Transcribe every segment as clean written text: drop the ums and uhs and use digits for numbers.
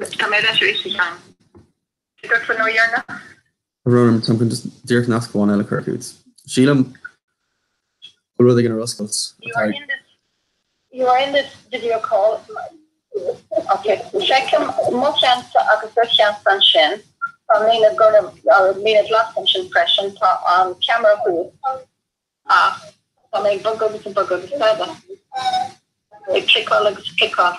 Tá mé ar ais arís, a Sheáin. Cad a dúirt tú an uair dheireanach? Tá brón orm, táim chun just díreach nasc amháin eile a chur chugat. Sílim go bhfuil rud éigin ar oscailt You are in this You are in this video call. Ok, feicim mo cheannsa agus do cheannsa ansin. Tá an líne gorm, an líne ghlas ansin freisin. Tá an ceamara thuas. Ach tá mé ag bogadh agus ag bogadh agus tada. Ag cliceáil agus ag cliceáil.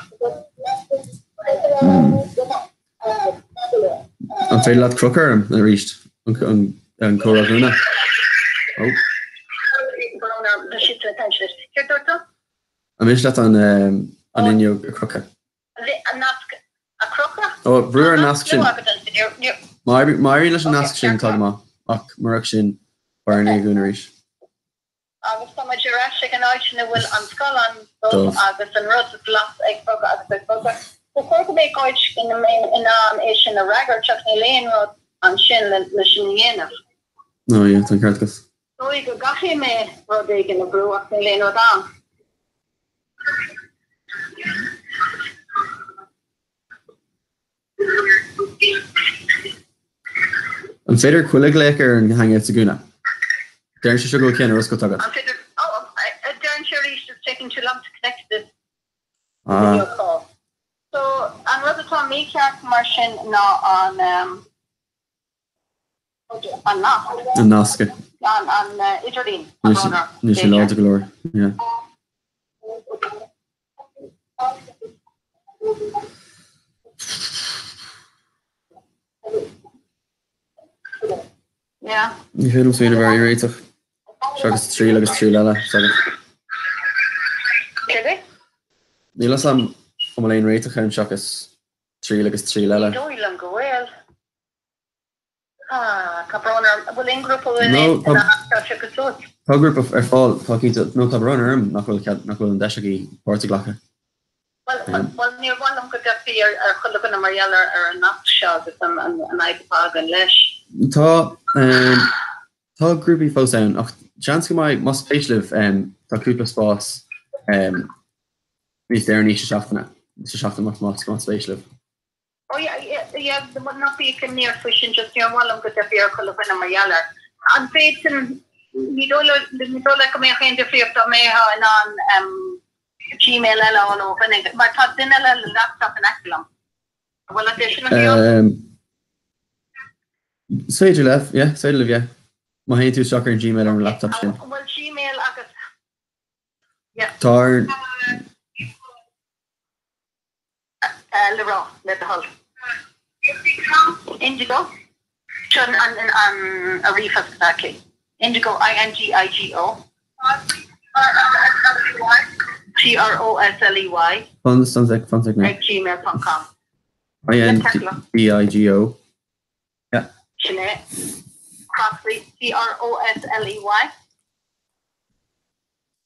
An féidir leat crochadh orm arís an comhrá a dhúnadh? Ó. Brón orm, tá siad ag caint leis. Céard dúirt tú? An miste leat an fhuinneog a chrochadh? An nasc a chrochadh? Ó, brú ar an nasc sin. Má éiríonn leis an nasc sin, tá go maith, ach murach sin, beidh orainn é a dhúnadh arís. Agus tá muid ar ais ag an áit ina bhfuil an scáileán dubh agus an rud glas ag bogadh agus ag bogadh. Ba chóir go mbeadh áit ina mbeinn in ann é sin a fhreagairt ach níl aon rud ansin le sin a dhéanamh. Oh yeah, tá an ceart agat. Dóigh go gcaithfidh mé rud éigin a bhrú ach níl aon rud ann. An féidir cuileghlaoch ar an Hangouts a dhúnadh? Deireann sé seo go bhfuil ceann ar oscailt agat. An féidir, oh, deireann sé arís, it's taking too long to connect to this video call. So, an rud atá mícheart mar sin ná an, An nasc. An nasc. An idirlíon. Níl sé láidir go leor. Yeah. Yeah. Ní féidir liom smaoineamh ar aon réiteach. Seachas triail agus triail eile, seachas. Céard é? Níl fhios a'm an bhfuil aon réiteach ann seachas triail agus triail eile. Ní dóigh liom go bhfuil. Ah, tá brón orm. An bhfuil aon ghrúpa a bhfuil No, in ann piocadh suas? Tá grúpa ar fáil, tá cinnte. No, tá brón orm nach bhfuil cead, nach bhfuil an deis agaibh páirt a ghlacadh. Bhuel, bhuel, níor mhaith liom go dteipfí ar ar chuile dhuine mar gheall ar ar an nasc seo agus an an an fhadhb atá againn leis. Tá, tá grúpaí fós ann ach seans go mbeidh, más spéis libh, tá cúpla spás níos deireanaí sa seachtaine, sa seachtain más más más spéis libh. Oh yeah, yeah, yeah, ná bíodh imní ort faoi sin, just níor mhaith liom go dteipfí ar chuile dhuine mar gheall air. An bhféadfainn, ní dóigh le, ní dóigh leat go mbeadh aon difríocht dá mbeifeá in ann um, Gmail eile a fháil ó dhuine, mar tá duine eile le laptop in aice liom. An bhfuil leat é sin a thriail? Um, is féidir leat, yeah, is féidir libh, yeah. Má théann tú isteach ar an Gmail ar an laptop sin. An bhfuil Gmail agat? Yeah. Tá ar, le rá, le do thoil. Indigo, seo an ríomhphost atá aici. Indigo, I-N-D-I-G-O. C-R-O-S-L-E-Y. Fan sec, fan sec now. Ag gmail ponc com. I-N-D-I-G-O. Yeah. Sin é. Crossley, C-R-O-S-L-E-Y.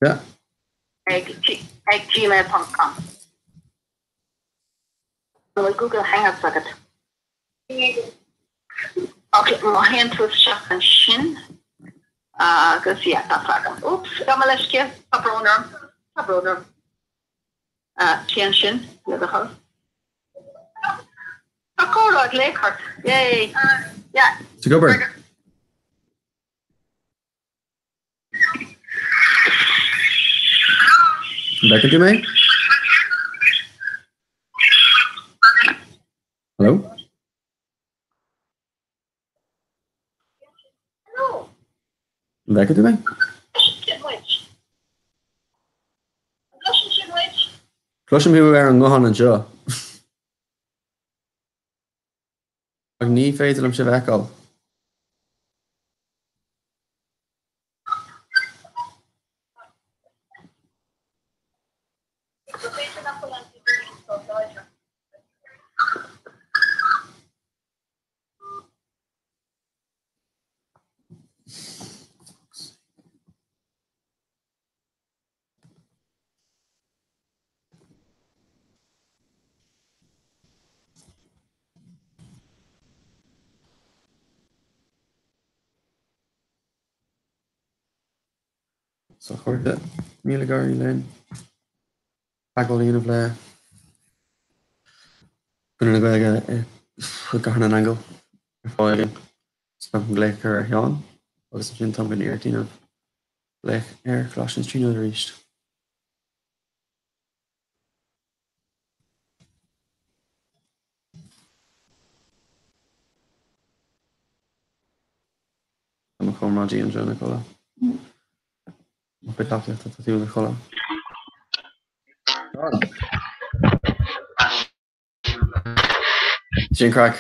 Yeah. Ag gmail ponc com. An bhfuil Google Hangouts agat? Ok, má théann tú isteach ansin agus yeah, tá agam. Oops, gabh mo leithscéal, tá brón orm, tá brón orm. Téigh ansin, le do thoil. Tá comhrá ag glaoch ort, yay! Yeah. Tá ag obair. An bhfeiceann tú mé? Hello? An bhfeiceann tú mé? Cloisim thú ar an nguthán anseo. Ach ní féidir liom sibh a fheiceáil. So a chairde, níl ag éirí linn teagmháil a dhéanamh le. Conradh na Gaeilge i gCathair na nAingeal ar fáil againn. So táim chun glaoch a chur ar Sheán agus ansin táim chun iarracht a dhéanamh glaoch ar Choláiste na Tríonóide arís. Tá mo chomrádaí anseo ina chodladh. Mo chuid tacaíochta, tá tú i do chodladh. Sin craic.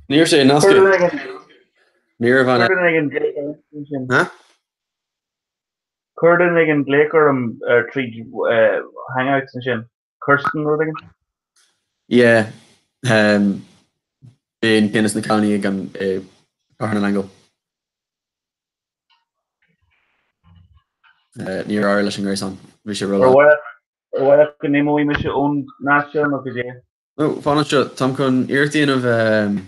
Ní raibh sé nasctha. Ní raibh an. Chuir duine éigin glaoch orm tríd Hangouts ansin. Kirsten rud éigin? Yeah. B'in duine de na cailíní ag an Cathair na nAingeal. Níor éirigh leis an ngréasán. Bhí sé ró. Ar mhaith leat go n-imeoidh mise ón nasc seo nó cad é? No, fan anseo. Táim chun iarracht a dhéanamh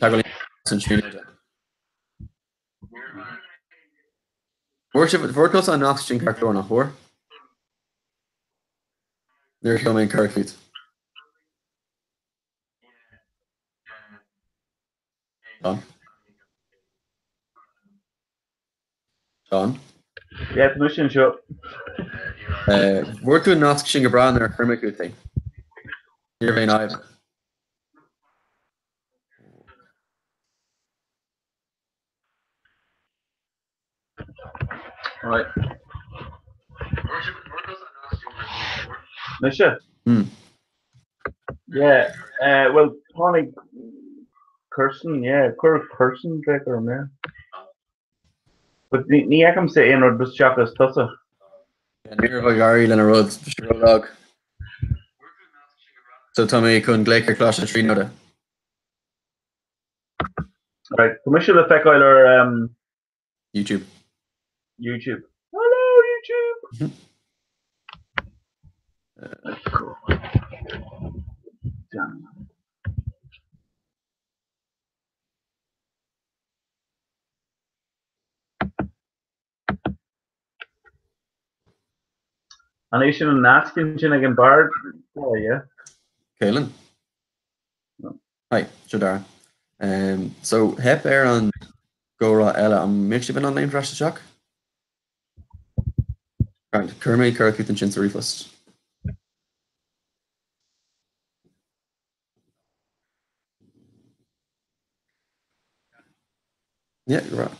teagmháil an Tríonóide. Fuair sibh, fuair tusa an nasc sin ceart go leor, nach bhfuair? Nuair a sheol mé an cuireadh chugat. Seán? Seán? Yeah, tá mise anseo. Fuair tú an nasc sin go breá nuair a chuir mé chugat é. Ní raibh aon fhadhb. Right. Mise? Hmm. Yeah, uh, well, tháinig Kirsten, yeah, chuir Kirsten glaoch orm, yeah. But ní ní fheicimse aon rud seachas tusa. Ní raibh ag éirí lena rud, bhí sé ró-lag. So tá mé chun glaoch ar Choláiste na Tríonóide. Right, tá mise le feiceáil ar um, YouTube. YouTube. Hello YouTube! Mm -hmm. uh, cool. Damn. An é sin an nasc ansin ag an bard? Oh, yeah. Caelan? No. Hi, seo Dara. Um, so, theip ar an gcomhrá eile, an mbeadh sibh in ann léimt ar ais isteach? Right, chuir mé cuireadh chugat ansin sa ríomhphost. Yeah, you're right.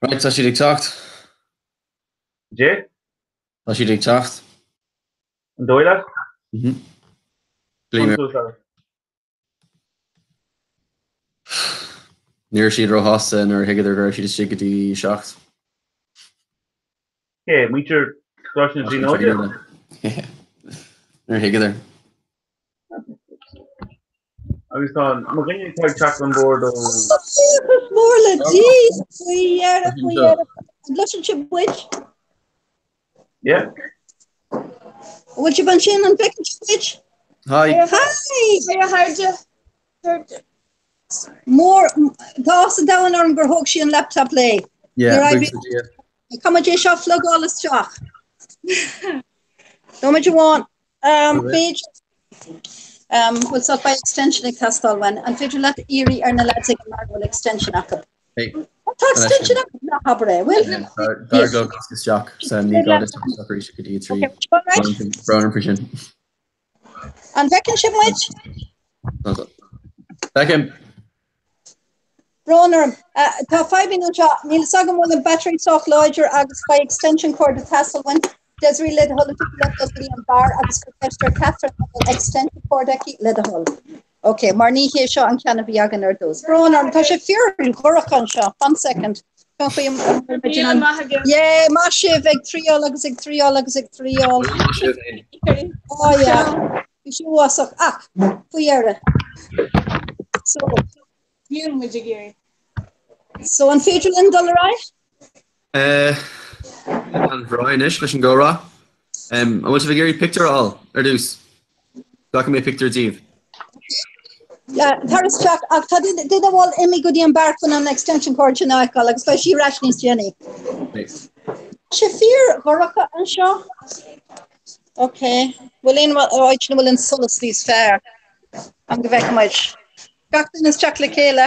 Right, tá siad ag teacht. Dé? Tá siad ag teacht. An dóigh leat? Mhm. Ní raibh siad róshásta nuair a thuigeadar go raibh siad istigh go dtí 7. Cé, muintir Choláiste na Tríonóide? Níor thuigeadar. Agus tá mo dhuine atá ag teacht on board ó. Buíochas mór le Dia faoi dheireadh, faoi dheireadh. An gcloiseann sibh muid? Yeah. An bhfuil sibh ansin an bhfeiceann sibh muid? Hi. Hi! Hi a chairde. Chairde. Mór, tá áthas an domhain orm gur thóg sí an laptop léi. Yeah, Nuair buíochas le Dia. Caithfidh muid é seo a phlugáil isteach. Nóiméad amháin. Um, B'fhéidir um, bhfuil sort beidh extension ag teastáil uainn. An féidir leat iarraidh ar na lads ag an mbeár bhfuil extension acu? Hey. Tá extension acu ná habair é, bhfuil? Dar leo cosc isteach sa ní gá duit isteach arís go dtí a 3. Brón orm faoi sin. An bhfeiceann sibh muid? Feicim. Brón orm. Tá fadhb anseo. Níl fhios agam bhfuil an battery sách láidir agus beidh extension cord ag teastáil uainn. Desiree le do thoil an dtiocfadh leat dul go dtí an beár agus cuir ceist ar Catherine an bhfuil extension cord aici le do thoil. Ok, mar ní hé seo an ceann a bhí againn ar dtús. Brón orm, tá sé fíordhorcha anseo. One second. Cén chaoi a bhfuil muid in ann- Míle maith agaibh. Yeah, maith sibh ag triáil agus ag triáil agus ag triáil. Maith sibh féin. Oh yeah. Bhí sé uafásach ach faoi dheireadh. So, Níl muid ag iarraidh. so an féidir linn dul ar aghaidh? Eh, an bhreá anois leis an gcomhrá. Um, an bhfuil sibh ag iarraidh pictiúr a fháil ar dtús? Glacfaidh mé pictiúr díobh. Tar isteach ach tá duine amháin imithe go dtí an beár chun an extension cord sin a fheiceáil agus beidh sí ar ais níos déanaí. Tá sé fíor dhorcha anseo. Ok, bhfuil aon áit ina bhfuil an solas níos fearr? An go bhfeicfidh muid. Gach duine isteach le chéile.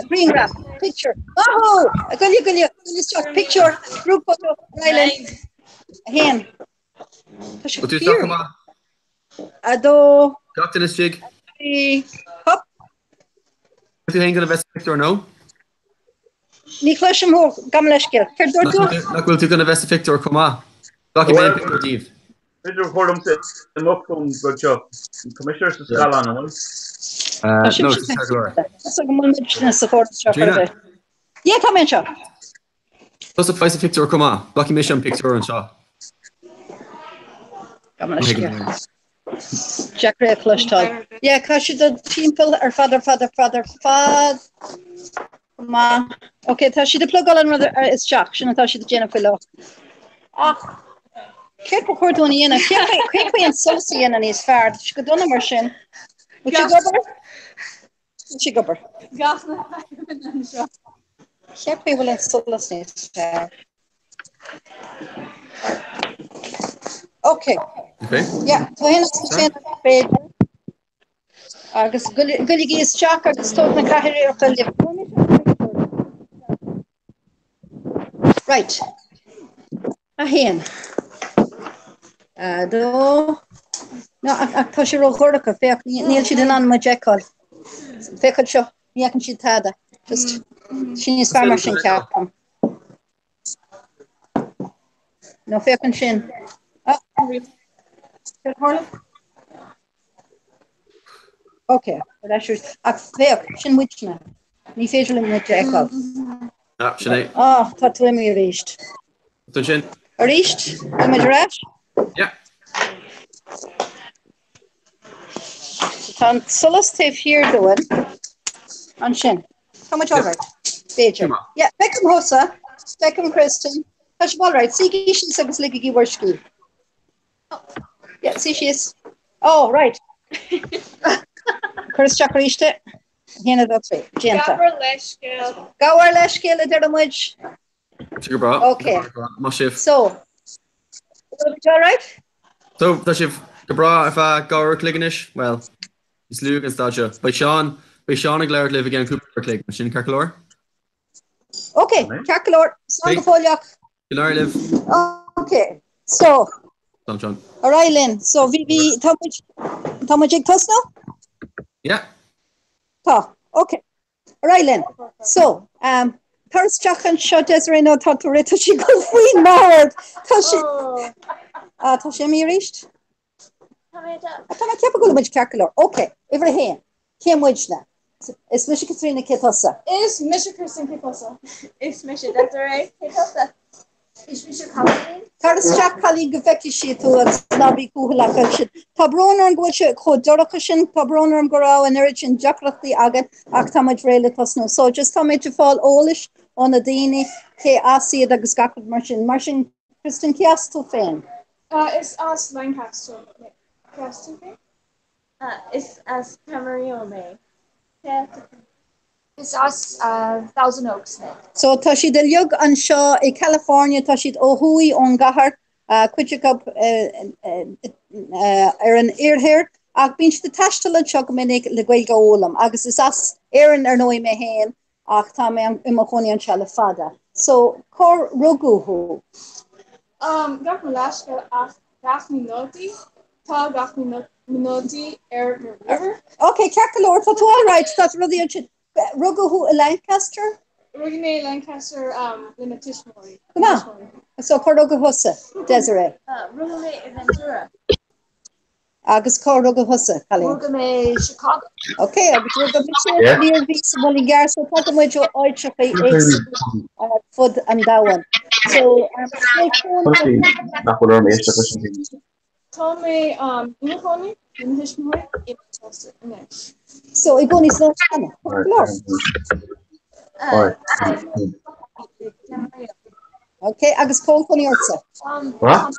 Grianghraf, picture. Maith thú! Goile, goile, goile isteach, picture, group photo, Rylan. 1. Tá sé fíor. 2. Gach duine istigh. 3. Hop. Tú féin gonna bheith sa phictiúr nó? Ní chloisim thú, gabh mo leithscéal. Céard dúirt tú? Nach bhfuil tú gonna bheith sa phictiúr chomh maith? Glacfaidh mé an pictiúr díobh. B'fhéidir gur chóir domsa imeacht ón rud seo. Tá mise ar sa scáileán, an bhfuil? No, sa ceart go leor. Sa chóras seo. Yeah, tá mé anseo. Tusa faigh sa phictiúr chomh maith. Glacfaidh mise an pictiúr anseo. Gabh mo leithscéal. Deacair é a chloisteáil. Yeah, caithfidh siad dul timpeall ar fad ar fad ar fad ar fad. Go maith. Ok, tá siad ag plugáil an rud isteach, sin atá siad ag déanamh faoi láthair. Ach céard ba chóir dúinn a dhéanamh? Cén chaoi an solas a dhéanamh níos fearr? Tá sé go dona mar sin. Bhfuil sé ag obair? Bhfuil sé ag obair? Gach na fadhbanna anseo. Cén chaoi a bhfuil an solas níos fearr? Ok. Ok. Yeah, tá féin féin b'fhéidir. Agus goilligí isteach agus tóg na cathaoireacha libh. Right. 1. 2. No, ach tá sé ró-dhorcha, féach, níl siad in ann muid a fheiceáil. Féach anseo, ní fheiceann siad tada. Just, sin níos fearr mar sin ceapaim. No, féach ansin. Ah, céard a tharla? Ok, ar ais arís. Ach féach, sin muidne. Ní féidir linn muid a fheiceáil. Ah, sin é. Ah, tá tú imithe arís. Tá sin. Arís? Tá muid ar ais? Yeah. Tá an solas taobh thiar dúinn. Ansin. Tá muid alright. B'fhéidir. Yeah, feicim thusa. Feicim Kristen. Tá sibh alright. Suígí síos agus ligigí bhur scíth. Yeah, suigh síos. Oh, right. Cuir isteach arís é. 1, 2, 3. Déanta. Gabh ár leithscéal. Gabh ár leithscéal a deir muid. Go breá. Ok. Maith sibh. So, bhfuil muid alright? So, tá sibh go breá ar feadh 2 uair a chloig anois? Bhuel, níos lú ag an staid seo. Beidh Seán, beidh Seán ag labhairt libh i gceann cúpla uair a chloig, mar sin ceart go leor? Ok, ceart go leor. Slán go fóilleach. Go n-éirí libh. Ok, so. Slán Seán. Ar aghaidh linn. So, bhí, bhí, tá muid, tá muid ag tosnú? Yeah. Tá, ok. Ar aghaidh linn. So, um, tar isteach anseo Desiree nó tá tú tá sí ag dul faoin mbord. Tá sí Oh. Ah, tá sé imithe arís? Tá mé Ah, Tá mé ag ceapadh go bhfuil muid ceart go leor. Ok, uimhir a haon. Cé muidne? Is mise Caitríona cé tusa? Is mise Kristen cé tusa? Is mise Desiree cé tusa? Is mise Cailín. Tar isteach cailín go bhfeicfidh siad tú agus ná bí cúthaileach ansin. Tá brón orm go bhfuil sé chomh dorcha sin, tá brón orm go raibh an oiread sin deacrachtaí againn ach tá muid réidh le tosnú. So just tá muid ag fáil eolais ó na daoine cé as iad agus gach rud mar sin. Mar sin Kristen cé as tú féin? Is as Lancaster mé. Cé as tú féin? Is as Camarillo mé. Cé as tú féin? Is as Thousand Oaks mé. So tá siad uilig anseo i California, tá siad ó thuaidh ón gcathair, cuid acu ar an iarthar, ach bíonn siad ag taisteal anseo go minic le Gaeilge a fhoghlaim agus is as Éirinn ar ndóigh mé féin ach tá mé i mo chónaí anseo le fada. So cár rugadh thú? Um, gabh mo leithscéal ach gach mo nótaí, tá gach mo nótaí ar mo ríomhaire. Ok, ceart go leor, tá tú all right, tá rudaí ansin. Rugadh thú i Lancaster? Rugadh mé i Lancaster um, le mo tuismitheoirí. Go maith. So cár rugadh thusa, Desiree? Rugadh mé i Ventura. Agus cár rugadh thusa, cailín? Rugadh mé i Chicago. Ok, agus rugadh mise san Iarmhí sa Mhuileann gCearr, so tagann muid ó áiteacha éagsúla ar fud an domhain. So, um, Conas nach bhfuil orm éisteacht leis an bhfíseán? Tá mé um, i mo chónaí le mo thuismitheoirí i Manchester anois. So, i gcónaí san áit chéanna. Ceart go leor. Alright. Ok, agus cá bhfuil cónaí ortsa? What?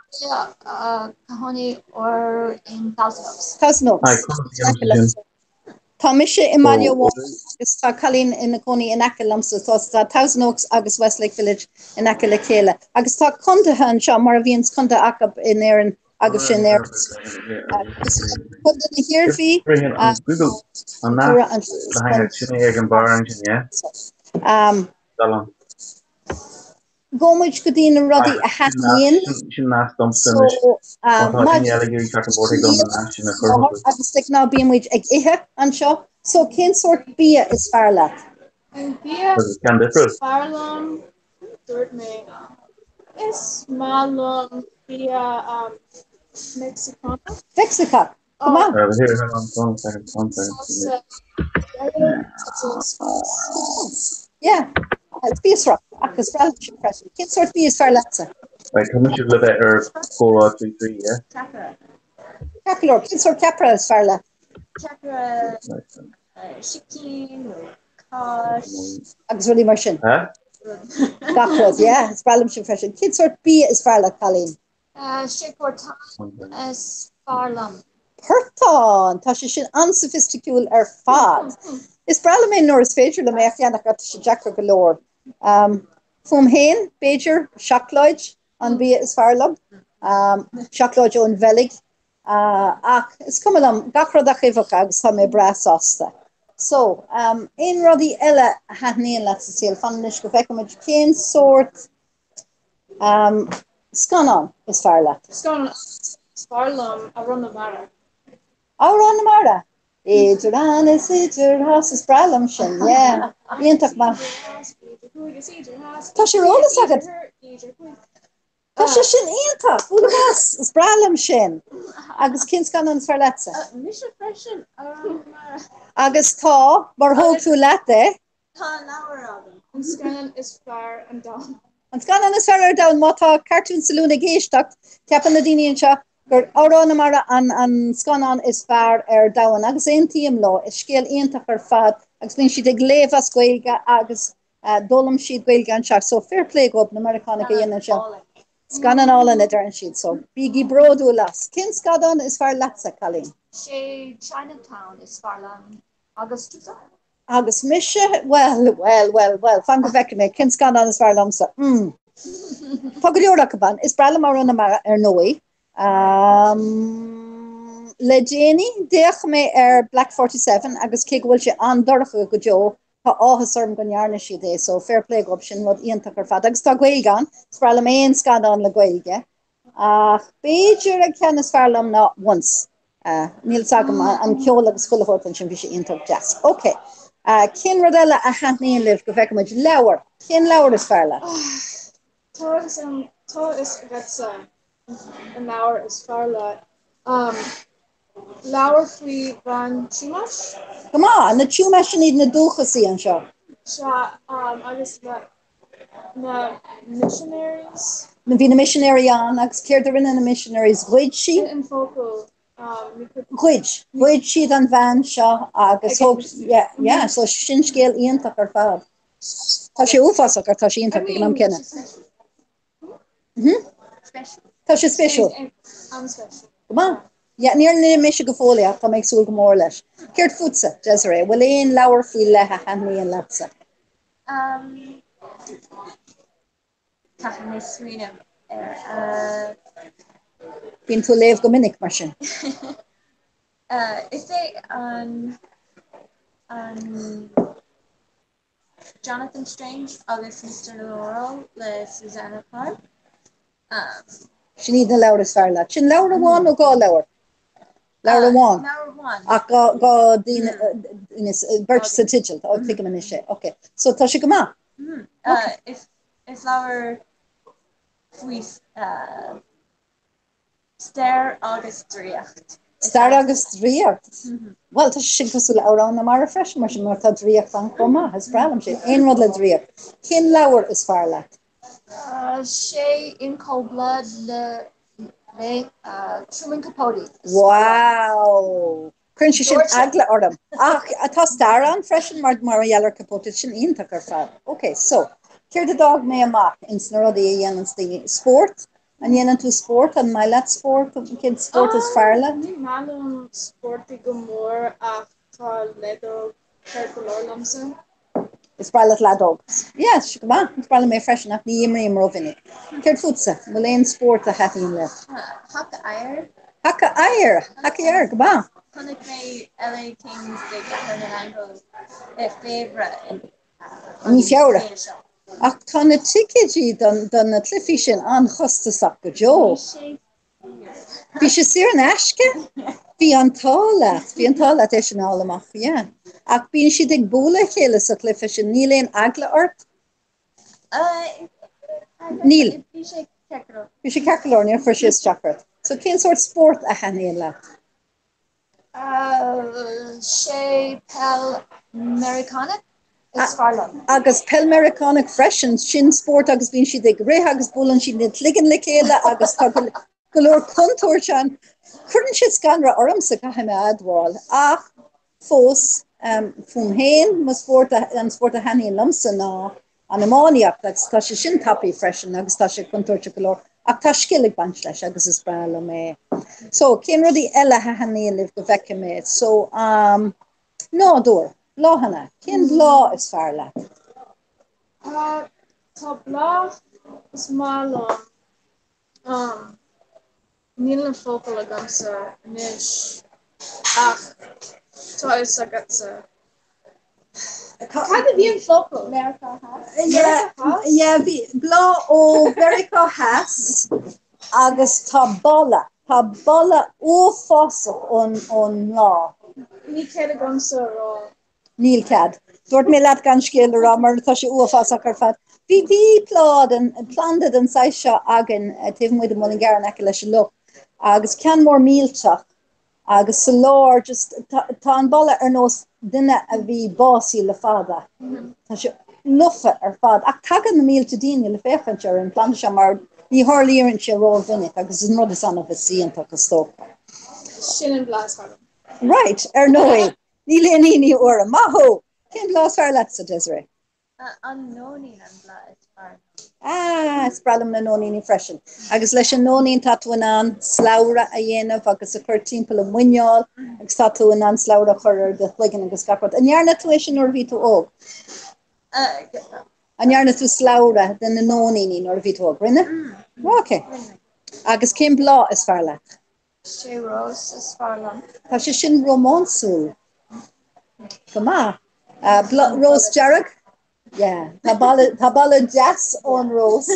Cónaí orm in Thousand Oaks. Thousand Oaks. Tá mise i mbaile amháin agus tá cailín ina cónaí in aice liomsa. Tá tá Thousand Oaks agus Westlake Village in aice le chéile. Agus tá contaetha anseo mar a bhíonns contae acu in Éirinn agus sin ar Contae na hIarmhí. Google an nasc sin é ag an barr ansin, yeah? Gabhfaidh muid go dtí na rudaí a thaitníonn. Sin nasc domsa anois. Má tá éinne eile ag iarraidh teacht an bord ag dom an nasc sin a chur chucu. Agus de ghnáth bíonn muid ag ithe anseo. So cén sórt bia is fearr leat? An bia Agus ceann difriúil. is fearr liom, dúirt mé, is maith liom bia Meicsiceánach. Meicsiceach, go maith. Here, hold on, one second, one second. Salsa verde, Yeah, fiosrach agus breá liom sin freisin. Cén sórt bia is fearr leatsa? Right, tá mise le bheith ar comhrá 3 3, yeah? Ceapaire. Ceart go leor, cén sórt ceapaire is fearr leat? Ceapaire sicín nó cáis. Agus rudaí mar sin. Huh? Gach rud, yeah, is breá liom sin freisin. Cén sórt bia is fearr leat, cailín? Sé portán is fearr liom. Portán! Tá sé sin an-soifisticiúil ar fad. Is breá liom é nuair is féidir liom é a cheannach ach tá sé deacair go leor. Fúm féin, b'fhéidir, seacláid an bia is fearr liom. Seacláid ón Bheilg. Ach is cuma liom, gach rud ach uibheacha agus tá mé breá sásta. So, aon rudaí eile a thaitníonn leat sa saol? Fan anois go bhfeicfimid cén sórt Scannán is fearr leat? Scannán is fearr liom Amhrán na Mara. Amhrán na Mara! Idir ann is idir theas, is breá liom sin, yeah. Iontach maith. Tá sé ar eolas agat! Tá sé sin iontach! Bualadh bos! Is breá liom sin! Agus cén scannán is fearr leatsa? Mise freisin, Amhrán na Mara. Agus tá, mar thóg tú leat é. Tá an leabhar agam. An scannán is fearr an domhan. An scannán is fearr ar domhan. Má tá Cartoon Saloon ag éisteacht, ceapann na daoine anseo gur Amhrán na Mara an an scannán is fearr ar domhan agus aontaím leo. Is scéal iontach ar fad agus bíonn siad ag léamh as Gaeilge agus d'fhoghlaim siad Gaeilge anseo. So fair play dhóibh na Meiriceánaigh a dhéanann seo. Scannán álainn a deireann siad so bígí bródúil as. Cén scannán is fearr leatsa, cailín? Sé Chinatown is fearr liom. Agus tusa? Agus mise? Bhuel, bhuel, bhuel, bhuel, fan go bhfeicfidh mé cén scannán is fearr liomsa. Mm. Tá go leor acu ann. Is breá liom Amhrán na Mara, ar ndóigh. Um, le déanaí, d'fhéach mé ar Black 47 agus cé go bhfuil sé an-dorcha go deo, tá áthas orm go ndearna siad é, so fair play dhóibh, sin rud iontach ar fad. Agus tá Gaeilge ann, is breá liom aon scannán le Gaeilge. Ach b'fhéidir an ceann is fearr liom ná Once. Níl 's agam, an ceol agus chuile shórt ansin, bhí sé iontach deas. Ok, cén rud eile a thaitníonn libh go bhfeicfidh muid? Leabhar! Cén leabhar is fearr leat? Tá fhios tá fhios agatsa an leabhar is fearr leat. Leabhar faoi bhean Chumash? Go maith! Na Chumash sin iad na dúchasaigh anseo. Sea, agus na na missionaries. Bhí na misinéirí ann agus céard a rinne na missionaries? Ghoid siad. Sin an focal. Ghoid. Ghoid siad an bhean seo agus thóg, yeah, yeah, so sin scéal iontach ar fad. Tá sé uafásach ach tá sé iontach ag an am céanna. Tá sé spéisiúil. Go maith. Yeah, níor léigh mise go fóill é ach tá mé ag súil go mór leis. Céard fútsa, Desiree? Bhfuil aon leabhar faoi leith a thaitníonn leatsa? Um, caithfidh mé smaoineamh air. Uh, Bíonn tú ag léamh go minic mar sin. uh, is é an an Jonathan Strange agus Mr. Norrell le Susanna Clarke. Um, Sin iad na leabhair is fearr leat. Sin leabhar amháin nó dhá leabhar? Leabhar amháin. Leabhar amháin. Ach dhá dhá daoine daoine beirt sa teideal. Ó tuigim anois é. Ok. So tá sé go maith. Mm. Uh, is is leabhar faoi uh, stair agus draíocht. Stair agus draíocht? Bhuel, tá sé sin cosúil le Amhrán na Mara freisin, mar sin, mar tá draíocht ann chomh maith. Is breá liom sin. Aon rud le draíocht. Cén leabhar is fearr leat? Sé In Cold Blood le le Truman Capote. Wow! Cuireann sé sin eagla orm. Ach tá stair ann freisin mar mar gheall ar Capote, sin iontach ar fad. Ok, so, Céard a d'fhág mé amach ins na rudaí a dhéananns daoine? Spórt? An ndéanann tú spórt? An maith leat spórt? Cén spórt is fearr leat? Ní maith liom spórtaí go mór ach tá leadóg ceart go leor liomsa. Is breá leat leadóg? Yeah, tá sé go maith. Is breá liom é freisin ach ní imrím rómhinic. Céard fútsa? An bhfuil aon spórt a thaitníonn leat? Haca oighir. Haca oighir! Haca oighir, go maith. Chonaic mé LA Kings ag Cur na nAingeal i Feabhra i mí Feabhra. Ach tá na ticéidí do na cluichí sin an-chostasach go deo. Bhí sé saor. Bhí sé saor in aisce? Bhí an t-ádh leat, bhí an t-ádh leat é sin a fháil amach, yeah. Ach bíonn siad ag bualadh a chéile sa chluiche sin, níl aon eagla ort? Níl. Bhí sé ceart go leor. Bhí sé ceart go leor, níor chuir sé isteach ort. So cén sórt spórt a thaitníonn leat? Sé peil Meiriceánach is fearr liom. Agus peil Meiriceánach freisin, sin spórt agus bíonn siad ag rith agus buaileann siad na cloigeann le chéile agus tá go leor contúirt ann. Cuireann siad scanradh ormsa, caithfidh mé a admháil, ach fós, fúm féin, mo spórt, an spórt a thaitníonn liomsa ná an iománaíocht agus tá sé sin tapaidh freisin agus tá sé contúirteach go leor ach tá scil ag baint leis agus is breá liom é. So, cén rudaí eile a thaitníonn libh go bhfeicfidh mé? So, um, nádúr, bláthanna, cén bláth is fearr leat? Uh, tá bláth is maith liom um, Níl an focal agamsa anois ach tá fhios agatsa. Cad a bhí an focal? Meiriceá Theas? Yeah, bhí bláth ó Mheiriceá Theas agus tá boladh, tá boladh uafásach ón ón mbláth. Ní cead agamsa a rá. Níl cead. Dúirt mé leat gan scéal a rá mar tá sé uafásach ar fad. Bhí bhí planda den saghas seo againn taobh amuigh de Mullingar in aice leis an loch agus ceann mór millteach agus sa lár just tá an boladh ar nós duine a bhí básaithe le fada. Tá sé lofa ar fad ach tagann na mílte daoine le féachaint ar an planda seo mar ní tharlaíonn sé rómhinic agus is an rud is annamh is iontach is dócha. Sin an bláth is fearr liom. Right, ar ndóigh. Níl aon ionadh orm. Maith thú! Cén bláth is fearr leatsa, Desiree? An nóinín an bláth is fearr liom. Ah, is breá liom na nóiníní freisin. Agus leis an nóinín tá tú in ann slabhra a dhéanamh agus a chur timpeall an muineál agus tá tú in ann slabhra a chur ar do chloigeann agus gach rud. An ndearna tú é sin nuair a bhí tú óg? An ndearna tú slabhra de na nóiníní nuair a bhí tú óg? Rinne? Ok. Agus cén bláth is fearr leat? Sé rós is fearr liom. Tá sé sin rómánsúil. Go maith. Rós dearg? Yeah. Tá boladh, tá boladh deas ón rós.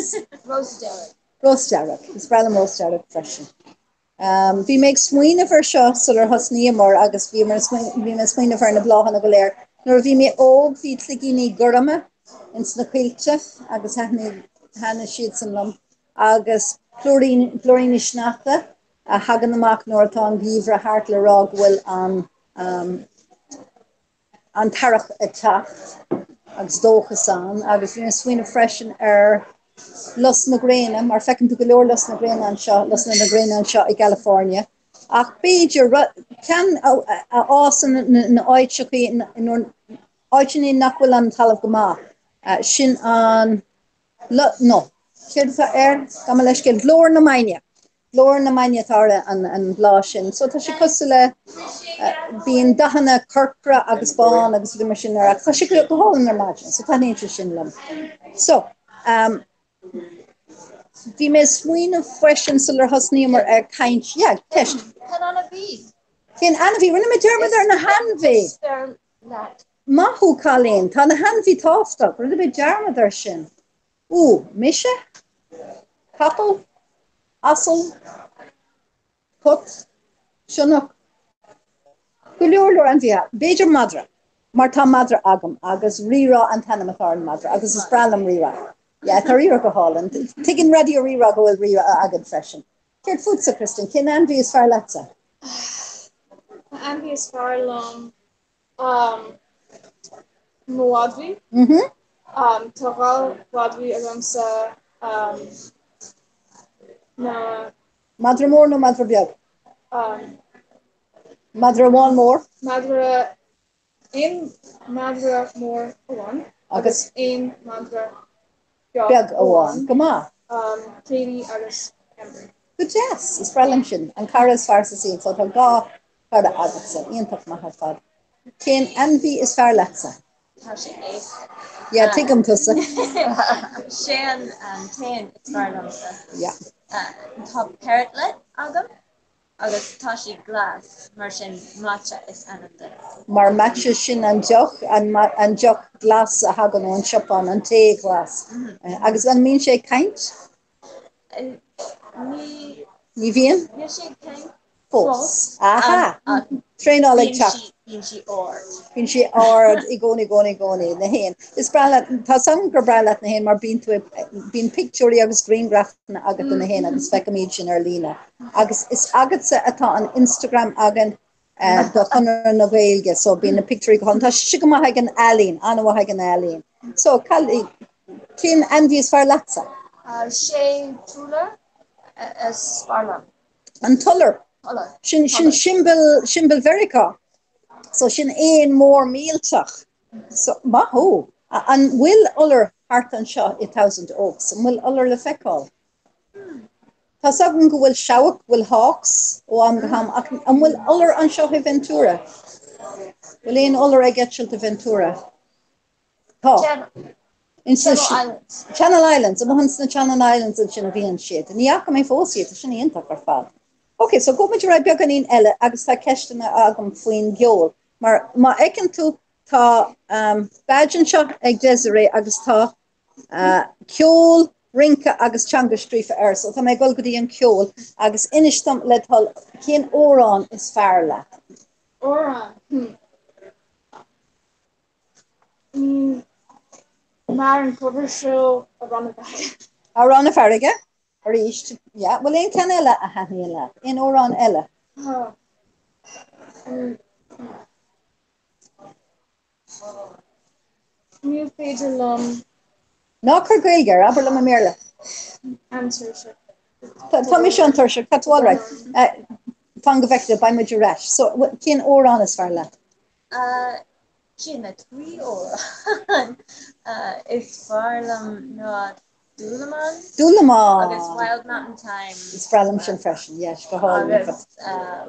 Rós dearg. Rós dearg. Is breá liom rós dearg freisin. Um, bhí mé ag smaoineamh ar seo sular thosnaíomar agus bhí mé bhí mé ag smaoineamh ar na bláthanna go léir. Nuair a bhí mé óg bhí cloigíní gorma ins na coillte agus thaitnigh thaitnigh siadsan liom. agus plúiríní sneachta a thagann amach nuair atá an geimhreadh thart le rá go bhfuil an an t-earrach ag teacht agus dóchas ann agus bhí mé ag smaoineamh freisin ar lus na gréine mar feiceann tú go leor lus na gréine anseo, lusanna na gréine anseo i gCalifornia ach b'fhéidir ceann a fhásann in áiteachaí áiteanna nach bhfuil an talamh go maith, sin an No. Céard atá air? Gabh mo leithscéal. Glór na Maidne. Glór na Maidne atá ar an bhláth sin. So tá sé cosúil le, bíonn dathanna corcra agus bán agus rudaí mar sin air ach tá sé go hálainn ar maidin. So taitníonn sé sin liom. So, um, bhí mé ag smaoineamh freisin sular thosnaíomar ar caint. Yeah, ceist. Cén ainmhí? Cén ainmhí? Rinne mé dearmad ar na hainmhí. Is fearr leat. Maith thú, cailín. Tá na hainmhí tábhachtach. Rinne mé dearmad air sin. Ó, mise? Capall? Asal? Cat? Sionnach? Go leor leor ainmhithe. B'fhéidir madra, mar tá madra agam agus Rírá an t-ainm atá ar an madra agus is breá liom Rírá. Yeah, tá Rírá go hálainn. Tuigeann Raidió Rí-Rá go bhfuil Rírá againn freisin. Céard fútsa, Kristin? Cén ainmhí is fearr leatsa? An ainmhí is fearr liom Mo mhadraí. Tá dhá mhadraí agamsa, na. Madra mór nó madra beag? Madra amháin mór. Madra, aon madra mór amháin agus aon madra. Beag amháin. Go maith. Katie agus Amber. Go deas! Is breá liom sin. An cara is fearr sa saol. So tá 2 chara agatsa. Iontach maith ar fad. Cén ainmhí is fearr leatsa? Tá sé éasca. Yeah, tuigim tusa. Sé an t-éan is fearr liomsa. Yeah. Tá parrotlet agam agus tá sí glas, mar sin Matcha is ainm di. Mar matcha sin an deoch, an deoch glas a thagann ón tSeapáin, an tae glas. Agus an mbíonn sé ag caint? Ní. Ní bhíonn? Níl sé ag caint. Fós. Aha! Traenáil ag teacht. Bíonn sí ard. Bíonn sí ard i gcónaí, i gcónaí, i gcónaí. Na héin. Is breá leat, tá 's agam gur breá leat na héin mar bíonn tú ag, bíonn pictiúirí agus grianghrafanna agat de na héin agus feicim iad sin ar líne. Agus is agatsa atá an Instagram againn do Chonradh na Gaeilge so bíonn na pictiúirí go hálainn. Tá sibhse go maith ag an ealaín, an-mhaith ag an ealaín. So, cailín, cén ainmhí is fearr leatsa? Sé t-iolar is fearr liom. An t-iolar. Sin sin siombail siombail Mheiriceá. So sin éan mór millteach. So maith thú. An bhfuil iolar thart anseo i Thousand Oaks? An bhfuil iolar le feiceáil? Tá 's agam go bhfuil seabhac, bhfuil hawks ó am go ham ach an bhfuil iolar anseo i Ventura? Bhfuil aon iolar ag eitilt i Ventura? Tá. Channel Islands. Channel Islands, amuigh ins na Channel Islands ansin a bhíonn siad. Ní fhaca mé fós iad, tá sin iontach ar fad. Ok, so gabhfaidh muid ar aghaidh beagáinín eile agus tá ceisteanna agam faoin gceol. Mar má fheiceann tú tá um, badge anseo ag Desiree agus tá uh, ceol, rince agus teanga scríofa air, so tá mé ag dul go dtí an ceol agus inis dom le do thoil cén amhrán is fearr leat. Amhrán? Hmm. Mar an cover seo Amhrán na Farraige. Amhrán na Farraige arís. Yeah. Bhfuil aon ceann eile a thaitníonn leat? Aon amhrán eile? Ní féidir liom. Ná cuir Gaeilge air, abair liom i mBéarla. An-tuirseach. Tá mise an-tuirseach, tá tú alright. Fan go bhfeicfidh, beidh muid ar ais. So, cén amhrán is fearr leat? Sin na trí amhrán is fearr liom ná Dúlamán. Dúlamán! Agus Wild Mountain Thyme. Is breá liom sin freisin, yes, go hálainn. Agus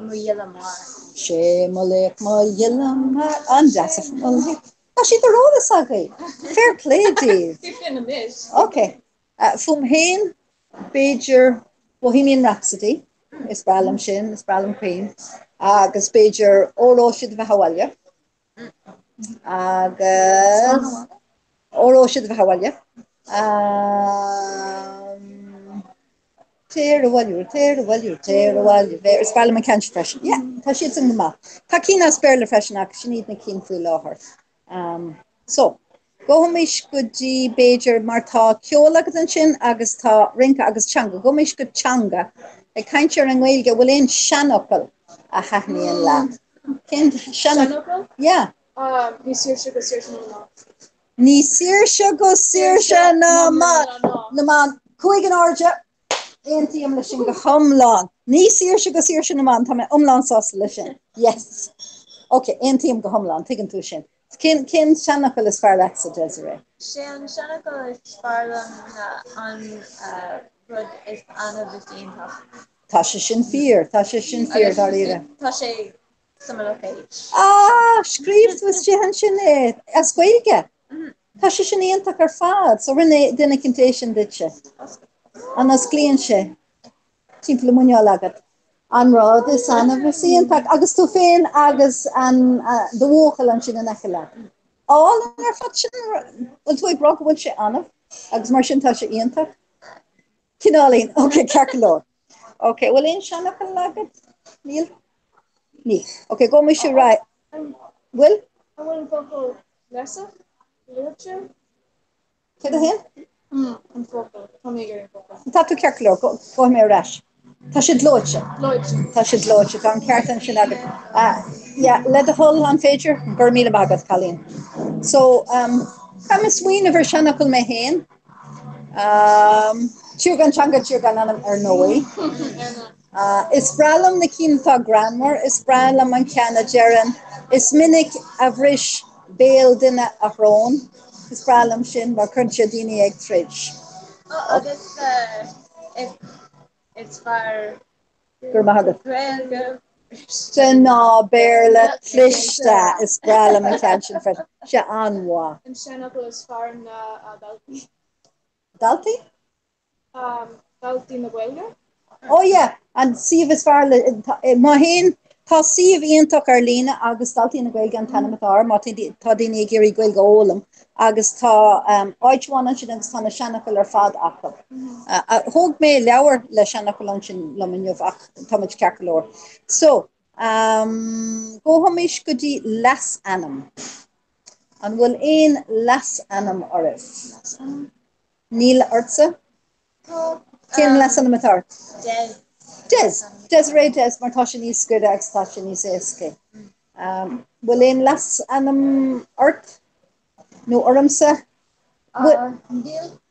Mo Ghile Mear. Sé mo laoch mo ghile mear. An-deas mo laoch. Tá siad ar eolas agaibh. Fair play daoibh. Sin anois. Ok. Fúm féin, b'fhéidir Bohemian Rhapsody. Is breá liom sin, is breá liom Queen. Agus b'fhéidir Óró Sé do Bheatha Abhaile. Agus Óró Sé do Bheatha Abhaile. Téir abhaile, téir abhaile, téir abhaile. Is breá liom an ceann sin freisin. Yeah, tá siad sin go maith. Tá cinn as Béarla freisin ach sin iad na cinn faoi láthair. So, gabhaimis go dtí b'fhéidir mar tá ceol agat ansin agus tá rince agus teanga, gabhaimis go teanga. Ag caint ar an nGaeilge, bhfuil aon seanfhocal a thaitníonn leat? Cén seanfhocal? Yeah. Ní saoirse go saoirse na mban. Ní saoirse go saoirse na mban. 5 in airde. Aontaím leis sin go hiomlán. Ní saoirse go saoirse na mban, tá mé iomlán sásta leis sin. Yes. Ok, aontaím go hiomlán, tuigeann tú sin. Cén, cén seanfhocal is fearr leatsa, Desiree? Sé an seanfhocal is fearr liom ná an rud is annamh is iontach. Tá sé sin fíor, tá sé sin fíor, dáiríre. Tá sé sa mo lipéad. Ah, scríobh tú istigh ansin é, as Gaeilge? Tá sé sin iontach ar fad, so rinne duine eicínt é sin duitse. An osclaíonn sé timpeall an muineál agat? An rud is annamh is iontach, agus tú féin agus an do bhuachaill ansin in aice leat. Álainn ar fad sin, bhfuil tú ag rá go bhfuil sé annamh agus mar sin tá sé iontach? Cineáilín, ok, ceart go leor. Ok, bhfuil aon seanfhocal agat? Níl? Níl. Ok, gabhfaidh mise ar aghaidh. Bhfuil? An bhfuil an focal Léasadh? Luaite? Céard a haon? An focal. Tá mé ag iarraidh an focal. Tá tú ceart go leor, gabhfaidh mé ar ais. Tá sé gleoite. Gleoite. Tá sé gleoite, tá an ceart ansin agat. Yeah, le do thoil, an féidir? Go raibh míle maith agat, cailín. So, um, caithfidh mé smaoineamh ar seanfhocal mé féin. Um, tír gan teanga, tír gan anam ar ndóigh. Is breá liom na cinn atá greannmhar, is breá liom an ceann a deireann, Is minic a bhris béal duine a shrón. Is breá liom sin mar cuireann sé daoine ag troid. Agus is fearr Go raibh maith agat. Gaeilge briste ná Béarla cliste. Is breá liom an ceann sin freisin. Sé an-mhaith. An seanfhocal is fearr ná daltaí. Daltaí? Daltaí na Gaeilge. Oh yeah, an suíomh is fearr le, má théann, tá suíomh iontach ar líne agus Daltaí na Gaeilge an t-ainm atá air, má tá daoine ag iarraidh Gaeilge a fhoghlaim agus tá áit amháin ansin agus tá na seanfhocail ar fad acu. Thóg mé leabhar le seanfhocail ansin liom inniu ach tá muid ceart go leor. So, gabhaimis go dtí leasainm. An bhfuil aon leasainm oraibh? Leasainm? Níl ortsa? Tá. Cén leasainm atá ort? Des. Des. Desiree Des mar tá sé níos gaire agus tá sé níos éasca. Bhfuil aon leasainm ort nó ormsa? Níl.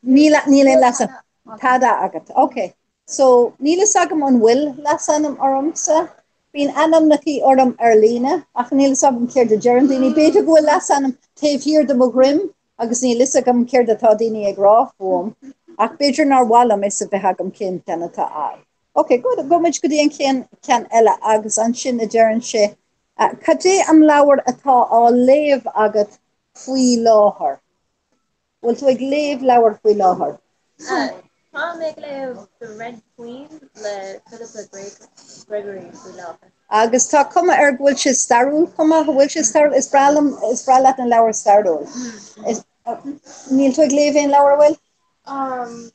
Níl níl aon leasainm. Tada agat. Ok. So níl fhios agam an bhfuil leasainm ormsa. Bíonn ainmneachaí orm ar líne ach níl fhios agam céard a deireann daoine. B'fhéidir go bhfuil leasainm taobh thiar de mo dhroim agus níl fhios agam céard atá daoine ag rá fúm, ach b'fhéidir nár mhaith liom fhios a bheith agam cén ceann atá ann. Ok, good, gabhfaidh muid go dtí an chéad cheann eile agus ansin a deireann sé, cad é an leabhar atá á léamh agat faoi láthair? Bhfuil tú ag léamh leabhar faoi láthair? Tá mé ag léamh The Red Queen le Philippa Gregory faoi láthair. Agus tá cuma air go bhfuil sé stairiúil chomh maith, an bhfuil sé stairiúil? Is breá liom, is breá leat na leabhair stairiúil. Is, níl tú ag léamh aon leabhar, an bhfuil? Um,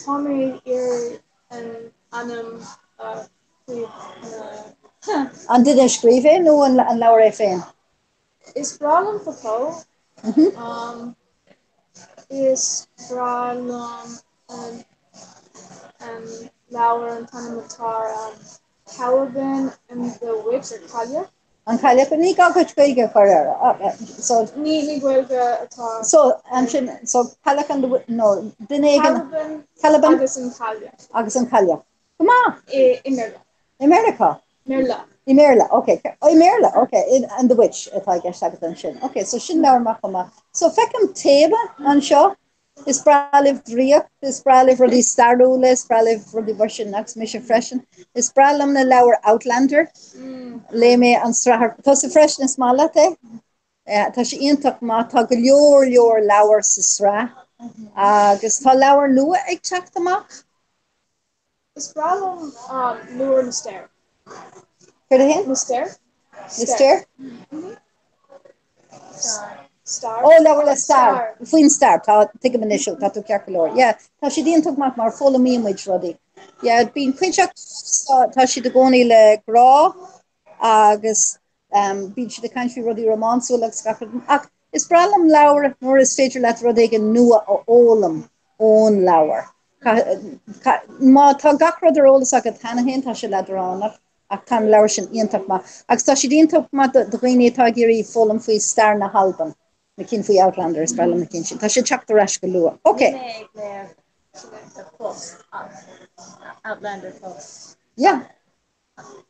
tá mé ar an ainm a scríobh na. An duine a scríobh é nó an an leabhar é féin? Is breá liom Foucault. Um, is breá liom an an leabhar an t-ainm atá um, Caliban and the Witch or Cailleach. An Cailleach, ní gá duit Gaeilge a chur air. So, Ní ní Gaeilge atá. So ansin, so Cailleach and the Witch, no, duine éigin. Caliban, Caliban agus an Cailleach. Agus an Cailleach. Go maith! I i mBéarla. I Meiriceá? mBéarla. I mBéarla, ok. I mBéarla, ok. And the Witch atá i gceist agat ansin. Ok, so sin leabhar maith chomh maith. So feicim téama anseo. Is breá libh draíocht, is breá libh rudaí stairiúla, is breá libh rudaí mar sin agus mise freisin. Is breá liom na leabhair Outlander. Léigh mé an sraith tusa freisin, is maith leat é? Tá sé iontach maith, tá go leor leor leabhar sa sraith agus tá leabhar nua ag teacht amach. Is breá liom leabhar na stair. Céard a haon? Na stair. Na stair? Stair. Ó, leabhar le stair. Faoin stair, tá, tuigim anois, tá tú ceart go leor. Yeah, tá siad iontach maith mar foghlaimíonn muid rudaí. Yeah, bíonn cuid acu, tá siad i gcónaí le grá agus bíonn siad ag caint faoi rudaí rómánsúla agus gach rud, ach is breá liom leabhar nuair is féidir leat rud éigin nua a fhoghlaim ón leabhar. Má tá gach rud ar eolas agat cheana féin, tá sé leadránach, ach tá na leabhair sin iontach maith. Agus tá siad iontach maith do dhaoine atá ag iarraidh foghlaim faoi stair na hAlban, na cinn faoi Outlander, is breá liom na cinn sin. Tá sé ag teacht ar ais go luath. Ok. Níl mé ag léamh fós ach Outlander fós. Yeah.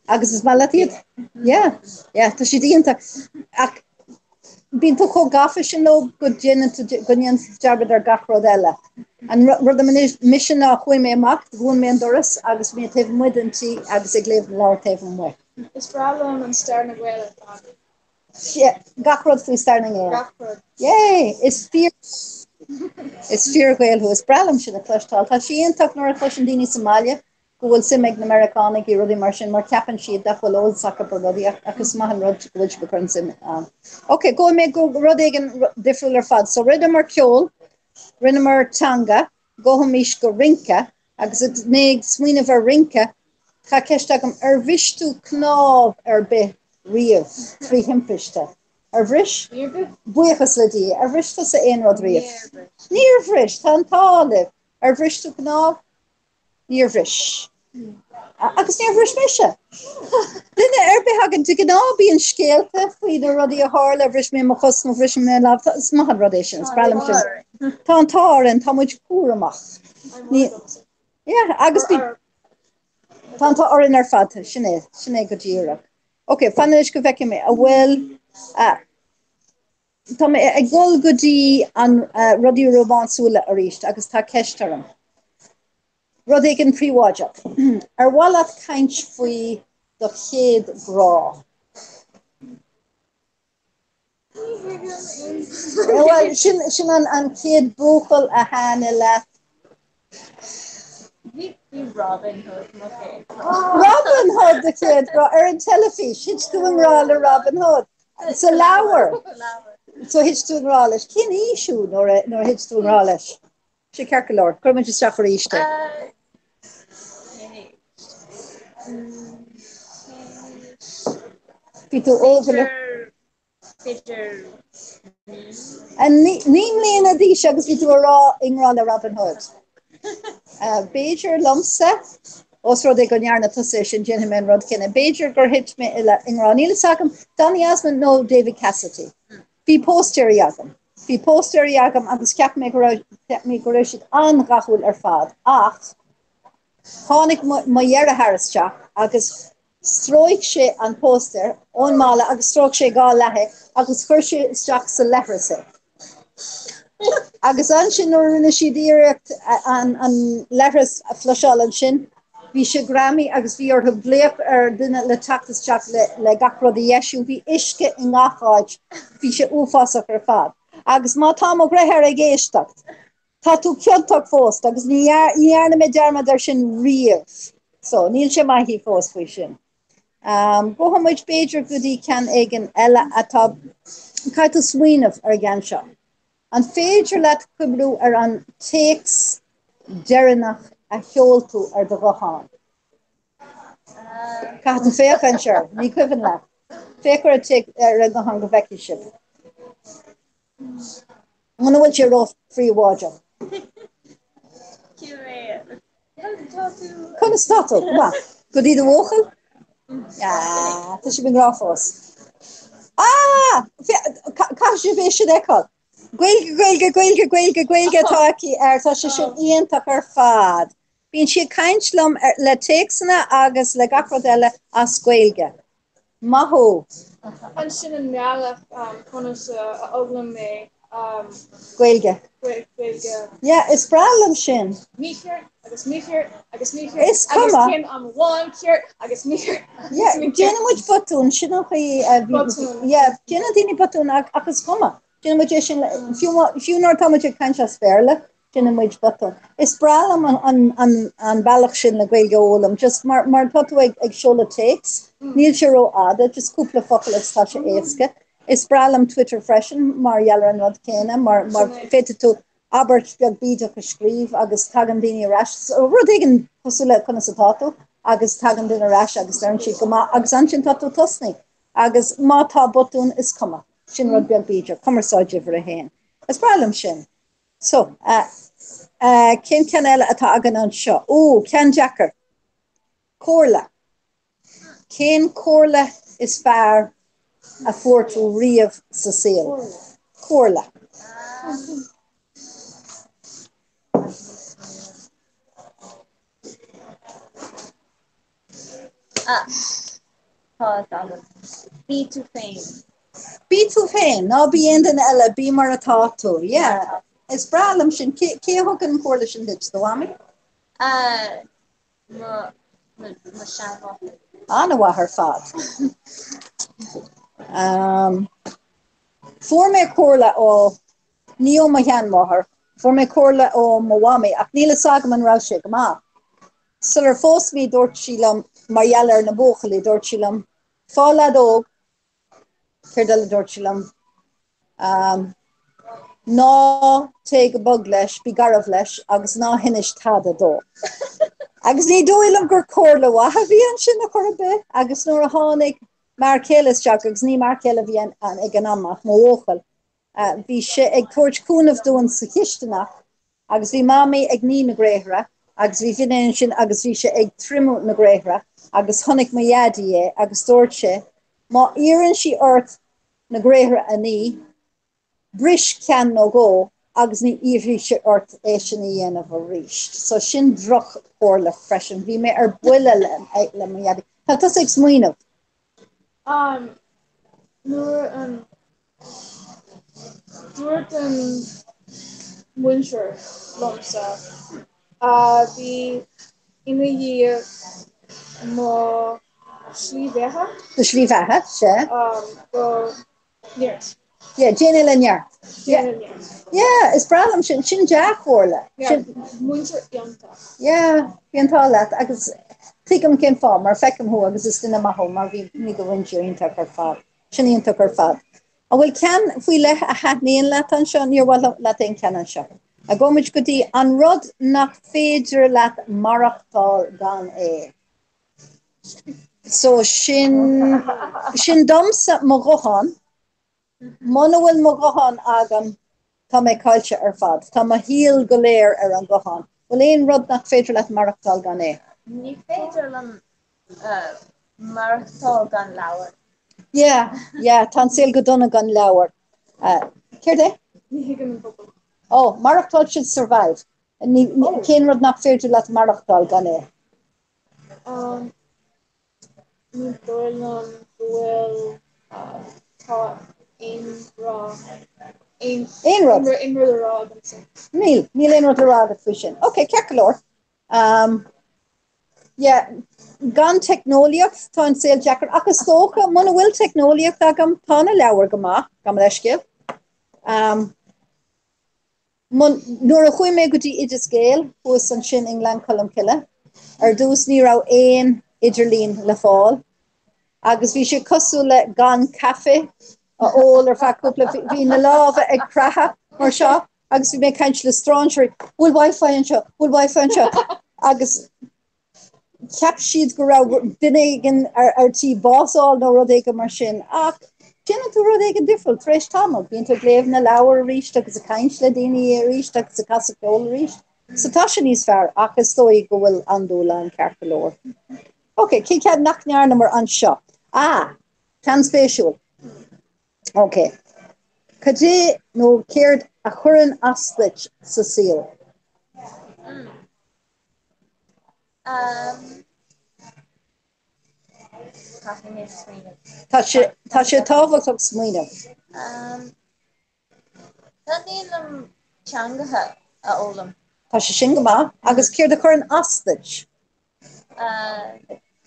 Agus is maith leat iad? Yeah, yeah, tá siad iontach. Ach bíonn tú chomh gafa sin leo go ndéanann tú go ndéanann tú dearmad ar gach rud eile. An rud a rinne mise ná chuaigh mé amach, dhún mé an doras agus bhí mé taobh amuigh den tí agus ag léamh na leabhar taobh amuigh. Is breá liom an stair na Gael ar fad. Gach rud faoi stair na nGael. Gach rud. Yay! Is fíor Is fíor-Ghael thú. Is breá liom sin a chloisteáil. Tá sé iontach nuair a chloiseann daoine sa mbaile go bhfuil suim ag na Meiriceánaigh i rudaí mar sin mar ceapann siad nach bhfuil eolas acu ar rudaí ach ach is maith an rud go bhfuil sibh ag cur an suim ann. Ok, gabhfaidh mé go rud éigin difriúil ar fad. So rinneamar ceol, rinneamar teanga, gabhaimis go rince agus agus mé ag smaoineamh ar rince, tá ceist agam, ar bhris tú cnámh ar bith riamh trí thimpiste? Ar bhris? Níor bhris. Buíochas le Dia. Ar bhris tusa aon rud riamh? Níor bhris. Níor bhris, tá an t-ádh libh. Ar bhris tú cnámh? Níor bhris. Agus níor bhris mise. Duine ar bith againn, de ghnáth bíonn scéalta faoi na rudaí a tharla, bhris mé mo chos nó bhris mé lámh, is maith an rud é sin, is breá liom sin. Tá an t-ádh orainn, tá muid cúramach. Ní, yeah, agus bí, tá an t-ádh orainn ar fad, sin é, sin é go díreach. Ok, fan anois go bhfeicfidh mé, a bhfuil, uh, Tá mé ag dul go dtí an rudaí rómánsúla arís agus tá ceist orm. Rud éigin príobháideach. Ar mhaith leat caint faoi do chéad ghrá? Bhuel, sin sin an an chéad buachaill a thaitnigh leat. Bhí bhí Robin Hood mo chéad ghrá. Robin Hood do chéad ghrá ar an teilifís. Thit tú i ngrá le Robin Hood. Sa leabhar. So thit tú i ngrá leis. Cén aois thú nuair a nuair a thit tú i ngrá leis? Sé ceart go leor. Cuirfidh muid isteach arís é. Bhí tú óg go leor. B'fhéidir 9 mbliana d'aois agus bhí tú a rá i ngrá le Robin Hood. B'fhéidir liomsa, os rud é go ndearna tusa é sin, déanfaidh mé an rud céanna. B'fhéidir gur thit mé i ngrá, níl fhios agam, Donny Osmond nó David Cassidy. Bhí póstaeirí agam. Bhí póstaeirí agam agus cheap mé go raibh, cheap mé go raibh siad an-dhathúil ar fad ach tháinig mo dheartháir isteach agus Stróic sé an póstaer ón mballa agus stróic sé dhá leath é agus chuir sé isteach sa leithreas é. Agus ansin nuair a rinne siad iarracht an leithreas a fluiseáil ansin, bhí sé greamaithe agus bhí orthu glaoch ar duine le teacht isteach le gach rud a dheisiú. Bhí uisce i ngach áit, bhí sé uafásach ar fad. Agus má tá mo dheartháir ag éisteacht, Tá tú ciontach fós agus ní dhearna mé dearmad air sin riamh. So, níl sé maithe fós faoi sin. Gabhfaidh muid b'fhéidir go dtí ceann éigin eile atá, caithfidh tú smaoineamh ar an gceann seo. An féidir leat cuimhniú ar an téacs deireanach a sheol tú ar do ghuthán? Caithfidh tú féachaint air, ní cuimhin leat. Féach ar an téacs ar an nguthán go bhfeicfidh sibh. Muna bhfuil sé ró-phríobháideach. Conas tá tú? Go maith. Go dtí do bhuachaill? Ah, tá sibh i ngrá fós. Ah! Caithfidh sibh é sin a fheiceáil. Gaeilge, Gaeilge, Gaeilge, Gaeilge, Gaeilge atá aici air. Tá sé sin iontach ar fad. Bíonn sí ag caint liom le téacsanna agus le gach rud eile as Gaeilge. Maith thú! Ansin an mbealach conas a fhoghlaim mé Gaeilge. Gaeilge. Yeah, is breá liom sin. Mícheart agus mícheart agus mícheart Is cuma. Agus ceann amháin ceart agus mícheart. Yeah, déanann muid botún, sin an chaoi a bhí. Botún. Yeah, déanann daoine botún ach is cuma. Déanann muid é sin, fiú nuair atá muid ag caint as Béarla, déanann muid botún. Is breá liom an bealach sin le Gaeilge a fhoghlaim, just mar mar tá tú ag ag seoladh téacs, níl sé rófhada, just cúpla focal agus tá sé éasca. Is breá liom Twitter freisin mar gheall ar an rud céanna, mar mar féadfaidh tú abairt beag bídeach a scríobh agus tagann daoine ar ais, rud éigin cosúil le conas atá tú agus tagann duine ar ais agus deireann siad go maith agus ansin tá tú tosnaithe. Agus má tá botún, is cuma. Sin rud beag bídeach, cumarsáid uimhir a haon. Is breá liom sin. So, cén ceann eile atá againn anseo? Ó, ceann deacair. Comhairle. Cén comhairle is fearr a fuair tú riamh sa saol? Comhairle. Ah, tá a fhios agam. Bí tú féin. Bí tú féin, ná bí aon duine eile, bí mar atá tú. Yeah. Is breá liom sin. Cé, cé a thug an chomhairle sin duit, do mhamaí? Uh, mo, mo, mo seanmháthair. An-mhaith ar fad. Um, fuair mé comhairle ó, ní ó mo sheanmháthair, fuair mé comhairle ó mo mhamaí, ach níl fhios agam an raibh sé go maith. Sular phós mé dúirt sí liom, mar gheall ar na buachaillí, dúirt sí liom, faigh leaid óg, céard eile a dúirt sí liom, um, ná téigh go bog leis, bí garbh leis agus ná hinis tada dó. Agus ní dóigh liom gur comhairle mhaith a bhí ansin ar chor ar bith agus nuair a tháinig m'fhear céile isteach agus ní m'fhear céile a bhí ag an am ach mo bhuachaill, Bhí sé ag tabhairt cúnamh dúinn sa chisteanach agus bhí Mamaí ag ní na gréithre agus bhí Vinny ansin agus bhí sé ag triomú na gréithre agus chonaic mo Dhaidí é agus dúirt sé, má iarrann sí ort na gréithre a ní, bris ceann nó dhó agus ní iarrfaidh sí ort é sin a dhéanamh arís. So sin droch-chomhairle freisin. Bhí mé ar buile le mo Dhaidí. Tá tusa ag smaoineamh. Um, nuair an. Dúirt an múinteoir liomsa a bhí ina dhiaidh mo shlí bheatha. Do shlí bheatha, sea. Go neart. Yeah, déan é le neart. Déan le neart. Yeah, is breá liom sin, sin dea-chomhairle. Yeah, múinteoir iontach. Yeah, bhí an t-ádh leat agus tuigim cén fáth, mar feicim thú agus is duine maith thú mar bhí bhí do mhúinteoir iontach ar fad. Sin iontach ar fad. An bhfuil ceann faoi leith a thaitníonn leat anseo? Níor mhaith leat aon cheann anseo. Gabhfaimid go dtí an rud nach féidir leat maireachtáil gan é. So sin, sin domsa mo ghuthán. Muna bhfuil mo ghuthán agam, tá mé caillte ar fad. Tá mo shaol go léir ar an ghuthán. Bhfuil aon rud nach féidir leat maireachtáil gan é? Ní féidir liom maireachtáil gan leabhar. Yeah, yeah, tá an saol go dona gan leabhar. Céard é? Ní thuigim an focal. Oh, maireachtáil sin survive. Ní, cén rud nach féidir leat maireachtáil gan é? Um, ní dóigh liom go bhfuil tá aon rá aon Aon rud. aon rud a rá agamsa. Níl, níl aon rud le rá agat faoi sin. Ok, ceart go leor. Um, yeah, gan teicneolaíocht tá an saol deacair ach is dócha muna bhfuil teicneolaíocht agam tá na leabhair go maith, gabh mo leithscéal. Um, Nuair a chuaigh mé go dtí Oideas Gael thuas ansin i nGleann Cholm Cille, ar dtús ní raibh aon idirlíon le fáil agus bhí sé cosúil le gan caife a ól ar feadh cúpla, bhí na lámha ag creathadh mar seo agus bhí mé ag caint le strainséirí, bhfuil wifi anseo, bhfuil wifi anseo agus cheap siad go raibh duine éigin ar tí bás a fháil nó rud éigin mar sin, ach déanann tú rud éigin difriúil tar éis tamaill, bíonn tú ag léamh na leabhar arís agus ag caint le daoine arís agus ag casadh ceoil arís. So tá sé níos fearr ach is dóigh go bhfuil an-dúshlán ceart go leor. Ok, cén ceann nach ndearnamar anseo? Ah, ceann spéisiúil. Ok. Cad é nó céard a chuireann as duit sa saol? Caithfidh mé smaoineamh. Tá sé tá sé tábhachtach smaoineamh. Taitníonn liom teangacha a fhoghlaim. Tá sé sin go maith. Agus céard a chuireann as duit?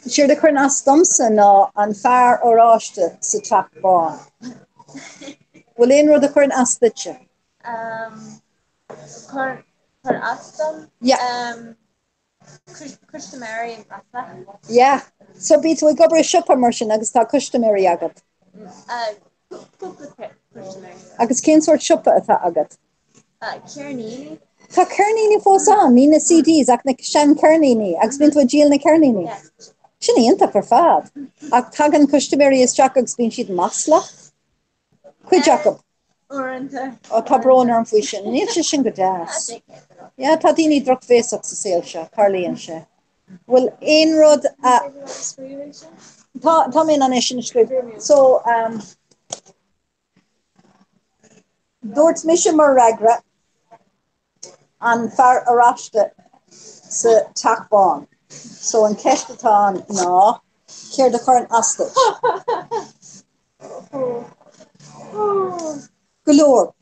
Séard a chuireann as domsa ná an fear oráiste sa Teach Bán. Bhfuil aon rud a chuireann as duitse? Cur cur as dom? Yeah. Custaiméirí maslach. Yeah. So bíonn tú ag obair i siopa mar sin agus tá custaiméirí agat? Cúpla custaiméirí. Agus cén sórt siopa atá agat? Ceirníní. Tá ceirníní fós ann, ní na CDs ach na seancheirníní agus bíonn tú ag díol na ceirníní. Yeah. Sin iontach ar fad. Ach tagann custaiméirí isteach agus bíonn siad maslach? Cuid acu. Uaireanta. Ó, tá brón orm faoi sin. Níl sé sin go deas. Yeah, tá daoine drochbhéasach sa saol seo, tarlaíonn sé. Bhfuil aon rud a. Tá, tá mé in ann é sin a scríobh. So, um, dúirt mise mar fhreagra an fear oráiste sa Teach Bán. So an ceist atá ann ná, céard a chuireann as duit? Go leor.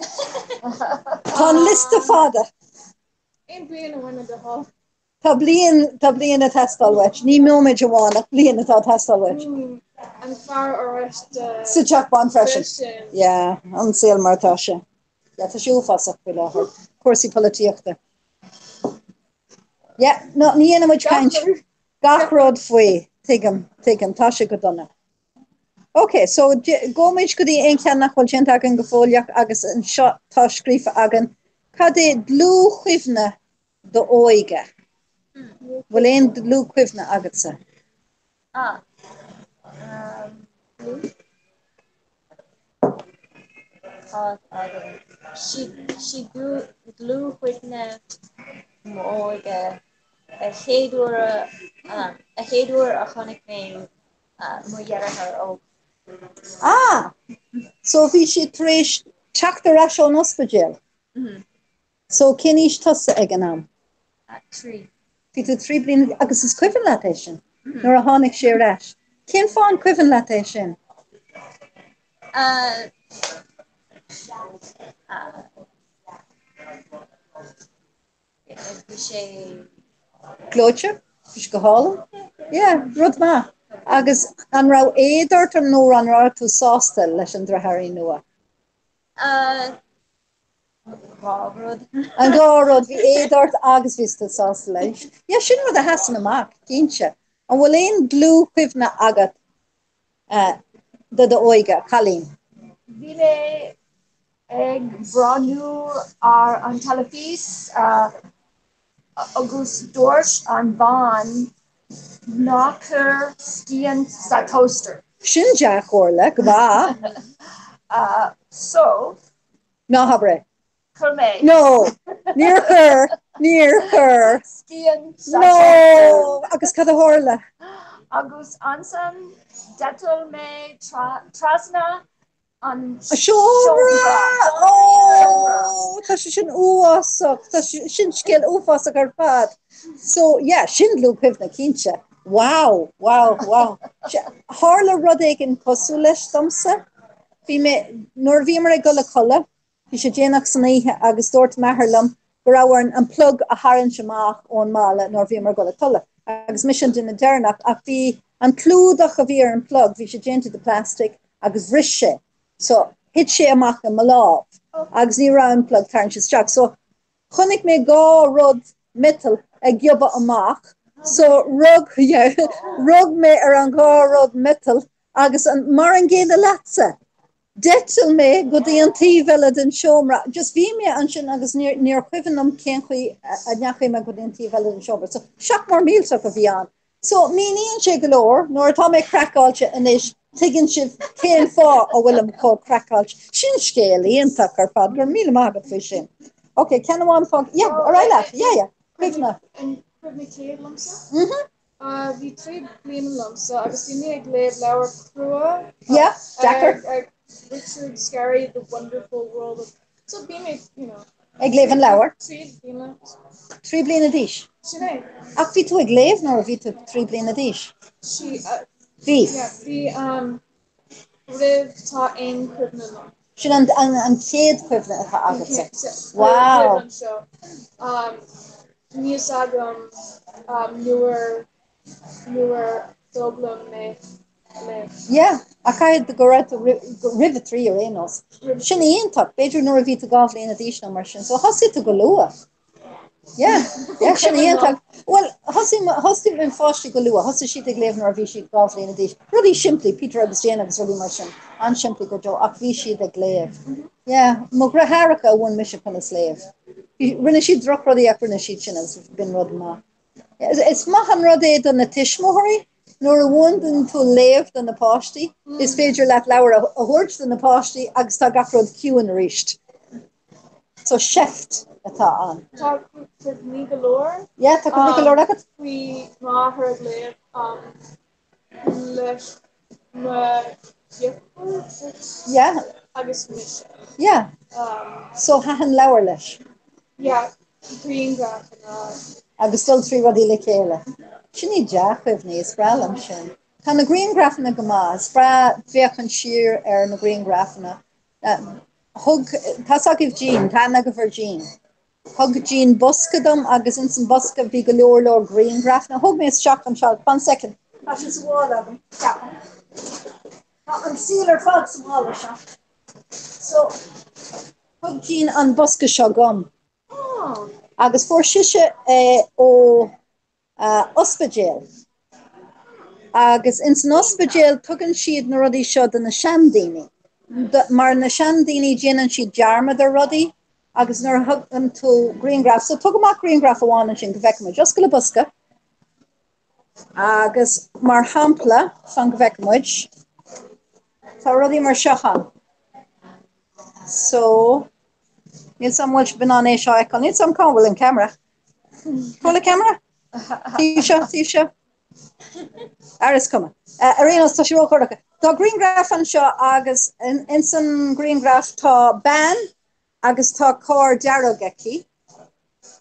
Tá an liosta fada. Aon bliain amháin le do thoil. Tá bliain, tá bliain ag teastáil uait. Ní nóiméad amháin ach bliain atá ag teastáil uait. An fear oráiste. Sa Teach Bán freisin. Yeah, an saol mar atá sé. Yeah, tá sé uafásach faoi láthair. Cúrsaí polaitíochta. Yeah, no, ní dhéanfaidh muid caint gach rud faoi. Tuigim, tuigim, tá sé go dona. Ok, so gabhfaimid go dtí aon cheann nach bhfuil déanta againn go fóilleach agus anseo tá scríofa againn, cad é dlúthchuimhne d'óige? Bhfuil aon dlúthchuimhne agatsa? Ah, um, dlúth? Tá agam. Sí, sí dlúthchuimhne m'óige a chéad uair a, um, a chéad uair a chonaic mé mo dheartháir óg. Ah! So bhí sé tar éis teacht ar ais ón ospidéal? So cén aois tusa ag an am? 3. Bhí tú 3 bliana agus is cuimhin leat é sin? Nuair a tháinig sé ar ais. Cén fáth an cuimhin leat é sin? Bhí sé. Gleoite? Bhí sé go hálainn? Yeah, rud maith. Agus an raibh éad ort nó an raibh tú sásta leis an deartháirín nua? Dhá rud. An dhá rud, bhí éad ort agus bhí tú sásta leis. Yeah, sin rud a sheasann amach, cinnte. An bhfuil aon dlúthchuimhne agat de d'óige, cailín? Bhí mé ag breathnú ar an teilifís agus dúirt an bhean ná cuir scian sa toaster. Sin dea-chomhairle, go maith. So. Ná habair é. Chuir mé. No! Níor chuir! Níor chuir! Scian sa No! Agus cad a tharla? Agus ansan d'eitil mé trasna an seomra! Ó! Tá sé sin uafásach! Tá sé sin scéal uafásach ar fad. So, yeah, sin dlúthchuimhne, cinnte. Wow! Wow! Wow! Tharla rud éigin cosúil leis domsa. Bhí mé, nuair a bhíomar ag dul a chodladh, Bhí sé déanach san oíche agus dúirt m'athair liom go raibh orainn an plug a tharraingt amach ón mballa nuair a bhíomar ag dul a chodladh. Agus mise an duine deireanach ach bhí an clúdach a bhí ar an plug, bhí sé déanta de plastic agus bhris sé. So thit sé amach i mo lámh agus ní raibh an plug tarraingte isteach. So chonaic mé dhá rud miotail ag giobadh amach so rug, yeah, rug mé ar an dhá rud miotail agus an, mar an gcéanna leatsa. D'eitil mé go dtí an taobh eile den seomra. Just bhí mé ansin agus níor níor chuimhin liom cén chaoi a ndeachaigh mé go dtí an taobh eile den seomra. So seach mór millteach a bhí ann. So míníonn sé go leor, nuair atá mé craiceáilte anois, tuigeann sibh cén fáth a bhfuilim chomh craiceáilte. Sin scéal iontach ar fad, go raibh míle maith agat faoi sin. Ok, ceann amháin fág, yeah, ar aghaidh leat, yeah, yeah, cuimhne. An cuimhne céad liomsa? Mhm. Bhí 3 bliana liomsa agus bhí mé ag léamh leabhar crua Yeah, deacair. Richard Scarry, The Wonderful World of So bhí mé, you know. Ag léamh an leabhar? 3 bliana. 3 bliana d'aois? Sin é. Ach bhí tú ag léamh nuair a bhí tú 3 bliana d'aois? Sí. Bhí. Yeah, bhí um, roimh tá aon chuimhne liom. Sin an, an, an chéad chuimhne atá agatsa. Wow! Roimh anseo. Um, níl fhios agam um, nuair, nuair d'fhoghlaim mé léamh. Yeah, ach caithfidh go raibh tú roimh a trí ar aon nós. Sin iontach, b'fhéidir nuair a bhí tú 2 bhliana d'aois nó mar sin, so thosaigh tú go luath. Yeah, yeah, sin iontach. Bhuel, thosaigh thosaigh mo pháistí go luath, thosaigh siad ag léamh nuair a bhí siad 2 bhliana d'aois. Rudaí simplí, Peter agus Jane agus rudaí mar sin, an-simplí go deo, ach bhí siad ag léamh. Yeah, mo dheartháireacha a mhúin mise conas léamh. Rinne siad drochrudaí ach rinne siad sin agus b'in rud maith. Is maith an rud é do na tuismitheoirí nuair a mhúineann tú léamh do na páistí, is féidir leat leabhar a thabhairt do na páistí agus tá gach rud ciúin arís. So seift atá ann. Tá cuimhní go leor. Yeah, tá cuimhní go leor agat. Faoi m'athair ag léamh leis mo dheirfiúr Yeah. agus mise. Yeah. So thaitin leabhar leis. Yeah, grianghrafanna. Agus dul trí rudaí le chéile. Sin iad dea-chuimhní, is breá liom sin. Tá na grianghrafanna go maith, is breá féachaint siar ar na grianghrafanna. Thug, tá's agaibh Jean, tá aithne agaibh ar Jean. Thug Jean bosca dom agus ins an bosca bhí go leor leor grianghrafanna. Thóg mé isteach anseo, one second. Tá sé sa mhála agam, ceapaim. Tá an saol ar fad sa mhála seo. So, thug Jean an bosca seo dom. Agus fuair sise é ó ospidéal. Agus ins an ospidéal tugann siad na rudaí seo do na seandaoine. Mar na seandaoine déanann siad dearmad ar rudaí agus nuair a thugann tú grianghraf, so tóg amach grianghraf amháin ansin go bhfeicfidh muid. Oscail an bosca. Agus mar shampla, fan go bhfeicfidh muid, tá rudaí mar seo ann. So, níl 's a'm bhfuil sibh in ann é seo a fheiceáil, níl 's a'm cá bhfuil an ceamara. Cá bhfuil an ceamara? Taobh seo, taobh seo. Ar is cuma. Ar aon nós, tá sé ródhorcha. Tá grianghraf anseo agus ins an grianghraf tá bean agus tá carr dearg aici.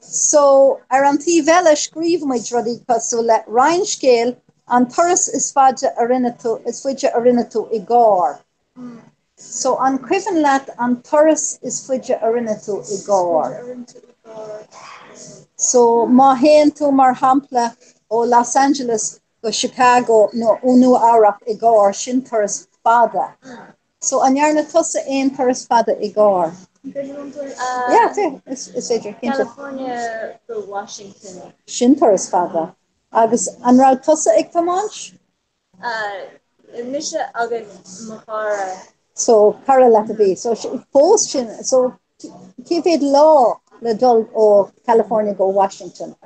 So, ar an taobh eile scríobh muid rudaí cosúil le roinn scéal an turas is faide a rinne tú, is faide a rinne tú i gcarr. So an cuimhin leat an turas is faide a rinne tú i gcarr? So má théann tú mar shampla ó Los Angeles go Chicago nó ó Nua Eabhrac i gcarr, sin turas fada. So an ndearna tusa aon turas fada i gcarr? Yeah, is féidir, cinnte. California go Washington. Sin turas fada. Agus an raibh tusa ag tiomáint? Mise agus mo chara. So, cara leat a bhí. So, fós sin, so, cé mhéad lá le dul ó California go Washington?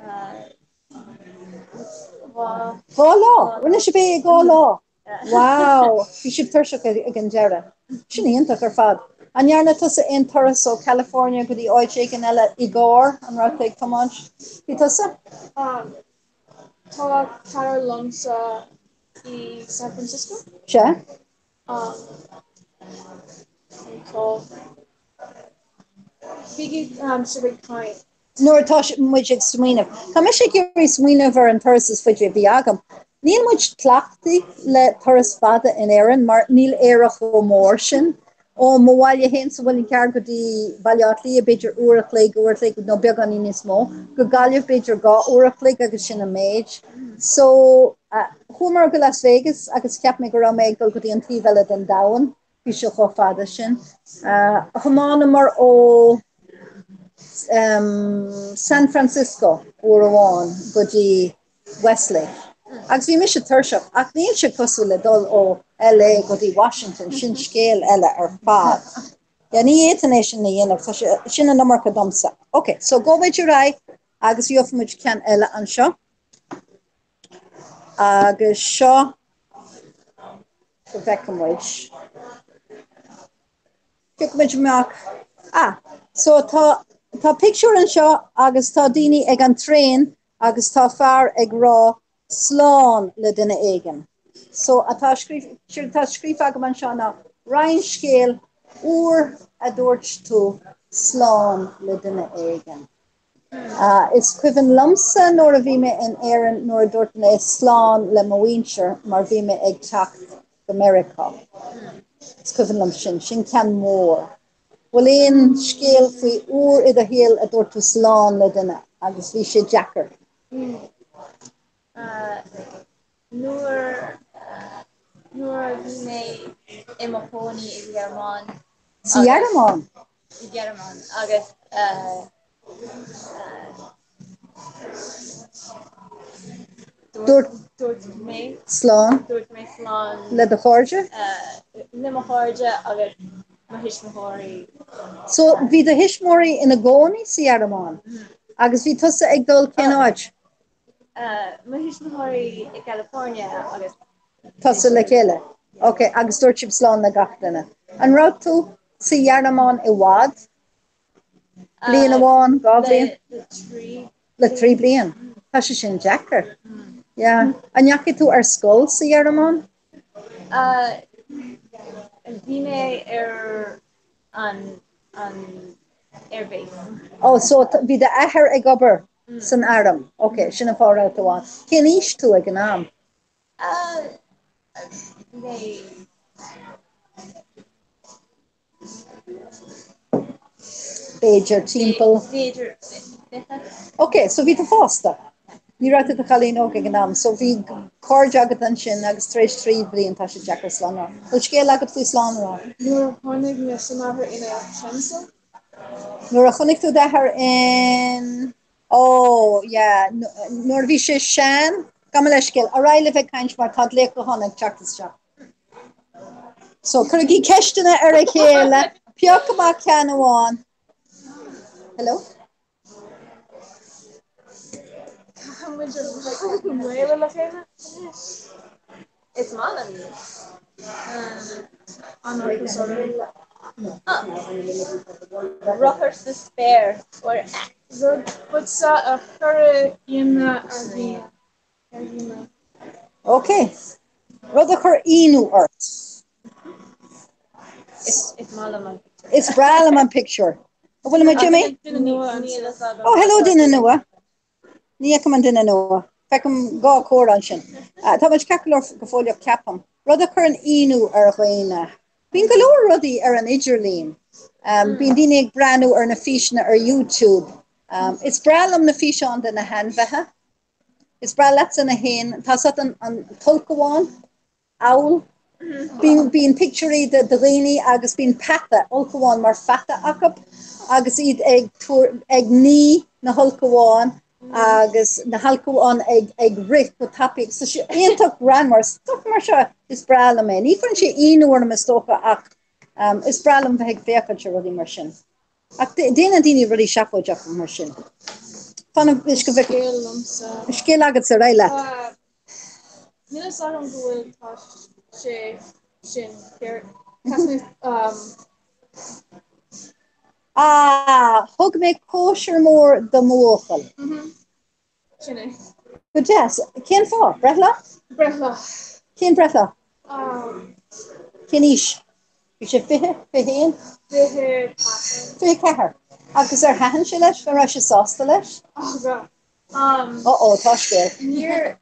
Dhá. Dhá lá? Rinne sibh é i dhá lá? Wow! Bhí sibh tuirseach ag an deireadh. Sin iontach ar fad. An ndearna tusa aon turas ó California go dtí áit éigin eile i gcarr? An raibh tú ag tiomáint? Bhí tusa? Tá cara liomsa i San Francisco. Sea. Tá. Bígí sibh ag caint. Nuair atá muid ag smaoineamh. Tá mise ag iarraidh smaoineamh ar an turas is faide a bhí agam. Níl muid cleachtaithe le turas fada in Éirinn mar níl Éire chomh mór sin. Ó mo bhaile féin sa Mhuileann gCearr go dtí Baile Átha Cliath b'fhéidir uair a chloig, uair a chloig nó beagáinín níos mó. Go Gaillimh b'fhéidir 2 uair a chloig agus sin an méid. So, chuamar go Las Vegas agus cheap mé go raibh mé ag dul go dtí an taobh eile den domhan, bhí sé chomh fada sin. Thiomáineamar ó San Francisco uair amháin go dtí Westlake. Agus bhí mise tuirseach, ach níl sé cosúil le dul ó LA go dtí Washington, sin scéal eile ar fad. Yeah, ní fhéadfainn é sin a dhéanamh, tá sé, sin an iomarca domsa. Ok, so gabhfaidh muid ar aghaidh agus gheobhaidh muid ceann eile anseo. Agus seo go bhfeicfidh muid. Piocfaidh muid amach. Ah, so tá, tá pictiúr anseo agus tá daoine ag an traein agus tá fear ag rá slán le duine éigin. So atá scríofa, séard atá scríofa agam anseo ná roinn scéal uair a dúirt tú slán le duine éigin. Is cuimhin liomsa nuair a bhí mé in Éirinn nuair a dúirt mé slán le mo mhuintir mar bhí mé ag teacht go Meiriceá. Is cuimhin liom sin, sin ceann mór. Bhfuil aon scéal faoi uair i do shaol a dúirt tú slán le duine agus bhí sé deacair? Nuair nuair a bhí mé i mo chónaí i Ghearmáin. Sa Ghearmáin? I Ghearmáin agus Dúirt Dúirt mé. Slán. Dúirt mé slán. Le do chairde? Le mo chairde agus mo thuismitheoirí. So bhí do thuismitheoirí ina gcónaí sa Ghearmáin agus bhí tusa ag dul cén áit? Mo thuismitheoirí i gCalifornia agus. Tusa le chéile. Ok, agus dúirt sibh slán le gach duine. An raibh tú sa Ghearmáin i bhfad? Bliain amháin, 2 bhliain? Le trí. Le 3 bliain. Tá sé sin deacair. Yeah. An ndeachaigh tú ar scoil sa Ghearmáin? Bhí mé ar an an airbase. Oh, so bhí d'athair ag obair san arm. Ok, sin an fáth a raibh tú ann. Cén aois tú ag an am? Bhí mé B'fhéidir timpeall. B'fhéidir 20. Ok, so bhí tú fásta. Ní raibh tú i do chailín óg ag an am. So bhí cairde agat ansin agus tar éis 3 bliain tá sé deacair slán a rá. Bhfuil scéal agat faoi slán a rá? Nuair a chonaic mise m'athair ina sheansaol. Nuair a chonaic tú d'athair in. Oh, yeah, nuair a bhí sé sean, gabh mo leithscéal, ar aghaidh libh ag caint mar tá glaoch gutháin ag teacht isteach. So, cuirigí ceisteanna ar a chéile, pioc amach ceann amháin. Hello? Caithfidh muid a bhualadh le chéile anois. Is maith liom iad. An ocras orm. Rothar sa spéir or Rud fútsa a chuirfeadh ionadh ar dhaoine. Ar dhaoine. Ok. Rud a chuir ionadh ort. Is maith liom an pictiúr. Is breá liom an pictiúr. An bhfuil muid Jimmy? Duine nua anseo. Oh, hello duine nua. Ní fheicim an duine nua. Feicim 2 comhrá ansin. Tá muid ceart go leor go fóilleach ceapaim. Rud a chuireann ionadh ar dhaoine. Bíonn go leor rudaí ar an idirlíon. Bíonn daoine ag breathnú ar na físeanna ar YouTube. Is breá liom na físeáin de na hainmhithe. Is breá leatsa na héin. Tá a fhios agat an t-ulchabhán, owl. Bíonn bíonn pictiúirí de dhaoine agus bíonn peata, ulchabhán mar pheata acu agus iad ag ag ní na hulchabháin agus na hulchabháin ag ag rith go tapaidh. Tá sé iontach greannmhar. Stuff mar seo is breá liom é. Ní chuireann sé ionadh orm is dócha ach is breá liom bheith ag féachaint ar rudaí mar sin. Ach déanann daoine rudaí seafóideacha mar sin. Fan anois go bhfeice. Scéal liomsa. Scéal agatsa, ar aghaidh leat. Níl fhios agam go bhfuil tá sé sin ceart. Ah, thug mé cóisir mór do mo bhuachaill. Sin é. Go deas. Cén fáth? Breithlá? Breithlá. Cén breithlá? Cén aois? Bhí sé 20, 21? 24. 24. Agus ar thaitin sé leis? An raibh sé sásta leis? Oh God. Um, Oh oh, tá scéal. Níor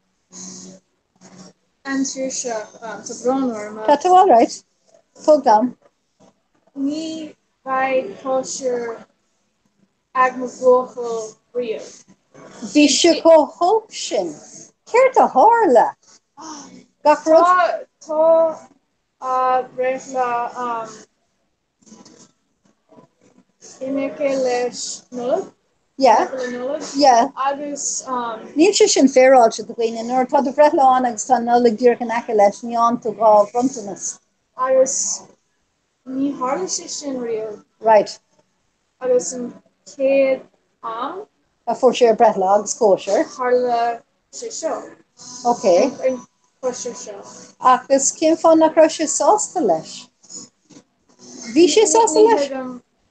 an tsaoirse um, tá brón orm. Tá tú all right. Tóg d'am. Ní bheidh cóisir ag mo bhuachaill riamh. Bhí sé chomh holc sin. Céard a tharla? Gach rud? Tá tá a breithlá um, in aice leis Nollaig. Yeah. Le Nollaig. Yeah. Agus um, Níl sé sin féaráilte do dhaoine. Nuair atá do bhreithlá ann agus tá Nollaig díreach in aice leis, ní fhaigheann tú dhá bhronntanas. Agus ní tharla sé sin riamh. Right. Agus an chéad am. A fuair sé a breithlá agus cóisir. Tharla sé seo. Ok. An cóisir seo. Agus cén fáth nach raibh sé sásta leis? Bhí sé sásta leis?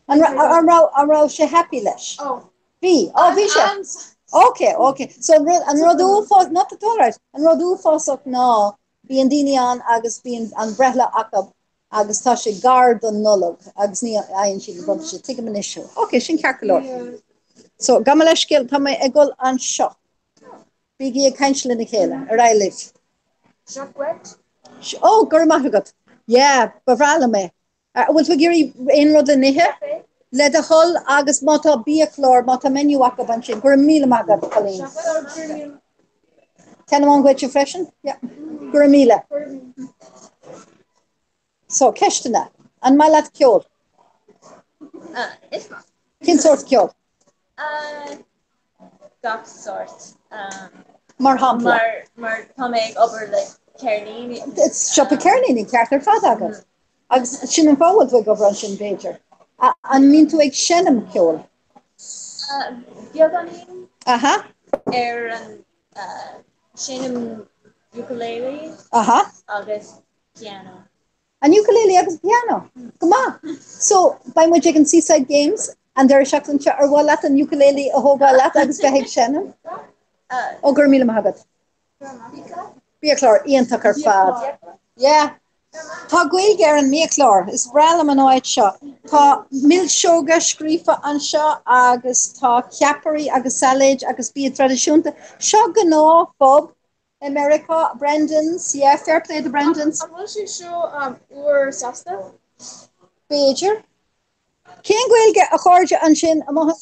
An raibh an raibh sé happy leis? Oh. Bhí. Oh, bhí sé. Ok, ok. So an rud an rud uafás not at all right. An rud uafásach ná Bíonn daoine ann agus bíonn an breithlá acu agus tá sé gar don Nollaig agus ní fhaigheann siad an bronntanas. Tuigim anois thú. Ok, sin ceart go leor. So, gabh mo leithscéal, tá mé ag dul anseo. Bígí ag caint lena chéile. Ar aghaidh libh. Seo dhuit? Ó, go raibh maith agat. Yeah, ba bhreá liom é. An bhfuil tú ag iarraidh aon rud le n-ithe? Le do thoil agus má tá biachlár, má tá menu acu ansin, go raibh míle maith agat, Colleen. Ceann amháin dhuitse freisin? Yeah. Go raibh míle. So, ceisteanna. An maith leat ceol? Is maith. Cén sórt ceoil? Gach sórt. Mar shampla? Mar tá mé ag obair le ceirníní. It's siopa ceirníní, ceart ar fad agat. Agus sin an fáth a bhfuil tú ag obair ansin, b'fhéidir. An mbíonn tú ag seinm ceoil? Beagáinín. Aha. Ar an seinm ukulele. Aha. Agus piano. An ukulele agus piano. Go maith! So, beidh muid ag an Seaside Games an deireadh seachtaine seo. Ar mhaith leat an ukulele a thógáil leat agus bheith ag seinm? Ó, go raibh míle maith agat. Biachlár iontach ar fad. Yeah. Tá Gaeilge ar an mbiachlár. Is breá liom an áit seo. Tá milseoga scríofa anseo agus tá ceapairí agus sailéid agus bia traidisiúnta. Seo gnáth-phub I Meiriceá, Brendan's, yeah, fair play to Brendan's. An bhfuil sé seo úr seasta? B'fhéidir. Cén Ghaeilge a chairde ansin amuigh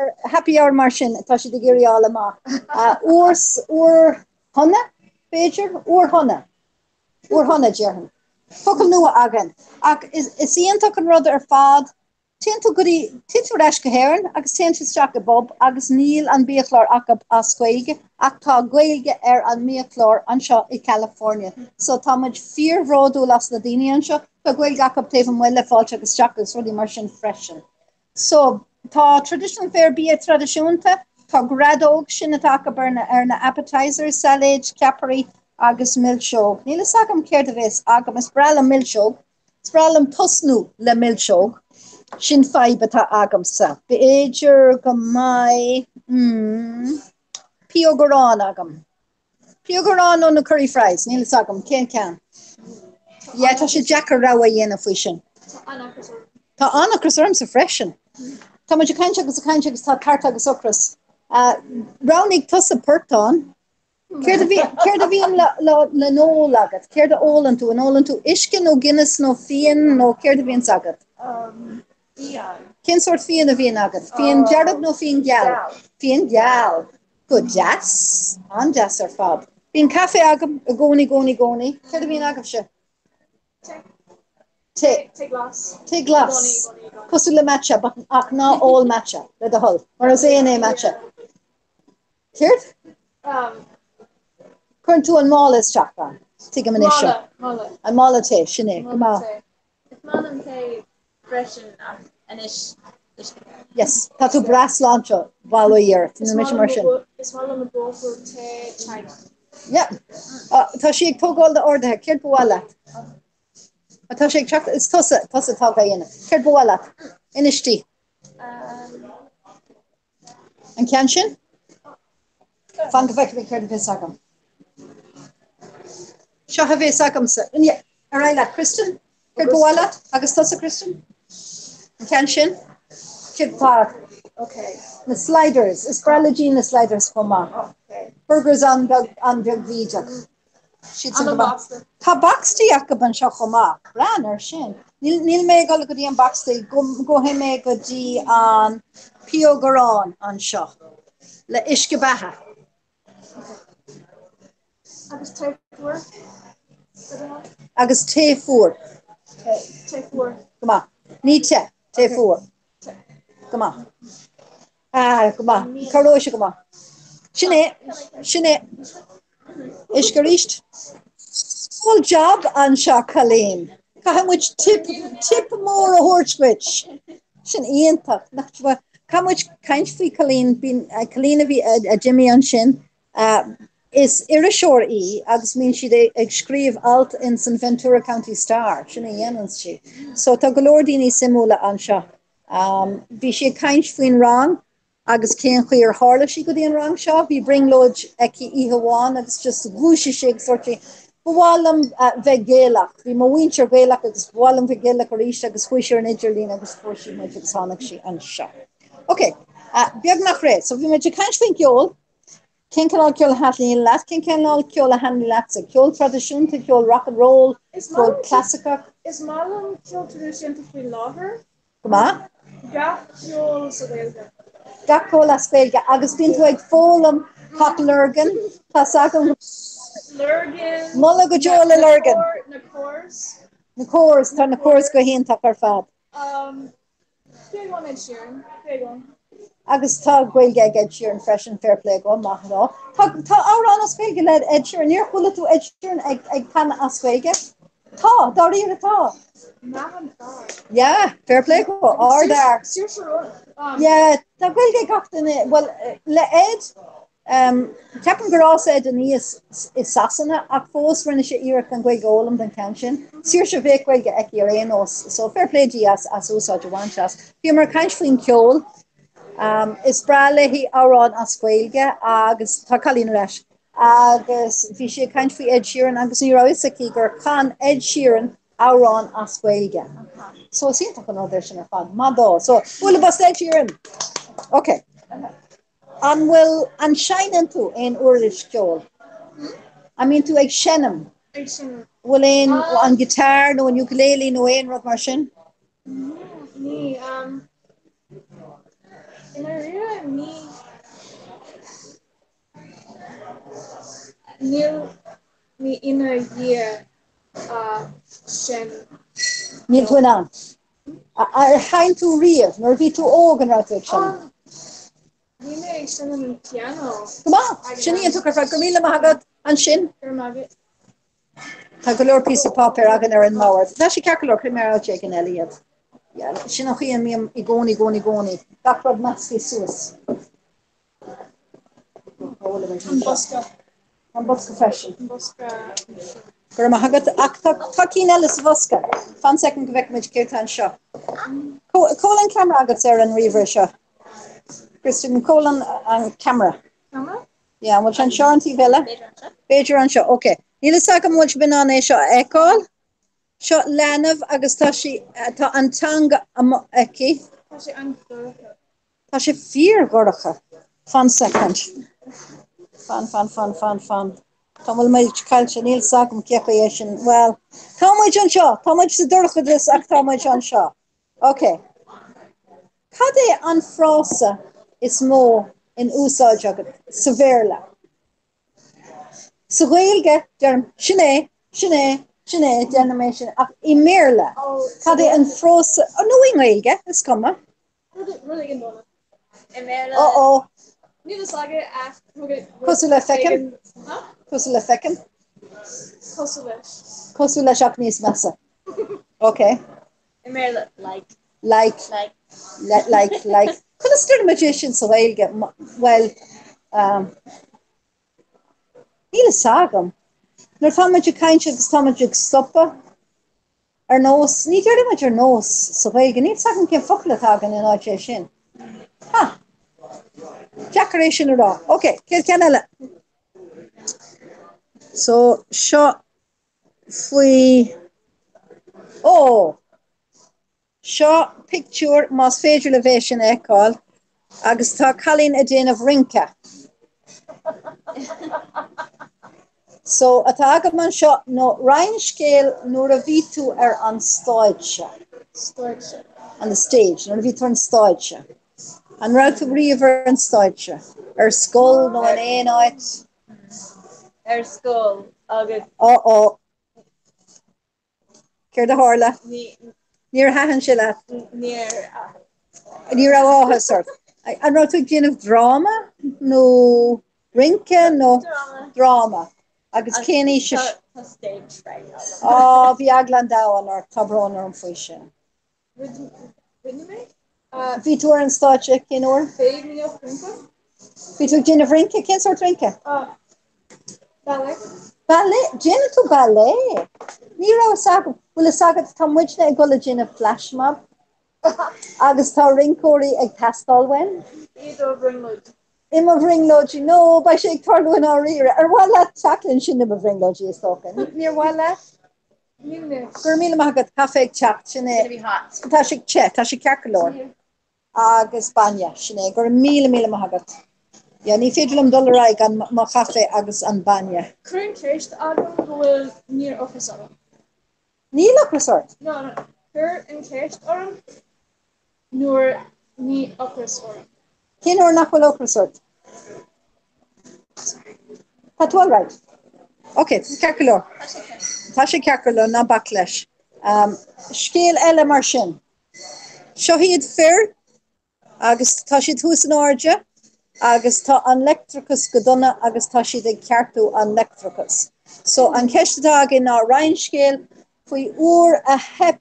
ar Happy Hour mar sin atá siad ag iarraidh fháil amach? Úr, úr shona, b'fhéidir? Úr shona. Úr shona, déarfainn. Focal nua againn. Ach is, is iontach an rud ar fad Téann tú go dtí, téann tú ar ais go hÉirinn agus téann tú isteach i bpub agus níl an biachlár acu as Gaeilge ach tá Gaeilge ar an mbiachlár anseo i California. So tá muid fíorbhródúil as na daoine anseo. Tá Gaeilge acu taobh amuigh le fáilte agus isteach agus rudaí mar sin freisin. So tá traditional fare bia traidisiúnta, tá greadóg sin atá acu ar na, ar na appetizers, sailéid, ceapairí agus milseog. Níl fhios agam céard a bheas agam, is breá liom milseog. Is breá liom tosnú le milseog, sin fadhb atá agamsa. B'fhéidir go mbeidh, mm, pióg aráin agam. Pióg aráin nó na curry fries, níl fhios agam, cén ceann? Yeah, tá sé deacair rogha a dhéanamh faoi sin. Tá an-ocras orm. Tá an-ocras ormsa freisin. Tá muid ag caint agus ag caint agus tá tart agus ocras. Roghnaigh tusa portán. Céard a bhí, céard a bhíonn le, le, le n-ól agat? Céard a ólann tú? An ólann tú uisce nó Guinness nó fíon nó céard a bhíonns agat? Um, fíon. Cén sórt fíon a bhíonn agat? Fíon Oh, dearg nó fíon geal? geal. Fíon geal. Go deas. An-deas ar fad. Bíonn caife agam i gcónaí, gcónaí, gcónaí. Céard a bhíonn agaibhse? Tae. Tae. Tae glas. Tae glas. Cosúil le matcha, but ach ná ól matcha, le do thoil, mar is éan é matcha. Céard? Cuireann tú an mála isteach ann. Tuigim anois seo. Mála, mála. An mála tae, sin é. Go maith. Is maith liom tae freisin ach anois uisce. Yes, tá tú breá sláintiúil, bail ó Dhia ort, níl mise mar sin. Is maith liom a buachaill tae China. Yeah. Tá sí ag tógáil d'orduithe, céard ba mhaith leat? Tá sé ag teacht, is tusa, tusa atá á dhéanamh. Céard ba mhaith leat? Inis di. An ceann sin? Fan go bhfeicfidh mé céard a bheas agam. Seo a bheas agamsa. Ar aghaidh leat, Kristen? Céard ba mhaith leat? Agus tusa, Kristen? An ceann sin? Céard atá agat? Okay. Na sliders. Is breá le Jean na sliders chomh maith. Okay. Burgers an-bheag, an-bheag bhídeach. Siadsan go maith. Tá boxty acu anseo chomh maith. Breathnaigh air sin. Níl, níl mé ag dul go dtí an boxty, gabhfaidh mé go dtí an pióg aráin anseo le uisce beatha. Agus tae fuar. Agus tae fuar. Tae fuar. Go maith. Ní te, tae fuar. Go maith. Ah, go maith. Cabhróidh sé go maith. Sin é. Sin é. Uisce arís. Full job anseo, Colleen. Caithfidh muid tip, tip mór a thabhairt duit. Sin iontach. Nach Caithfidh muid caint faoi Colleen. Bíonn Colleen a bhí a d'imigh ansin. Is iriseoir í agus bíonn siad ag scríobh alt in san Ventura County Star. Sin a dhéanann sí. So tá go leor daoine suimiúla anseo. Bhí sí ag caint faoin rang agus cén chaoi ar tharla sí go dtí an rang seo. Bhí brionglóid aici oíche amháin agus just dhúisigh sí agus dúirt sí, 'Ba mhaith liom bheith Gaelach. Bhí mo mhuintir Gaelach agus ba mhaith liom bheith Gaelach arís' agus chuaigh sí ar an idirlíon agus fuair sí muid agus tháinig sí anseo. Ok, beagnach réidh. So bhí muid ag caint faoin gceol. Cén cineál ceoil a thaitníonn leat? Cén cineál ceoil a thaitníonn leatsa? Ceol traidisiúnta, ceol rock and roll, ceol clasaiceach? Is maith liom ceol traidisiúnta faoi láthair. Go maith. Gach ceol sa Ghaeilge. Gach ceol as Gaeilge. Agus bíonn tú ag foghlaim Cath Lurgan. Tá's agam. Lurgan. Moladh go deo le Lurgan. Na Corrs. Na Corrs, tá na Corrs go hiontach ar fad. Beagán Ed Sheeran, beagán. Agus tá Gaeilge ag Ed Sheeran freisin, fair play go maith dó. Tá tá amhrán as Gaeilge le Ed Sheeran, níor chuala tú Ed Sheeran ag ag canadh as Gaeilge? Tá, dáiríre tá. Maith an fear. Yeah, fair play go, ardfhear. Saoirse Ronan. Um, Yeah, tá Gaeilge ag gach duine, bhuel le Ed, Ceapaim gur fhás Ed aníos i Sasana ach fós rinne sé iarracht an Ghaeilge a fhoghlaim don cheann sin. Saoirse bheadh Gaeilge aici ar aon nós so fair play di as as úsáid a bhaint as. Bhíomar ag caint faoin cheol. Is breá léi amhráin as Gaeilge agus tá Colleen ar ais. Agus bhí sí ag caint faoi Ed Sheeran agus ní raibh fhios aici gur chan Ed Sheeran amhrán as Gaeilge. So is iontach an rud é sin ar fad. Maith dó. So bualadh bos Ed Sheeran! Ok. An bhfuil, an seinneann tú aon uirlis ceoil? An mbíonn tú ag seinm? Ag seinm. Bhfuil aon, an guitar nó an ukulele nó aon rud mar sin? Ní, i ndáiríre ní, níl mé ina dhiaidh sin. Níl tú in ann. Ar sheinn tú riamh? Nuair a bhí tú óg an raibh tú ag seinm? Bhí mé ag seinm an pianó. Go maith! Sin iontach ar fad. Go raibh míle maith agat ansin. Go raibh maith agat. Tá go leor píosaí páipéir againn ar an mbord. Tá sé ceart go leor, cuirfidh mé ar áit éigin eile iad. Sin an chaoi a mbím i gcónaí, i gcónaí, i gcónaí. Gach rud measctha suas. An bosca. An bosca freisin. An bosca. Go raibh maith agat. Ach tá tá cinn eile sa bhosca. Fan soicind go bhfeicfidh muid céard atá anseo. Cá bhfuil an ceamara agat ar an ríomhaire seo? Kristen, cá bhfuil an an ceamara? Ceamara? Yeah, an bhfuil sé anseo ar an taobh eile? B'fhéidir anseo. B'fhéidir anseo, ok. Níl fhios agam an bhfuil sibh in ann é seo a fheiceáil. Seo leanbh agus tá sí tá an teanga amuigh aici. Tá sé an-dorcha. Tá sé fíordhorcha. Fan soicind. Fan, fan, fan, fan, fan. Tá bhfuil muid caillte, níl 's agam cé chaoi é sin. Bhuel, tá muid anseo, tá muid sa dorchadas ach tá muid anseo. Ok. Cad é an frása is mó in úsáid agat sa Bhéarla? Sa Ghaeilge, deirim, sin é, sin é, sin é, déanaim é sin, ach i mBéarla, cad é an frása, nó i nGaeilge, is cuma. Rud éigin dona. I mBéarla. Ó ó. Níl fhios agat ach Cosúil le feicim? Cosúil le feicim? Cosúil leis. Cosúil leis ach níos measa. Ok. I mBéarla, like. Like. Like. Like, like. Conas a deirimid é sin sa Ghaeilge? Bhuel, um, níl fhios agam. Nuair atá muid ag caint agus tá muid ag stopadh, Ar nós, ní deireann muid ar nós sa Ghaeilge, níl 's agam cén focal atá againn in áit é sin. Ha! Deacair é sin a rá. Ok, céad ceann eile. So, seo faoi, ó! Seo pictiúr, más féidir libh é sin a fheiceáil, agus tá cailín ag déanamh rince. So, atá agam anseo nó roinn scéal nuair a bhí tú ar an stáitse. Stáitse. On the stage, nuair a bhí tú ar an stáitse. An raibh tú riamh ar an stáitse? Ar scoil nó in aon áit? Ar scoil agus. Ó, ó. Céard a tharla? Níor thaitin sé leat? Níor. Ní raibh áthas ort. An raibh tú ag déanamh dráma nó rince nó dráma? Agus cén aois? Tá stage fright agam. Á, bhí eagla an domhain ort, tá brón orm faoi sin. Rinne mé. Bhí tú ar an stáitse cén uair? Feidhmíocht rince. Bhí tú ag déanamh rince? Cén sórt rince? Ballet. Ballet? Déanann tú ballet? Ní raibh fhios agam. Bhfuil fhios agat, tá muidne ag dul ag déanamh flash mob agus tá rinceoirí ag teastáil uainn. I do bhrionglóidí. I mo bhrionglóidí? No, beidh sé ag tarlú i ndáiríre. Ar mhaith leat teacht linn sin i mo bhrionglóidí, is dócha? Níor mhaith leat? Go raibh míle maith agat, caife ag teacht, sin é. Tá sé te, tá sé ceart go leor. Agus bainne, sin é. Go raibh míle míle maith agat. Yeah, ní féidir liom dul ar aghaidh gan mo chaife agus an bainne. Cuir an ceist agam go bhfuil níl ocras orm. Níl ocras ort? No, no, cuir an ceist orm nuair ní ocras orm. Cén uair nach bhfuil ocras ort? Tá tú alright. Ok, ceart go leor. Tá sé ceart go leor, ná bac leis. Um, scéal eile mar sin. Seo iad fir agus tá siad thuas in airde agus tá an leictreachas go dona agus tá siad ag ceartú an leictreachas. So an ceist atá againn ná roinn scéal faoi uair a theip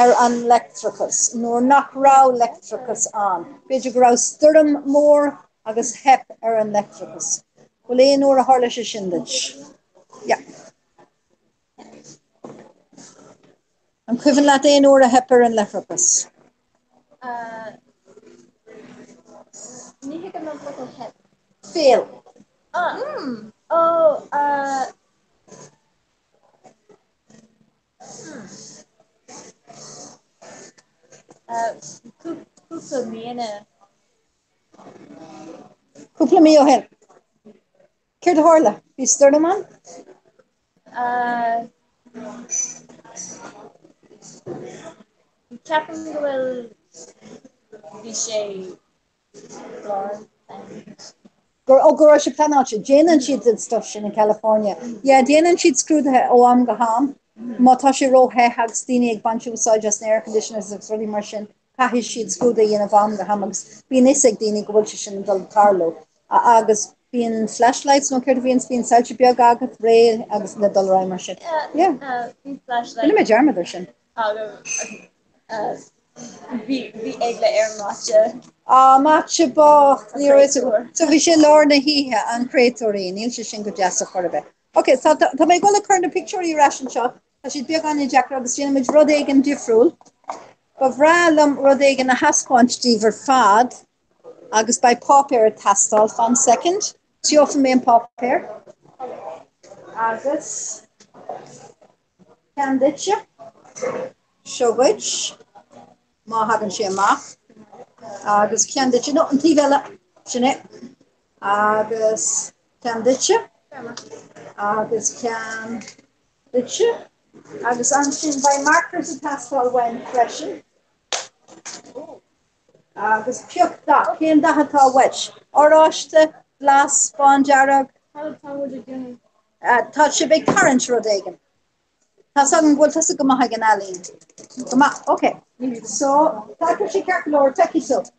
ar an leictreachas, nuair nach raibh leictreachas ann. B'fhéidir go raibh stoirm mór agus theip ar an leictreachas. Bhfuil aon uair a tharla sé sin duit? Yeah. An cuimhin leat aon uair a theip ar an leictreachas? Uh, ní thuigim an focal theip. Fail. Ah. Mm. Oh, uh, Cúpla míonna. Cúpla mí ó shin. Céard a tharla? Bhí stoirm ann? Ceapaim go bhfuil bhí sé Gur, ó, go raibh sé pleanáilte. Déanann siad an stuff sin in California. Yeah, déanann siad scrúduithe ó am go ham. Má tá sé ró-the agus daoine ag baint úsáid as na air conditioners agus rudaí mar sin, caithfidh siad scrúdú a dhéanamh ó am go ham agus bíonn fhios ag daoine go bhfuil sé sin ag dul tarlú. Agus bíonn flashlights nó céard a bhíonn, bíonn soilse beaga agat réidh agus le dul ar aghaidh mar sin. Yeah. Bhí flashlight. Rinne mé dearmad ar sin. Bhí eagla ar Maite. Á, Maite bocht, ní raibh fhios agam. So bhí sé lár na hoíche, an créatúirín, níl sé sin go deas ar chor ar bith. Ok, tá, tá mé ag dul ag cur na pictiúirí ar ais anseo, tá siad beagáinín deacair agus déanfaimid rud éigin difriúil. Ba bhreá liom rud éigin a thaispeáint daoibh ar fad agus beidh páipéar ag teastáil, fan second. Gheobhaidh mé an páipéar. Agus Ceann duitse. Seo dhuit. Má thagann sé amach. Agus ceann duitse. No, an taobh eile. Sin é. Agus. Ceann duitse agus ceann duitse. Agus ansin beidh markers ag teastáil uainn freisin. Agus pioc dath, cén dath atá uait? Oráiste, glas, bándearg? Cad atá muid ag déanamh? Tá sibh ag tarraingt rud éigin. Tá's agam go bhfuil tusa go maith ag an ealaín. Go maith, ok. So, tá sé ceart go leor, feicfidh tú.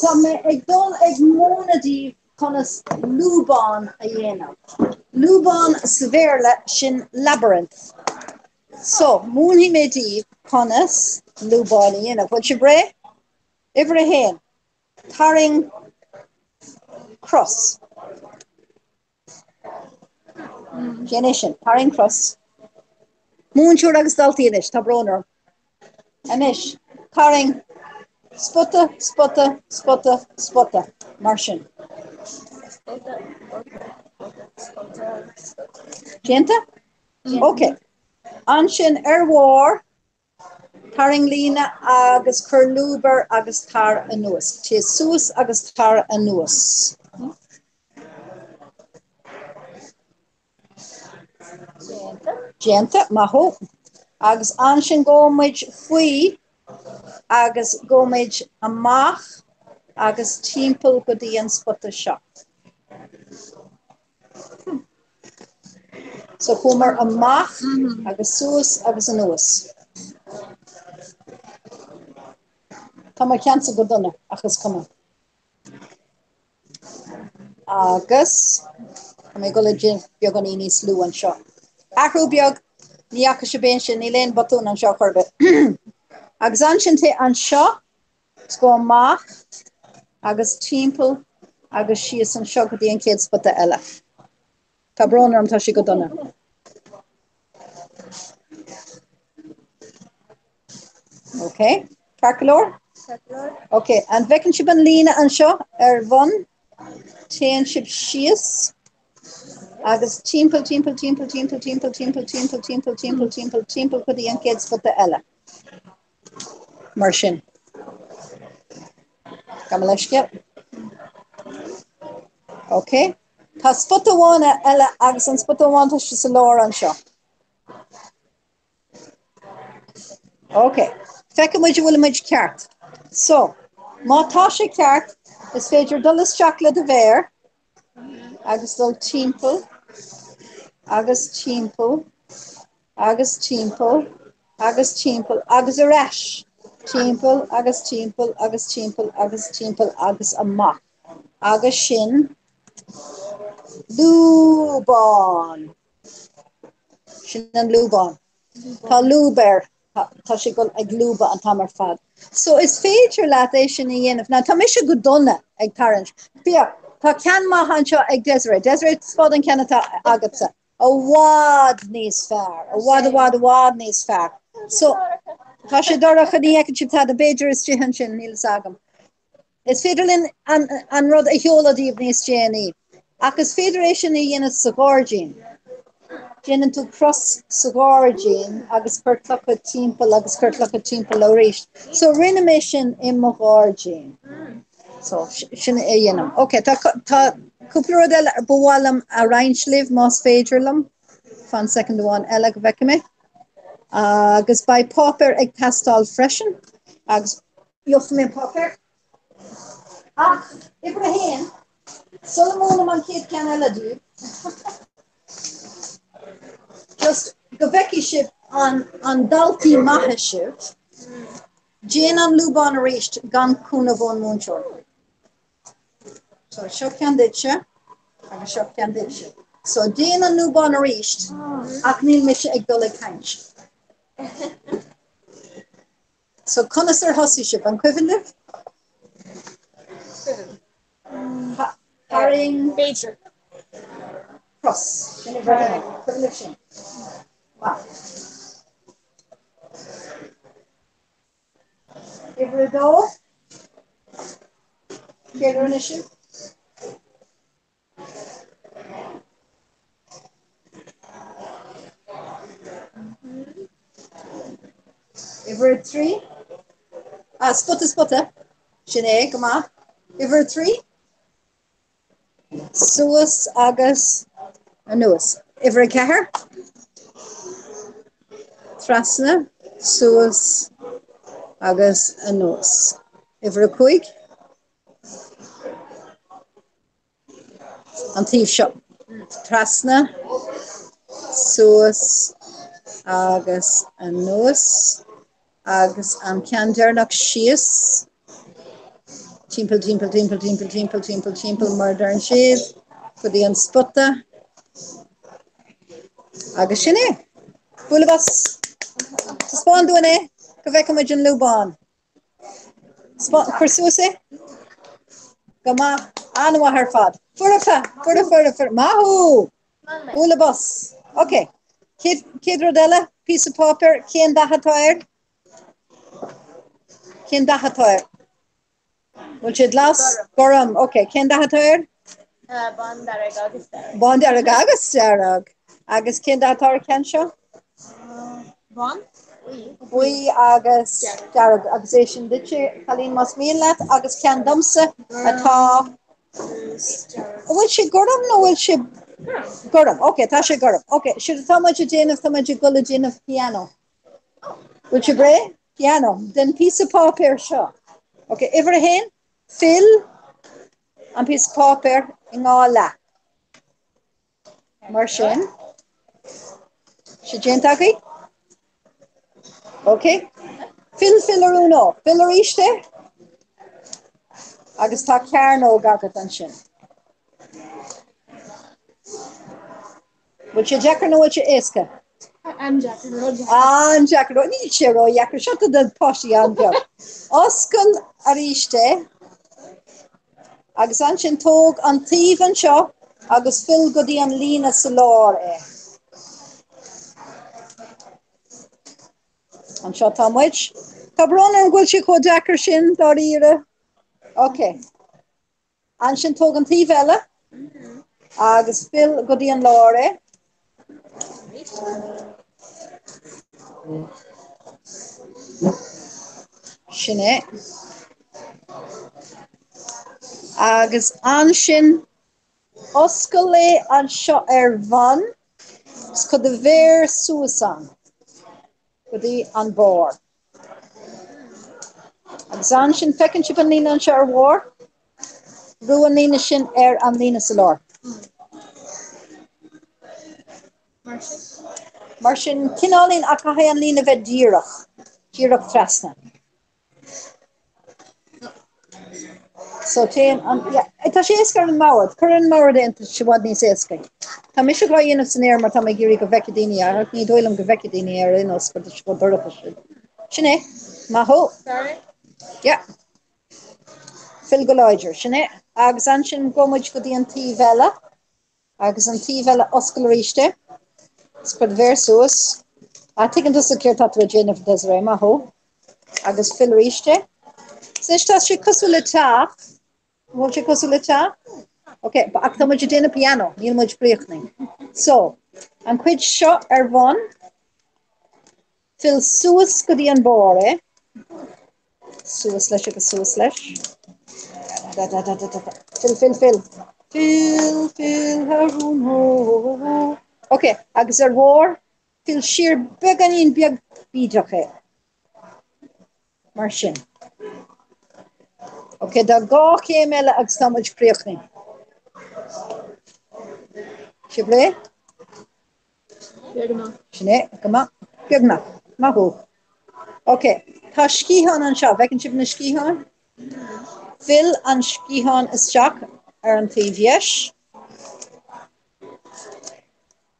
Tá mé ag dul ag múineadh daoibh conas lúbán a dhéanamh. Lúbán sa Bhéarla, sin labyrinth. So, múinfidh mé daoibh conas lúbán a dhéanamh. Bhfuil sibh réidh? Uimhir a haon, tarraing cros. Déan é sin. Tarraing cros. Múinteoir agus daltaí anois, tá brón orm. Anois, tarraing spota, spota, spota, spota, mar sin. Déanta? Ok. Ansin ar bharr, Tarraing líne agus cuir lúb air agus tar anuas. Téigh suas agus tar anuas. Déanta. Maith thú. Agus ansin gabhfaidh muid faoi agus gabhfaidh muid amach agus timpeall go dtí an spota seo. So chuamar amach agus suas agus anuas. Tá mo cheannsa go dona ach is cuma. Agus tá mé ag dul ag déanamh beagáinín níos lú anseo. Athrú beag, ní fhaca sibh é sin, níl aon botún anseo chor ar bith. Agus ansin téigh anseo Is gabh amach agus timpeall agus síos anseo go dtí an chéad spota eile. Tá brón orm, tá sé go dona. Ok, ceart go leor? Ok, an bhfeiceann sibh an líne anseo ar bun? Téann sibh síos agus timpeall, timpeall, timpeall, timpeall, timpeall, timpeall, timpeall, timpeall, timpeall, timpeall, timpeall go dtí an chéad spota eile. Mar sin. Gabh mo leithscéal. Ok. Tá spota amháin eile agus an spota amháin tá sé sa lár anseo. Ok. Feicfidh muid an bhfuil muid ceart. So, má tá sé ceart, is féidir dul isteach le do mhéar agus dul timpeall agus timpeall agus timpeall agus timpeall agus ar ais, timpeall agus timpeall agus timpeall agus timpeall agus amach. Agus sin lúbán. Sin an lúbán. Tá lúb air. Tá sé ag ag lúbadh an t-am ar fad. So is féidir leat é sin a dhéanamh. Now tá mise go dona ag tarraingt. Féach, tá ceann maith anseo ag Desiree. Desiree, taispeáin an ceann atá agatsa. I bhfad níos fearr, i bhfad, i bhfad, i bhfad níos fearr. So, tá sé dorcha, ní fheiceann sibh tada, b'fhéidir istigh ansin, níl fhios agam. Is féidir linn an, an rud a sheoladh daoibh níos déanaí, ach is féidir é sin a dhéanamh sa ghairdín. Déanann tú cros sa ghairdín agus cuir clocha timpeall agus cuir clocha timpeall arís. So rinne mé sin i mo ghairdín. So, sin é a dhéanaim. Ok, tá tá cúpla rud eile ba mhaith liom a roinnt libh más féidir liom. Fan soicind amháin eile go bhfeicfidh mé. Agus beidh páipéar ag teastáil freisin agus gheobhaidh mé an páipéar. Ach, uimhir a haon, sula múinim an chéad ceann eile daoibh, just go bhfeicfidh sibh an, an daltaí maithe sibh, Déan an lúbán arís gan cúnamh ón múinteoir. So seo ceann duitse agus seo ceann duitse. So déan an lúbán arís ach níl mise ag dul ag caint. So conas ar thosaigh sibh? An cuimhin libh? Tarraing. B'fhéidir. Cros. Sin a cuimhin libh sin. Maith. Uimhir a dó. Céard a rinne sibh? Uimhir a trí. Ah, spota, spota. Sin é, go maith. Uimhir a trí. Suas agus anuas. Uimhir a 4. Trasna, suas agus anuas. Uimhir a 5. An taobh seo. Trasna, suas agus anuas. Agus an ceann deireanach síos. Timpeall, timpeall, timpeall, timpeall, timpeall, timpeall, timpeall, mar a deireann siad, go dtí an spota. Agus sin é. Bualadh bos. Taispeáin dúinn é go bhfeicfidh muid an lúbán. Cuir suas é. Go maith. An-mhaith ar fad. Foirfe, foirfe, foirfe, foirfe. Maith thú! Bualadh bos. Ok. Céad rud eile, píosa páipéir, cén dath atá air? Cén dath atá air? Bhfuil sé glas? Gorm. Ok, cén dath atá air? Bándearg agus dearg. Bándearg agus dearg. Agus cén dath atá ar an cheann seo? Bán. Buí agus dearg. Agus é sin duitse, cailín, más mian leat, agus ceann domsa atá An bhfuil sé gorm nó bhfuil sé gorm? Ok, tá sé gorm. Ok, séard atá muid ag déanamh, tá muid ag dul ag déanamh piano. Bhfuil sibh réidh? Piano. Den píosa páipéir seo. Ok, uimhir a haon, fill an píosa páipéir i ndhá leath. Mar sin. Sé déanta agaibh? Ok. Fill, fill a rún ó. Fill arís é. Agus tá cearnóg agat ansin. Bhfuil sé deacair nó bhfuil sé éasca? An-deacair, ró-dheacair. An-deacair, níl sé ró-dheacair, seo do páistí an-bheag. Oscail arís é agus ansin tóg an taobh anseo agus fill go dtí an líne sa lár é. Anseo tá muid. Tá brón orm go bhfuil sé chomh deacair sin, dáiríre. Ok. Ansin tóg an taobh eile agus fill go dtí an lár é. Sin é. Agus ansin oscail é anseo ar bhun is cuir do mhéar suas ann go dtí an barr. Agus ansin, feiceann sibh an líne anseo ar bharr? Brú an líne sin ar an líne sa lár. Mar sin? Mar sin, cineáilín ach caithfidh an líne bheith díreach, díreach trasna. So téann an, yeah, tá sé éasca ar an mbord, cuir ar an mbord é tá sé i bhfad níos éasca. Tá mise dhá dhéanamh san aer mar tá mé ag iarraidh go bhfeicfidh daoine é, ach ní dóigh liom go bhfeicfidh daoine é ar aon nós gur tá sé chomh dorcha sin. Sin é. Maith thú. Sorry. Yeah. Fill go láidir, sin é. Agus ansin gabhfaidh muid go dtí an taobh eile. Agus an taobh eile oscail arís é. Is cuir do mhéar suas. Ah, tuigeann tusa céard tá tú ag déanamh, Desiree, maith thú. Agus fill arís é. So anois tá sé cosúil le teach. An bhfuil sé cosúil le teach? Ok, ach tá muid ag déanamh piano, níl muid críochnaithe. So, an chuid seo ar bhun, Fill suas go dtí an barr é. Suas leis agus suas leis. Da, da, da, da, da, da. Fill, fill, fill. Fill, fill, Harún, ho, ho, ho. Ok, agus ar bharr, fill siar beagáinín beag bídeach é. Mar sin. Ok, tá dhá chéim eile agus tá muid críochnaithe. Sibh réidh? Beagnach. Sin é, go maith. Beagnach. Maith thú. Ok, tá sciathán anseo. Bhfeiceann sibh na sciatháin? Fill an sciathán isteach ar an taobh dheis.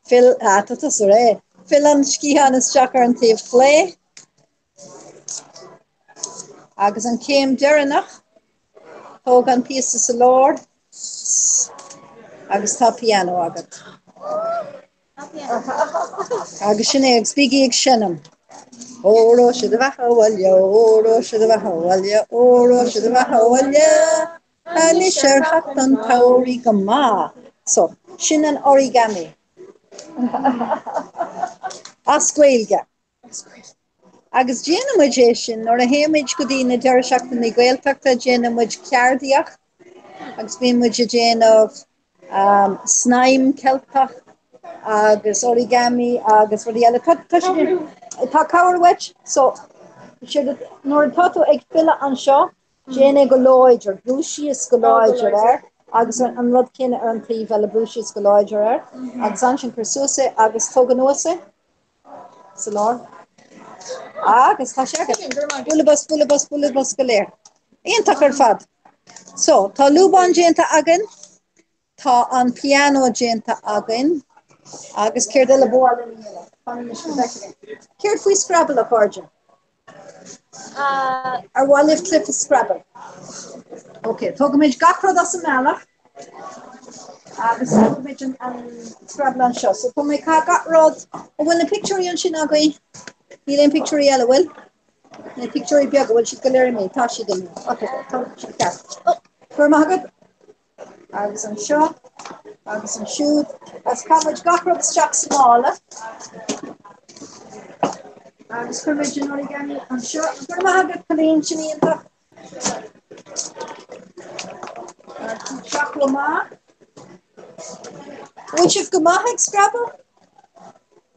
Fill, ah, tá tusa réidh. Fill an sciathán isteach ar an taobh chlé. Agus an chéim deireanach, tóg an píosa sa lár agus tá pianó agat. Agus sin é, agus bígí ag seinm. Óró sé do bheatha abhaile, óró sé do bheatha abhaile, óró sé do bheatha abhaile, anois ar theacht an tsamhraidh go maith. So, sin an origami. As Gaeilge. Agus déanann muid é sin nuair a théimid go dtí na deireadh seachtainí Gaeltachta, déanann muid ceardaíocht agus bíonn muid ag déanamh. Snaidhm Ceilteach agus origami agus rudaí eile. Tá tá tá cabhair uait so nuair atá tú ag filleadh anseo déan é go láidir, brú síos go láidir air agus an rud céanna ar an taobh eile brú síos go láidir air agus ansin cuir suas é agus tóg anuas é sa lár. Agus tá sé agat. Bualadh bos, bualadh bos, bualadh bos go léir. Iontach ar fad. So, tá lúbán déanta againn, tá an pianó déanta againn, agus céard eile ba mhaith linn a dhéanamh? Fanaimis go bhfeicfidh mé. Céard faoi Scrabble, a chairde? Ar mhaith libh cluiche Scrabble? Ok, tógfaimid gach rud as an mbealach agus tógfaimid an, an Scrabble anseo. So tá mé ag gach rud, an bhfuil na pictiúirí ansin agaibh? Níl aon pictiúirí eile, bhfuil? Na pictiúirí beaga, bhfuil siad go léir imithe? Tá siad imithe. Ok, tá siad ceart. Oh, go raibh maith agat. Agus anseo, agus ansiúd, agus caithfimid gach rud isteach sa mála. Agus cuirfimid an origami anseo. Go raibh maith agat, Colleen, sin iontach. Seo go maith. Bhfuil sibh go maith ag Scrabble?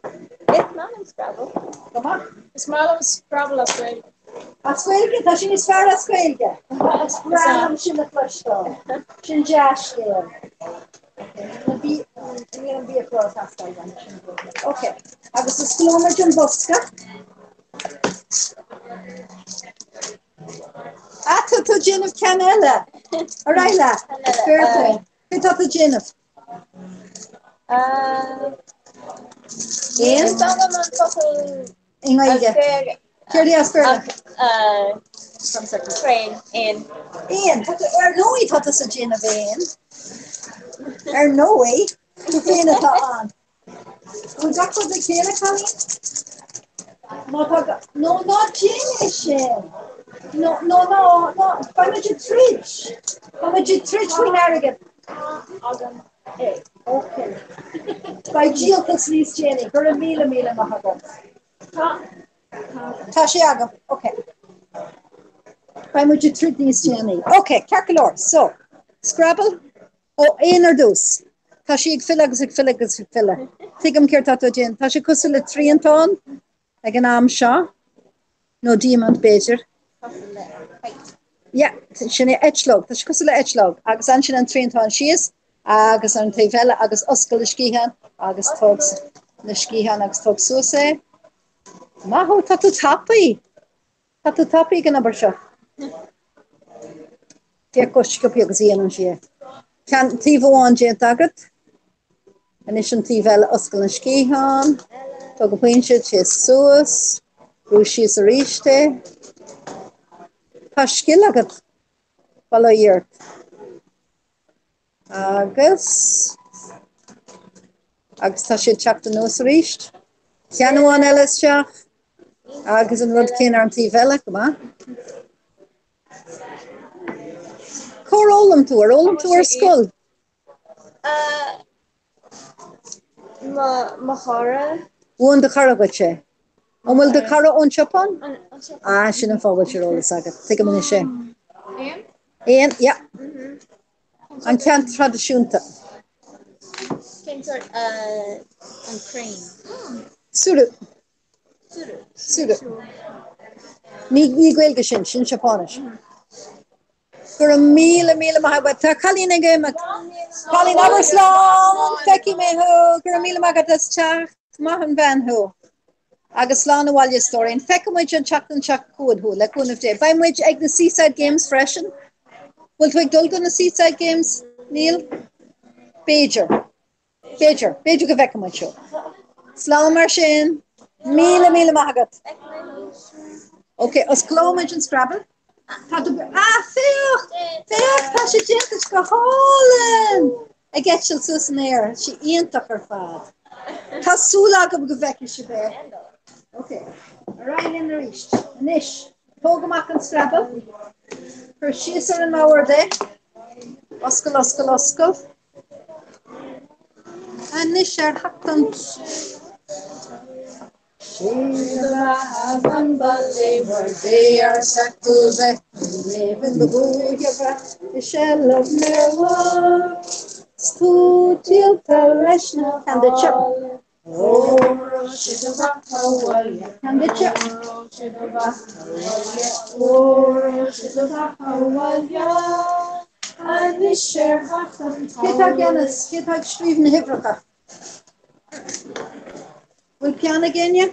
Is maith liom Scrabble. Go maith. Is maith liom Scrabble as Gaeilge. As Gaeilge? Tá sé níos fearr as Gaeilge. Is breá liom sin a chloisteáil. Sin dea-scéal. Níl an biachlár ag teastáil uaim, sin good. Ok, agus osclóimid an bosca. Ah, tá tú ag déanamh ceann eile. Ar aghaidh leat. Fair play. Cé tá tú ag déanamh? Níl fhios agam an focal I nGaeilge. Céard é as Béarla? Crane, éan. Éan. Tá tú, ar ndóigh tá tusa ag déanamh éan. Ar ndóigh, tú féin atá ann. Bhfuil gach rud le chéile, cailín? Má tá ga, nó ná déan é sin! No, no, ná, ná, beidh muid ag troid! Beidh muid ag troid faoin airgead. Tá agam é. Ok. Beidh díoltas níos déanaí. Go raibh míle míle maith agat. Tá, tá. Tá sé agam. Ok. Beidh muid ag troid níos déanaí. Ok, ceart go leor. So, Scrabble? Ó, éan ar dtús. Tá sí ag filleadh agus ag filleadh agus ag filleadh. Tuigim céard tá tú ag déanamh. Tá sé cosúil le triantán ag an am seo, nó diamant b'fhéidir. Cosúil le kite. Yeah, sin é eitleog. Tá sé cosúil le eitleog. Agus ansin an triantán síos agus an taobh eile agus oscail na sciatháin agus tóg na sciatháin agus tóg suas é. Maith thú, tá tú tapaidh. Tá tú tapaidh ag an obair seo. Féach chomh sciobtha agus a dhéanann sí é. Ceann, taobh amháin déanta agat. Anois an taobh eile, oscail an sciathán, tóg an pointe, téigh suas, brú síos arís é. Tá scil agat, bail ó Dhia ort. Agus, agus tá sé ag teacht anuas arís. Ceann amháin eile isteach agus an rud céanna ar an taobh eile, go maith. Cár fhoghlaim tú? Ar fhoghlaim tú ar scoil? Mo chara. Mhúin do chara dhuit é. An bhfuil do chara ón tSeapáin? Ah, sin an fáth a bhfuil sé ar eolas agat. Tuigim anois é. Éan? Éan, yeah. An ceann traidisiúnta. Cén sórt an crane? Suru. Suru. Suru. Ní ní Gaeilge sin, sin Seapáinis. Go raibh míle míle maith agat. Tá cailín ag imeacht. Cailín abair slán, feicfidh mé thú. Go raibh míle maith agat as teacht. Maith an bhean thú. Agus slán abhaile a stóirín. Feicfidh muid an tseachtain seo chugainn thú, le cúnamh Dé. Beidh muid ag na Seaside Games freisin. Bhfuil tú ag dul go na Seaside Games? Níl? B'fhéidir. B'fhéidir. B'fhéidir go bhfeicfidh muid thú. Slán mar sin. Míle míle maith agat. Ok, osclóimid an Scrabble. Tá tú Ah, féach! Féach, tá sé déanta go hálainn! Ag eitilt suas san aer, sé iontach ar fad. Tá súil agam go bhfeicfidh sibh é. Ok, ar aghaidh linn arís. Anois, tóg amach an Scrabble. Cuir síos ar an mbord é. Oscail, oscail, oscail. Anois ar theacht an 'S tú díolta leis na Ceann duitse. Óró sé do bheatha abhaile. Ceann duitse. Óró sé do bheatha abhaile. Óró sé do bheatha abhaile. Anois ar theacht an Cé tá ag déanamh, cé tá ag scríobh na huimhreacha? Bhfuil peann ag éinne?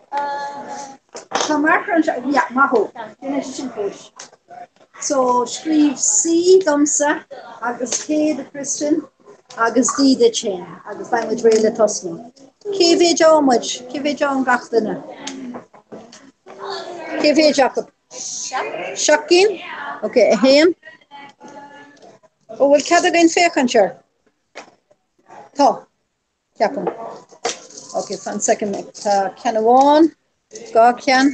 Tá marker anseo, yeah, maith thú. Déan é sin fós. So, scríobh C domsa agus K do Kristen agus D duit féin agus beidh muid réidh le tosnú. Cé mhéid am muid? Cé mhéid am gach duine? Cé mhéid acu? Seacht gcinn? Ok, 1. Ó, bhfuil cead againn féachaint air? Tá. Ceapaim. Ok, fan second. Tá ceann amháin, dhá cheann,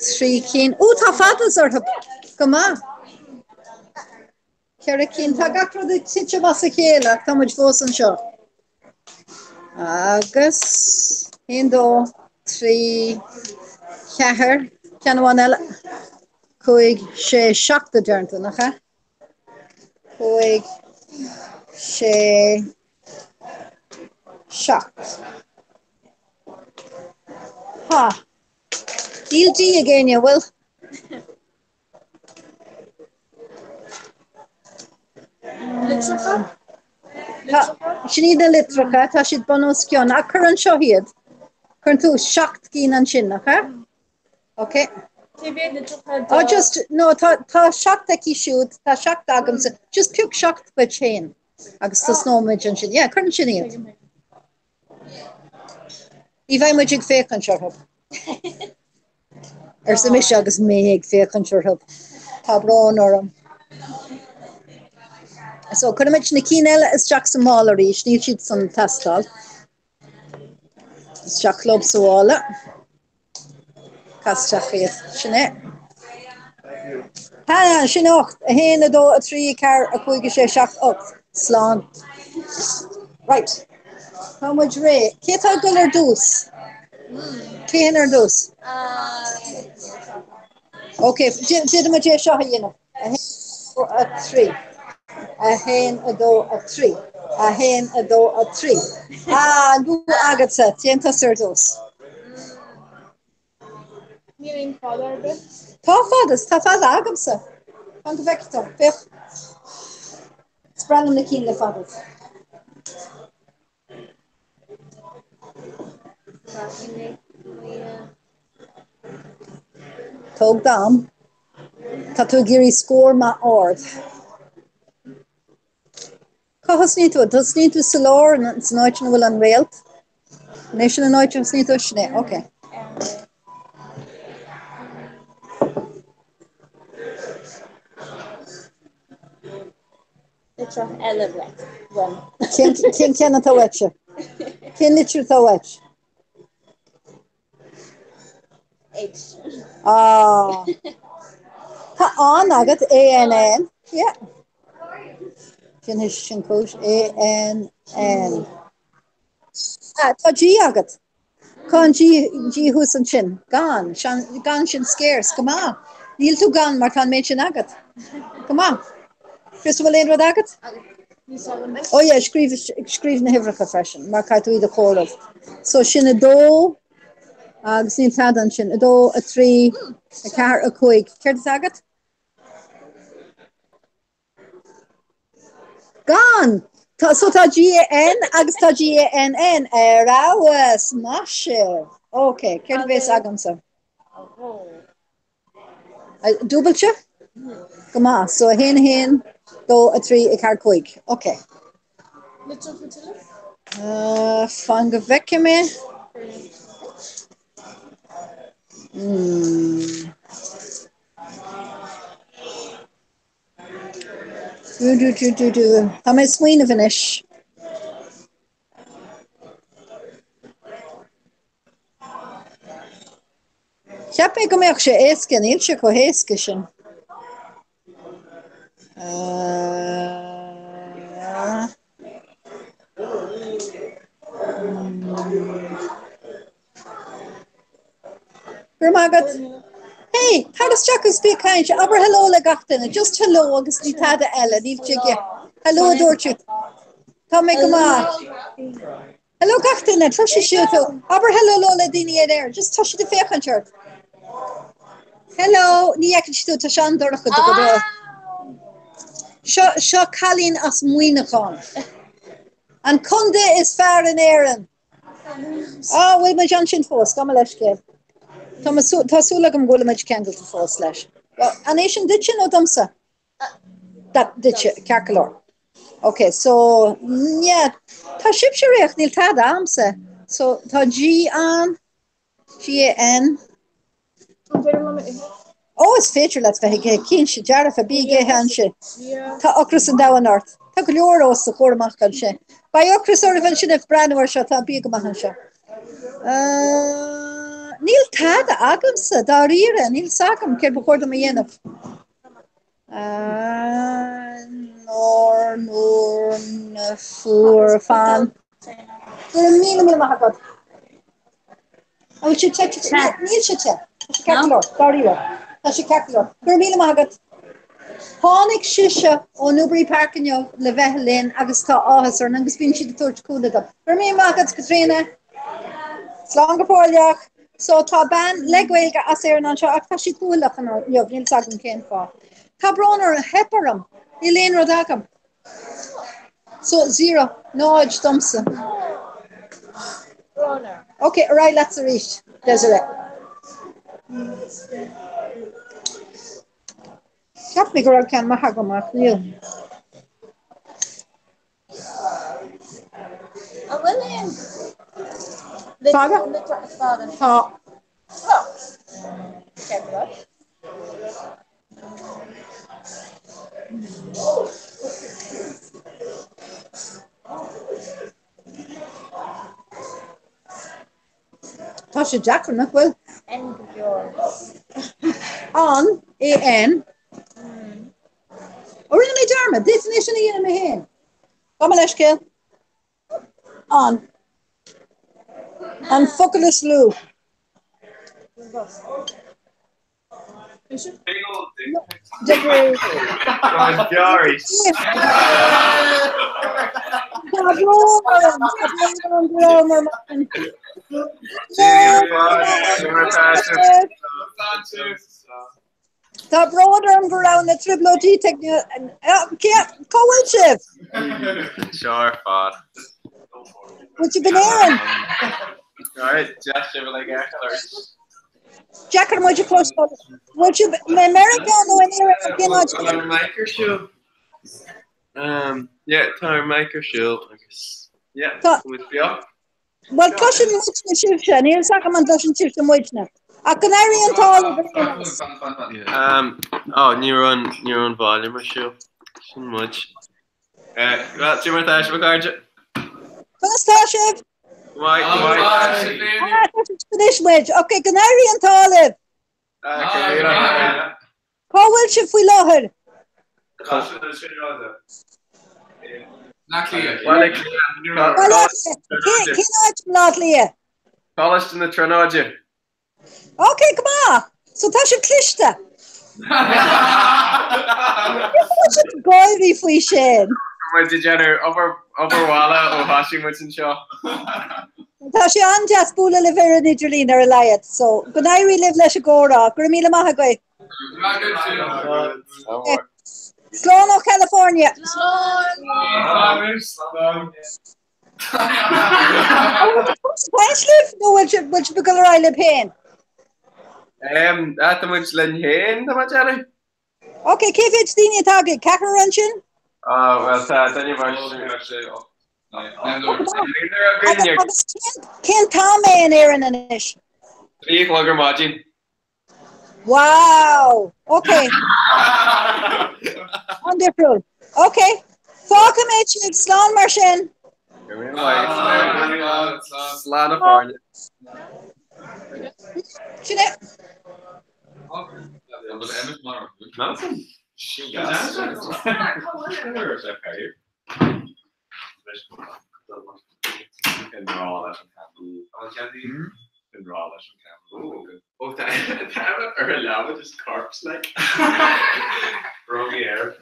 trí cinn. Ó, tá fadas orthu! Go maith. Ceithre cinn. Tá gach rud ag titim as a chéile ach tá muid fós anseo. Agus 1, 2, 3, 4, ceann amháin eile, 5, 6, 7 a deireann tú, nach ea? 5, 6, 7. Ha! Níl D ag éinne, bhfuil? Litreacha? Tá, sin iad na litreacha, tá siad bun os cionn. Ach cuir anseo iad. Cuireann tú seacht gcinn ansin, nach ea? Ok. Cé mhéad litreacha do... Oh, just, no, tá, tá seacht aici siúd, tá seacht agamsa. Just pioc seacht duit féin agus tosnóimid ansin. Yeah, cuir ansin iad. Ní bheidh muid ag féachaint orthu. Arsa mise agus mé ag féachaint orthu. Tá brón orm. So, cuirfimid na cinn eile isteach sa mála arís, níl siad san ag teastáil. Isteach leo sa mhála. Cas isteach iad. Sin é. Ha, sin 8. 1, 2, 3, 4, 5, 6, 7, 8. Slán. Right. Tá muid réidh. Cé tá ag dul ar dtús? Cé théann ar dtús? Ok, déanfaidh muid é seo a dhéanamh. 1, 2, 3. 1, 2, 3. 1, 2, 3. Ah, an bua agatsa, téann tusa ar dtús. Níl aon fada ar bith. Tá fada, tá fada agamsa. Fan go bhfeicfidh tú, féach. Is breá liom na cinn le fadas. Tóg d'am. Tá tú ag iarraidh scór maith ard. Cá thosnaíonn tú? Tosnaíonn tú sa lár, san áit ina bhfuil an réalt? An é sin an áit a thosnaíonn tú? Sin é, ok. Litreach eile uaim. Cén ceann atá uaitse? Cén litir atá uait? H. Ah. Tá an agat, A N N. Yeah. Sin sin cúis A N N. Ah, tá G agat. Cá an G, G thuas ansin? Gan, gan sin scarce, go maith. Níl tú gann mar tá an méid sin agat. Go maith. Chris, an bhfuil aon rud agat? Oh yeah, scríobh, scríobh na huimhreacha freisin, mar caithfidh tú iad a chomhaireamh. So sin 2, agus níl tada ansin, 2, 3, 4, 5. Céard atá agat? Gan! Tá, so tá GAN agus tá GANN ar fheabhas! Maith sibh! Ok, céard a bhéas agamsa? Dúbailte? Go maith, so 1, 1, 2, 3, 4, 5. Ok. Fan go bhfeicfidh mé. Hmm. Dú dú dú dú dú. Tá mé ag smaoineamh anois. Cheap mé go mbeadh sé éasca, níl sé chomh héasca sin. Uh, Go raibh maith agat. Hey, tar isteach agus bí ag caint, abair hello le gach duine, just hello agus ní tada eile, níl sé ag Hello a dúirt tú. Tá mé go maith. Hello gach duine, cloisfidh siad tú. Abair hello leo le daoine in Éirinn, just tá siad ag féachaint ort. Hello, ní fheiceann siad tú, tá sé an-dorcha do go deo. Seo, seo cailín as Muineachán. An contae is fearr in Éirinn. Á, bhfuil muid ansin fós, gabh mo leithscéal. Tá mo sú- tá súil agam go bhfuil muid ceangailte fós leis. Well, an é sin duitse nó domsa? That duitse, ceart go leor. Ok, so, yeah, tá sibhse réidh, níl tada a'msa. So, tá G ann, G A N. An féidir liom a ithe? Ó, is féidir leat bheith ag ithe, cinnte, dearfa, bí ag ithe ansin. Tá ocras an domhain ort. Tá go leor os do chomhair amach ansin. Beidh ocras oraibh ansin ag breathnú air seo, tá an bia go maith anseo. Níl tada agamsa, dáiríre, níl 's agam céard ba chóir dom a dhéanamh. Nár, nuair, na, fuair, fan. Go raibh míle míle maith agat. An bhfuil sé te? Te. Níl sé te. Tá sé ceart go leor, dáiríre. Tá sé ceart go leor. Go raibh míle maith agat. Tháinig sise ó Newbury Park inniu le bheith linn agus tá áthas orainn agus bíonn siad ag tabhairt cúnamh dom. Go raibh míle maith agat, Caitríona. Slán go fóilleach. So tá bean le Gaeilge as Éirinn anseo ach tá sí cúthaileach inniu, níl 's agam cén fáth. Tá brón orm, theip orm, níl aon rud agam. So zero, náid domsa. Brón orm. Ok, ar aghaidh leatsa arís, Desiree. Cheap mé go raibh ceann maith agam ach níl. An bhfuil aon Fada? litreacha fada? Tá. Ceart go leor. Tá sé deacair, nach bhfuil? N go leor. An, A N. Ó rinne mé dearmad, d'fhéadfainn é sin a dhéanamh mé féin. Gabh mo leithscéal. An. An focal is lú. Tá brón orm go raibh na trioblóidí Cá bhfuil sibh? Seo ar fad. Bhfuil sibh in Éirinn? Right, deas sibh uilig a fheiceáil. Deacair muid a chloisteáil. Bhfuil sibh i Meiriceá nó in Éirinn nó cén áit? Tá an mic ar siúl. Um, yeah, tá an mic ar siúl agus yeah, Tá- tá muid beo. Bhuel, cloiseann muidne sibhse, níl 's agam an gcloiseann sibhse muidne. Ach go n-éirí an t-ádh libh ar aon nós. Um, oh, ní raibh an, ní raibh an volume ar siúl. Sin muid. Eh, well, cad é mar atá sibh a chairde. Conas tá sibh? Go maith, go maith. Ah, tá sibh anois muid. Ok, go n-éirí an t-ádh libh. Ah, go maith. Cá bhfuil sibh faoi láthair? Baile Átha Cliath. Baile Átha Cliath. Cén áit i mBaile Átha Cliath? Coláiste na Tríonóide. Ok, go maith. So tá sibh cliste. Tá sibh ag gáirí faoi sin. Tá muid ag déanamh obair obair bhaile ó thosaigh muid anseo. Tá sé an-deas bualadh libh ar an idirlíon ar a laghad. So go n-éirí libh leis an gcomhrá. Go raibh míle maith agaibh. Slán ó California. Slán. Caint libh nó bhfuil sibh bhfuil sibh ag dul ar aghaidh libh féin? Tá muid linn féin, tá muid eile. Ok, cé mhéad daoine atá agaibh? Ceathrar ansin? Ah, well, tá duine mar Agus cén t-am é in Éirinn anois? 3 a chlog ar maidin. Wow! Ok. An-difriúil. Ok. Fágfaidh mé sibh slán mar sin. Slán a chairde. Sin é. In rá leis an ceann. Ó tá Emmet ar a leaba just corpse like. Rugaí air.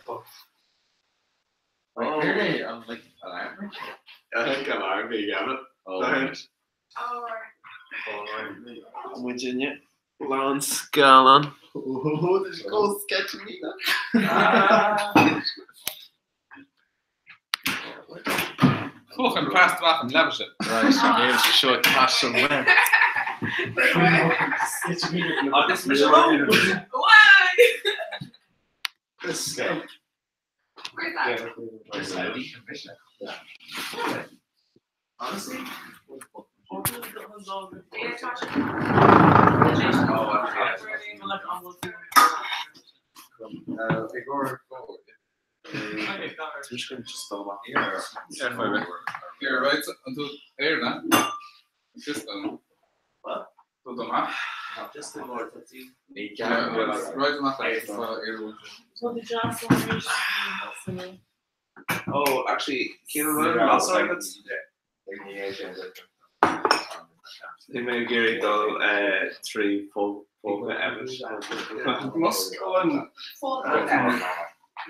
Really? I'm like alarm. I think alarm bhí Emmet. Muidinne lán scáileán. Oh, there's a cool sketch of me. Fuck, an past amach an leaba sin. Right, níl sé seo cash an web. Agus mise Why? Honestly? Here, right, an tú air na? Just an. Tú do amach? Just an more Right amach Oh, actually, cén rud sorry, but Bhí mé ag iarraidh dul trí phóca Emmet. Muscalan.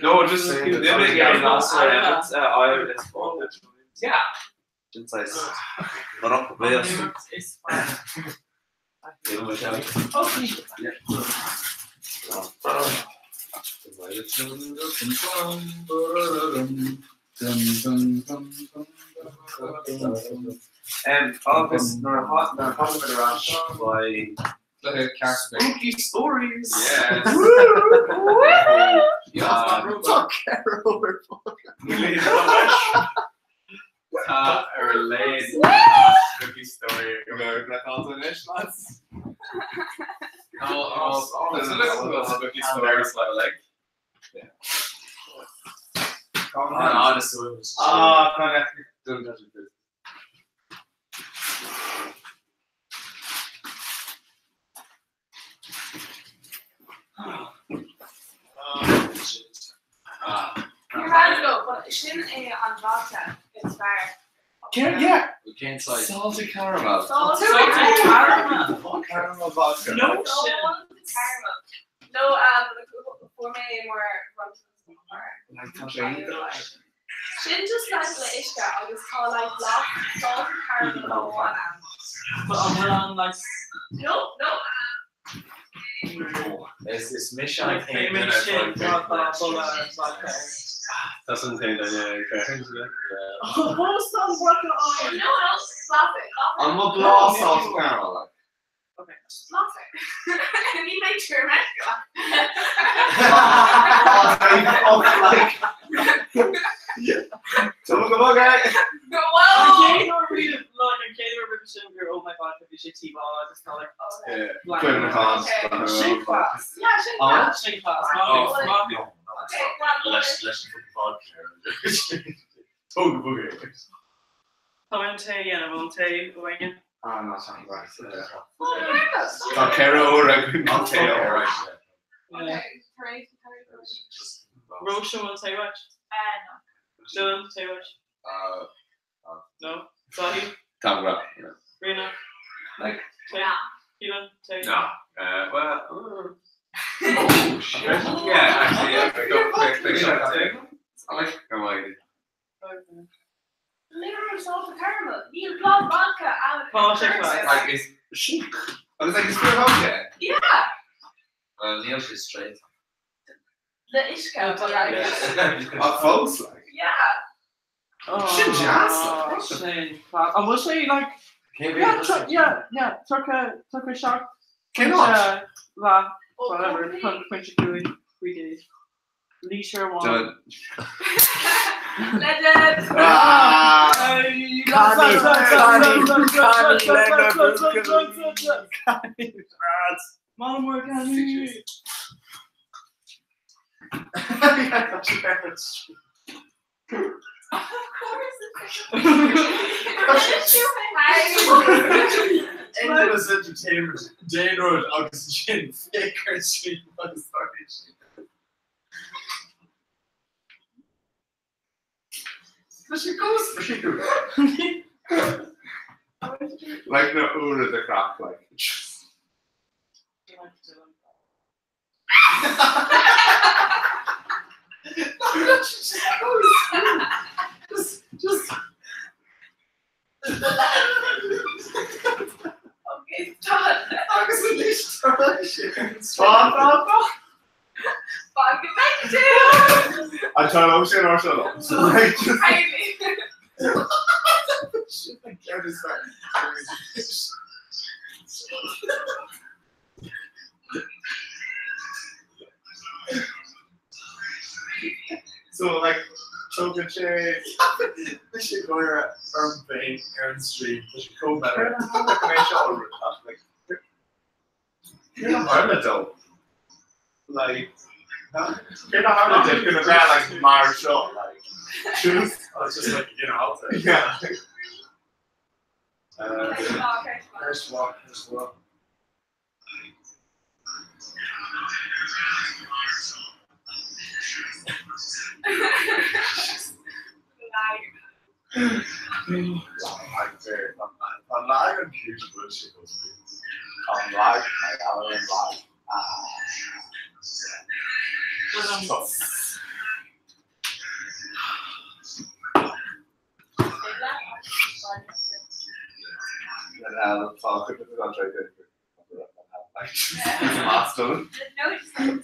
No, just bhí mé ag iarraidh lasair Emmet a fháil is phóca. Yeah. Sin saghas drochbhéas. Agus nuair a thagann muid ar ais beidh Spooky stories! Yes! Tá Carol ar Tá ar a laghad spooky story go mbeidh le fáil anois, lads. Spooky stories like. Ah, don't touch it. Níor but sin é an vodka is fearr. Yeah. We can't say. Salted caramel. Salted caramel. Caramel vodka. No Salted caramel. No, fuair mé mar Sin just like le uisce agus tá like blas salted caramel amháin ann. But an bhfuil an like No, no. Is mise an like féimid sin tá boladh vodka. That's an thing that yeah. Fós an vodka ann. No, no, stop it. Stop it. An bhfuil blas salted caramel like? Okay. Stop it. Ní mé sure me. Go go Whoa. An chéad uair riamh, like, an chéad uair roimhe sin gur ól mé vodka bhí sé tíobhá agus tá like Yeah. Cuimhne chás. Sin class. Yeah, sin class. Sin class. Oh. Maith thú. Okay, well, Leis leis an vodka. Tóg bugger. Tá an tae a dhéanamh ón tae uainne. Ah, no, sorry, right. Tá ceithre uair againn an tae alright. Yeah. Okay, tar éis. Róise an tae uait? No. Dylan tae uait? No. Sahi? Tá go. Rena? Like Tae? Keelan? Tae? No. Well. Oh shit. Yeah, actually, yeah. Go quick, quick shot. I like. I like it. Literal salted caramel. Níl blas vodka ann. Tá sé class. Like is she? I was like, is there vodka? Yeah. Well, níl sé straight. Le uisce. but like- Oh, fós like. Yeah. Sin jazz, like. Sin class. An bhfuil sé like Cé Yeah, yeah, yeah, tuca seach. Cén áit? Le, Oh, whatever, okay. pointe cúig, faoi dhéad. Lítr amháin. Dylan. Legend. Ah! Connie, Connie, Connie, Mama Connie. Of course. Endless entertainment. Dane Road agus sin Faker Street agus sorry. Tá sé goes for you. Like na uaire de chraic like. Just, just. Okay, stop. Agus anois tá sé. Stop, stop, stop. Fan go mbeidh tú. An tarlóidh sé an uair seo liom? Like just. Probably. Sin an ceann is fearr. So like tógann sé Mise ag gáire orm féin ar an stream, tá sé chomh better. Céard a tharla dó? Like, céard a tharla di go bheith like mar seo like just I was just like you know I'll take yeah. First walk, first walk. An lag an huge bullshit goes An lag an lag. Ah. So, Tá chuid an Master. No, just like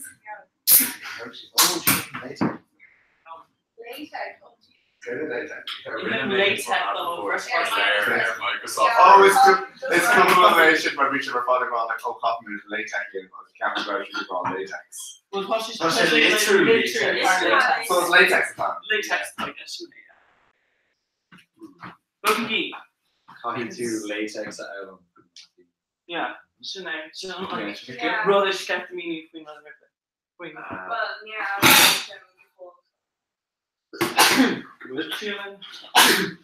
Oh, later. Later. Microsoft. Oh, it's good. It's globalization by reaching our father gone like oh coffee minute latex in but camera should be called latex. Well, tá sé Tá sé literally latex. So it's latex time. Latex like sin é. Bogaigí. Caithfidh tú latex a fhoghlaim. Yeah, sin é. Sin an Okay. Yeah. rud is sceitimíní faoin rud ar Faoin. Well, yeah, I'm Bhfuil scéal?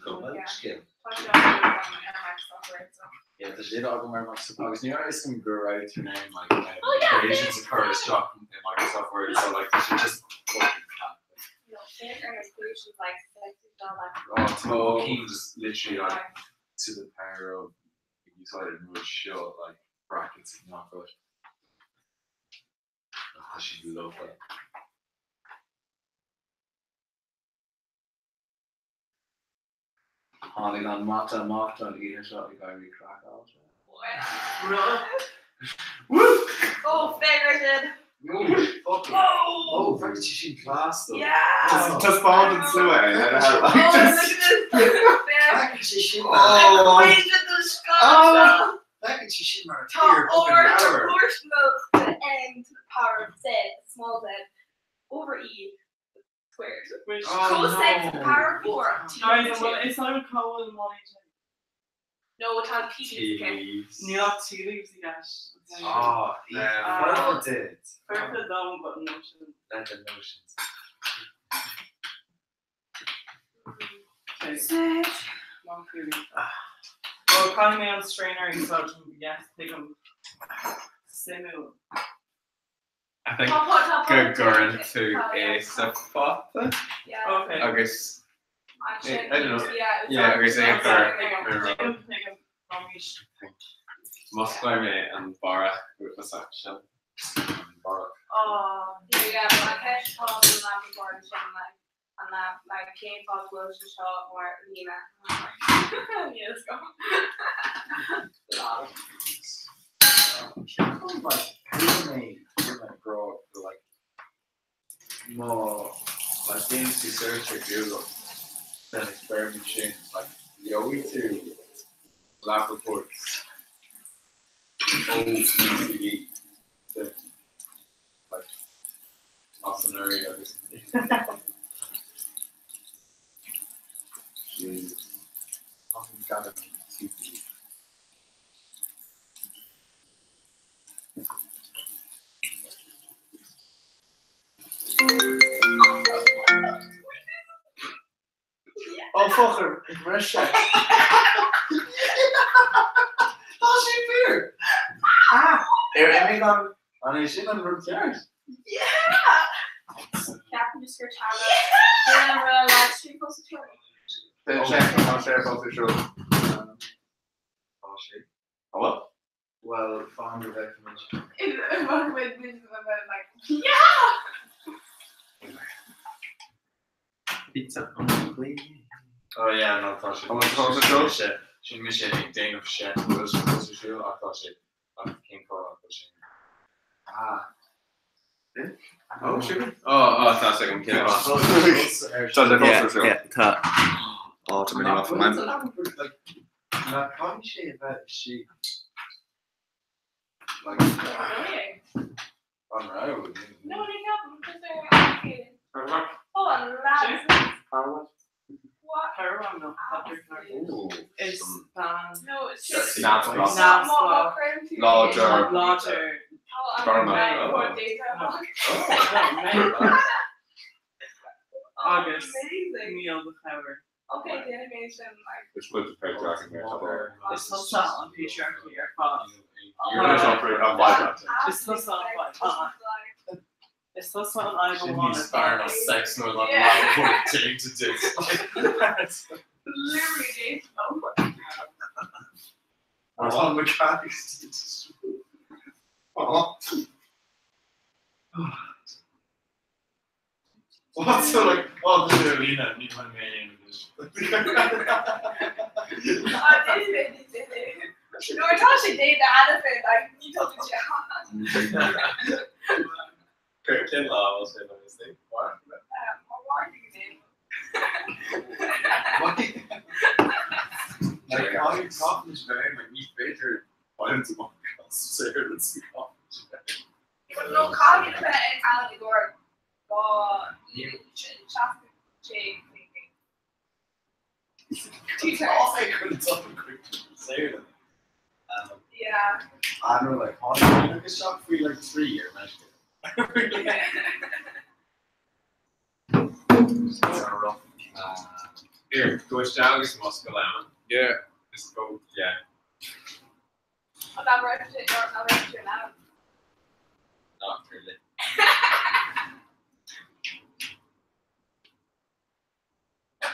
Go bhfuil scéal. Microsoft Word, so. Yeah, tá sé agam mar Microsoft agus ní is an go raibh tú name like Oh, yeah, equations a chur isteach in Microsoft Word so like tá sé just fucking cat. No, shit, or equations like sexy all that. Oh, tá cinn just literally like to the power of úsáid an rud seo like brackets not good. Tá sé lovely. Tháinig an mata amach don oíche seo ag éirí craiceáilte. Oh, figurative. Oh, Oh! fucking sé sin class though. Yeah! Just found in Sue. Oh, look at this. Fucking sé sin Oh. Equation the Scotch. Fucking sé sin mar Tá tír R fucking leabhar. proportional to n to the power of z, small z, over e squared. Which Oh, Cosec to the no. power of 4. T Guys, over well, 2. is an cóil molly No, tá P okay. Níl ach tea leaves i gceist. Oh, Uh, did. Perfect dom but notion. Let the notions. Okay. Well, caithfidh mé an strainer úsáid yes, tuigim. Suimiúil. I think Tá tá tá go gcuireann tú é sa phota Yeah. Okay. agus Actually, I don't know. Yeah, Yeah, agus é yeah. chur Tuigim, tuigim, Ramesh. Musclair mé an barrach uafásach sin. Oh, yeah, but I catch Paul and lab before and shit like and that like came Paul goes to shop more Lena. Yeah, let's go. Lol. Like, bro, like, more like things to search or Google than experiment sin, like, gheobhaidh tú lab reports ó UCD den like as an area agus Jesus. Fucking gotta be CPD. Oh fucker, Russia. Tá sé fíor. Ah, ar imigh an an é sin an rud ceart. Yeah. Captain just your child. Yeah, live stream post to Then check on share post sure. Tá Fan go bhfeicfimid. Yeah! Pizza on the plate. Oh yeah, no, tá sé. An bhfuil tá sé sé? Sin mise ag déanamh sé bhfuil sé fós ar siúl ach tá sé ach cén fáth nach bhfuil sé? Ah. Oh, sure. Oh, oh, tá sé agam cén fáth. Tá sé fós ar siúl. Yeah, tá. Oh, tá mé ní maith fáin. Ná caithfidh sé a bheith istigh like an raibh? No, ní ceapaim, because they're Oh, lads. What? Ooh. Is bean No, it's just Neamhspleách. Neamhspleách. Láidir. Láidir. Burma. Agus níl do chabhair. Okay, déanfaidh mé sin like. Is cuid de patriarchy mé tá. Is tusa an patriarchy ar fad. You're gonna talk for about five Is tusa an fhadhb. Is tusa an fhadhb Sin amháin. níos fearr ná sex nuair like Yeah. leathuair déag to dix. Literally days ago. Or on mechanics. Oh. What's so like, oh, this is Alina, ní chun mé aon Ah, déanfaidh mé, déanfaidh mé. Nuair atá sé déanta cheana féin, like, ní tá tú Cén lá a bhfuil sé le mistake? Like, I confidence bheith like, ní féidir baint amach as saor is No, caithfidh a bheith ann i gcomhair 2 16. Saor. Yeah. I know, like, tháinig agus isteach faoi like 3 year meisce. rough. Here, go isteach agus muscail ann. Yeah. Just go, yeah. An raibh sé an raibh sé ann? Not really.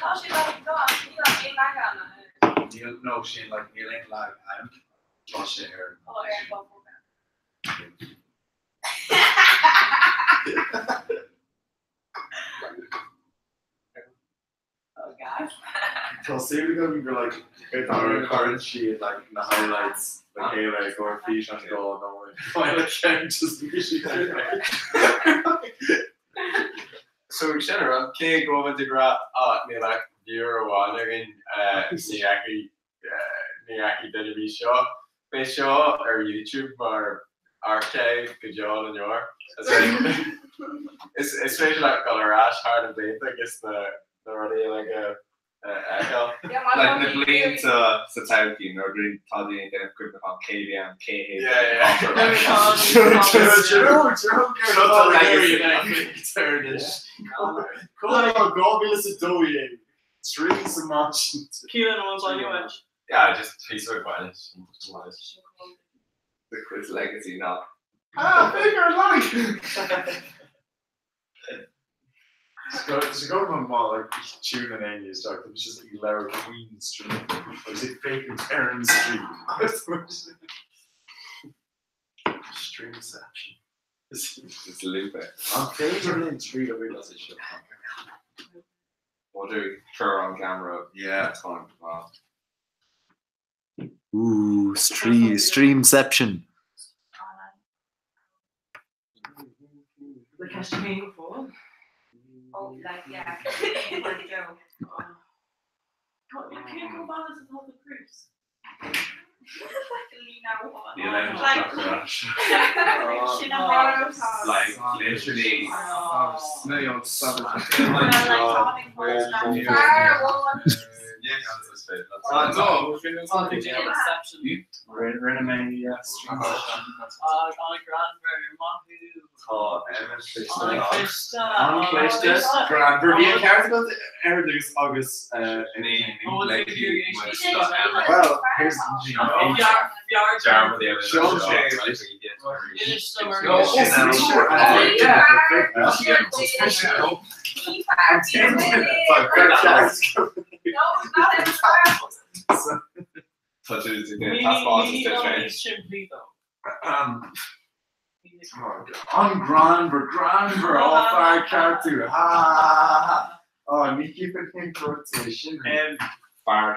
Tá sé like no, níl aon lag ann. Níl no sin like níl aon lag ann. Tá sé ar Ó, ar an bhfón. Oh gosh. Tá súil agam gur like ar chuireann siad like na highlights le chéile i gcomhair físeán go nó like just bhí siad So sin an rud, cé go bhfuil muid ag rá ah níl ach viewer amháin againn ní fheicfidh ní fheicfidh duine ar bith seo. Beidh seo ar YouTube mar archive go deo na ndeor. Is is féidir leat dul ar ais thar na blianta agus na na rudaí uilig a fheiceáil. Like na blianta sa todhchaí nuair a bhíonn tá daoine ag déanamh cuimhneachán cé bhí ann cé hé Trí sa náisiúnta. Keelan an bhfuil uait? Yeah, just piece of advice. The quiz legacy ná. Ah, bigger like. So go to my like tune and Amy is dark. It was just like Lara Queen Street. Or is it fake Terran Street? Streamception. Just loop it. I'm favorite street of it as it should. We'll do throw on camera. Yeah. That's fine. Wow. Ooh, stream streamception. The cash me before. Oh, like, yeah. Where'd it go? Can't go bother to tell the proofs. Like Lena one. Níl aon Like teacht ar ais. Sin a marathon. Like literally. No, you're savage. Far one. Yeah, that's it. Ah, no. Inception. Rinne mé streamception. Anna Granver, Mahu. Tá Anna Emma Krista. An Cliste Grand Bhí an ceart ar dtús agus Well, here's Sean Tá tú ag déanamh taispeántas duit féin. Simplí though. An greannmhar, greannmhar, á fear ceart tú, ha ha ha ha. Á, ní cheapaim féin go raibh tú é sin. Fear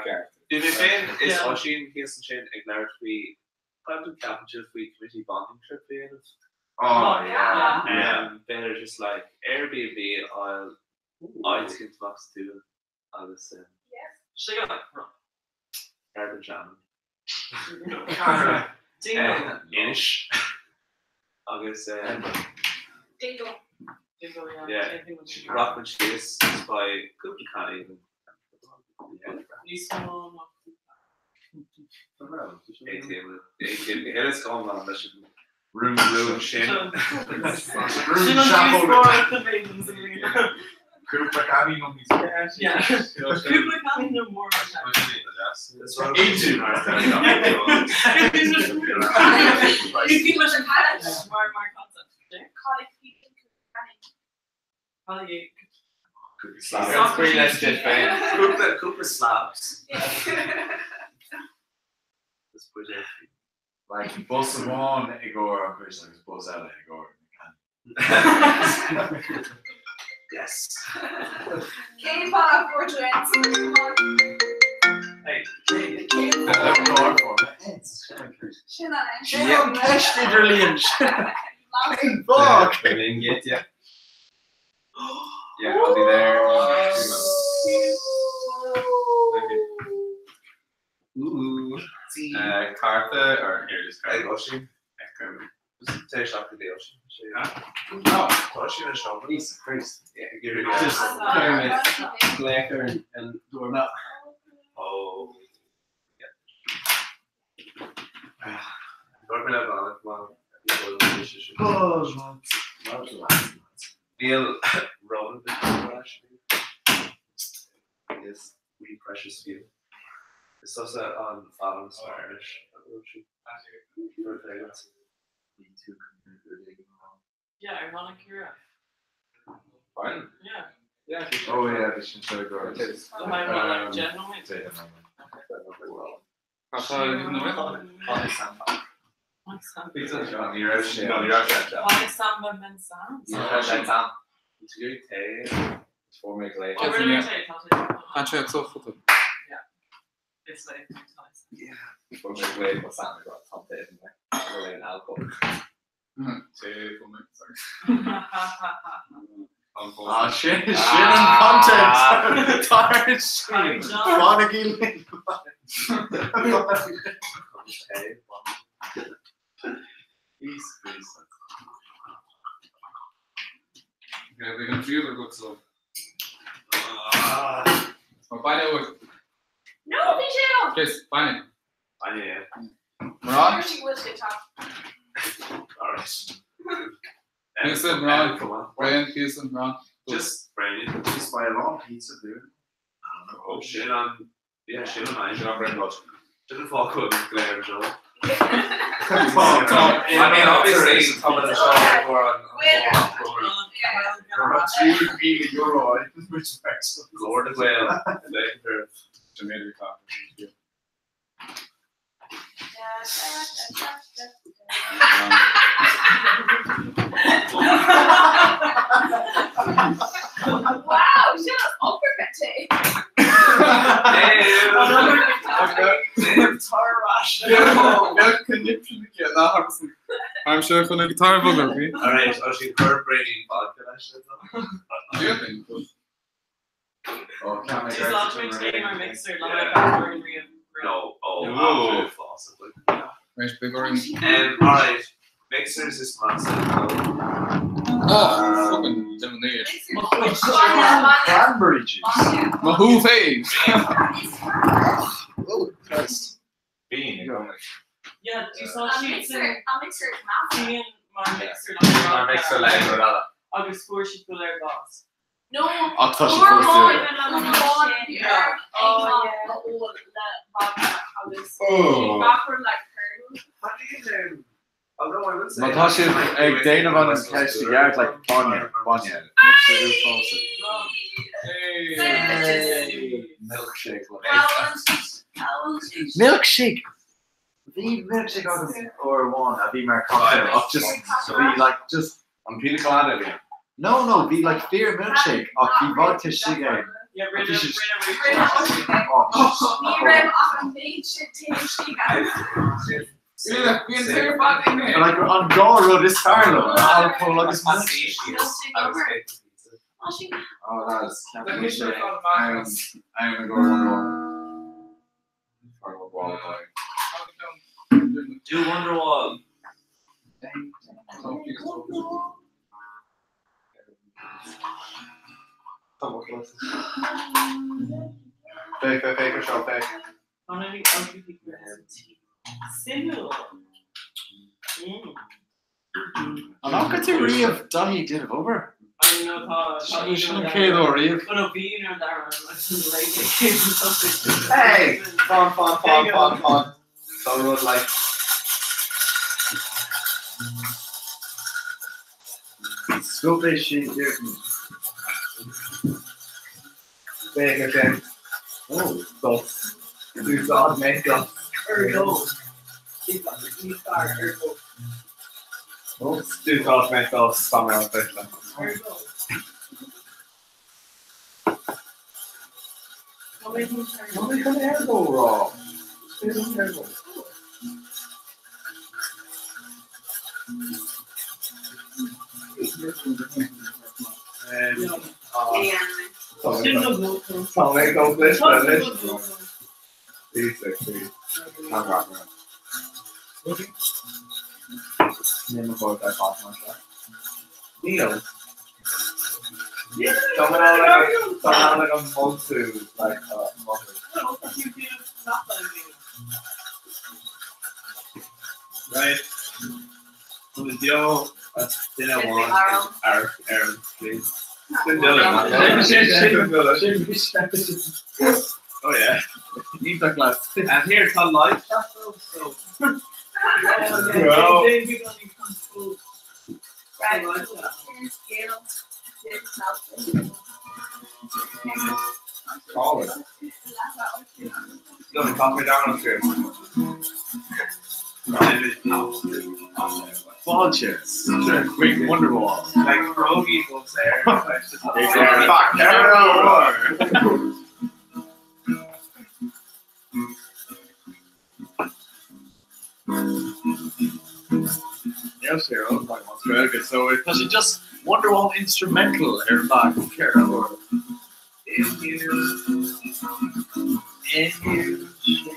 ceart. Bhí mé féin is Oisín thíos ansin ag labhairt faoi cad a ceapann sibh faoi committee bonding trip a dhéanamh? Oh yeah, yeah. B'fhéidir just like Airbnb a fháil áit éicint amach sa tuath agus Sligeach. Urban Shaman. Cara. Dingle. Inis. Agus Dingle. Dingle, yeah. yeah, rachaidh muid síos is beidh cúpla cannaí againn. Níos mó ná cúpla. ATM ATM eile is gá man leis an Rún rún sin. Sin Rún an seafóideach. díospóireacht a bheidh sa líne. Cúpla cannaí nó níos mó. Yeah. Cúpla cannaí nó mór mar sin. Aontú. Bhí leis an mar mar concept. Cad Slabs. Cúpla cúpla slabs. Is buidéal. Like bus amháin i gcomhair an chuid agus bus eile i gcomhair na cannaí. Yes. Cén fáth a bhfuair tú Hey. Sin an Sin an ceist idirlíon. Cén fáth? Berlin Gate, yeah. Yeah, I'll be there in 2 months. Thank you. Ooh. Cárta or here just Ag cárta. Oisín. Tá sé go dtí Oisín. Oh, Tá sin an seomra. Jesus Christ. Yeah, give it a Just kind of glaoch ar an doormat. Oh. Yeah. Dúirt mé le bean man. Oh, lads. Lads, lads, lads. Níl Ronan Is we precious few. Is tusa an fhear is fearr anois a dúirt sí. Yeah, ar tháinig Ciara. Fine. Yeah. Yeah. Oh yeah, bhí sin seo go. The high one, like general mate. Tá Tháinig Samba. Ní raibh sé. No, ní raibh sé. Tháinig Samba men Sam. Oh, really? Tá sé. Tá sé sochata. It's like nice. Sorry. Ah, sin sin an content. Tá sin. Fanaigí linn. Peace, peace. Okay, bhí an fiú go so. Má baine uair. No, bhí sé ann. Chris, baine. Baine, yeah. Marán? Dúirt sí go bhfuil sé teacht. Alright. Píosa, Marán. Brian, píosa, Marán. Just Brian. Just buy a long pizza, dude. Oh, sin an yeah, sin an Sin an bread Sin an fáth go Blair Joe. I mean, obviously, tá an seo an €3,000 which makes Lord of Wales. Wow, sin an uppercut é. I'm sure chun an guitar bhog bhí. Alright, tá sin chur Brady vodka leis. Oh, can't Is that to mar mixer le haghaidh riamh? No, oh, No. possibly. Ris big orange. Alright, mixers is massive. Oh, fucking lemonade. Cranberry juice. Ma hú féin. Oh, Christ. Bean. Yeah, do you saw An siad mixer, sin an mixer massive. Bíonn mar mixer Mar mixer le rud eile. Agus fuair siad go léir bás. No, Ach tá sé uair fós amháin, dúinn. uair amháin, bhí Yeah. ar Oh, ag yeah. a ól le vodka agus Oh. gafar le kernel. Má tá sibh ag déanamh an ceist i gceart like bainne, bainne, mixer uafásach. Hey. Milkshake. Milkshake. Milkshake! Bhí milkshake agam uair amháin a bhí mar cocktail ach just bhí like just An pina colada a bhí ann? No no bhí like fíor milkshake ach bhí vodka istigh ann. Yeah, Ach bhí sé just rinne oh bhí sé just Ní raibh ach an méid sin taobh istigh ann. Bhí an t-aer fad imithe. Like an dá rud is fearr liom, alcól agus milkshake. Oh lads, ceapaim go bhfuil sé am am i gcomhair Wonderwall. Do Wonderwall. Féach, féach, féach ar seo, féach. Suimiúil. An bhfaca tú riamh Daithí ag déanamh obair? Sin an chéad uair riamh. Hey! Fan, fan, fan, fan, fan. Tá rud like. Scope é sin iarraidh. Féach ar sin. Oh. Dos. Úsáid mé dos. Úsáid mé dos tá mé an féidir. Tá mé chun ergo a rá. Is féidir liom ergo. Tá mé go bliste anois. Níl. Tá mé like an mothú like mothú. Right. Tá mé beo as duine amháin ag amharc ar an screen. Sin Dylan. Sin Dylan. Oh yeah. Iontach leat. And here tá live chat though, so. Bro. Call it. Dylan, calm me down on screen. Fáilte. Quick Wonderwall. Like Rogie was there. Fuck, Níl sé rud like más Gaeilge, so Tá sé just Wonderwall instrumental ar feadh ceithre uair.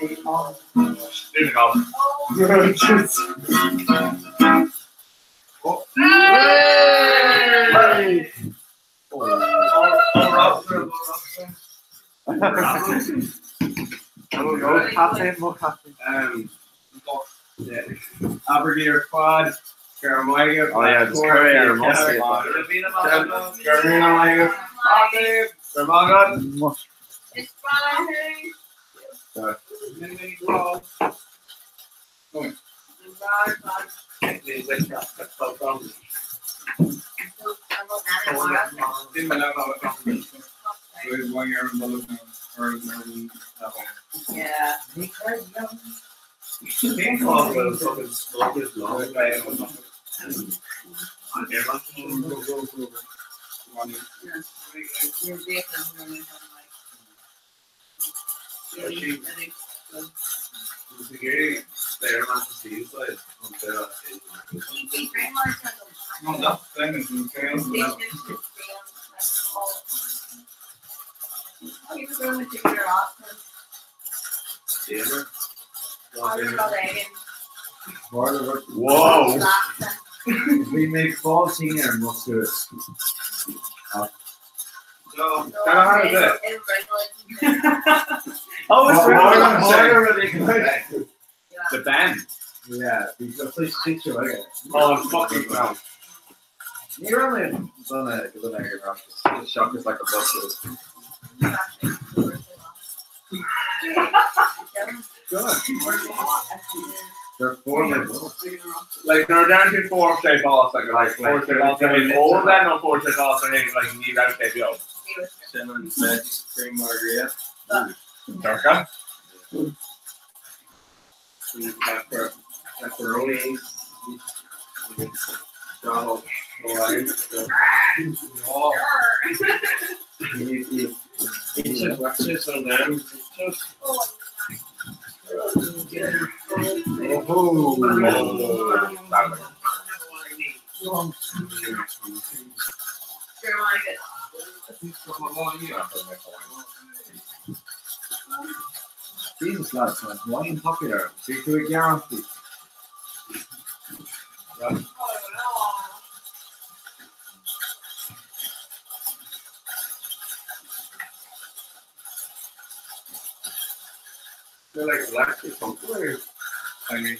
Moving on. Captain, mo captain. Aberdeen quad. Oh yeah, just carry ar Yeah. Whoa! We make fáiltín ar mo No, Oh, it's really The band. Yeah, because they stick to it. Oh, fucking no. Ní raibh mé dona go dona ar an shock is like a bus. They're four Like they're down to four shape off, like like four shape off. All of them or four shape off, and like need out shape yo. Cinnamon veggie supreme margarita. Darka. Bhí pepper, pepperoni agus Donald Jesus lads, tá an Hawaiian popular, bhí tú ag gearán faoi. They're like electric comfortable. I mean,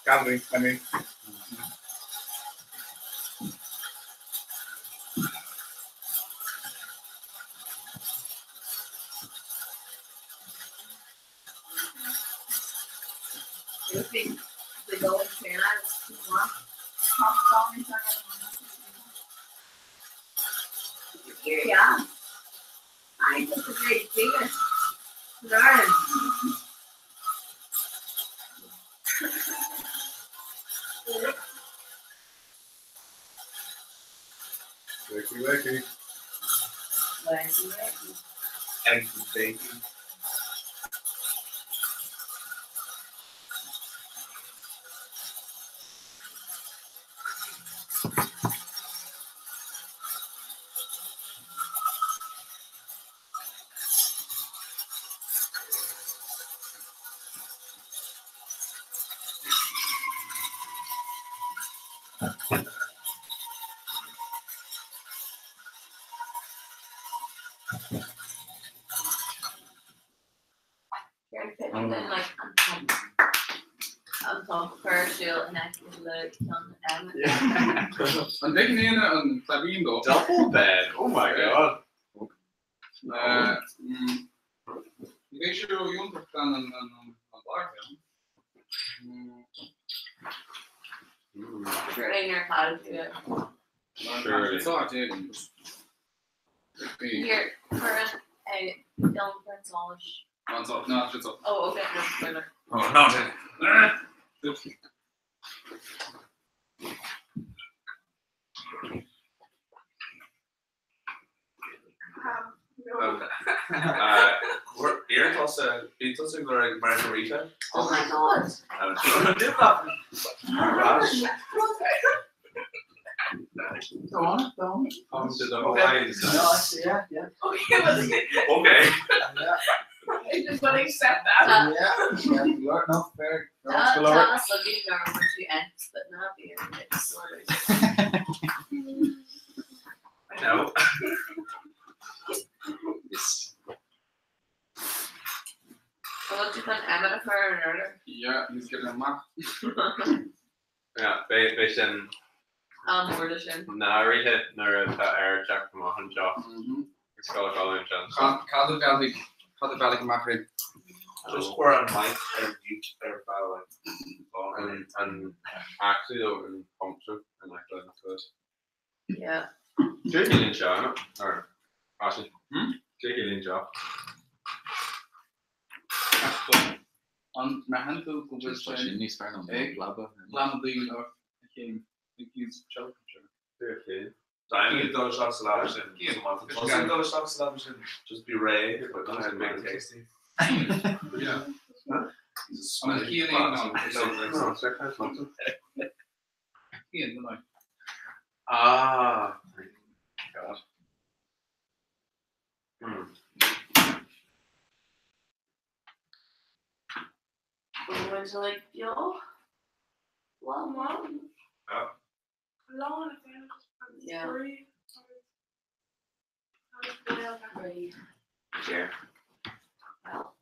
gambling, I mean. Yeah. I took a great deal. Learn. Wakey, wakey. Eggs and bacon. An big name an clavín dó. Double bed. Oh my god. Ní bheidh sé ró-fhiúntach gan an bar. Surely. Here, current a film for No, it's up. Oh, okay. No, spoiler. Oh, not it. Iar bhí tusa ag lorg margarita. Oh my god. Go on, go on. Come to the Hawaii No, I see, yeah, yeah. Okay, well, Okay. Yeah, I just want to accept that. yeah, yeah. You're not fair. Tá Galore. tá slugging ar two ends, but not beer. It's sort of. I know. Yes. Well, tú an Emma for an order. Yeah, he's getting a map. Yeah, beidh sin An mór sin. náirithe nuair atá air teacht amach anseo. Agus go go sin. Cad a bhealaigh cad a bhealaigh amach é? Just pour an mic ar mute ar feadh like And and actually though in function and like that good. Yeah. Jake Lynch no? Or Ashley. Hmm? Jake Lynch An mbraitheann tú go bhfuil Tá sé sin níos fearr ná ag blaba. bladhmaí ar a chéim ag iad seo. Diamond dul isteach sa leaba sin. Cian. Tosaigh dul isteach sa leaba sin. Just be réidh, but kind of big tasty. Yeah. An Cian é No, it's that kind of something. Cian nó. Ah. God. Hmm. Would you like yo? Well, mom. Long Yeah. Three. Ready. Sure. Well.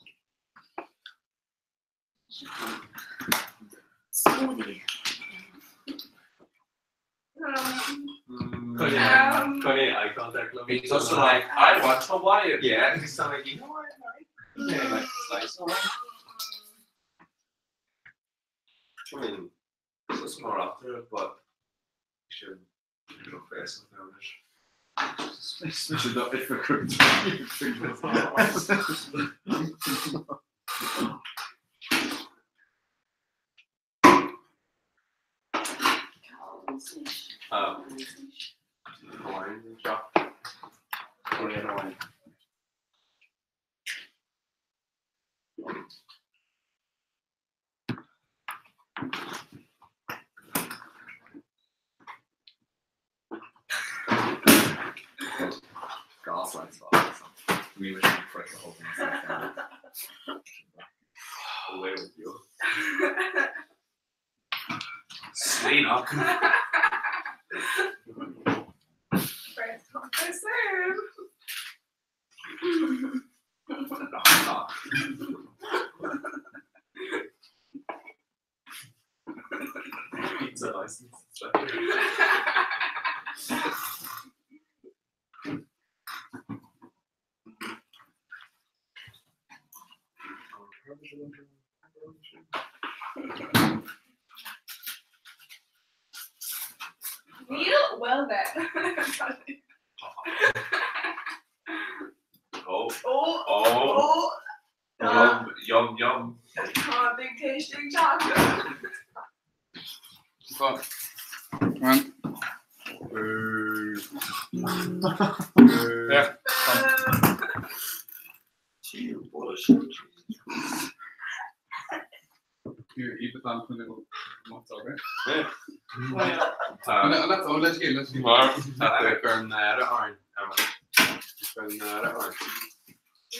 Smoothie. Funny, funny eye contact. Love. He's also like, I want Hawaiian. Yeah, he's like, you know what? I like. Yeah, like slice Hawaiian. I mean, it's more after it, but you should you know, face something on it. Should not be for Níl well then. Oh. Oh. Oh. Oh. Yum, yum, yum. Tá big tasting chocolate. Fuck. One. Yeah.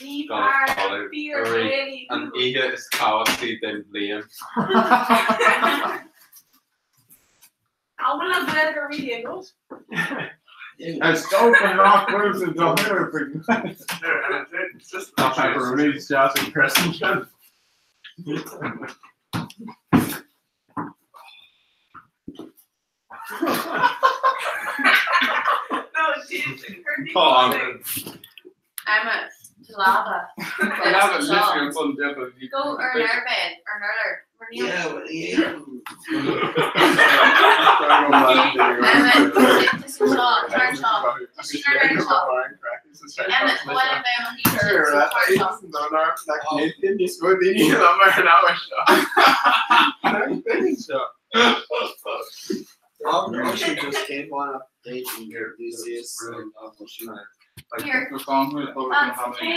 Ní fearr fíor really An oíche is tábhachtaí den bhliain. An bhfuil an Ghaeilge really agat? It's open rock moves and don't It's just not pepperoni, it's just in person. No, she's Tá Emma, lava. Lava, literally on some devil. Go ar an airbed, ar an urlár. Mar níl- Emma, just seo, tar seo. Just ar an seo. Emma, bhfuil an bheith an Just came on update your disease. Here. Cé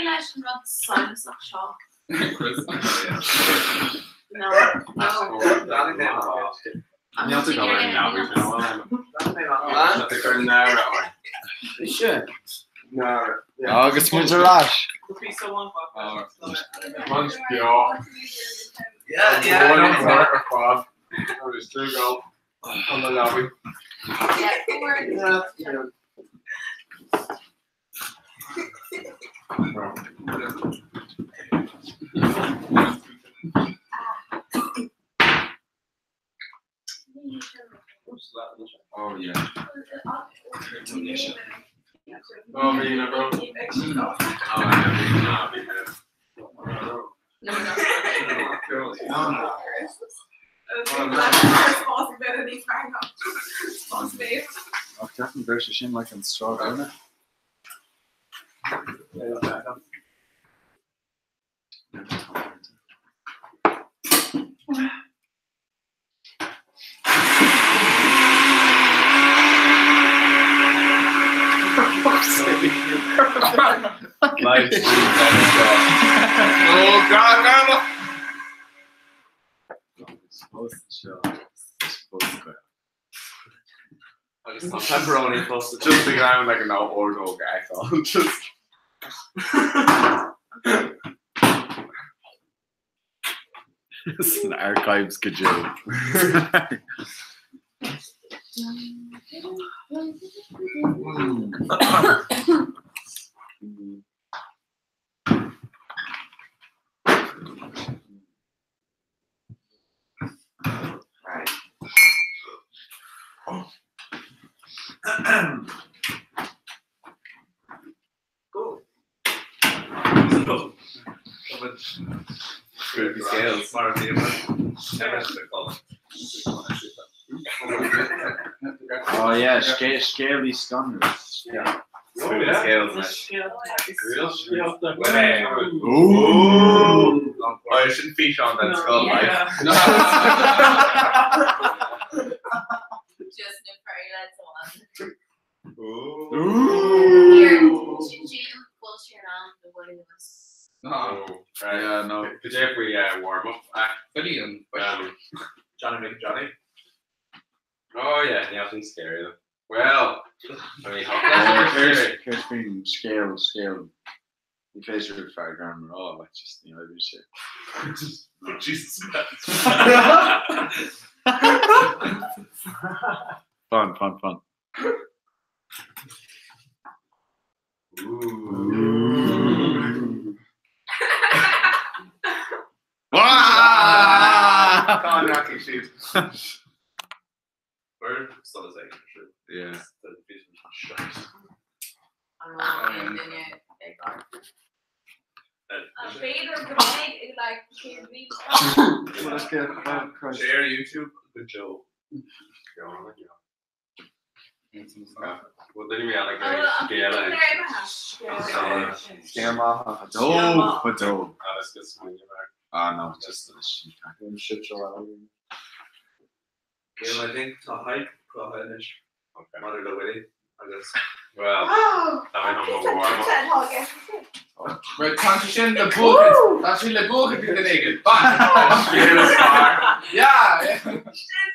leis an rud suntasach seo? No, no. Níl tú go ar Agus muid ar ais. Yeah, yeah. Agus tú go an na leabhaí. Oh yeah. Oh, me, no, bro. Oh, yeah, me, no, me, Ach ceapaim go raibh sé sin like an straw eile. Live stream Oh God, God. Agus tá pepperoni plus just the ground like an ordóg eáil just It's an archives go deo. Screw scales. Oh yeah, scale scaly scanner. Yeah. Screw the scales. Real Ooh. Oh, I shouldn't feature on that skull, Yeah. like. Just na furry lads amháin. Here, sílim go bhfuil sé in am do bhualadh anuas. No. Right. Yeah, no. Cad é faoi warm up? Billion. Johnny McJohnny. Oh yeah, níl sin scary though. Well, I mean, Céard faoin scéal, scéal. Ní féidir le fear gorm a rá, like, just ní oibríonn sé. Jesus Fan, fan, fan. Cá ndeachaigh siad? Bhur solas ag Yeah. B'fhéidir go mbeidh i like cén bhliain. Share YouTube go Joe. Well, duine mé eile Scéal maith. Fadó, fadó. Agus go smaoineamh air. Ah, no, just Shit show Well, I think tá hype cruthaithe anois maidir le Willie agus Well, tá mé chun mo warm up. Right, tá sé sin le buachan, tá sé le buachan ag duine éigin. Bang! Scéal is fearr. Yeah, yeah. Sin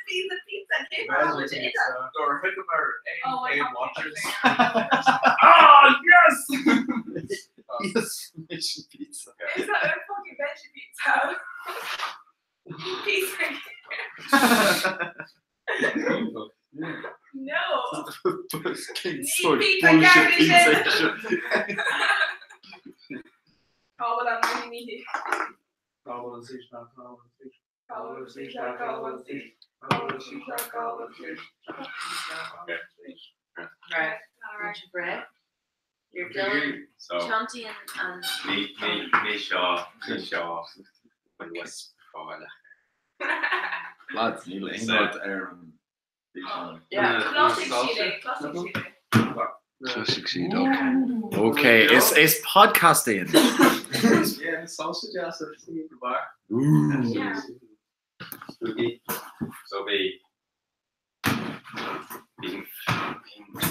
pizza pizza cé Dor thugamar aon Oh, I aon can't watchers. Ah, yes! Yes, mission pizza. Is that a fucking veggie pizza? Pizza. No. King Ní sort pizza bullshit garnish. pizza. Oh, well, I'm really needy. Right. Alright. Bread. You're Dylan, So, Chonty and, and ní ní ní seo ní seo an wisp fáile. Lads, níl aon rud ar an bhfíseán. Yeah, classic Chile, classic Chile. Classic seed, okay. Okay, is is podcast in. Yeah, sausage as a bar. Ooh. Yeah. Spooky. So bhí bhí an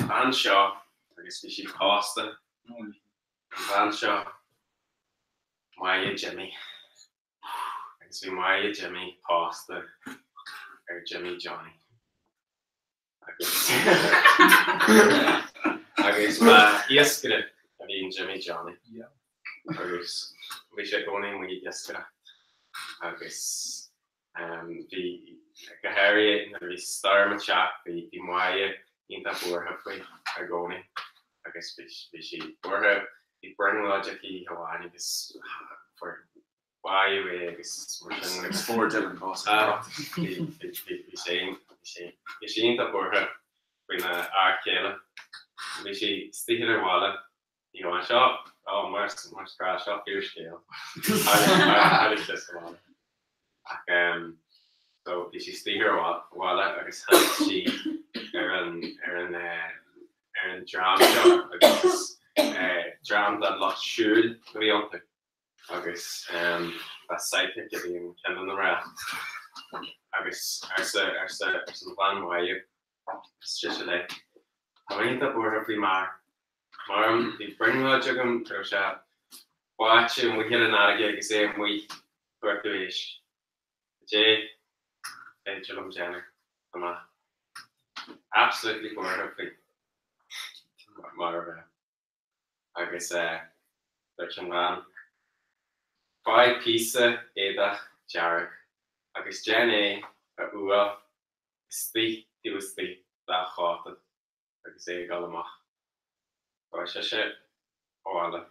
bhean seo agus bhí sí pósta. An bhean seo Máire Jimmy. Agus bhí Máire Jimmy pósta ar Jimmy Johnny. Agus agus ba iascaire a bhí in Jimmy Johnny. Yeah. Agus bhí sé i gcónaí amuigh ag iascaireacht. Agus bhí go háirithe nuair a bhí stoirm ag teacht bhí bhí Máire iontach buartha faoi i gcónaí agus bhí bhí sí buartha bhí brionglóid aici oíche amháin agus fuair báitheadh é agus mar sin Agus fuair Dylan bás. Ah, bhí bhí bhí bhí sé bhí sé bhí sí iontach buartha faoina fhear céile. Bhí sí istigh ar bhaile ní amháin seo ó mar mar scrá seo fíorscéal agus sé sa bhaile. Ach so bhí sí istigh ar bhaile agus tháinig sí ar an ar an ar an dream seo agus dream den lucht siúil a bhí iontu agus ba psychic a bhí in ceann de na mná agus arsa arsa arsa an bhean Mháire sise léi Tá mé iontach buartha faoi m'fhear. Mar bhí brionglóid agam go raibh sé báite amuigh ar an fharraige agus é amuigh ag cuartú éisc. Cad é féidir liom déanamh? Tá mé absolutely buartha faoi mar a bheadh. Agus dúirt an bhean, Faigh píosa éadach dearg agus déan é a fhuáil istigh taobh istigh dá chóta agus é ag dul amach. Chuaigh sise abhaile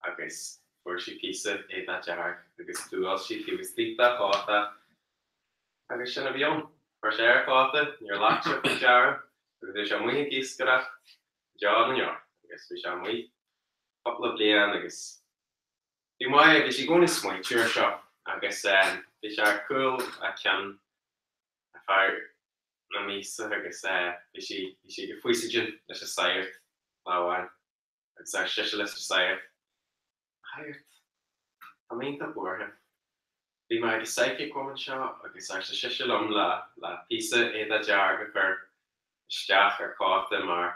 agus fuair sí píosa éadach dearg agus d'fhuáil sí taobh istigh dá chóta agus sin a bhí ann. Chuir sé air a chóta, níor ghlac sé faoi deara agus bhí sé amuigh ag iascaireacht go deo na ndeor agus bhí sé amuigh cúpla bliain agus bhí Máire, bhí sí i gcónaí ag smaointiú air seo agus bhí sé ar chúl a cinn ar feadh na míosa agus bhí sí, bhí sí ag faoisidin leis an sagart lá amháin agus ar sise leis an sagart, A shagairt, tá mé iontach buartha. Bhí mé ag an psychic woman seo agus arsa sise liom le le píosa éadach dearg a chur isteach ar chóta mar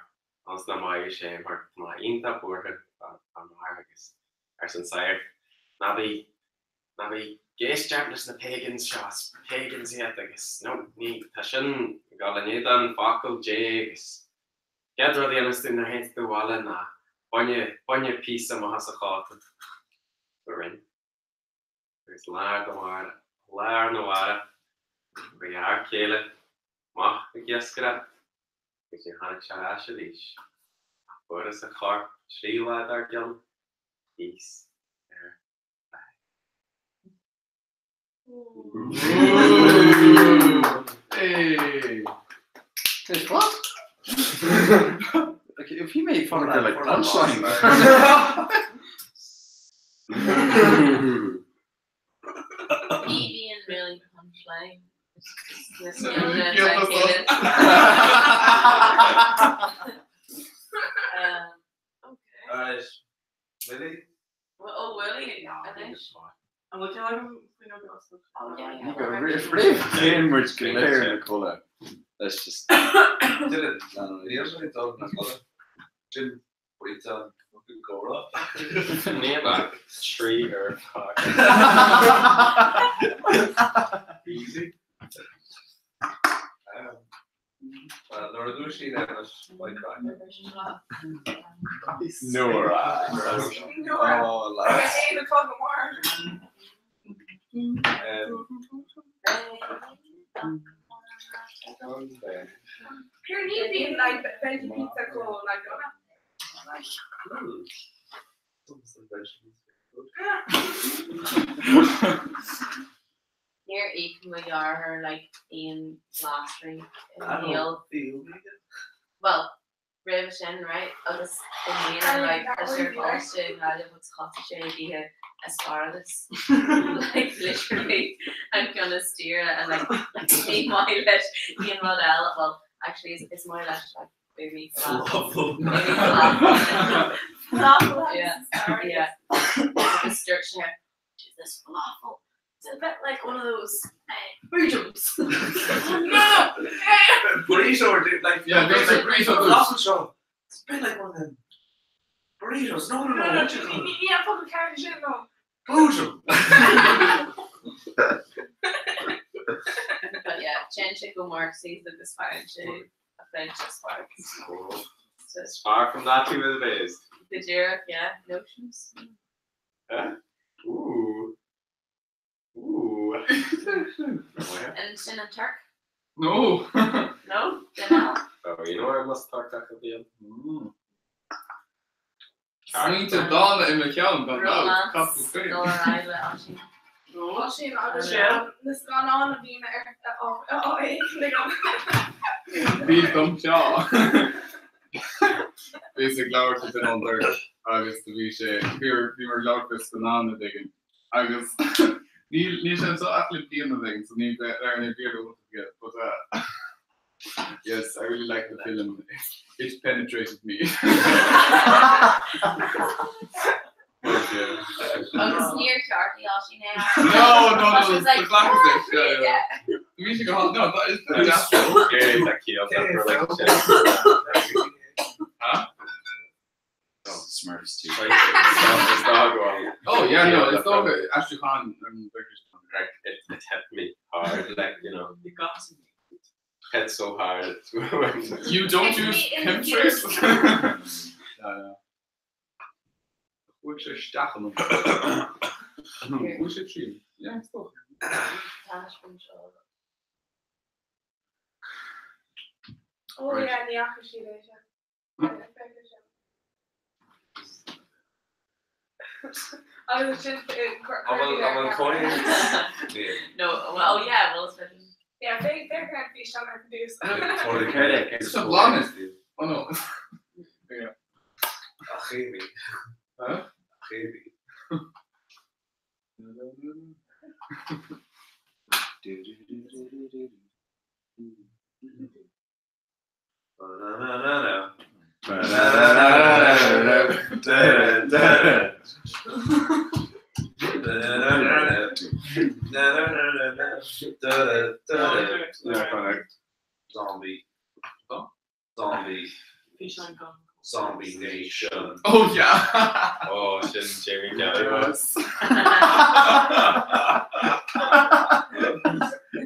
ionas nach mairfeadh sé mar tá mé iontach buartha fá m'fhear agus arsa an saghart ná bí ná bí ag éisteacht leis na pagans seo is pagans iad agus no ní tá sin ag dul in éadan focal Dé agus chéad rud a dhéanas tú nuair a théann tú abhaile ná bain bain píosa amach as a chóta. So rinne. Agus lá go lá arna mhárach mo fhear céile amach ag iascaireacht agus níor tháinig sé ar ais arís ach fuarthas a chorp 3 lá dár gcionn thíos ar bhád. Hey! There's what? Like, if he made fun of her like punchline. Ní bhíonn really punchline. Alright. Willie? Oh, Willie, anois. An bhfuil ceann agam faoin ócáid? Oh, yeah, yeah. You go roimh téann muid go léir ina codladh. Let's just Dylan, níl sé dul ina codladh. Sin pointe an fucking comhrá. Níl ach 3 ar fad. Easy. Well, nuair a dhúisíonn anois, beidh craic. Nora. Nora. Oh, lads. Ag a clog amárach. Céard ní bhíonn like veggie pizza chomh like dona. Níor íoc mo dheartháir like aon ghlasraí i shaol. Well, roimhe sin, right, agus i mbliana, right, tá sé ar choláiste i nGaillimh agus thosaigh sé ag ithe asparagus. Like literally an ceann is daoire and like like ní maith leis aon rud eile, well actually is is maith leis like maybe falafel. Maybe falafel. Falafel Yeah, asparagus. yeah. Agus dúirt sé, do this falafel. It's a bit like one of those burritos. No! Burrito or do like Yeah, there's a burrito. Falafel show. It's a bit like one of them burritos. No, no, no. No, no, what you call it? ní an focal ceart sin no. Boojum. But yeah, téann sé go Marcy's agus faigheann sé a French asparagus. So As far from that he was raised. go díreach, yeah, notions. Huh? Ooh. Ooh. And sin an Turk? No. No? Dunno. Oh, you know where I must talk to the Smaointe dána i mo cheann gan dabht, Romance. capall féin. Dul ar aghaidh le Oisín. Oisín agus Yeah. na scannáin a bhíonn ar á éigin agam. Bhí dom seo. Bhíos ag labhairt le duine ón dTuirc agus do bhí sé, bhíomar ag labhairt faoi scannán rud éigin agus níl níl sé anseo ach le bliain nó rud éigin so ní bheidh ar an bhfíor aige but yes, I really like the film. It penetrated me. But yeah. Agus níor cheartaigh Oisín é. No, no, no, She was like, the black is it. Yeah, yeah. yeah. Bhí sé go no, that is the Yeah, that key up for like shit. Huh? Smurfs too. It's dog one. Oh yeah, no, it's all good. Ashley Khan and British. Like it, it hit me hard, like you know, You got to me. hit so hard. You don't Hit use me in the chemtrails? Yeah, yeah. Chuaigh sé isteach ionam. Chuaigh sé tríd. Yeah, it's dócha. Tá seo. Oh Right. yeah, ní fhaca siad é seo. Agus sin An bhfuil cónaí? No, well, oh yeah, well, it's been Yeah, féach féach ar an físeán ar dtús. It's a blonde. Oh no. Yeah. Chéimí. Huh? Chéimí. Combination. Oh yeah! Oh, sin Jamie Kelly. Yes.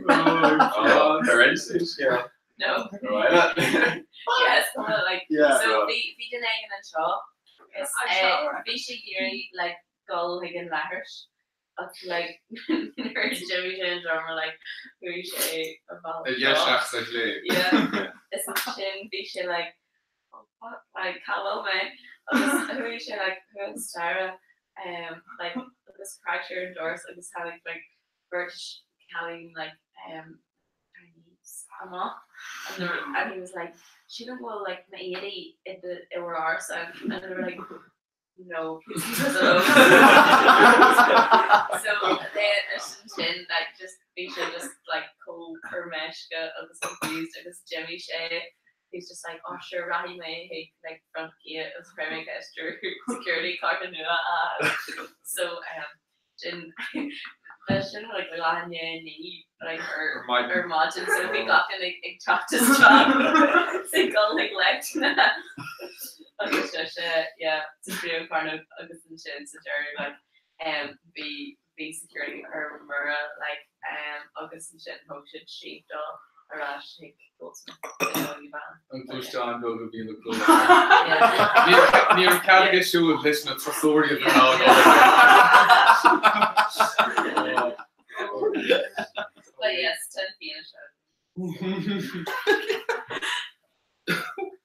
Oh, ar yeah. No. Why not? Yes, well, like Yeah. so bhí bhí duine éigin anseo is Anseo, eh, right. bhí sé ag iarraidh like dul chuig an leithreas ach like nuair a d'imigh sé an drummer like chuaigh sé an bealach A dheis seo. ach sa chlé. Yeah. Is ansin bhí sé like oh fuck like cá bhfuil mé agus chuaigh sé like chuaigh an staighre um like agus chroith sé ar an doras agus tháinig like beirt cailín like um Chinese amach and they were, and he was like sílim go bhfuil like m'éadaí i do i bhur árasán and they were like no please leave us alone so then ansin like just bhí sé just like chomh ar meisce agus confused agus d'imigh sé he's just like oh sure rachaidh mé chuig like front gate agus cuirfidh mé ceist ar security cárta nua a fháil so um sin sin like leath i ndiaidh 9 like ar Ar maidin. ar maidin so bhí gach duine ag ag teacht isteach is ag dul chuig leicteanna agus sé sé yeah sa phríomhfhoirgneamh agus ansin sa deireadh like um bhí bhí security ar mire like um agus ansin thug siad síob dó ar ais chuig Goldsmith i nDún An gluaisteán beag a bhí le clú. Yeah. Ní raibh cead aige siúl leis na turasóirí a bhí ann. But yes, tá an fianaise.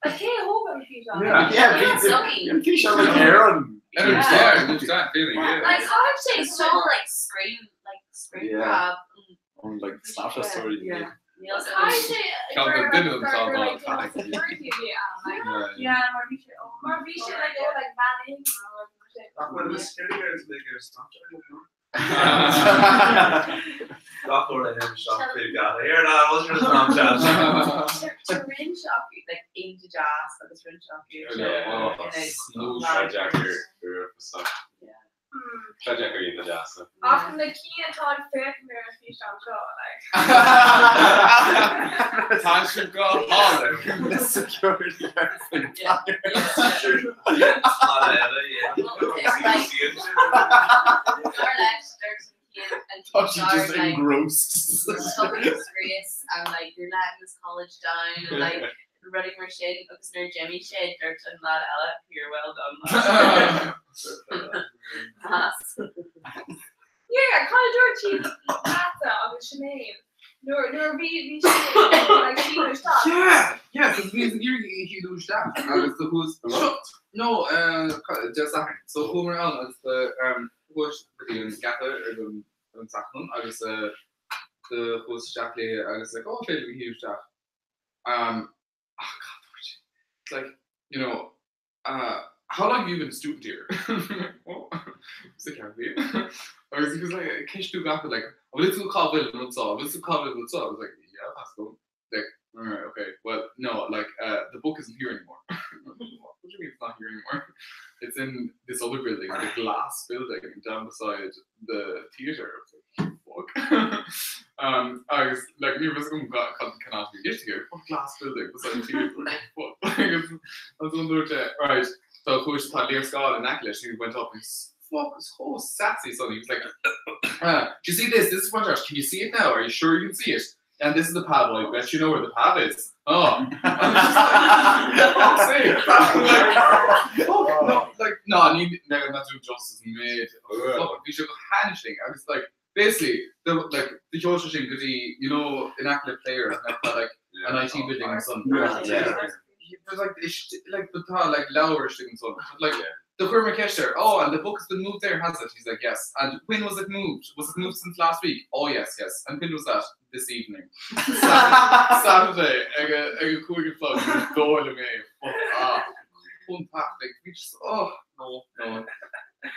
Like cé a thóg an físeán? Yeah. Yeah, Yeah, bhí Zoe. an físeán ag Éireann. Yeah, feeling, yeah. Like how sé so like screen like screen Yeah. grab On like Snapchat story. Yeah. Níl Caithfidh sé Ceann de gur- duine an gur- t-am gur, á like, panic. security a bhí ann, like, Yeah. yeah, mar bhí sé mar bhí sé like ó like bean éigin nó like, mar sin. Nach bhfuil na security guards ag ar Snapchat? Gach uair a théim isteach faoi gach air ná was ar Snapchat. Tá roinnt acu like iontach deas agus roinnt acu Yeah. Snús. Tá deacair uafásach. Yeah. Tá deacair iontach deasa. Ach na cinn atá ag féachaint ar an físeán seo, like. Tá sé go hálainn. The security guards ag Yeah. Eile, yeah. Well, it's like more leis dúirt an chéad an Tá sí just guard, like engrossed. public disgrace and like you're letting this college down and like rudaí mar sin agus nuair a d'imigh sé dúirt an lad eile here well done lad. Pass. Yeah, cad a dúirt siad leatsa agus Sinéad nuair nuair bhí bhí sí like síniú isteach. Yeah, yeah, because bhí an iarraidh shíniú isteach agus do chuas No, Dé Sathairn. So chuamar ann agus do chuas go dtí an geata ar an ar an Satharn agus do chuas isteach léi agus like oh féidir liom shíniú isteach. Ah cad dúirt sí? It's like, you know, how long have you been a student here? Oh, sa ceann bhí. Agus he was like, ceistiú gach rud, like, an bhfuil tú cá bhfuil an rud seo? An bhfuil tú cá bhfuil an rud seo? I was like, yeah, that's cool. Like, alright, okay, well, no, like, the book isn't here anymore. What do you mean it's not here anymore? It's in this other building, the glass building down beside the theatre. I was like, fuck. Agus, like, ní raibh a fhios agam cad cén áit a bhí i gceist aige, what glass building beside the theatre? What the fuck? Agus ansan dúirt sé, right, so chuaigh tá léarscáil in aice leis, he went up and he's, fuck, it's chomh sassy son. He was like, do you see this? This is one Josh. Can you see it now? Are you sure you can see it? And this is the pad. Well, I bet you know where the pad is. Oh. I'm just like, fuck's sake. Like, fuck, no, like, no, ní, no, I'm not doing justice made. Fuck, bhí sé go hainnising. I was like, basically, the, like, the sheol sé sin go dtí, you know, in aice le Players, and I've got, like, an IT building and something. Yeah. Yeah. There's like, it's, like, but tá, like, leabhar istigh ansan. But, like, do chuir mé ceist air, oh, and the book has been moved there, has it? He's like, yes. And when was it moved? Was it moved since last week? Oh, yes, yes. And when was that? This evening. Saturday, ag a ag a cúig a chlog, dóigh liom é. Fuck off. Iontach, like, bhí just, oh, no, no.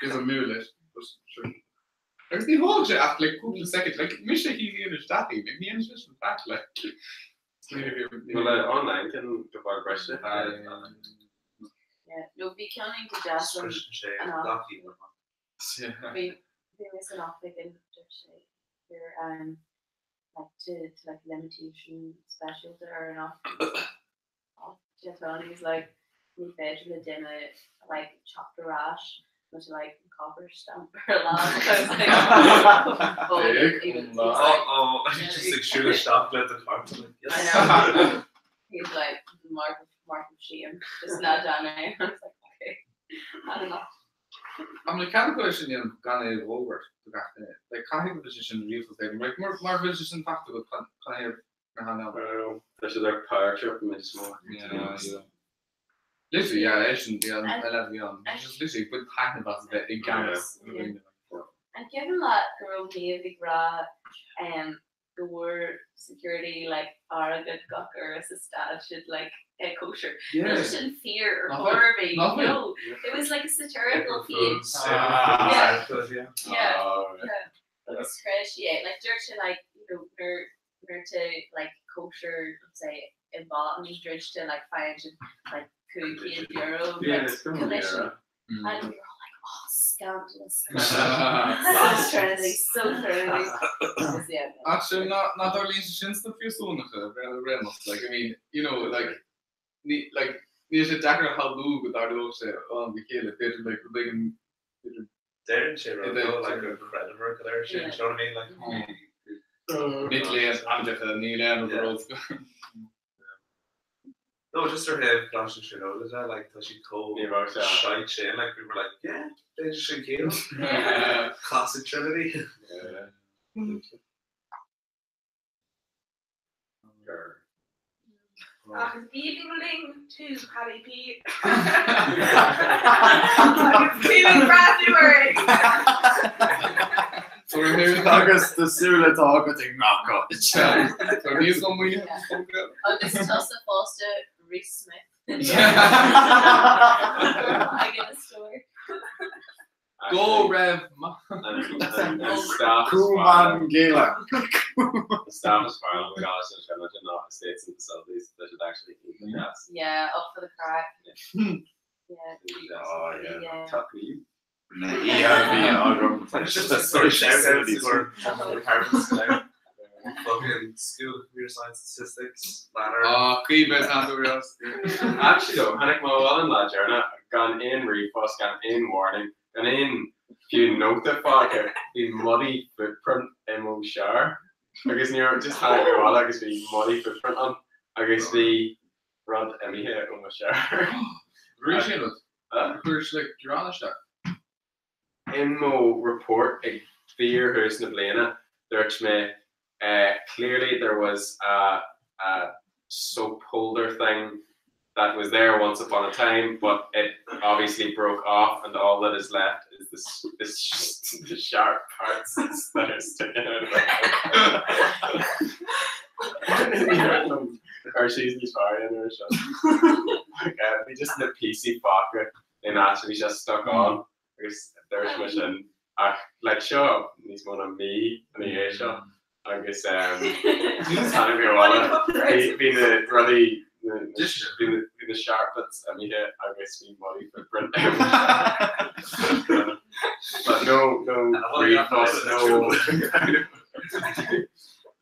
Is an mú leis, but sure. Agus ní thóg sé ach, like, cúpla soicind, like, mise a shíníonn isteach í, ní dhéanann sé sin faic, like. Well, online can go far breise. Yeah, no bhí ceann iontach deas an Scriosann sé an off. gach aoinne. Bhí bhí mé san oifig and dúirt sé gur um like to to like limitation speisialta ar an off. Jeff and he was like ní féidir le duine like teacht ar ais nó to like an copper stamp ar a lámh I was like oh Big he was lá. like Oh, oh, just ag siúl isteach le do chárta like I yes. know he's like mark of mark of shame just ná déan é I was like okay I don't know. An bhfuil cead acu é sin a dhéanamh gan é a fhógairt do gach duine? Like caithfidh go bhfuil sé sin riachtanach ag like mar mar bhfuil sé sin faighte agat can can é na han ann. Tá siad ar power trip níos mó. Yeah, yeah. Literally, yeah, é sin yeah, I love you on. Just literally ag baint taitneamh as a bheith i gceannas. An cuimhin leat go raibh Niamh ag rá um, go bhfuair security like airgead gach uair sa staid siad like eh, kosher. Yeah. Níl sin fíor ar Nach chor ar bith. Nach bhfuil? No, it was like a satirical page. Ah, Yeah. yeah. Yeah. Oh, right. Yeah. Agus chreid sí é. Like dúirt sé like you know nuair nuair to like kosher let's say i bá ní dúirt to like find like €500 Yeah, like it's gonna be commission. alright. And we were all like, oh, scandalous. So trendy, so trendy. Agus, yeah, no. Actually, ná ná tarlaíonn sé sin sna príosúnacha réamh like I mean, you know, like ní like níl sé deacair a shamhlú go dtarlódh sé ó am go chéile, b'fhéidir like rud éigin b'fhéidir Deireann sé rud Idir- though, like gur chreideamar go léir sin, Yeah. do you know what I mean? Like, mic léinn ainmneacha níl aon rud a rud. No, just ar thaobh Coláiste na Tríonóide de, like, tá siad chomh Ní raibh sé. shite sin, like, we were like, yeah, b'fhéidir sin ciall. Classic Trinity. Yeah. Sure. Ach is aoibhinn linn tú Paddy P. Agus tú ag breathnú orainn. Agus do súile atá agat i ngach áit. Tá níos mó maoinithe Agus tusa fosta Reece Smith. I get a story. Go raibh maith. An staff Cumann Gaelach. The staff is fine. We got us in not estates and facilities that should actually keep the gas. Yeah, up for the crack. Yeah. Oh, yeah. Yeah. Tuck me. Na ERB agam. It's just a sort of shout out for departments now. Fucking School of Computer Science and Statistics, ladder. Ah, cuimh an Actually though, tháinig mo bhfuil an lá deireanach gan aon ríomhphost, gan aon warning, gan aon fiú nóta fágtha, bhí muddy footprint i mo shower. Agus ní raibh just tháinig mé abhaile agus bhí muddy footprint ann agus bhí rud imithe ó mo shower. Rí sin rud. Huh? Chuir sé like gearán isteach. In mo report ag fíorthús na bliana, dúirt mé, eh, clearly there was a, a soap holder thing that was there once upon a time, but it obviously broke off and all that is left is this, this the sharp parts that are sticking out of it. Ar sí níos fearr ar seo. Like, Bhí just na píosaí fágtha in áit a bhí sé stuck on agus dúirt mé sin ach like seo níos mó ná mí ina dhiaidh seo agus tháinig mé abhaile bhí na rudaí bhí na sharp bits imithe agus bhí muddy footprint But no no ríomhphost no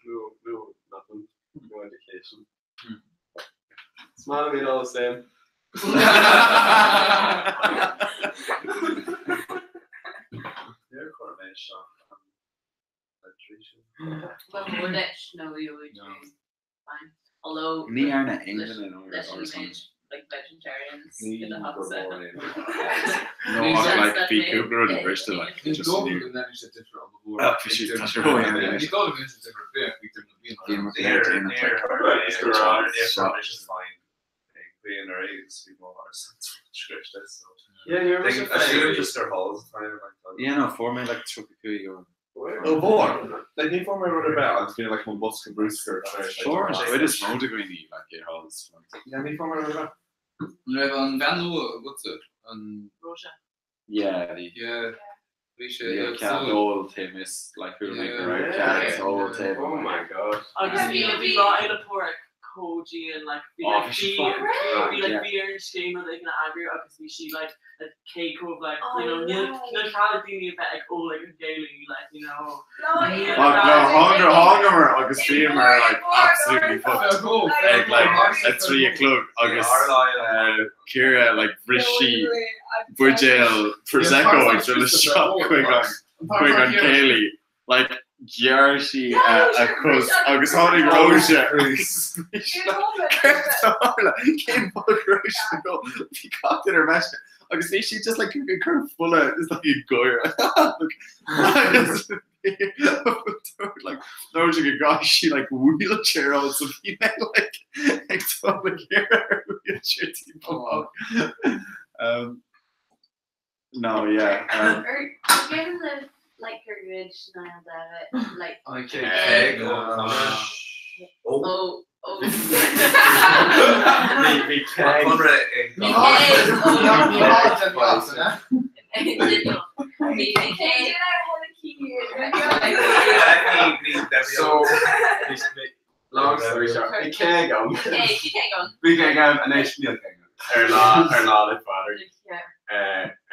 no no nothing no indication. It's not I mean all the same. Níor chuir mé isteach an litrí sin. Well, more ditch, no, you would do fine. Although Ní arna leis- aon in leis an méid, like vegetarians Ní in the go hut, so. mór é. No, ach, like, bhí cúpla rud i Bristol, like, Ní just dóigh new. go ndéanfaidh sé difear an mhór. Ah, bhí siad- tá sé ródhéanamh anois. Ní dóigh go ndéanfaidh sé difear ar bith, bhí difear na Bhí bliana. mar léir déanamh, like, It's it's garage, shot. it's fine. Bhí an ar agus bhí mó ar script so. Yeah, you're They assume just their halls the time like that. Yeah, no, fuair mé like 35 euro. Ó mhór, like ní fuair mé rud ar bith agus bhí like mo bosca bruscair tar éis, like, Sure, an chuid is mó de dhaoine like i halls. Yeah, ní fuair mé rud ar bith. An raibh an bhean nua agatsa an Rosa. Yeah, bhí. Yeah. Bhí sé Bhí ag cead súil. ól taobh like who make the right Yeah. cead ól taobh. Oh my god. Agus bhí Yeah. bhí lá Fhéile Pádraig chomh dian like bhí Oh, like bhí sí bhí fucking bhí great, like yeah. bhí ar an scéim rud éigin a eagrú agus bhí sí like like cé chomh like Oh, you know níl right. níl cead ag daoine a bheith ag ól ag an gcéilí like you know No, níl yeah. Ach no, cead ag tháingamar tháingamar agus It bhíomar wore, like it wore, absolutely fucked like ag like a 3 a chlog agus uh, Ciara like bhris no sí way, I'm buidéal Yeah, Prosecco tá ag dul Christopher isteach chuig an chuig an céilí like ghearr sí Yeah, a sure, cos agus tháinig Róise Céard a tharla? Cén fáth go raibh sí ag gol? Bhí gach duine ar meisce agus bhí sí just like ag cur fola just like ag gáire. Agus like Róise go gcaithfidh sí like wheelchair on so bhí mé like ag dul ag iarraidh ar wheelchair timpeall. Um, no, yeah. Um, Ar cuimhin libh like gur ghoid Niall Davitt like An chéad keg ó Conor. oh oh Bhí bhí keg Conor ag Ní Bhí keg há bhí bhí keg So long story short, bhí keg ann. Hey, bhí keg ann. Bhí keg ann anois níl keg ann. Ar lá ar Lá 'le Pádraig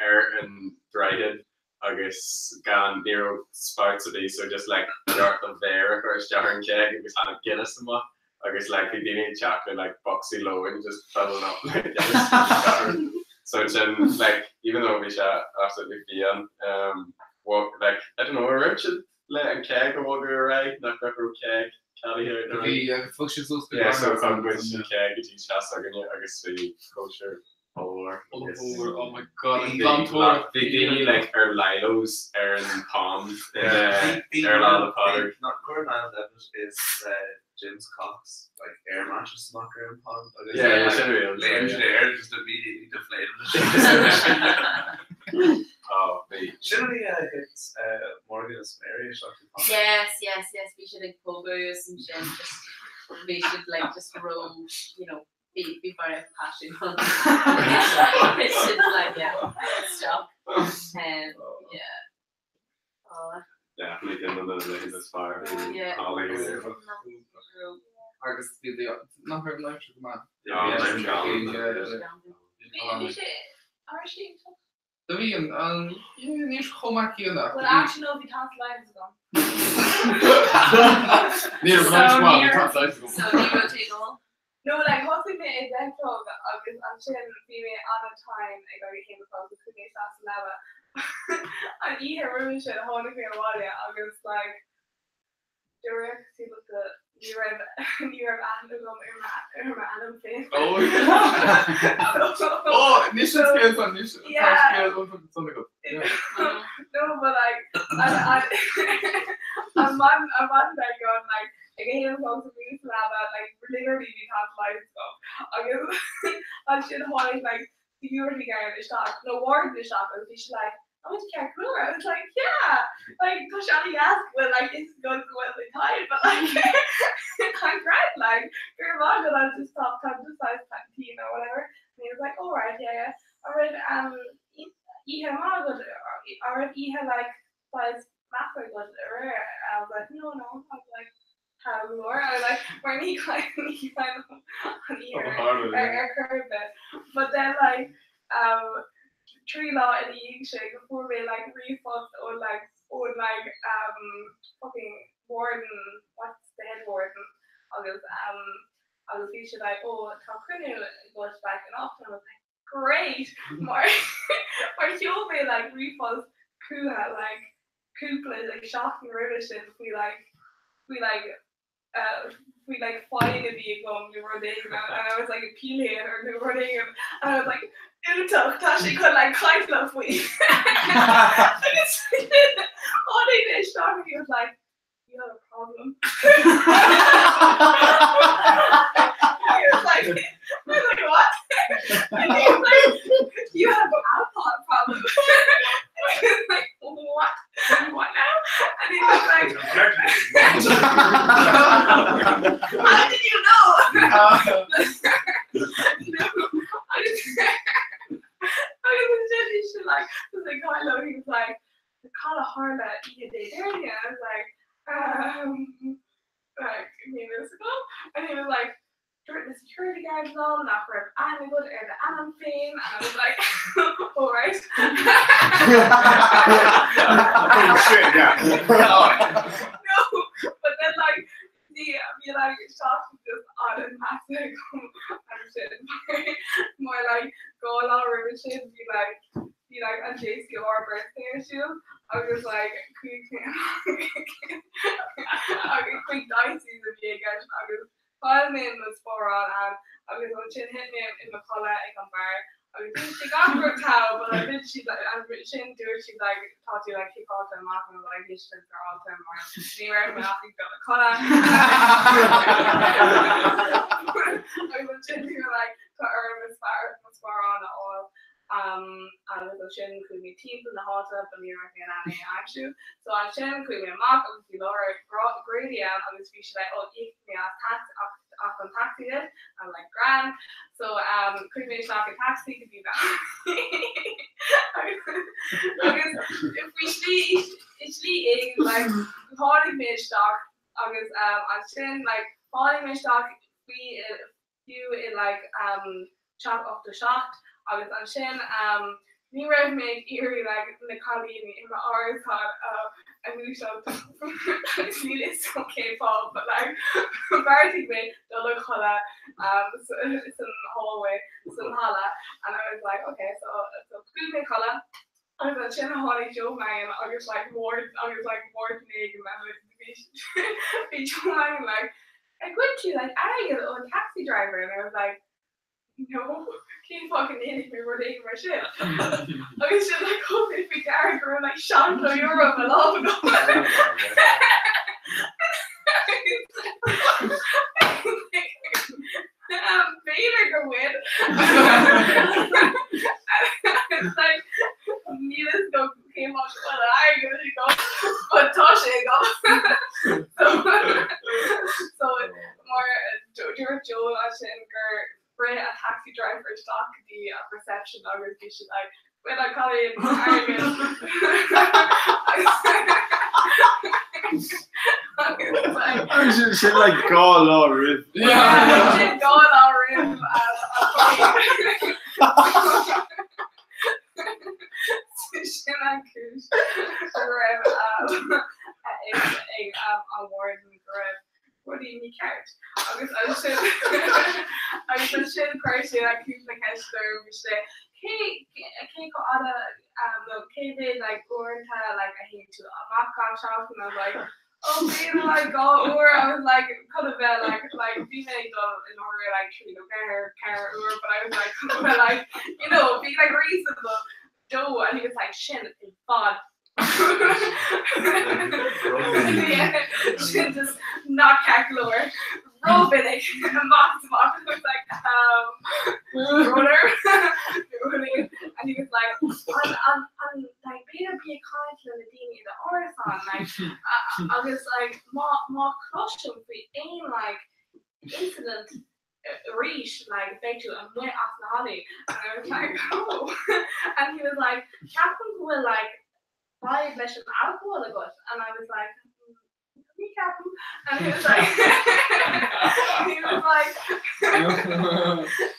ar an droichead agus gan ní raibh spout ar bith so just like neart do mhéar a chur isteach ar an keg agus tháinig Guinness amach agus like bhí daoine ag teacht le like bocsaí lóin just filling up le Guinness. So sin like even though bhí sé absolutely fiáin um, what like I don't know ar raibh siad le an keg a bhogadh ar aghaidh nach nach raibh keg ceadaithe ar Bhí agus thug siad suas go Yeah, so Glasgow thug muid san, an keg go dtí teach s'againne agus bhí cóisir ollmhór agus Ollmhór, oh my god, an bhí glantóireacht. bhí daoine like ar lilos ar an pond ar Lá 'le Pádraig. Nach chuir Niall Davitt is James Cox like air mattress amach ar an pond agus Yeah, yeah, sin real, léim yeah. siad air just immediately deflated. Oh, bhí. Sin an oíche a thit Morgan is Mary isteach sa pond. Yes, yes, yes, bhí siad ag pógadh is ansin just bhí siad like just ró you know bhí bhí barraíocht paisean ann. It's just like yeah, stop. Um, yeah. Oh. Definitely duine de na laethanta is fearr bhí Yeah. Holly there. Agus bhí the nach raibh an aimsir go maith. Yeah, an aimsir Bhí, galánta. yeah. Bhí sé ar sí Do bhí an an yeah, níl sé chomh maith céanna ach Well bhí. actually no bhí tonsillitis agam. Ní raibh an aimsir maith, bhí tonsillitis agam. So ní raibh tú ag ól? No like thosaigh mé ag 10 a chlog agus ansin bhí mé an-tinn ag a haon a chlog so chuaigh mé isteach sa leaba. An oíche roimhe sin tháinig mé abhaile agus like dúradh cosúil ní raibh ní raibh aithne agam ar ar m'ainm féin. Oh Oh, anois an scéal san, anois tá Yeah. scéal iontach ansan agat. Yeah. No, but like an an an man an man that gone like ag a haon a chlog sa bhí sa leaba like literally bhí tonsillitis agam agus ansin tháinig like security guard isteach nó warden isteach agus bhí sé like an bhfuil tú ceart go leor? I was like yeah like tá sé an-dheas go bhfuil like it's good go bhfuil like tired but like I'm great like go raibh maith agat I'm just top tá just size tinn or whatever and he was like all right yeah yeah an raibh um oíche mhaith agat an raibh oíche like size measa agat aréir I was like no no I was like tá go leor I was like mar ní ní an oíche ar ar chor ar bith but then like um trí lá ina dhiaidh sin go fuair mé like ríomhphost ó like ó like um fucking warden what's the head warden agus um agus bhí sé like oh tá cruinniú agat like anocht and I was like great mar mar sheol mé like ríomhphost chucu like cúpla like seachtain roimhe sin faoi like faoi like uh, faoi like fine a bhí agam nó rud éigin and I was like appealing or nó rud éigin and I was like iontach tá sé chun like caint liom faoi agus tháinig mé isteach and he was like you have a problem. He was like, I was like, what? And he was like, you have an alcohol problem. And I was like, what? What now? And he was like, how did you know? No, I just, I was just like, I was like, Kylo, he was like, cad a tharla oíche Dé Déardaoin? I was like, um, like, níl a fhios agam. And he was like, Dúirt na security guards liom nach raibh aithne agat ar d'ainm féin and I was like oh right. Oh shit, yeah. No, but then like bhí bhí like seachtain just an-mheasa agam ansin mar like dhá lá roimhe sin bhí like bhí like an JCR birthday ar siúl agus like chuaigh mé agus chuig Dicey's a bhí i gceist agus Chaill mé mo sparán ann agus ansin thit mé i mo chodladh ag an beár agus bhí sé gach rud togha but like did siad like ansin dúirt siad like tá tú like ciceáilte amach and I was like níl sin féaráilte mar ní raibh mé ach ag dul a chodladh agus ansin bhí mé like tá orm mo sparán a fháil Agus ansin chuaigh mé timpeall na háite but ní raibh mé in ann é a aimsiú. So ansin chuaigh mé amach agus bhí Laura Grady ann agus bhí sí like oh íocfaidh mé as taxi as an taxi duit. I was like grand. So chuaigh mé isteach i taxi go dtí agus faoi shlí i slí éigin like tháinig mé isteach agus ansin like tháinig mé isteach faoi fiú i like teach 87 agus ansin ní raibh mé ag iarraidh like na cailíní i m'árasán a dhúiseacht agus níl fhios agam cén fáth but like bheartaigh mé dul a chodladh san hallway san halla and I was like okay so so chuaigh mé a chodladh agus ansin tháinig Joe Mangan agus like Ward agus like Warden éigin and bhí bhí Joe Mangan like Ar ghoid tú like airgead ó an taxi driver and I was like no cén fáth go ndéanfaidh mé rud éigin mar sin agus sin like thug mé faoi deara go raibh like €70 i mo lámh agam. B'fhéidir go bhfuil. It's like níl fhios agam cén fáth go bhfuil an airgead agam but tá sé agam. So mar dúirt Joe ansin gur rith an taxi driver isteach go dtí an reception agus bhí siad like bhfuil an cailín airgead Agus sin sin like dhá lá roimh. Sin dhá lá roimh an Sin an cúis go raibh a fhios ag an warden go raibh rudaí mícheart. Agus ansin agus ansin chuir sé like cúpla ceist orm bhí sé cé cé chomh fada nó cé mhéad like uaireanta like a théann tú amach gach seachtain I was like oh b'fhéidir like dhá uair I was like chun a bheith like like bhí mé ag dul in order like trí nó ceathair ceathair uair but I was like chun a bheith like you know be like reasonable do and he was like sin i bhfad sin just not ceart go leor rómhinic amach is amach I was like um brother and he was like an an an like b'fhéidir bí ag caint le na daoine i d'árasán like agus like má má chloisim faoi aon like incident arís like beidh tú amuigh as na hallaí and I was like oh and he was like ceapaim go bhfuil like fadhb leis an alcohol agat and I was like ní ceapaim and he was like he was like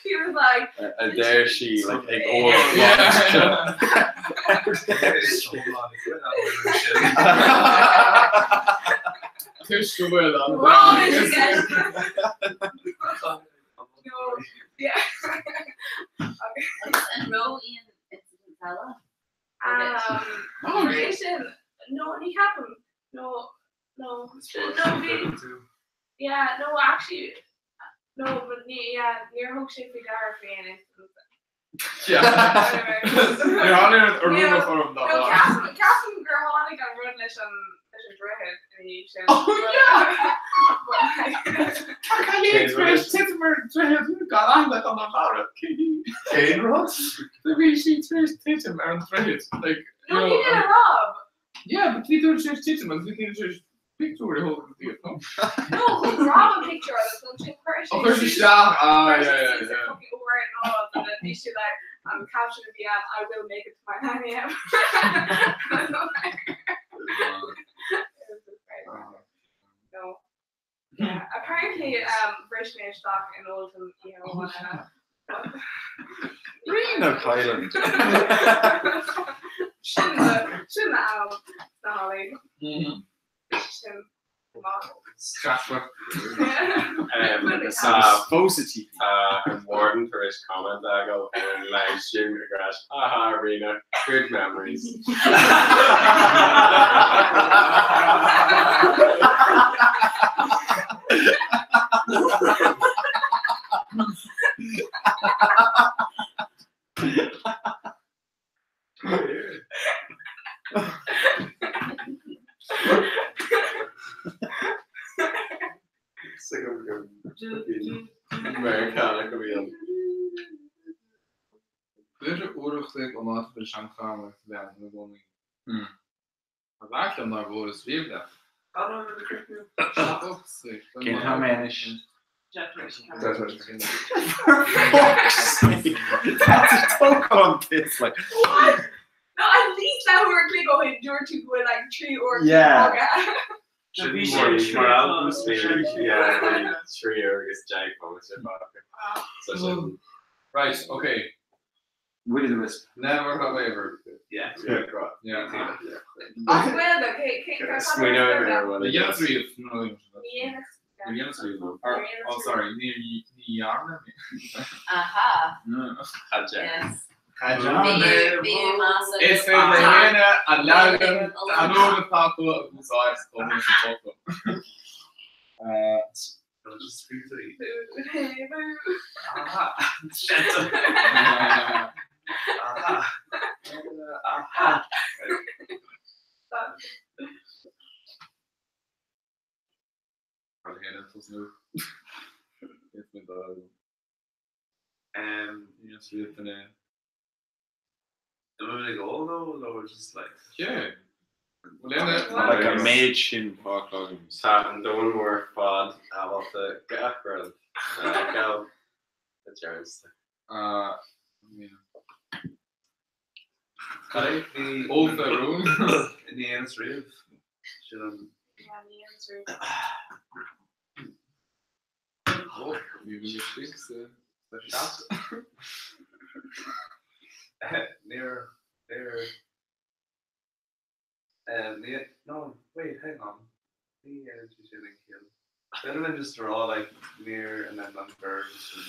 he was like a deir sí like ag ól Toisc go bhfuil an Agus an raibh aon incident eile? Sin no ní ceapaim no no no bhí yeah no actually no but ní yeah níor thug sé faoi deara faoi aon incident. Níor tháinig an rud orm dá bharr. Ceapaim gur tháinig an rud leis an leis an droichead ina dhiaidh sin. Oh yeah! Tá cailín tar éis titim ar an droichead gan aithne don an Lara. Cén rud? Bhí sí tar éis titim ar an droichead. Like, No, he did a Rob. Yeah, but bhí tú tar éis titim agus bhí tú tar éis pictiúr a thógáil díot, no? No, thug Rob an pictiúr agus ansin chuir sé Oh, chuir sé isteach, ah, chuir sé yeah, yeah, suas yeah. ar cúpla uair and all and then bhí sé like an caption a bhí ann, I will make it to my 9am. It was just great. No. Yeah, apparently Apparently bhris mé isteach in Oldham oíche amháin eile. Ríona Kyland. Sin sin am sna hallaí. Sin maith. Stressful. Fós a tí. Tá an warden tar éis comment a fhágáil ar an live stream ag rá Haha Ríona, good memories. Meiriceánach a bhí ann. B'fhéidir uair a chloig ón áit a bhfuil seanchlann agus a bhean ina gcónaí. Ba bheart liom nár bhuaileas riamh leat. Cén t-am é anois? For fuck's sake! That's a tógáil this like. What? No, at least leathuair a chloig ó shin dúirt tú go bhfuil like 3 uair Yeah. Bhí sé mar albam 3 uair agus 10 bomaite fágtha. So sin. Right, okay. Willy the Wisp. Never have I ever. Yeah. Yeah, go on. Yeah. As bhfuil okay, cén Smaoineoidh mé ar rud Ní éigin. dhéanfas riamh, no, ní Ní dhéanfas riamh. Or, oh sorry, ní ní dhearna mé. Aha. No. Cad é? Yes. Cad é? Bhí measa. Is féidir le héinne an leagan an uair atá acu a úsáid chomh maith is atá. Yeah. Like an méid sin fágtha agam. Tá an domhan mór ar fad ábalta gach rud a fheiceáil, a deireann Ólta rún. Ní dhéanas riamh. Sin an. Oh, ní bhí istigh sa chat. Níor, níor, ní, no, wait, hang on. Ní dhéanann sé sin aon chiall. B'fhéidir linn just a rá, like, níor and then an verb sin.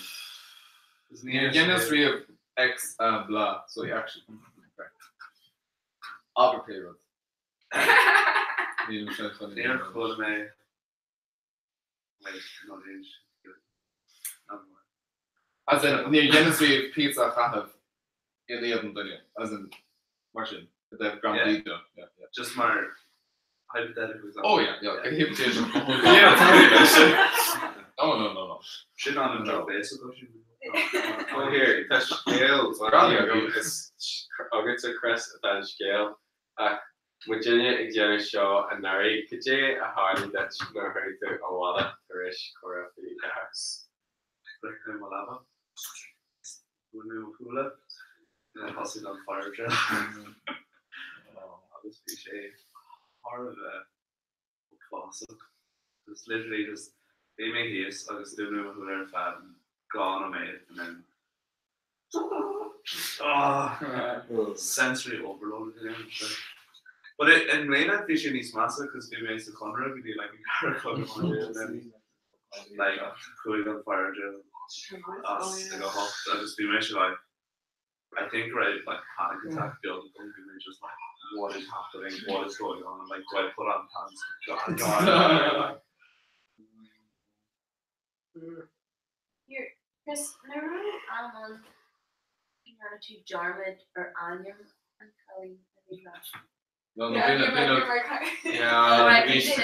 Cos Níor dheineas riamh X a blah, so he actually. Abair pé rud. Nílim sé chun. Níor chuala mé. Wait, no, níl sé. Not more. As in, níor dheineas riamh píotsa a chaitheamh in éadan duine. As in, mar sin, i dtaobh gramadaí de. Yeah, yeah. Just mar hypothetical example. Oh yeah, yeah, go hiptéiseach. Yeah, No, no, no, no. Sin an an job basic ó sin. Oh here, tá scéal agam is agatsa Chris atá an scéal ach muidinne ag déanamh seo anuraidh, cad é a tharla duit nuair a chuaigh tú abhaile tar éis Comhrá 24? Bhris mé mo leaba. Bhuail mé mo shúile. Thosaigh an fire drill. Agus bhí sé thar a bheith uafásach. Just literally just bhí mé thíos agus dún mé mo shúile ar feadh 2 nóiméad and then ah sensory overload a bhí ann. But i mbliana bhí sé níos measa cos bhí mé sa Chonradh go dtí like an ceathrú a chlog ar maidin and then like chuaigh an fire drill as ag a hocht agus bhí mise like I think raibh like panic attack beag agam bhí mé just like what is happening what is going on like do I put on pants God God Here, Chris, nuair a raibh am ann go ndearna tú dearmad ar ainm an chailín a bhí leat. No, no, bhí na, bhí na, Oh, right, yeah, bhí, bhí bhí, sin-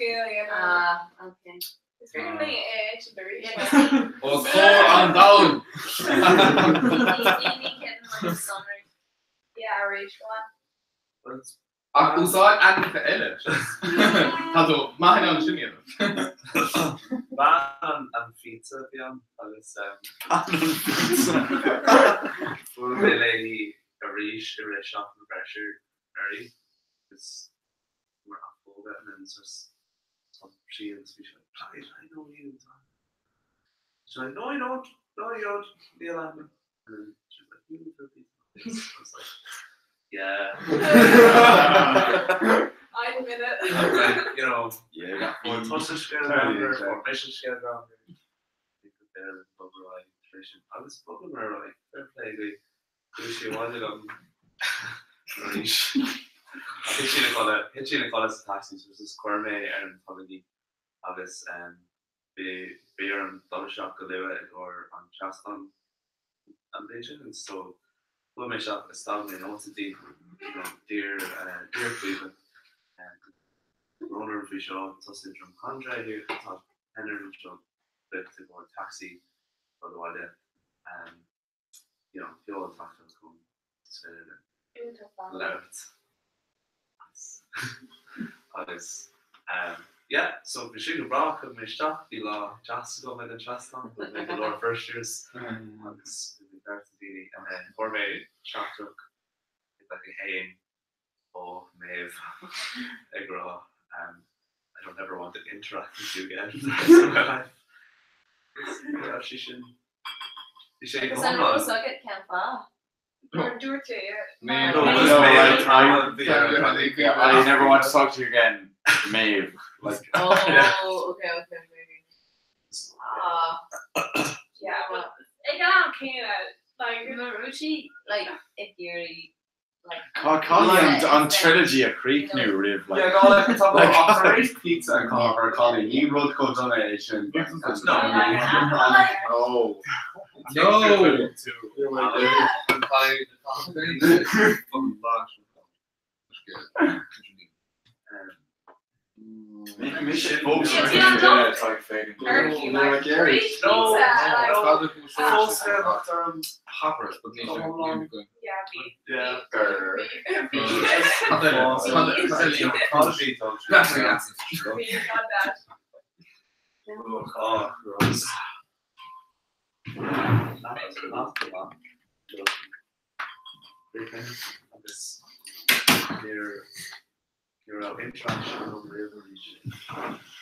yeah, yeah. Ah, okay. Is féidir mé é a arís. Os comhair an domhain! Ní ní cinn mar sonraí. Yeah, arís one. Ach úsáid ainmneacha eile. Tá tú maith in ann sin a dhéanamh. Bean an phíotsa a bhí ann agus bhuail mé léi arís i rith seachtain phléisiúir anuraidh agus mar athphógadh and then just stop sí agus bhí sé like. She's like, no you don't, no you don't, níl aithne. And then she was like, you live for pizza. I was like, yeah. I admit it. I was like, you know, Yeah. Fuair tusa scéal greannmhar, fuair mise scéal greannmhar. Bhí go béal ag bogadh ar aghaidh tar éis sin. Agus bhogamar ar aghaidh, fair play agaibh. Chuaigh sí abhaile liom arís. Thit sí ina codladh, thit sí ina codladh sa taxi so just chuir mé ar an tolg í agus bhí bhí orm dul isteach go luath i gcomhair an trasnán an bhliain sin and so chuaigh mé isteach agus d'fhág mé nóta di you know dear dear Caoimhe brón orm faoi seo tusa i Drumcondra here tá tenner anseo duit i gcomhair taxi dul abhaile you know, sheol an teachtaireacht chugam is féidir linn labhairt agus yeah, so bhí sin go breá, chuaigh mé isteach, bhí lá deas agam ag an trasnán, bhuail mé go leor first years agus bhí mé ag labhairt le daoine and then fuair mé teachtaireacht ag like a haon ó Maeve ag rá I don't ever want to interact with you again for the rest of my life. Raibh sí sin Bhí sé Agus an raibh fhios agat cén fáth? Mar dúirt sé No, No, like, I never want to talk to you again, Maeve. Like, Oh, okay, okay, okay. Ah. Yeah, but ag an am céanna, like, Mar raibh sí like ag iarraidh Tá Colin an trilogy a chríochnú roimh like. Yeah, go like tá ach tar éis pizza a chaitheamh ar Colin, ní rud chomh dona é sin. No. No! Mise fós ar an duine atá ag féachaint. Ní raibh interaction agam riamh arís.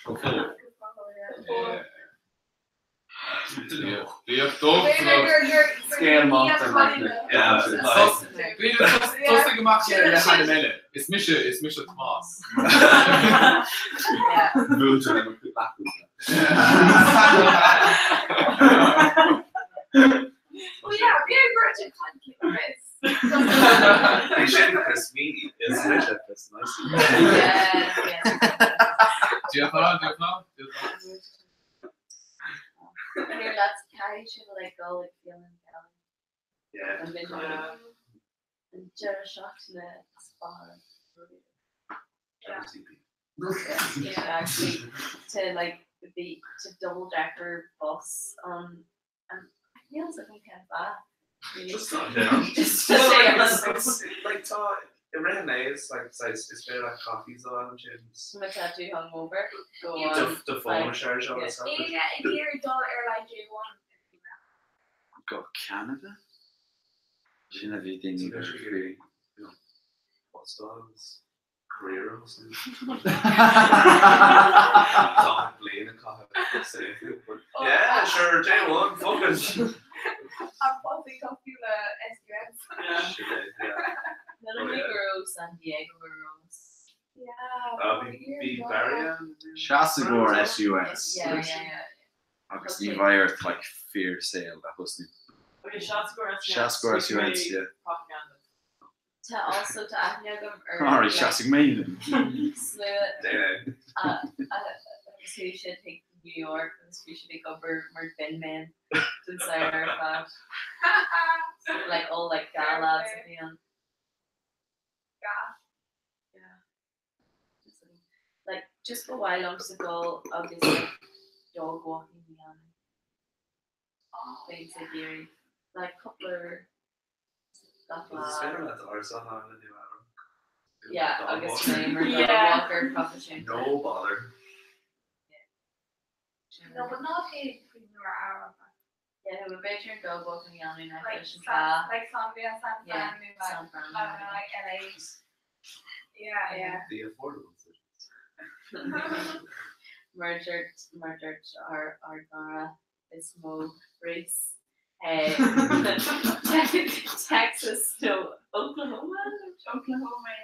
Go fóill. Bhíodh dóibh Scéal maith Tosaigh amach le hainm eile. Is mise, is mise Tomás. Buailte le mo chuid leathcúpla. Well, yeah, bhí ag rud ag caint le Chris. Bhí sin Chris Meany, is mise Chris Nicey. Díochlá, díochlá, díochlá. Here, let's carry sin like go like feeling down. Yeah. And then an deireadh seachtaine is fearr. Yeah, actually to like be to double decker bus on and feels like I'm kind of bad. Just not down. Just Well, to like, say it's- it's like tá i rith an lae is like saghas is féidir leat coffees a fháil ansin. My tattoo hungover. Go Yeah. on. Do phone a charge on Yeah. Éine ag iarraidh dul ar like J1. Go Canada? Sin a bhí daoine go faoi. What's those? Career or something. Tá bliain a chaitheamh but yeah, sure, J1, fuck it. I'm probably talking le SUS. Sure did, yeah. None of me go San Diego or Rose. Yeah. Bhí Barry ann? Seas i gcomhair SUS. Yeah, yeah, yeah. Agus ní bheidh ort like fíorshaol a thosnú. Okay, seas i gcomhair SUS. Seas i gcomhair SUS, yeah. Propaganda. Tá also tá aithne agam ar Sorry, seasfaidh mé linn. Slua agus chuaigh siad chuig New York agus bhí siad ag obair mar bin men don samhradh ar fad. So, like all like Ga lads a bhí ann. Ga. Yeah. Just like just ba mhaith liomsa dul agus like dog walking a dhéanamh. Bheinn ag iarraidh like cúpla gach lá. Is féidir leat árasán a fháil i Nua Eabhrac. Yeah, agus mé mar dog Yeah. walker proifisiúnta. No bother. No, but ná hé faoi Nua Eabhrac. Yeah, no, but b'fhéidir an dog walking a dhéanamh Like leis an San, trá. like San San Yeah, Fran, like, San Fran. I don't know, like LA. Yeah, yeah. The affordable cities. Mar dúirt mar dúirt ár ár gcara is mó race. Texas nó Oklahoma? Oklahoma.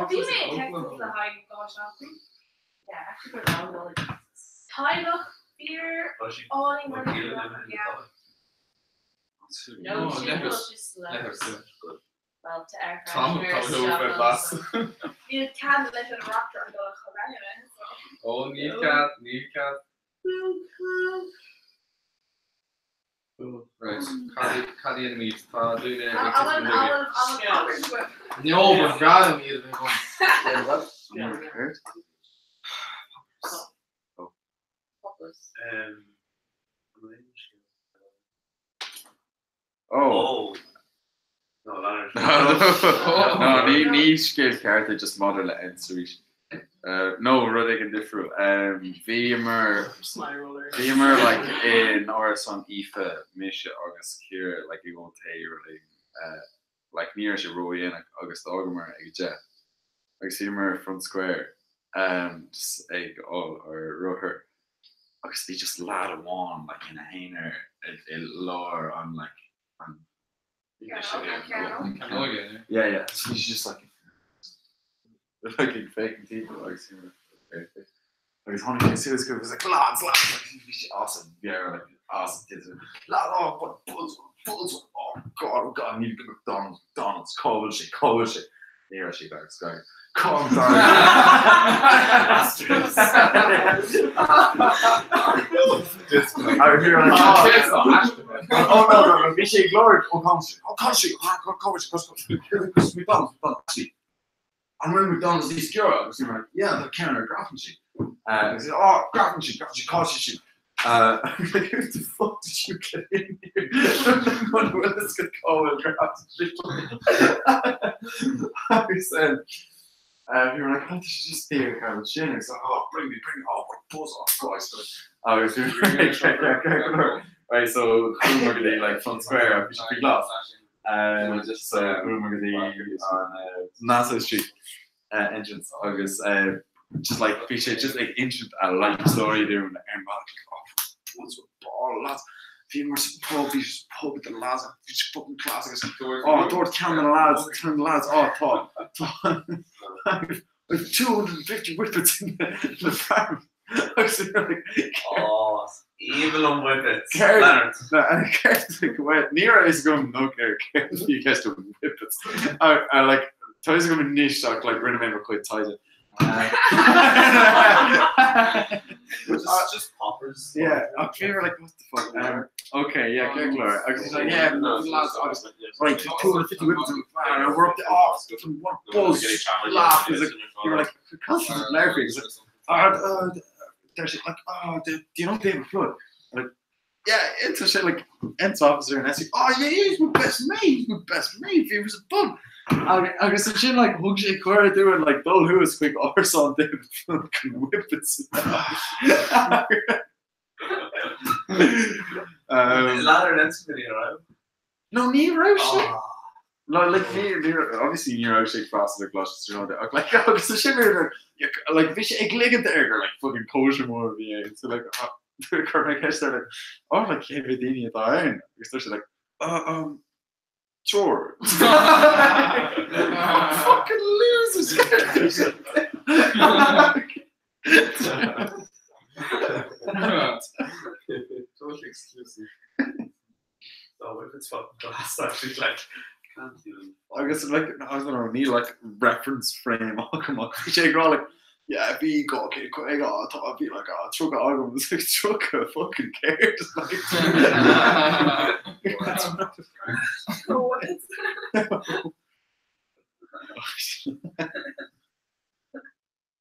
Bhí mé i Texas le haghaidh 2 seachtain. Yeah, actually gur long dul i Texas. Teaghlach fíor álainn mar yeah. No, sin go bhfuil sé slow. Well, to air Tá freshener glas. Níl cead leis an reachtaire an dul chomh leathan, so. Ó, níl cead, níl cead. Right, cad a dhéanfaimid? Tá daoine ag titim i nduine. No, ba bhreá liom iad a bheith agam. Oh. No, Leonard. No, ní ní scéal ceart é just maidir le Ents arís. No, rud éigin difriúil. Bhíomar bhíomar like in árasán Aoife, mise agus Ciara like ag ól tae rud éigin. Like ní raibh sé ródhéanach agus d'fhágamar ag 10 agus bhíomar i Front Square just ag ól ár ruathar agus bhí just lad amháin like ina aonar i lár an like an Yeah, yeah. So he's just like like ag féachaint timpeall agus bhí mé like, okay. Agus tháinig sé suas go was like lads lads like bhí sé awesome yeah like awesome kids lad oh what buzz buzz oh god oh god I need to go McDonald's McDonald's cá bhfuil sé cá bhfuil sé ní raibh sé back sky Calm down. Oh no no no bhí sé ag lorg ó cá sé ó cá sé cá cá sé McDonald's McDonald's An bhfuil McDonald's níos giorra agus bhí mé like yeah tá ceann ar Grafton Street agus oh Grafton Street Grafton Street cá sé sin like who the fuck did you get in here An bhfuil fhios agat cá bhfuil Grafton Street agus bhí mé like oh this is just there kind of sin agus oh bring me bring me oh what a buzz oh guys agus bhí mé right so chuamar go dtí like Front Square agus bhí sé faoi ghlas So chuamar go dtí an Nassau Street entrance agus just like bhí sé just ag insint a life story dúinn ar an mbealach like oh what's with ball lads bhíomar sa pub bhí sa pub with the lads bhí sé fucking class agus oh dúirt ceann de na lads ceann de na lads oh tá tá 250 whippets in the, in the farm agus bhí like Oh, evil on whippets. Céard Leonard. Céard go bhfuil ní raibh fhios agam nó céard céard a bhí i gceist le whippets. Like tá fhios agam anois ach like rinne mé mo chuid taighde. Just, just poppers. Yeah, ach bhí mé like what the fuck. Okay, yeah, céard go leor. Agus he's like yeah, lads agus right 250 whippets in the farm and we're up to oh from what buzz laugh. He's like you were like constantly laughing. He's like oh, deir sé like oh do, do you know David Flood? Like yeah, it's a shit like ENTS officer and SC oh yeah, he's my best mate, he's my best mate, he was a bum. Agus ansin like thug sé cuireadh dúinn like dul thuas chuig árasán David Flood chun whippets. Um, Leonard ENTS video, right? No, ní raibh sé. No, like ní ní obviously ní raibh sé ag freastal ar Choláiste Tríonóide ach like agus tá sin ar like bhí sé ag ligint air gur like fucking cóisir mór a bhí ann so like chuir mé ceist air like oh like cé mhéad daoine atá ann agus dúirt sé like uh, um triúr fucking losers Totally exclusive. Oh, if it's fucking class, actually, like, can't even. Agus like I don't know, ní like reference frame agam ach bhí sé ag rá like yeah bhí 250 tá bhí like ah 30 agam it's like 30 fucking céard like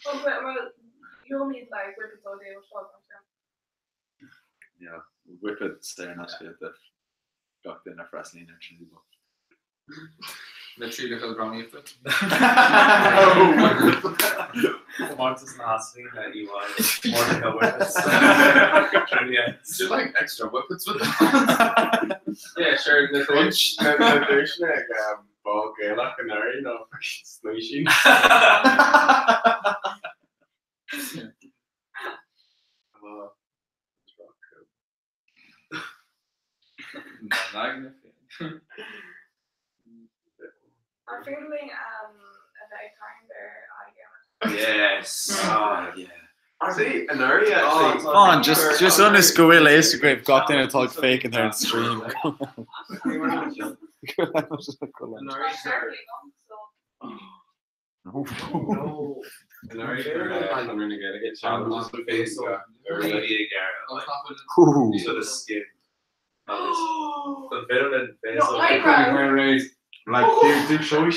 Oh, but, well, you'll need like whippets all day with Yeah, whippet saor in aisce do gach duine a freastalaíonn ar Trinity Book. Le trialacha drámaíochta. Comórtas na hAsraí le EY. Monica whippets. Is it like extra whippets with them? Yeah, sure. Na crunch. Na duaiseanna ag ball Gaelach in Éirinn nó snaoisín. An aigne féin. An féidir linn a bheith ag tarraingt ar aghaidh Emma? Yes! Ah, yeah. See, anuraidh actually. On, just just ionas go bhfuil a fhios agaibh gach duine atá ag féachaint ar an stream. Like, do show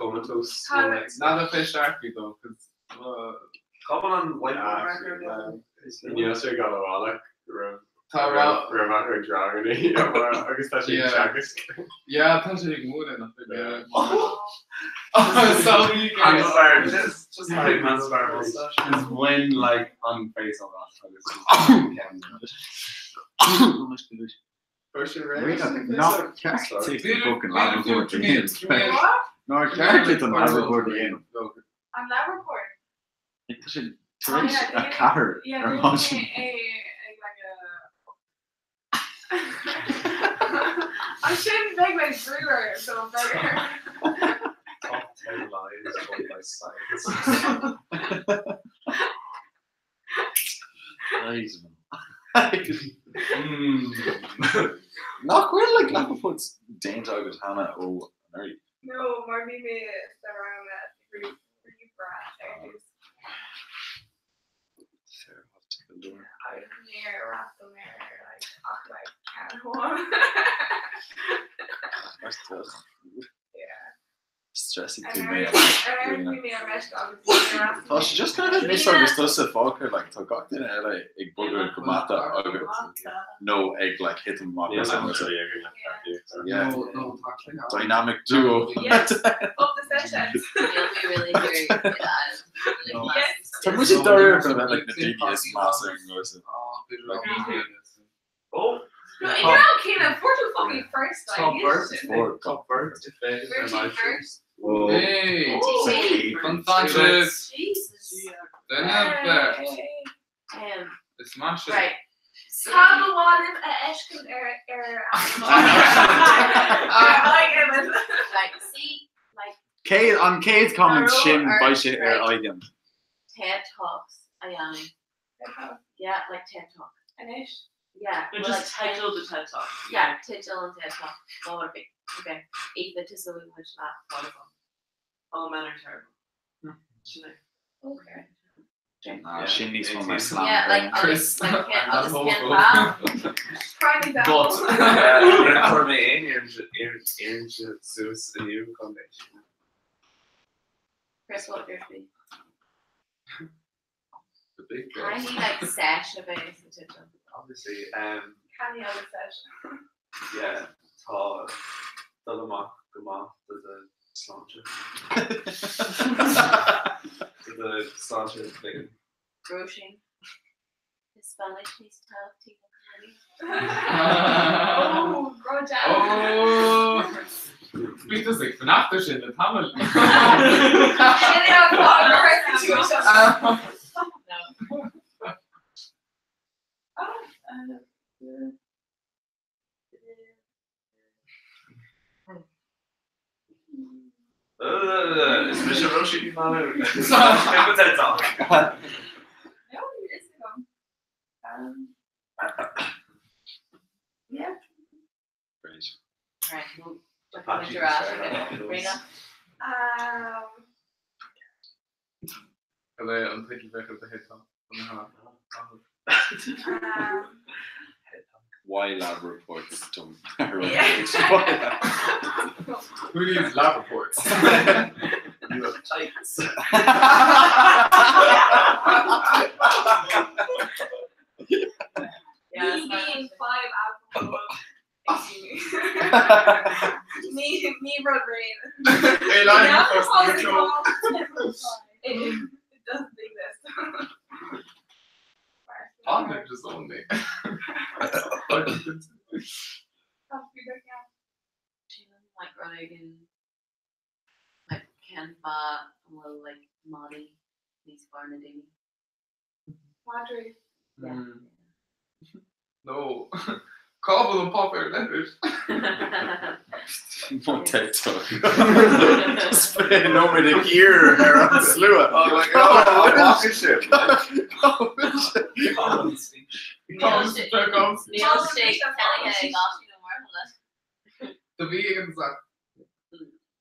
Comatose. Not a fish sharky though, because Come on, whiteboard marker. Níl sé gan amhála roimh Tá ra- roimh athrú draganna agus tá sé Yeah. teagasc. Yeah, tá sé ag múineadh nach bhfuil. So you Handlebar, just like handlebar mustache. Is when like on face on that. Nach ceart fucking lab report a dhéanamh. Nár cheart duit an lab report a dhéanamh. An lab report? Tá sé tar éis a ceathair Yeah, ar dúirt maidin. mé é ag like a Ansin beidh mé brúar so beidh Top 10 lies told by science. Nach bhfuil like lab reports déanta agat cheana ó anuraidh? No, mar bhí mé sa rang ríomhaire ar dtús. Agus níor fhreastail mé ar like ach like ceann amháin. Yeah. Stressing tú mé. Ar bhí mé ar meisce agus níor fhreastail Tá sé just kind of mise agus tusa fágtha like tá gach duine eile ag bogadh go mata agus nó ag like hit them amach Níl or an something. Yeah. No, no, tá cling Dynamic duo. Yes. Up the session. You'll be really very good at it. No. Yes. Tá muid i dáiríre chun a bheith like na daoine is measa nó sin. Oh, No, you're not Kenan. For two fucking first, like. Top you bird. should- Four. Top bird. We're two first. Whoa. Hey, Hey. Fantastic. Jesus. Duine beirt. Is maith sin. Right. Tá go bhfuil a eisceann ar ar ar aghaidh Right. See, like Céad an céad comment sin Ar- beidh sé ar right. aghaidh. TED Talks, Ayani. Yeah, like TED Talk. Anois. Yeah. No, well, just like title the TED Talk. Yeah, title and TED Talk. What would it be? Okay. Aoife to so much that wonderful. All men are terrible. Should I? Okay. Ah, sin níos mó mar slam. Yeah, like Chris, I'll just, like, I'm I'll just not get homophobe. that. Prime example. But for me, Ian Zeus a new combination. Chris, what would yours be? The big I need like sesh about the title. Obviously, Can you have a session? yeah, tá dul amach go maith do the sláinte. Do the sláinte thing. Groshing. Hispanic needs to have tea. Oh, Roger. Oh, Bhí tú ag fanacht sin le tamall. No. Is mise Roshi bhí fan TED Talk. No, it is Yeah. Great. Right. Well, Apache giraffe. Rena. Eile an tuigeann bheith a hit Why lab reports don't Yeah. Who needs lab reports? You have tights. Yeah, Me it's not- being five alcohol. Excuse me. Me, Rod Rain. Hey, Lion, The first alcohol is control. involved. It, it doesn't exist. On just only. Like Rodigan, like cén fáth a bhfuil like madaí níos fearr ná daoine? Madraí. No. Cá bhfuil an páipéar leithris? Mo TED Talk. Just nóiméad ag iarr ar an slua. Oh, sibh. Níl sé ceannaithe ag Oisín Ó Muirthile. Do bhí ag an sac.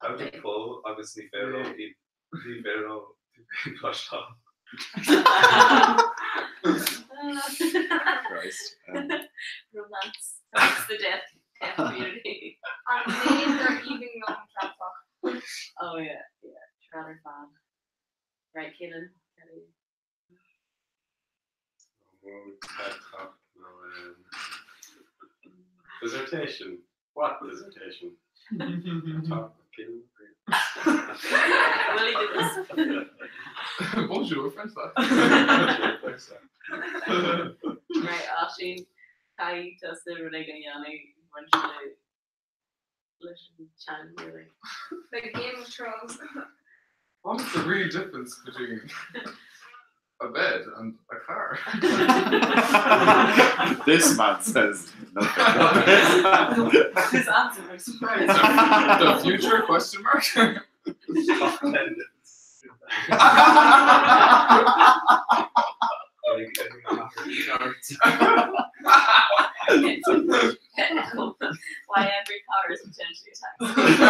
Tá poll agus ní féidir leo ní féidir leo cloisteáil. Christ. Romance amongst the deaf deaf community. An méid gur aoibhinn liom TED Talk. Oh yeah, yeah, trad ar fad. Right, Keelan, cad é? TED Talk nó dissertation. What dissertation? Talk with Keelan Willie Davis. Bonjour, French that. Right, Oisín, caithfidh tusa rud éigin a dhéanamh baint leis an teanga really. Like Game of Thrones. What is the real difference between a bed and a car? This man says nothing. His answer was surprising. The future question mark? Top 10 Why every car is potentially a taxi.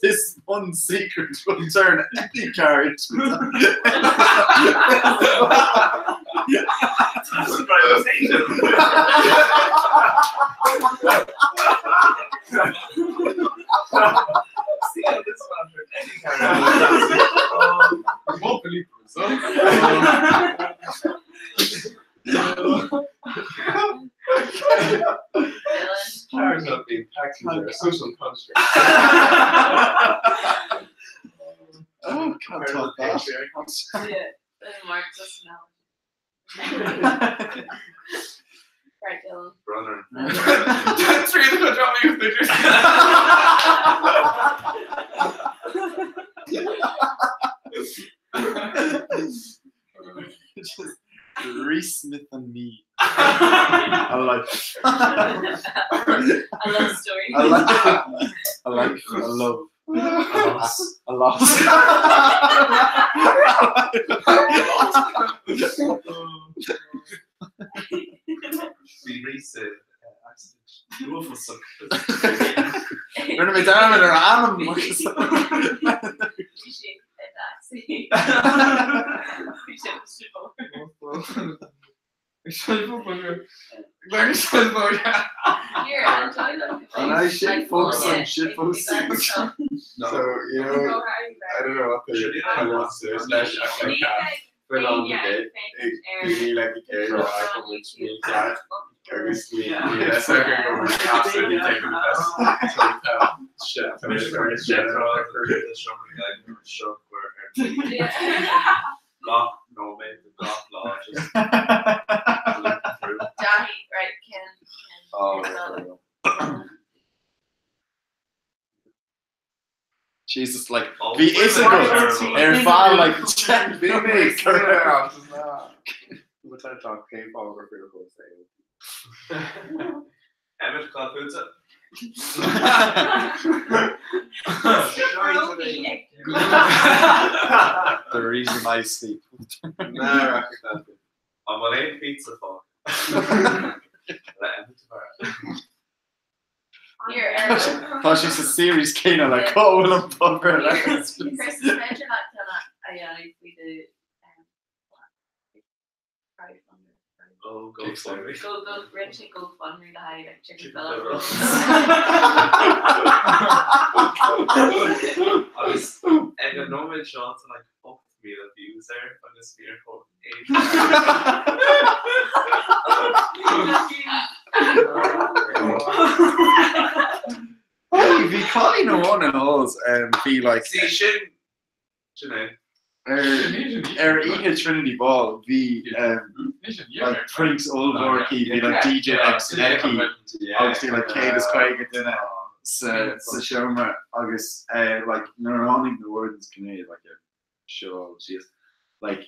This one secret will turn any car into See how this man turned any car You won't believe the results. Dylan. Cars not being taxis are a social construct. Oh, can't top that. Yeah, then Mark just now. Right, Dylan. Brother. That's really good job you pictures. Just Reese Smith and me. A life. A love story. A life. A life. A love. A loss. A loss. Bhí Reese accident. Uafásach. Rinne mé dearmad ar a ainm. Bhí sé i dtaxi. Bhí sé sa bhóthar. Here, enjoy them. And I shit folks and shit folks. So, you know, I don't know what the pronounce is. Leis ach like full on the bit. Bhí like a céir go bhfuil mé ceart agus ní go absolutely taken the best. So shit Gach nóiméad de gach lá just through. Danny, right, Ken. Ken. Oh, Jesus, like, bhí fhios agat ar feadh like 10 Bhí mé What time talk cén fáth gur féidir fós é? Emmett cad fútsa? The reason I sleep. Nah, An bhfuil aon pizza fágtha? Le Emmett a bheith. Here, Eric. Tá sé sa series céanna le cá bhfuil an páipéar Chris, leithris. is féidir leat ceann a dhéanamh faoi do crowdfunder. Oh, go for me. Go, go, rinne sé GoFundMe le haghaidh like chicken Chicken fillet fillet rolls. Agus ag an nóiméad seo tá like 8,000 views air agus bhí ar chomh Hey, bhí cailín amháin in Halls bhí like See sin sin é. ar ar oíche Trinity Ball bhí like Prince ollmhór aici, bhí like DJ X aici agus bhí like 150 duine. Sa sa seomra agus like nuair a tháinig na wardens chun é like a siúl síos like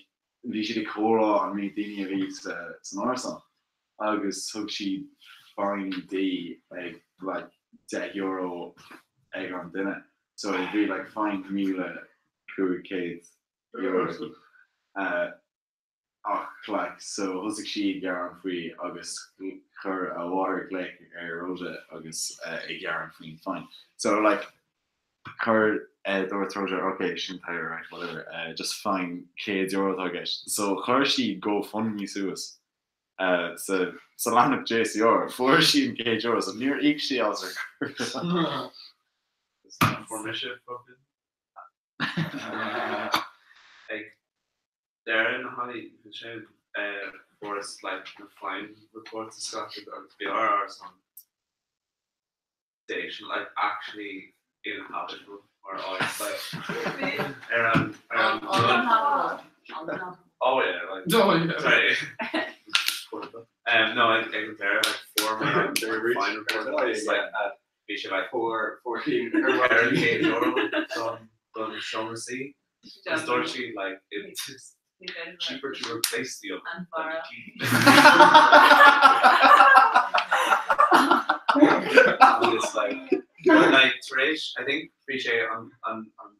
bhí siad ag comhrá an méid daoine a bhí sa san árasán agus thug siad fine di ag like €10 ag an duine so bhí like fine €1,500 aici. Ach like so thosaigh sí ag gearán faoi agus chuir a mháthair glaoch ar Rhoda agus ag gearán faoin fine. So like chuir dúirt Rhoda ok sin togha right whatever just fine €100 atá i gceist. So chuir sí GoFundMe suas sa sa leathanach JCR fuair sí an €100 so níor íoc sí as ar chor. Fuair mise fucking ag deireadh na hallaí sin fuarthas like na fine reports a scaipeadh agus bhí ár árasán station like actually inhabitable mar áit like ar an ar an Oh yeah like Oh yeah. sorry um no ag ag an deireadh like fuair mé an fine report it's like bhí sé like 414 ar an €100 don don seomra suí Agus dúirt sí like it's cheaper to replace the oven than to clean. Agus like but like tar éis I think bhí sé an an an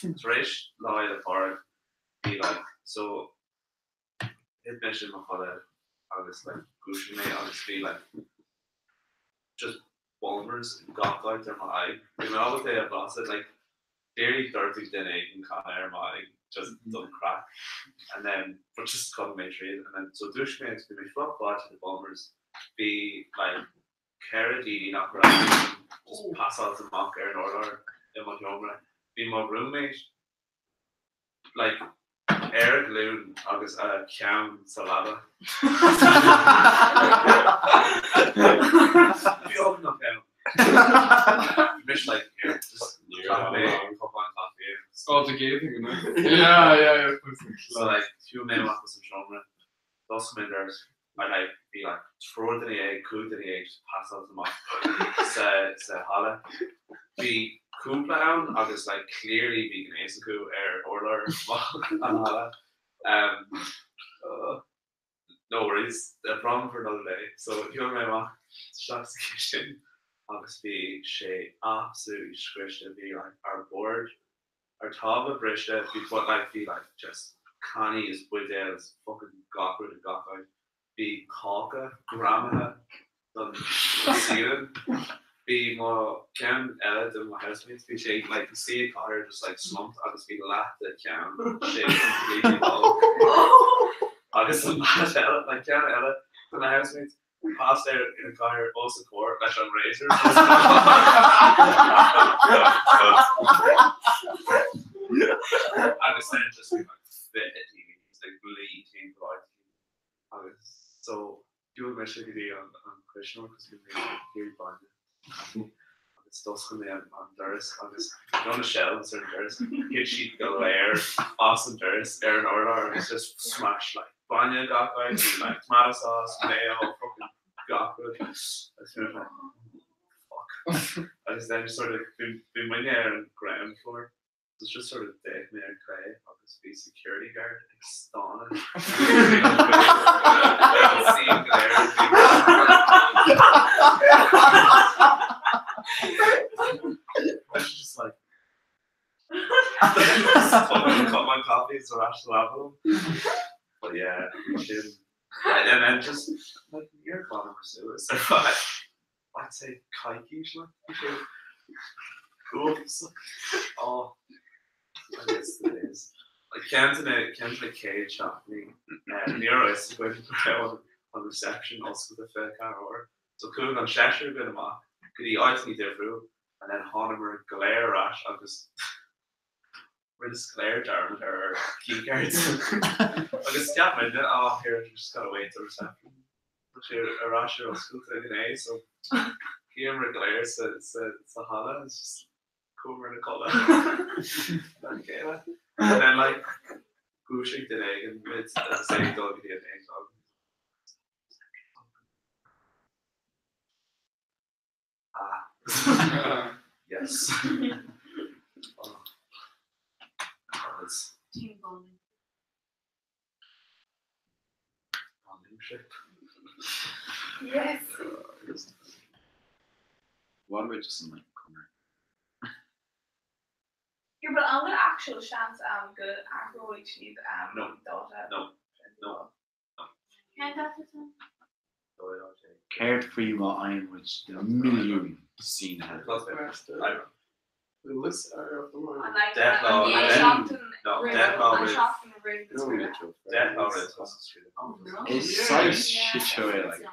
an tar éis Lá Fhéile Pádraig bhí like so thit mise i mo chodladh agus like dhúisigh mé agus bhí like just Bulmers gach áit ar m'aghaidh. Bhí mé ábalta é a bhlaiseadh like clearly doirteadh duine éigin canna ar m'aghaidh just don craic and then but just chodail mé tríd and then so dhúisigh mé agus bhí mé fliuch báite de Bulmers. Bhí like 4 daoine nach raibh just pasáilte amach ar an urlár i mo sheomra. Bhí mo roommate like ar a ghlúin agus a cheann sa leaba. Beagnach ann. Bhí mise like here just caithfidh mé cupán caife agus. Oh, the gay thing, isn't it? Yeah, yeah, yeah. So like shiúil mé amach as an seomra, d'oscail mé an doras and like bhí like triúr duine dhéag, cúig duine dhéag just pasáilte amach sa sa halla. Bhí cúpla ann agus like clearly bhí gnéas acu ar urlár an halla. Um, uh, no worries, a problem for another day. So shiúil mé amach isteach sa chistin agus bhí sé absolutely scriosta, bhí like ár bord Ár tábla briste, bhí but like bhí like just cannaí is buidéil is fucking gach rud i gach áit. Bhí cáca greamaithe don ceiling. Bhí mo ceann eile de mo housemates, bhí sé like ag suí i gcathaoir just like slumped agus bhí leath de cheann sé completely bald. Agus an leath eile, like ceann eile de na housemates, Pas air ina chathaoir os a comhair leis an razor. Agus then just bhí like 20 daoine just ag luí timpeall áit agus so shiúil mise go dtí an an cuisneoir cos bhí mé ag iarraidh bainne agus d'oscail mé an an doras agus you know na shelves ar an doras thit siad go léir as an doras ar an urlár agus just smash like Bainne gach áit, bhí like tomato sauce, mayo, fucking gach rud. Agus bhí mé like, fuck. Agus then just sort of, bhí bhí muidne ar an ground floor, so just sort of d'fhéach mé ar clé agus bhí security guard ag stánadh ar an suíomh go léir. Bhí I was just like, Cupán caife is ar ais sa leaba. But yeah, sin. And then just like níor ghlanamar suas ar feadh I'd say coicís like bhí sé uafásach. Oh, I miss the days. Like ceann de na ceann de na chéad seachtainí ní raibh a fhios againn go raibh an reception oscailte 24 uair. So chuaigh an seisear againn amach go dtí áiteanna difriúil and then thánamar go léir ar ais agus rinne go léir dearmad ar ár keycards agus cheap muidne oh here just gotta wait till reception tá sé ar ais ar oscailt ag an é so shuíomar go léir sa sa sa halla it's just chuamar ina codladh le chéile and then like dhúisigh duine éigin muid agus é ag dul go dtí an aon dog Ah. Yes. Agus. Team bonding. Bonding trip. Yes. What about just some like cummer? Yeah, but an bhfuil actual seans ann go athróidh siad No. dáta? No. No. Cén dáta tá? Céard faoi má fhaigheann muid milliún sínithe? Is saghas shit show é like.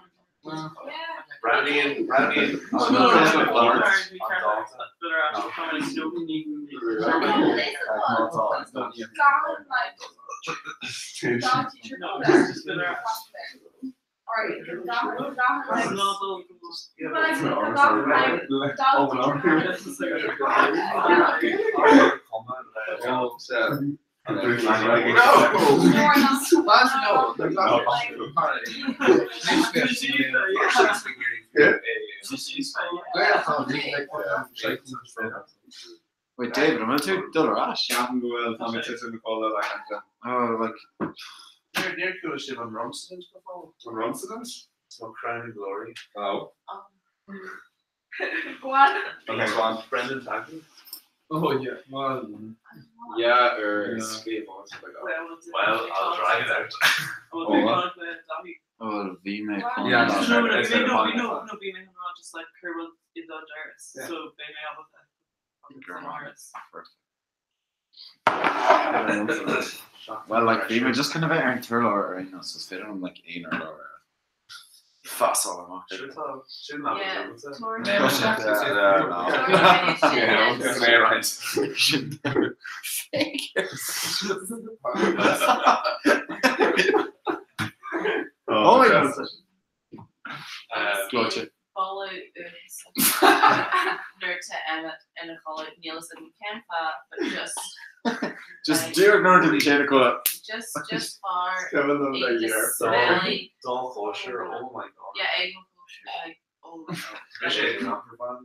Wait, David, an bhfuil tú ag dul ar ais? Ceapaim go bhfuil, tá mé tite i mo chodladh like anseo. Oh, like. Níor chuala sibh an Rumsident go fóill? An Rumsident? It's my crowning glory. Oh. Go on. Okay, go on. Brendan Tankey. Oh yeah, well, yeah, or scríobh like Well, I'll drag it out. Oh, Well, bhí mé chun. Yeah, No, no, It's no, a no, fine. no, no, bhí mé chun rá just like cur rud i do doras, Yeah. so beidh mé ábalta Grandma. san áras. Well, like, bhí mé just kind of bheith ar an t-urlár ar aon nós, is féidir liom like aon urlár a phasáil amach. Sin tá sin lá Yeah. Oh my God. Gleoite. Boladh nuair atá Emmet ina chodladh níl a fhios agam cén fáth but just Just díreach nuair a bhí sé ina chodladh. just just fear Kevin of the ag year. smelly Dá chóisir, oh my god. yeah ag mo chóisir like oh my god. Bhí sé ag an campervan.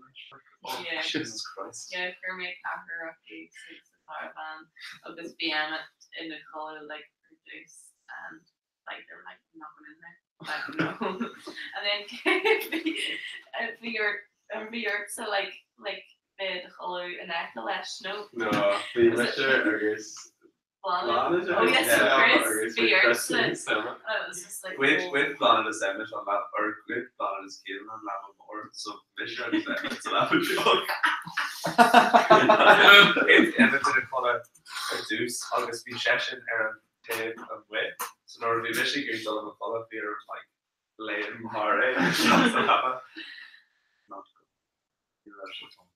Oh, Yeah. Jesus Christ. Yeah, chuir mé ceathrar acu sa caravan agus bhí Emmet ina chodladh like ar dtús and like they were like I'm not going in there. Like no. And then bhí ort bhí ortsa like like bheith i do chodladh in aice leis no? No, bhí mise agus Bláthnaid. Bláthnaid Oh yes, yeah, so Chris, agus bhí bhí Chris ortsa. agus Emma. And it was just like Cuid oh. cuid Bláthnaid is Emmet an leaba or cuid Bláthnaid is Cian an leaba mór, so mise agus Emmet sa leaba beag. Thit Emmet ina chodladh ar dtús agus bhí seisean ar an taobh amuigh, so nuair a bhí mise ag iarraidh dul i mo chodladh bhí orm like léim thar é isteach sa leaba. Not good. Ní raibh sé dom.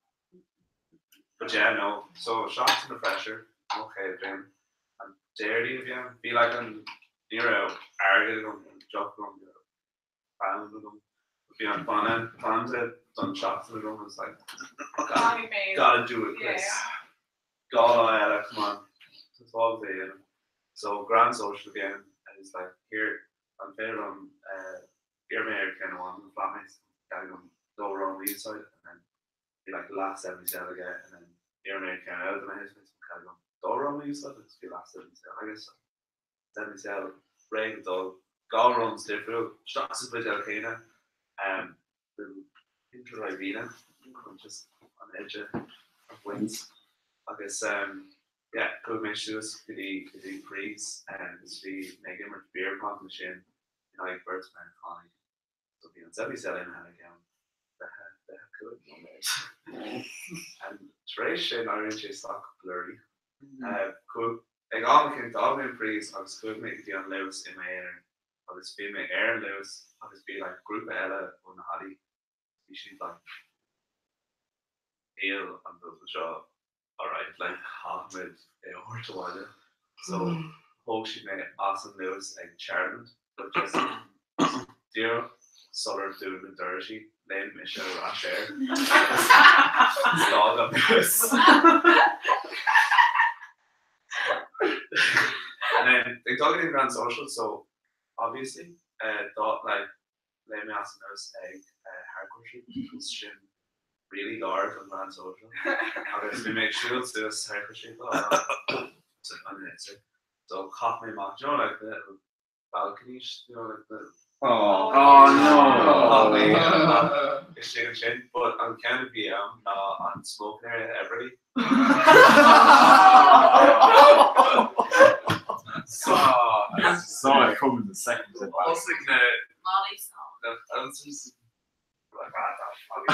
But yeah, no, so seachtain Refresher, mo chéad bhliain, an Déardaoin a bhí ann, bhí like an, ní raibh airgead agam, ní raibh deoch agam, ní raibh fonn agam, but bhí an banna planned don seachtain agam, I was like, gotta, gotta do it, Chris. Dhá lá eile, come on, tá tábhacht é a dhéanamh. So Grand Social a bhí ann, and it's like, here, an féidir liom, eh, iarr mé ar ceann amháin de na flatmates, cead agam dó rón a úsáid, and then bhí like leath 77 aige, and then iarr mé ar ceann eile de na housemates, an cead agam dó rón a úsáid, agus bhí leath 77 aige, so 77 réidh le dul, dhá rooms difriúil, isteach sa bhuidéal céanna, um, b'fhéidir Ribena chun just an oide a bhaint agus um, yeah, chuaigh mé suas go dtí go dtí Prize agus bhí mé ag imirt beer pong ansin in aghaidh beirt Mheiriceánaigh so bhí an 77 imithe i gceann 25 nóiméad. And tar éis sin éiríonn sé sách blurry. Chuaigh ag am eicínt d'fhág mé an Prize agus chuaigh mé go dtí an Luas i m'aonar agus bhí mé ar an Luas agus bhí like grúpa eile ó na hallaí bhí siad like níl an buachaill seo alright like caithfimid é a thabhairt abhaile so thóg siad mé as an Luas ag Charlemont but just díreach sular dún na doirsí léim mise ar ais air agus d'fhág an Luas. And then ag dul go dtí an Grand Social so obviously uh, dá like léim mé as an Luas ag uh, Harcourt Street sin. really gar don mheán sóisialta agus bhí mé ag siúl suas thar an so chaith mé amach you know like the little balconies you know like the Oh, oh no! Chaith mé amach istigh ansin but an ceann a bhí ann ná an smoking area Everly. So saw it coming the second it Thosaigh na Molly saw. na like ah the fuck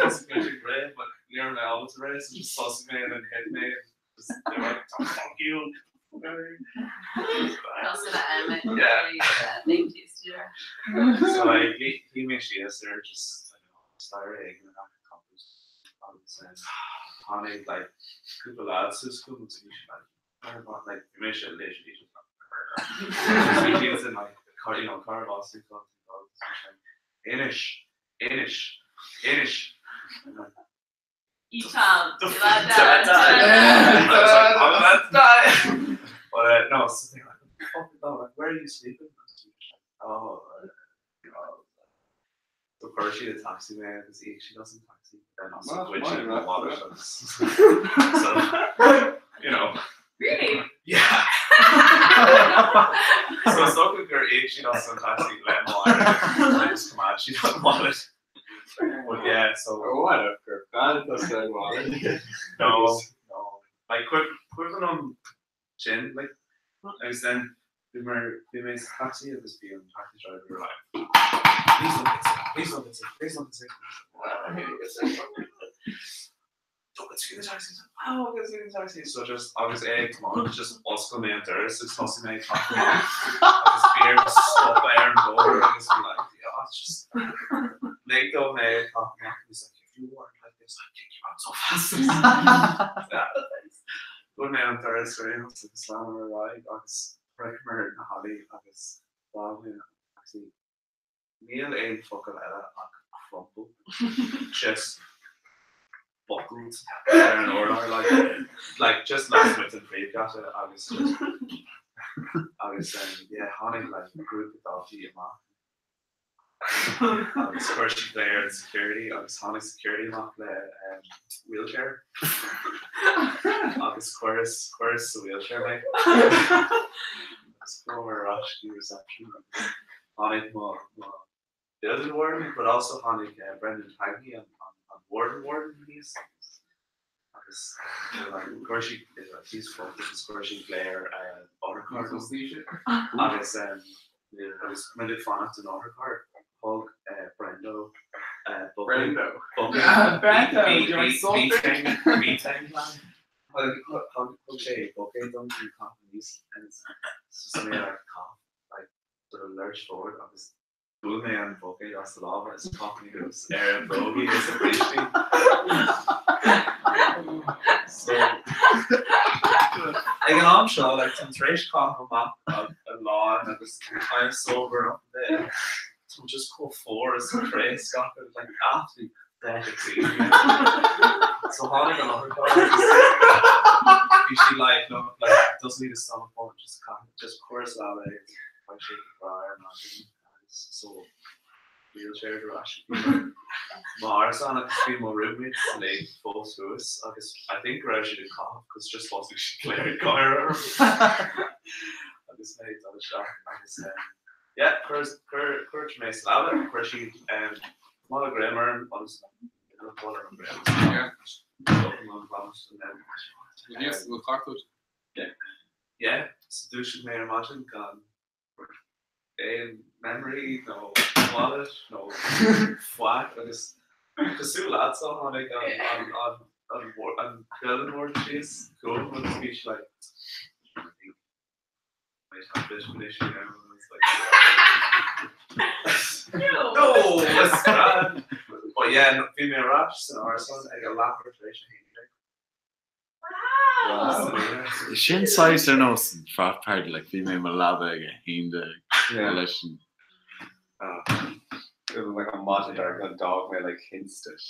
is this? Rith but ní raibh mé ábalta rith so just thosaigh mé and then hit mé and just they were like oh, fuck you. Also the Emma. Yeah. Yeah. So like bhí mé síos ar just I don't know, staighre éigin in aice campus agus um, tháinig like cúpla lads suas chugam agus bhí siad like "Car bá-" like bhí mise literally just like bhí siad in like car you know car bás agus bhí siad like Inis Inis Inis And I'm like, Ethan. The I was like, I'm about to die. But no, so they're like, fuck it, like, where are you sleeping? I was just like, oh, you know. So chuir siad i taxi mé agus íoc siad as an taxi. Then also Well, bhain why siad not? mo wallet agus so, you know. Really? Yeah. So is dócha gur íoc siad as an taxi le mo airgead. I just coimeád siad an wallet. But yeah, so. What a gur fan tá wallet. No, no. Like cuimhin liom sin, like, agus then bhí mar bhí mé sa taxi agus bhí an taxi driver like, please don't get sick, please don't get sick, please don't get sick. Don't get sick in the taxi. Oh, I'm gonna sick in the taxi. So just agus é come on, just oscail mé an doras agus thosaigh mé ag caitheamh amach agus bhí air stop ar an bhóthar agus bhí like, yeah, it's just lig dó mé ag caitheamh amach and he's like, if you weren't like this, I'd kick you out so fast. Yeah, thanks. Dúirt mé an doras ar aon nós agus leanamar ar aghaidh agus shroicheamar na hallaí agus d'fhág mé an taxi. Níl aon focal eile ach crumple. Just buckled ar an urlár like like just lasmuigh den phríomhgheata agus just agus um, yeah, tháinig like grúpa daltaí amach agus chuir siad glao ar an security agus tháinig security amach le um, wheelchair agus chuireas chuireas sa wheelchair mé agus chuamar ar ais go dtí reception agus tháinig mo mo building warden but also tháinig uh, Brendan Tagney an, an, an warden warden thíos agus like, chuir siad thíos agus chuir siad glao ar uh, otharcharr agus um, agus muid ag fanacht don otharcharr thug uh, Brendo uh, Brendo. bucket Brendo, do you want something? Bhí plan. Thug sé buicéad dom to cough aníos and it's just mé like cough like sort of lurch forward agus bhuail mé an buicéad as a lámh agus chaith mé anuas ar a bhrógaí is a bhrístí. So ag an am seo like táim tar éis caitheamh amach a lán agus I'm sober up a bit. Táim just chomh fuar is craoscach agus like absolutely pathetic scene. So tháinig an otharcharr agus bhí sí like look like doesn't need a stomach pump just caith just cuir sa leaba é beidh sé go breá ar maidin agus so wheelchair ar ais mo árasán agus bhí mo roommates uilig fós thuas agus I think go raibh siad ag caitheamh cos just thosaigh siad go léir ag gáire orm agus mé ag dul isteach agus um, yeah chuir chuir chuir mé sa leaba chuir siad um, mála greim orm agus dul ar an greim Yeah. and then Yes, bhfuil cárta. yeah so dúisigh mé ar maidin gan aon memory nó wallet nó faic agus cosúil leatsa tháinig an an an an an building warden síos chugam agus bhí sé like I think might have a bit of an issue now and I was like No! It's grand! But yeah, no, bhí mé ar ais san árasán ag a leathuair tar éis a 11. Wow! Sin saghas ar nós an frat party, like bhí mé i mo leaba ag a 11 leis an. It was like a maidin dark and d'fhág mé like hinstit.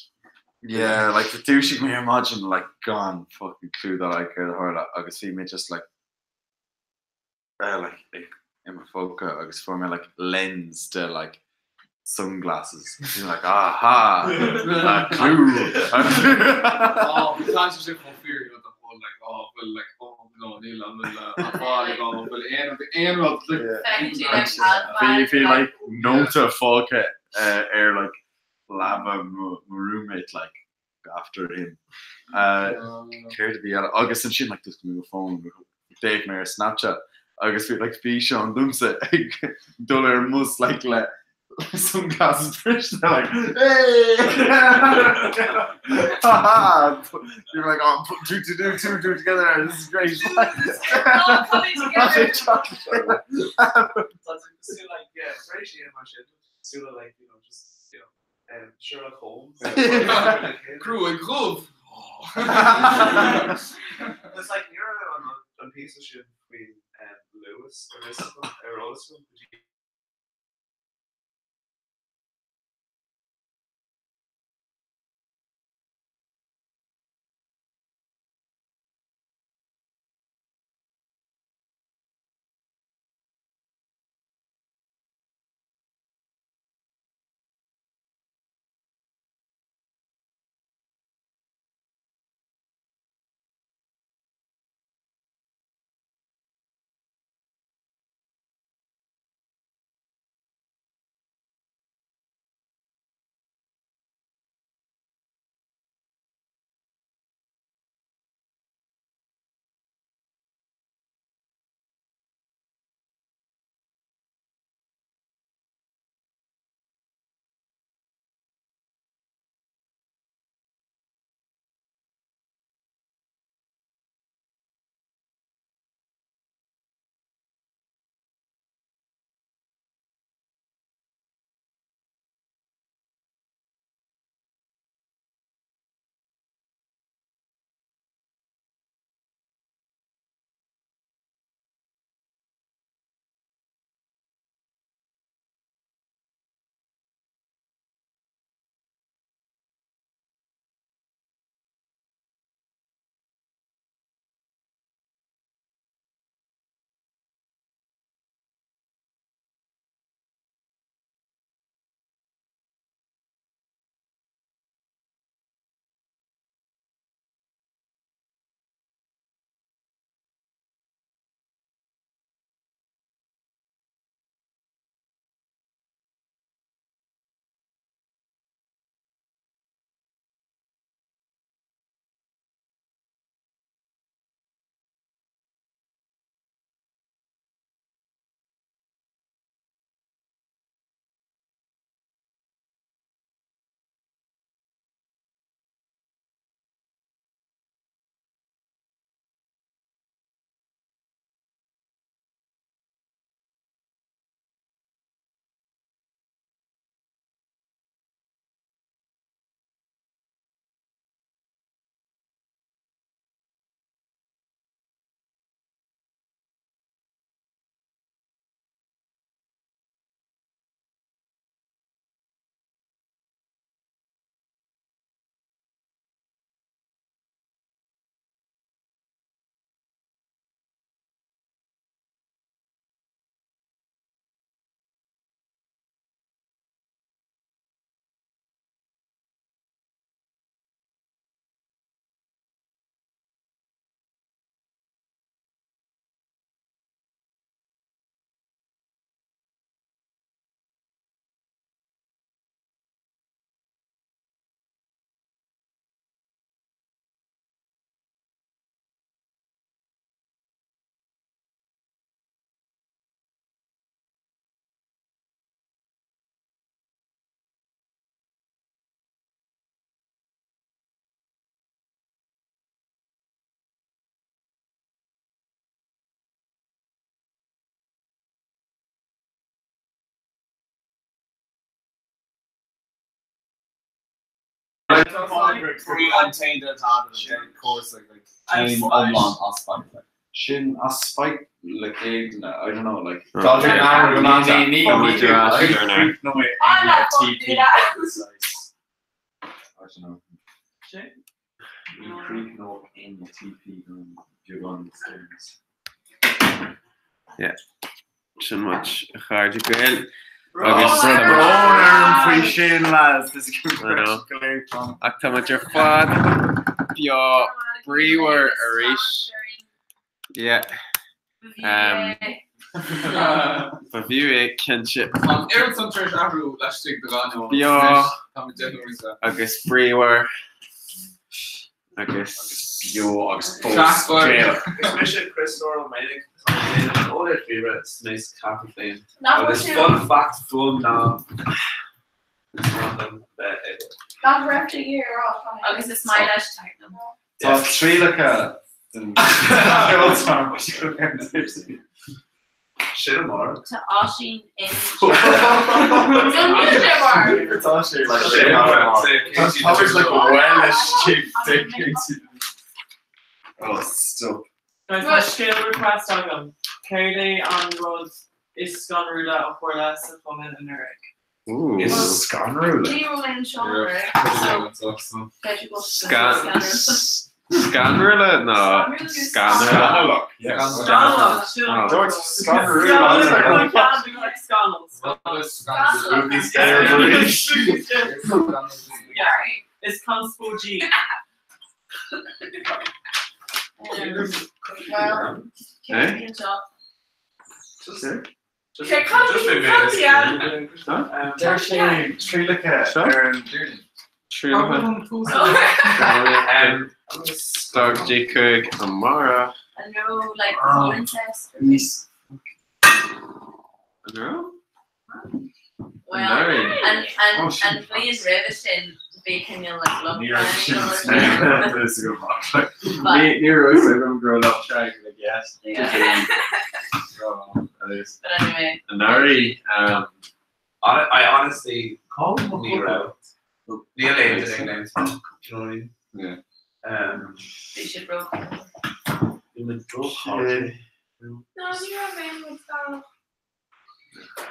Yeah, like dúisigh mé ar maidin like gan fucking clue dá laghad céard a tharla agus bhí mé just like eh, like ag i mo phóca agus fuair mé like lens de like. Sunglasses. You're like, aha! A clue! Oh, tá sé chomh fíor you know, the whole like, oh, bhfuil like, oh, no, níl an bhfuil an fáil ag an bhfuil aon aon rud Bhí bhí like nóta fágtha ar like leaba mo roommate like after him. Céard a bhí eile? Agus ansin like just mo phone d'fhéach mé ar Snapchat agus bhí like físeán domsa ag dul ar an mbus like le sunglasses briste like hey! Ha ha! You're like oh put two two two two two together this is great. All coming together. Cosúil like yeah, cosúil mar sin cosúil like you know just you know Sherlock Holmes. Gruaig dhubh! It's like ní raibh an an píosa sin faoin Luas ar ar eolas agam go dtí Sin as spite le céadna I don't know like Yeah. Sin muid a chairde Gael. Agus Tá brón orm faoi sin, lads. Is I know. Ach tá muid ar fad beo bríomhar arís. Yeah. Um, Ba bhfiú é cinnte. Tá an oiread san tar éis athrú laistigh de ghainneoin. Beo Tá muid déanamh arís. agus bríomhar agus beo agus fós Gaelach. Is mise Criostóir Ó Maonaigh, tá mé ag déanamh an eolaí ríomhaire is mé sa cheathrú bhliain. Nach bhfuil Agus sé- fun fact fúm ná is maith liom bheith ag Nach raibh tú ag rá fá Agus is maith leis techno. Tá trialacha den ceoltóir Sin amárach. Tá Oisín in. Níl sé mar. Tá sé like Tá like well istigh Oh, stop. Guys, tá scéal request agam. Céard é an rud is scanrúla a tharla sa chumann anuraidh? Is scanrúla. Ní raibh aon seomra. Scan Scanrúla nó scanrúla? Scannalach. Dúirt scanrúla. Scannal. Spooky scary Yeah, Is conspóidí. Well, Eh? Okay, cad Just bhí- been cad bhí ann? Deir sé trialacha ar an Déardaoin. Trialacha. Stag G chuig amárach. An raibh like Ah. incest? Níos An raibh? Well, Anuraidh. an an Oh, sin. an bhliain roimhe sin bhí cineál like love Ní raibh sin triangle Is go maith. But- Ní ní raibh sé agam go raibh triangle like yes. Yeah. But But anyway, Anuraidh. Um, I I honestly ní raibh. Níl aon duine ag léim. Do you know what I mean? Yeah. Um, bhí siad ró. bhí muid róchairde. No, ní raibh aon rud scannalach.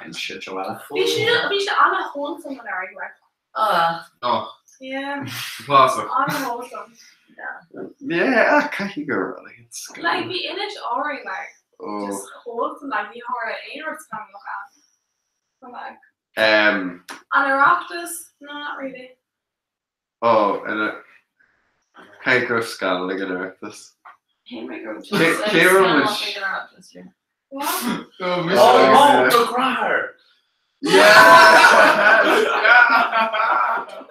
And shit, Joanna. Bhí sé bhí sé an-wholesome anuraidh, like. Oh, Oh, Yeah, classic. an-wholesome. yeah, ah, caithfidh go raibh. Like, it's Like bhí Inis Árainn like Oh. just wholesome like ní tharla aon rud scannalach ann. But, like Um, an Oireachtas? No, not really. oh, and a caithfidh go raibh scannal ag an Oireachtas. Henry Grove. Cé- cé raibh muid? What? Oh, Miss Oh, Yeah. oh, the grathair! Yeah!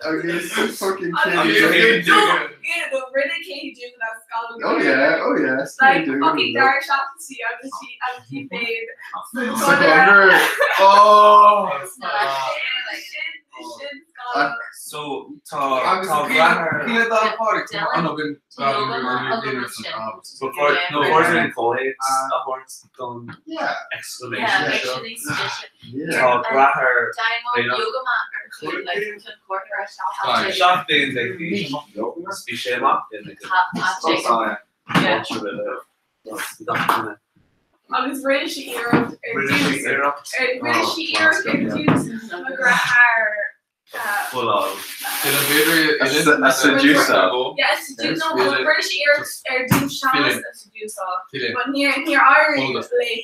Agus fucking I Katie Katie Dugan. Dugan. Yeah, the rinne Katie Dugan that scannal. Oh yeah, oh yeah. Like Katie Dugan. fucking Dara Shaughnessy agus sí agus sí féin. Seconder. Oh! Sin sin scannal. So tá Agus tá grathair. Píle dá páir Dylan. an bin Before no Yeah. before an comhthéacs a thabhairt don Yeah. exclamation Yeah, seo. actually, suggestion. Yeah. Tá grathair Diamond Léna. yoga mat ar chuid like chun quarter a Right. seach. seach bliain ag bhí bhí sé amach in ag Yeah. Agus rinne sí iarracht ar Rinne sí dtús. iarracht. Rinne sí iarracht ar dtús mo grathair. Full on. A seducer. Yeah, seduce no, well, rinne sí iarracht ar dtús seans a seduce But níor níor éirigh Hold it. léi.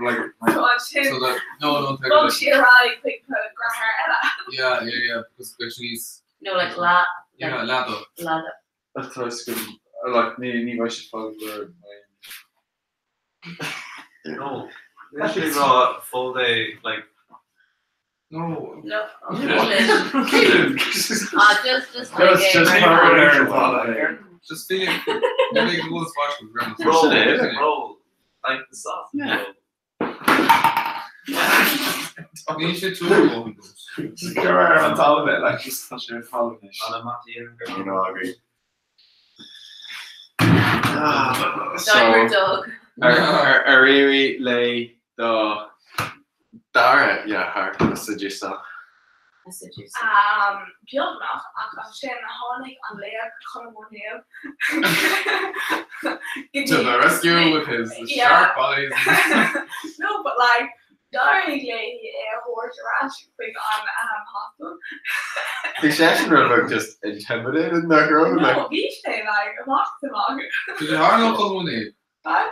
Like, So ansin So that no no bhog sí ar aghaidh chuig grathair eile. Yeah, yeah, yeah, because there's these No, like la yeah, lado. la that's how it's good. Like, ní ní bheidh siad fáil go No. Literally rá full day like No. No. Keelan! Ah, just just like Just- just a- her. Just feeling maybe go and watch the ground. roll Sin é. roll like the soft Yeah. roll. Ní sé tú. Just go around on top of it, like just touch your phone. An amach You know, I agree. So, Downward dog. ar ar éirí le do dara yeah, a seducer. A seducer. Um, beagnach ach ansin tháinig an laoch Colm Ó Néill. To the rescue with his Yeah. sharp eyes. No, but like d'éirigh léi é a thabhairt ar ais chuig an um, hostel. Bhí sé sin rud just intimidated nach raibh No, like bhí sé like amach is amach. Did you hear no Colm Ó Néill? What?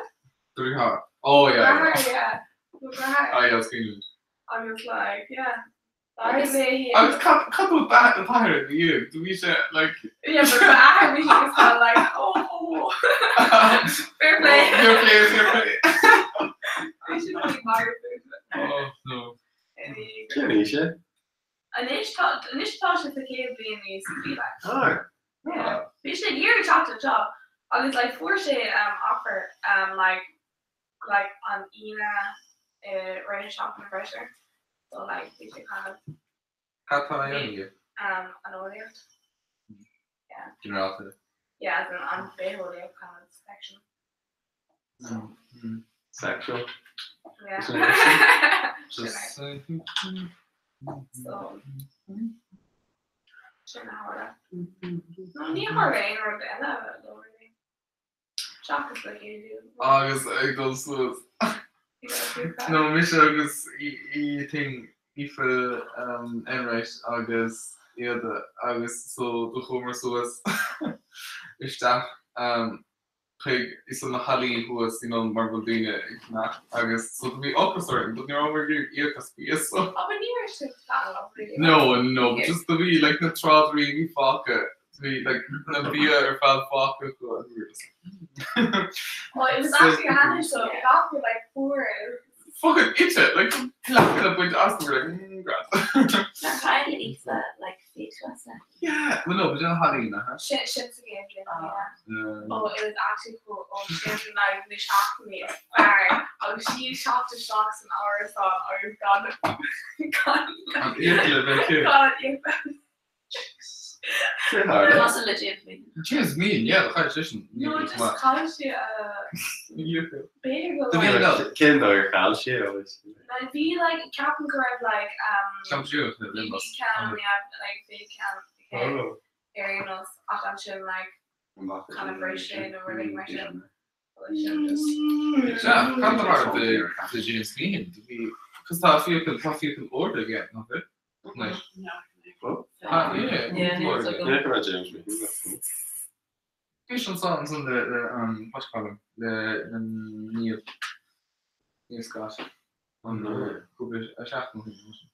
Did you hear? Oh yeah. Grathair, yeah. Mo grathair. Oh yeah, it's clean. Agus like, yeah. Agus mé féin. Agus cad cad dúirt d'athair ina dhiaidh? Do bhí sé like. Yeah, but m'athair bhí sé just kind of like, oh, oh. Fair play. Fair play, fair play. Bhí sé like magadh fúthu. Oh no. Cén aois é? Anois tá anois tá sé sa chéad bhliain i UCD like. Ah. Yeah. Bhí sé ag iarraidh teacht anseo agus like fuair sé um offer um like like an Aoine i rith na seachtaine freisin so like bhí sé kind of Cad tá á dhéanamh aige? um an eolaíocht. Yeah. Ginearálta. Yeah, as in an bitheolaíocht kind of section. Sexual. Yeah. Just So sin a tharla. No ní tharla aon rud eile though really. Seachas like you do. Agus ag dul suas. No mise agus í thing Aoife Enright agus Éada agus so do chuamar suas isteach chuig so na hallaí thuas you know mar bhfuil daoine ag fanacht agus so do bhí ocras orainn but ní rabhamar ag iarraidh íoc as bia so. Oh but ní raibh sibh pleanáil really. No no but just do bhí like na tráidirí bhí fágtha do bhí like na bia ar fad fágtha acu and we were just like Oh it was actually handy so gach rud like fuar Fucking ite like leath a baint as we were like mm grand. Nach chaill Aoife like fiach as é? Yeah, well no, but na hallaí na ha? Sin sin sa gcéad bhliain yeah. Oh it was actually cool oh sin like na seachtainí is fearr agus sí ag teacht isteach san árasán agus gan gan An fhiacail a bheith aici. gan an fhiacail. Cosúil le James Meehan. James Meehan, yeah, chaill seisean. No, just chaill sí a B'fhéidir b'fhéidir go like Cén dóigh ar chaill sí é? Like bhí like ceapaim go raibh like um Ceapaim siúd le bhí limbas. ceann yeah like bhí ceann ar aon nós ach ansin like kind of bhris sé nó rud éigin mar sin. Sea, cad a tharla do James Meehan? Do bhí, cos tá fiacail, tá fiacail ard aige, nach bhfuil? Anois. Ah, yeah, Yeah, ard aige. Ní raibh James Meehan. Bhí sé ansan, ansan le, le, um, what you call him, le, le Neil, Neil Scott. An, cúpla seachtain ó shin.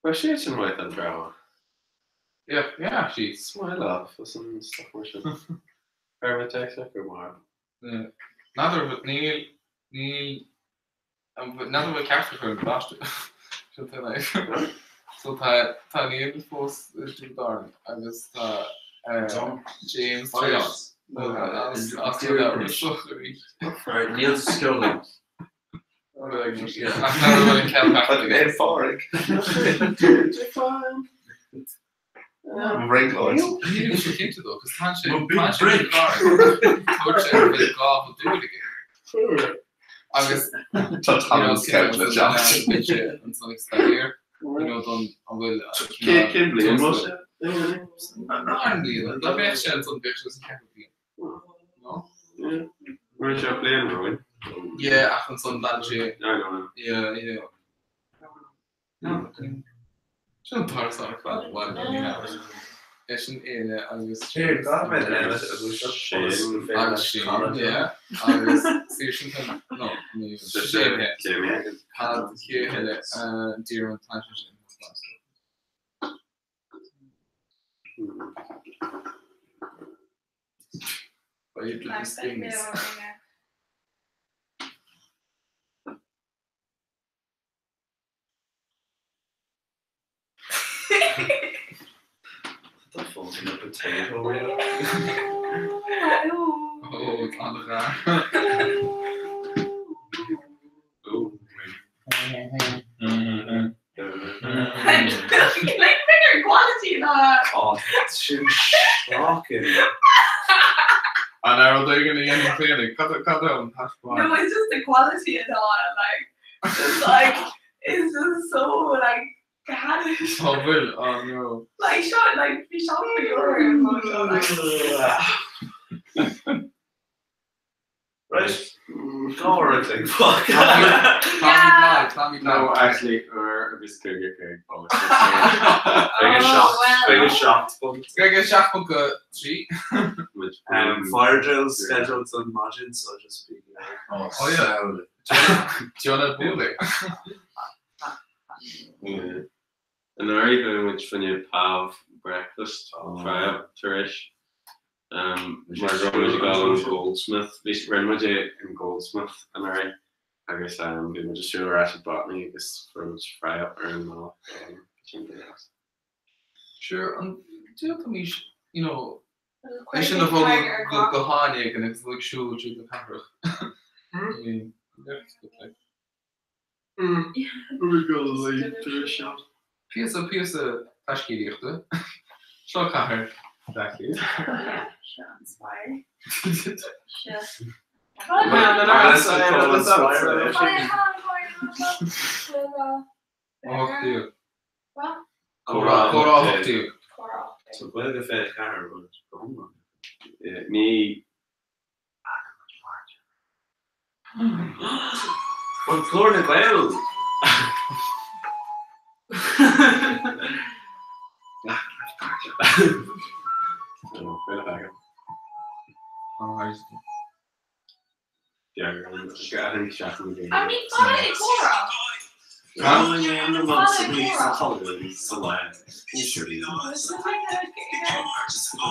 Ba sé sin maith an dream. Yeah, yeah, actually. Smile off as an stuff mar sin. Ar mé text go mar. N'fheadar níl níl n'fheadar bhfuil ceart acu ar an bpáiste. Sin tá é. So tá tá Niamh fós i dTiobraid Árann agus tá James tar éis as as arís. Níl sceolaí. Agus Rinne sé bliain romhainn. Yeah, ach ansan d'fhan sé. Yeah, yeah. Sin an t-árasán ar fad, bhuel, ní hamhain. É sin Éile agus Agus Shane, yeah. Agus Saoirse an no, ní Shane, yeah. Cad cé eile d'iarr an t-ainm sin? Oh, tá an-ghar. Like bigger quality ná. Oh, sin shocking. An raibh rud éigin a dhéanamh féinig? Cad cad é an taispeáint? No, it's just the quality at all. Like, it's like, it's just so like garish. Tá bhfuil, oh no. Like, seo, like, bhí seo go leor ar an lá seo, like. Right, go ar fuck. Yeah. No, actually, uair agus 55 ponc. Beidh seacht, beidh seacht ponc. Beidh 7.3. Fire drills scheduled on maidin, so just be. Oh yeah. Déanamh bualadh. Anuraidh bhí muid fá choinne pav breakfast fry up tar éis mar go raibh muid ag dul an Goldsmith bhí rinne muid é in Goldsmith anuraidh agus bhí muid ag siúl ar ais ag Botany agus fuair muid fry up ar an mbealach sin go deas. Sure, an d'fhéadfaimis, you know, é sin a bhogadh go háit éigin agus dul ag siúl tríd na cathrach. I mean, that's good like. Píosa píosa taiscéalaíochta. Seo cathair Bhleá Cliath. Comhrá 18. Tá Gaeilge 24 rud go hiomlán. Ní Bhuel, Glór na nGael!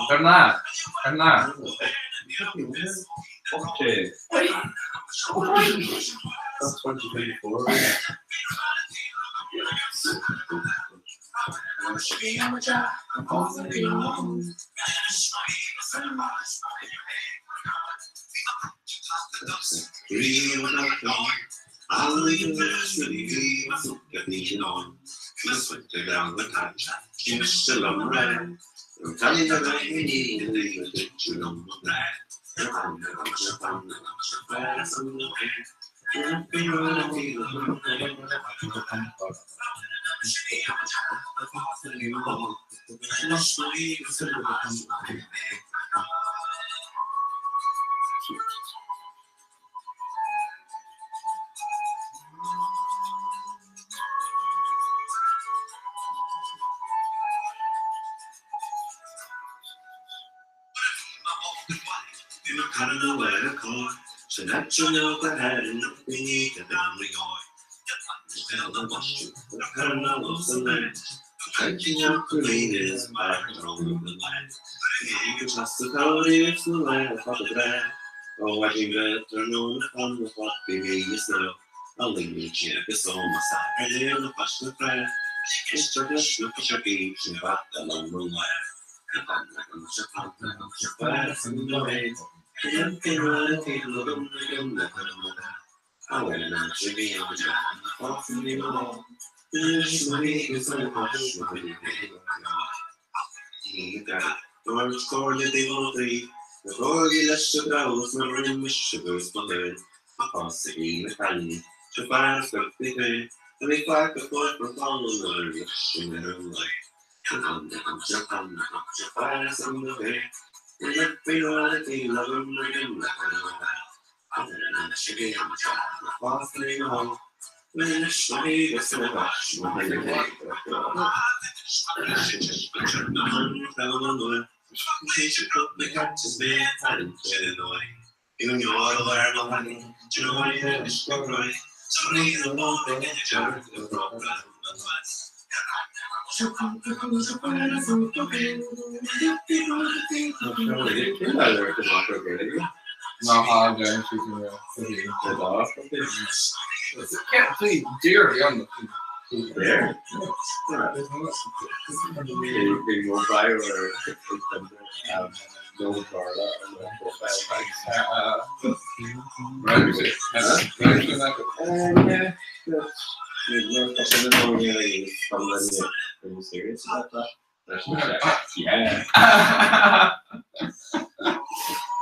Ar na, ar na.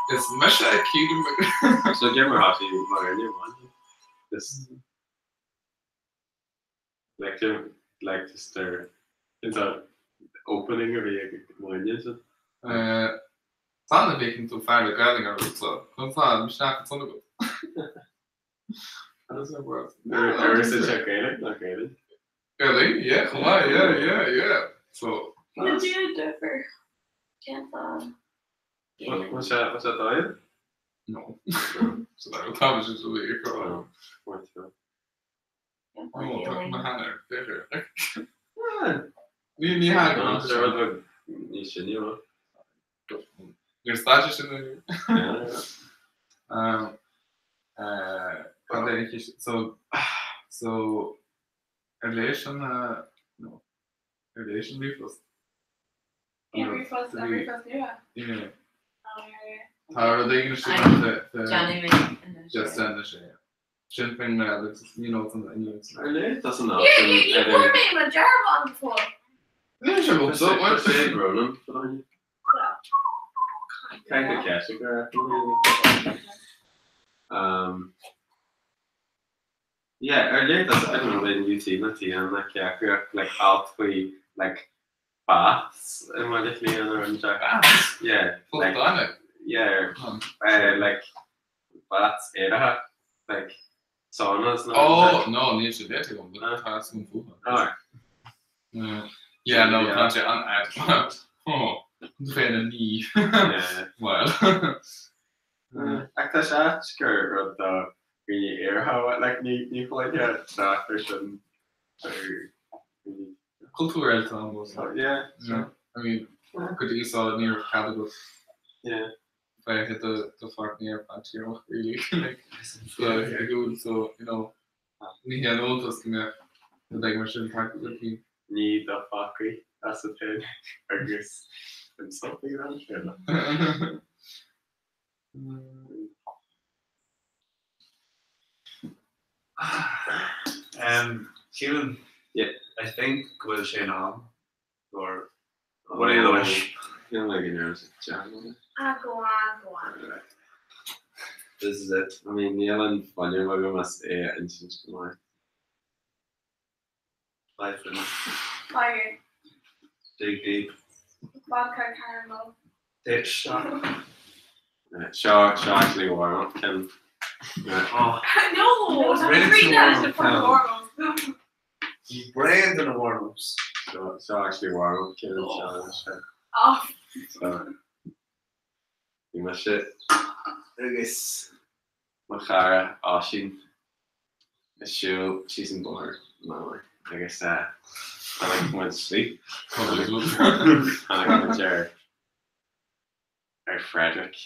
Is mise a cídim. So deir mar hataí mar aon amháin. Just like to like just their in that opening a bhí ag Máine sin. Tá na bhfeiceann tú fear le Gaelainn ar rud Chun tá misneach an agat. Ar is é Gaeilge ná Gaeilge? Gaeilge, yeah, chomh maith, yeah, yeah, yeah. So. Níl déanamh difear. Cén fáth? Was that was that diet? No. So that was just a week. Oh, tá mo theanga ar fiche. Ní ní hea go Tá sé rud beag níos sine ó. Níor stad sé sin Cad é an cheist? So so ar léis an no ar léis an ríomhphost? An ríomhphost an ríomhphost nua? Yeah. Oh yeah yeah. Tá rud éigin istigh ann fé fé Déanfaidh mé anois. Just déan anois é. Sin faoin nGaeilge agus you know it's an inniu. Ar léigh tusa an Yeah yeah ní fuair mé mo dearbhán go fóill. Níl sé go so Tá sé ag Ronan fáinne. Caithfidh ceist a chur ar Um, yeah, ar léigh tusa, I don't know, in UT nó TN like ceapadh like alt faoi like baths i mBaile Átha Cliath nó an teach. Baths? Yeah. Like, like, yeah, uh, like baths aeracha, like saunas nó Oh, no, níl sé léite agam, but tá fhios agam fúthu. Alright. Yeah, no, tá sé an-fhada. Oh, féna ní. Well. Ach tá sé ait gur rud do dhaoine aeracha, like ní ní chloisfeá trácht air sin ar dhaoine. Cultúr eile atá ann, though. Yeah, Yeah. I mean, go dtí seo ní raibh cead agat yeah. bheith i do do pháirtnéir fadtéarmach really. Like, so, oifigiúil, so, you know, ní haon iontas go mbeadh rud éigin mar sin tagtha chun cinn. Ní do phacaí as a féin agus insulting an chéile. Um, Keelan, Yeah. I think go bhfuil sé in am gur What are you doing? Feel like an teanga. Ah, go on, go on. This is it. I mean, níl an fuinneamh agam as é a insint go maith. Bye for now. Fire. Dig deep. Vodka caramel. Take shot. Seo seo actually warm up Ken. Oh, No! It's really Read too that warm. as a fucking warm-up. Brain in the warm-ups. Seo seo actually warm up Ken seo seo. Oh, So bhí mise Agus mo chara Oisín ag siúl síos an bóthar Mamaigh agus tháinig muid slí tháinig muid ar ar Frederick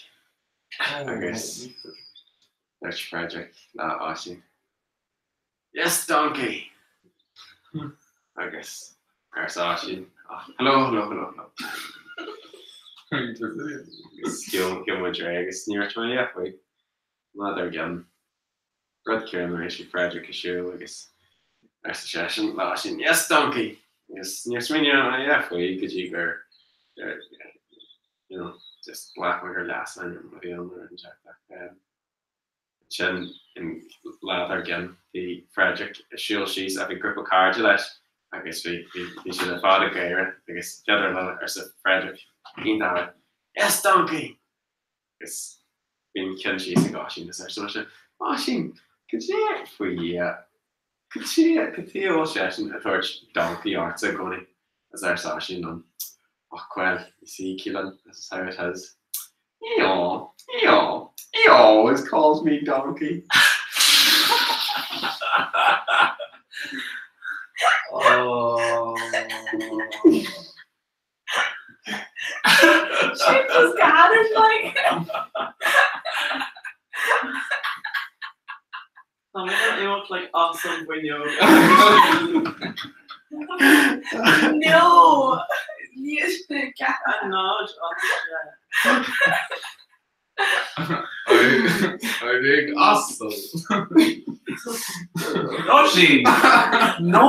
agus dúirt Frederick le Oisín Yes donkey! Agus arsa Oisín oh, hello hello hello hello. Agus gheobh muid réidh agus ní raibh mé yeah faoi. Lá dár gcionn rud céanna arís bhí Frederick ag siúl agus arsa seisean le Oisín Yes donkey! Agus níor smaoinigh mé yeah faoi go dtí gur you know just ghlac mé gur leasainm a bhí ann nó rud inteacht ach ansin an lá dár gcionn bhí Frederick ag siúl síos ach bhí grúpa cairde leis agus bhí bhí bhí siad ar fad ag gáire agus n'fheadar lá arsa Frederick iontach Yes donkey! Agus bhí an ceann síos ag Oisín agus arsa mise, Oisín, cad é faoi Dhia, cad é, cad chuige a bhfuil seisean ag tabhairt donkey ortsa i gcónaí? Agus arsa Oisín liom, Och well, you see, Keelan, this is how it is. He al, he al, he always calls me donkey. Oh. She just got it like. Tá mé ag imeacht like as an bhfuinneog. No! Níl sé ceart. A náid as sé. Éirigh asal. Oisín! No!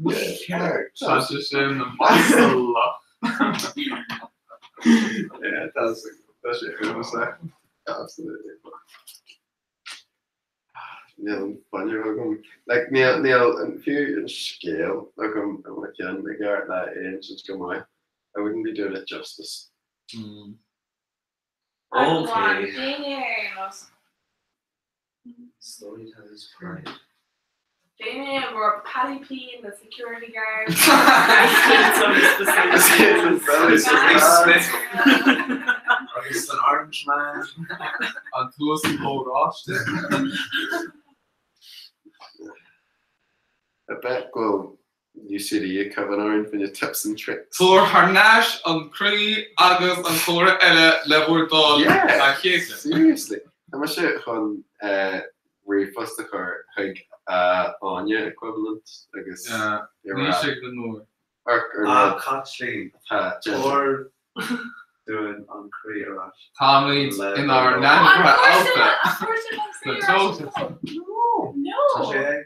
Ní ceart. Tá sé sin maslach. Yeah, that's tá sé uafásach. Absolutely. Níl an fuinneamh agam. Like, níl, níl an, fiú an scéal agam i mo cheann i gceart le é a insint go maith. I wouldn't be doing it justice. Okay. Déan Storyteller's pride. é mar Paddy P and the security guard. Agus an Orange Man. An tuas ó ráiste. I bet go bhfuil UCD ag cuimhin orainn faoi na tips and tricks. Tabhair thar n-ais an croí agus an comhartha eile le bhur dtoil, a Chéaslainn. Seriously, tá mise chun ríomhphost a chur chuig Áine equivalent agus Ní go mór. A Chaitlín, tabhair dúinn an croí ar ais. Táimid inár n-ainmhithe allta sna tóta. Tá sé ag.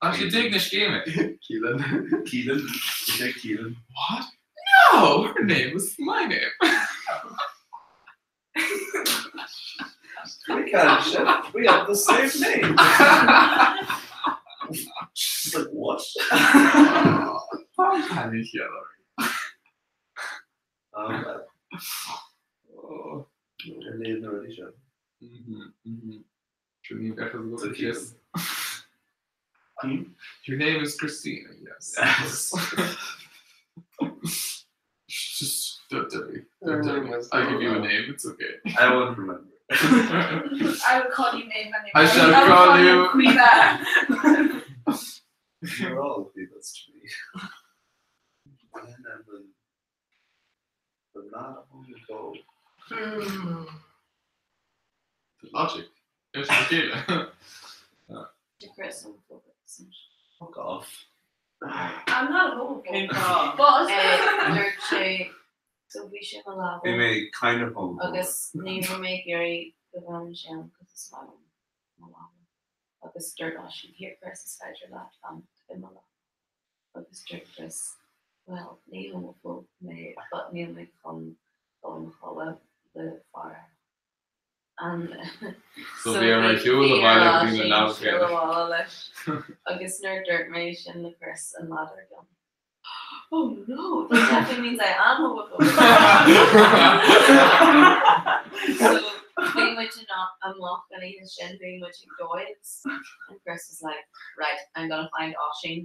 Tá sé dig na scéime. Keelan. Keelan. Is é Keelan. What? No! Her name was my name. We can't shit. We have the same name. It's like, what? Tá ní chéile. Um, oh, ar léamh na rudaí seo. Yes. Your name is Christina, yes. Yes. Just don't tell me. Don't tell me. I'll give you a name, it's okay. I won't remember. I will call you name anyway. I shall will call call you- Quiva. You're all Quivas to me. And I'm the, the not only go. The logic. It's okay. Chris Fuck off. I'm not a Cén homophobe. fáth? But Dúirt sé so bhí sé mo Bhí lámh mé kind of homophobic. agus ní raibh mé ag iarraidh go bhfanann sé ann agus is maith liom mo lámha. Agus dúirt Oisín here Chris is féidir leat fanacht i mo lámh. Agus dúirt Chris well ní homophobe mé but níl mé chun dul i mo chodladh le fear eile. An So bhí ar shiúl abhaile go dtí na leaba siúl chéanna. abhaile leis. Agus nuair dúirt mé sin le Chris an lá dár gcionn. Oh no, that definitely means I am homophobic. so bhí muid in amach an oíche sin, bhí muid ag Doyle's and Chris was like, right, I'm gonna find Oisín.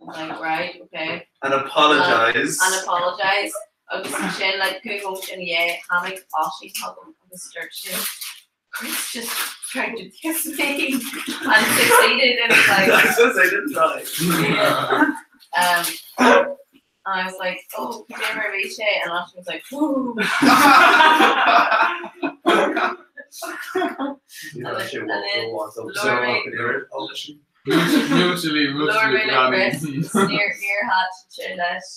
I was like, right, okay. And apologise. And apologise. Agus sin like cúig nóiméad ina dhiaidh tháinig Oisín chugam agus dúirt sé, Chris just tried to kiss me and succeeded and it's like I was gonna say, didn't try. and I was like, oh, cad é mar a bhí sé? And Oisín was like, whoa. You know, And she then- walked, and then walked up Laura so made- I could hear it. Oh, she- Mutually, Laura mutually made Chris granny. níor níor thaitin sé leis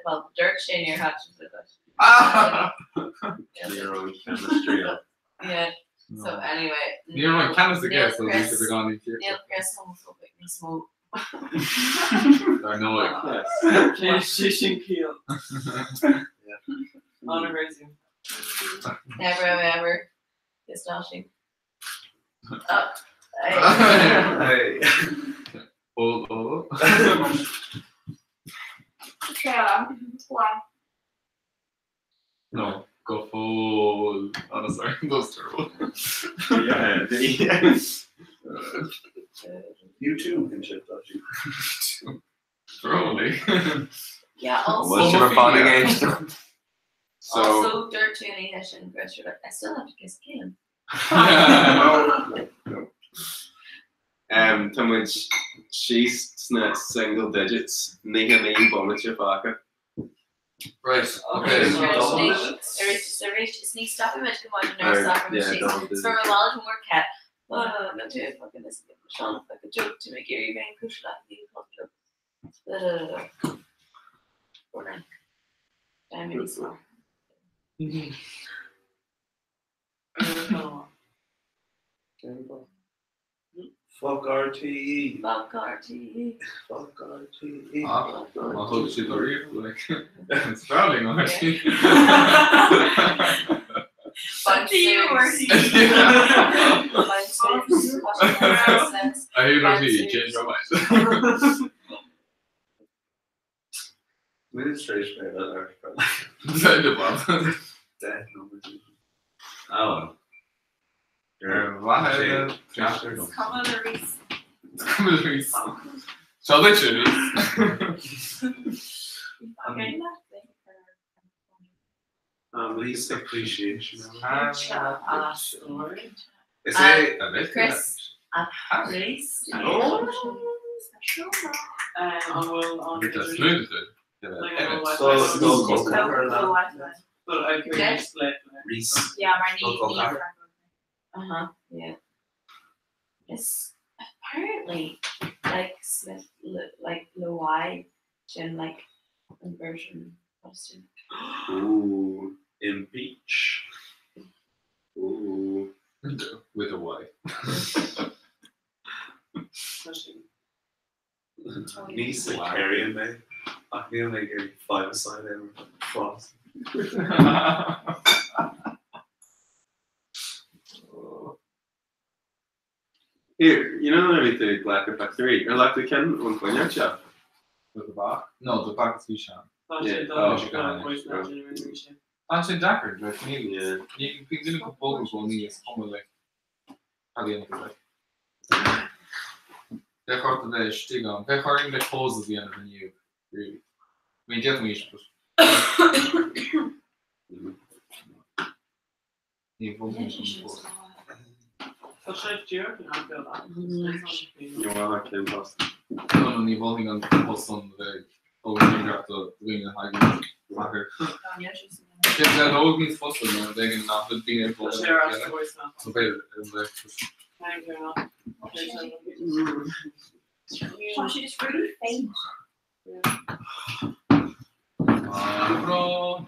well dúirt sé níor thaitin sé leis. Ah! Your own chemistry. Yeah. So anyway, Níor an ceannas aige, níl so bhí Chris sé beagán níos níl Chris homophobic níos mó. Dar ndóigh. Yes. Sé sin ciall. Honorism. Never have I ever kissed Oisín. Oh, I, Hey. Oh, oh. yeah, why? No, go full. Oh, no, sorry, that was terrible. Yeah. Yes. You too can shift, don't you? Probably. yeah, also Was your bonding age? So also dúirt tú an oíche sin Chris you're like, I still have to kiss Keelan. no, no. Tá muid síos sna single digits, 99 bomaite fágtha. Right, okay. Arís arís is ní stopfaidh muid go maidin nuair a Or, stopfaidh muid yeah, síos. double Is for digits. a while more cat. Oh, no, do fucking this. Sean like a joke to make Gary Van Kushla joke. Da, da, da, da. Or Diamond small. Fuck RTE. Fuck RTE. Fuck RTE. Ah, má thug siad ariamh, like, it's traveling already. Fuck you, Bouncers. Bouncers. I hate RTE, change your mind. Administration about Irish Dead about. Dead numbers. Oh. Ar mhaithe Come on, Reese. le Seo duit arís. Okay. Least appreciation. Is é Chris. Reese. Oh. An bhfuil an Yeah, mar ní Uh-huh, yeah. Is apparently like Smith like le Y sin like an version Protestant. Ooh, impeach. Ooh. With a Y. Ní sectarian mé ach níl mé ag iarraidh five-a-side a imirt fós. Here, you know nuair a bhí tú ag glacadh pictiúirí, ar ghlac tú ceann ón bhfuinneog seo? Do do mhac? No, do mhac is físeán. Tá sé Yeah, dá oh, sé. Tá sé deacair, like, níl, ní, bíonn duine go bog i gcónaí is cuma like cad a dhéanann tú like. Bheadh ort a bheith istigh ann. Bheadh orainn like poses a dhéanamh inniu, really. I mean, d'fhéadfaimis, but ní bhogfaimid an pose. Tá sé díreach in aice leat. Joanna cén post? No, no, ní mholfainn an post san a bheith ag tógáil do dhaoine a thagann athair. Sé le óg níos fusa nó rud éigin nach bhfuil daoine ag Tá sé ar ais voice now. So b'fhéidir ar an bhféach. Thank you. Tá sé just really faint. Bro.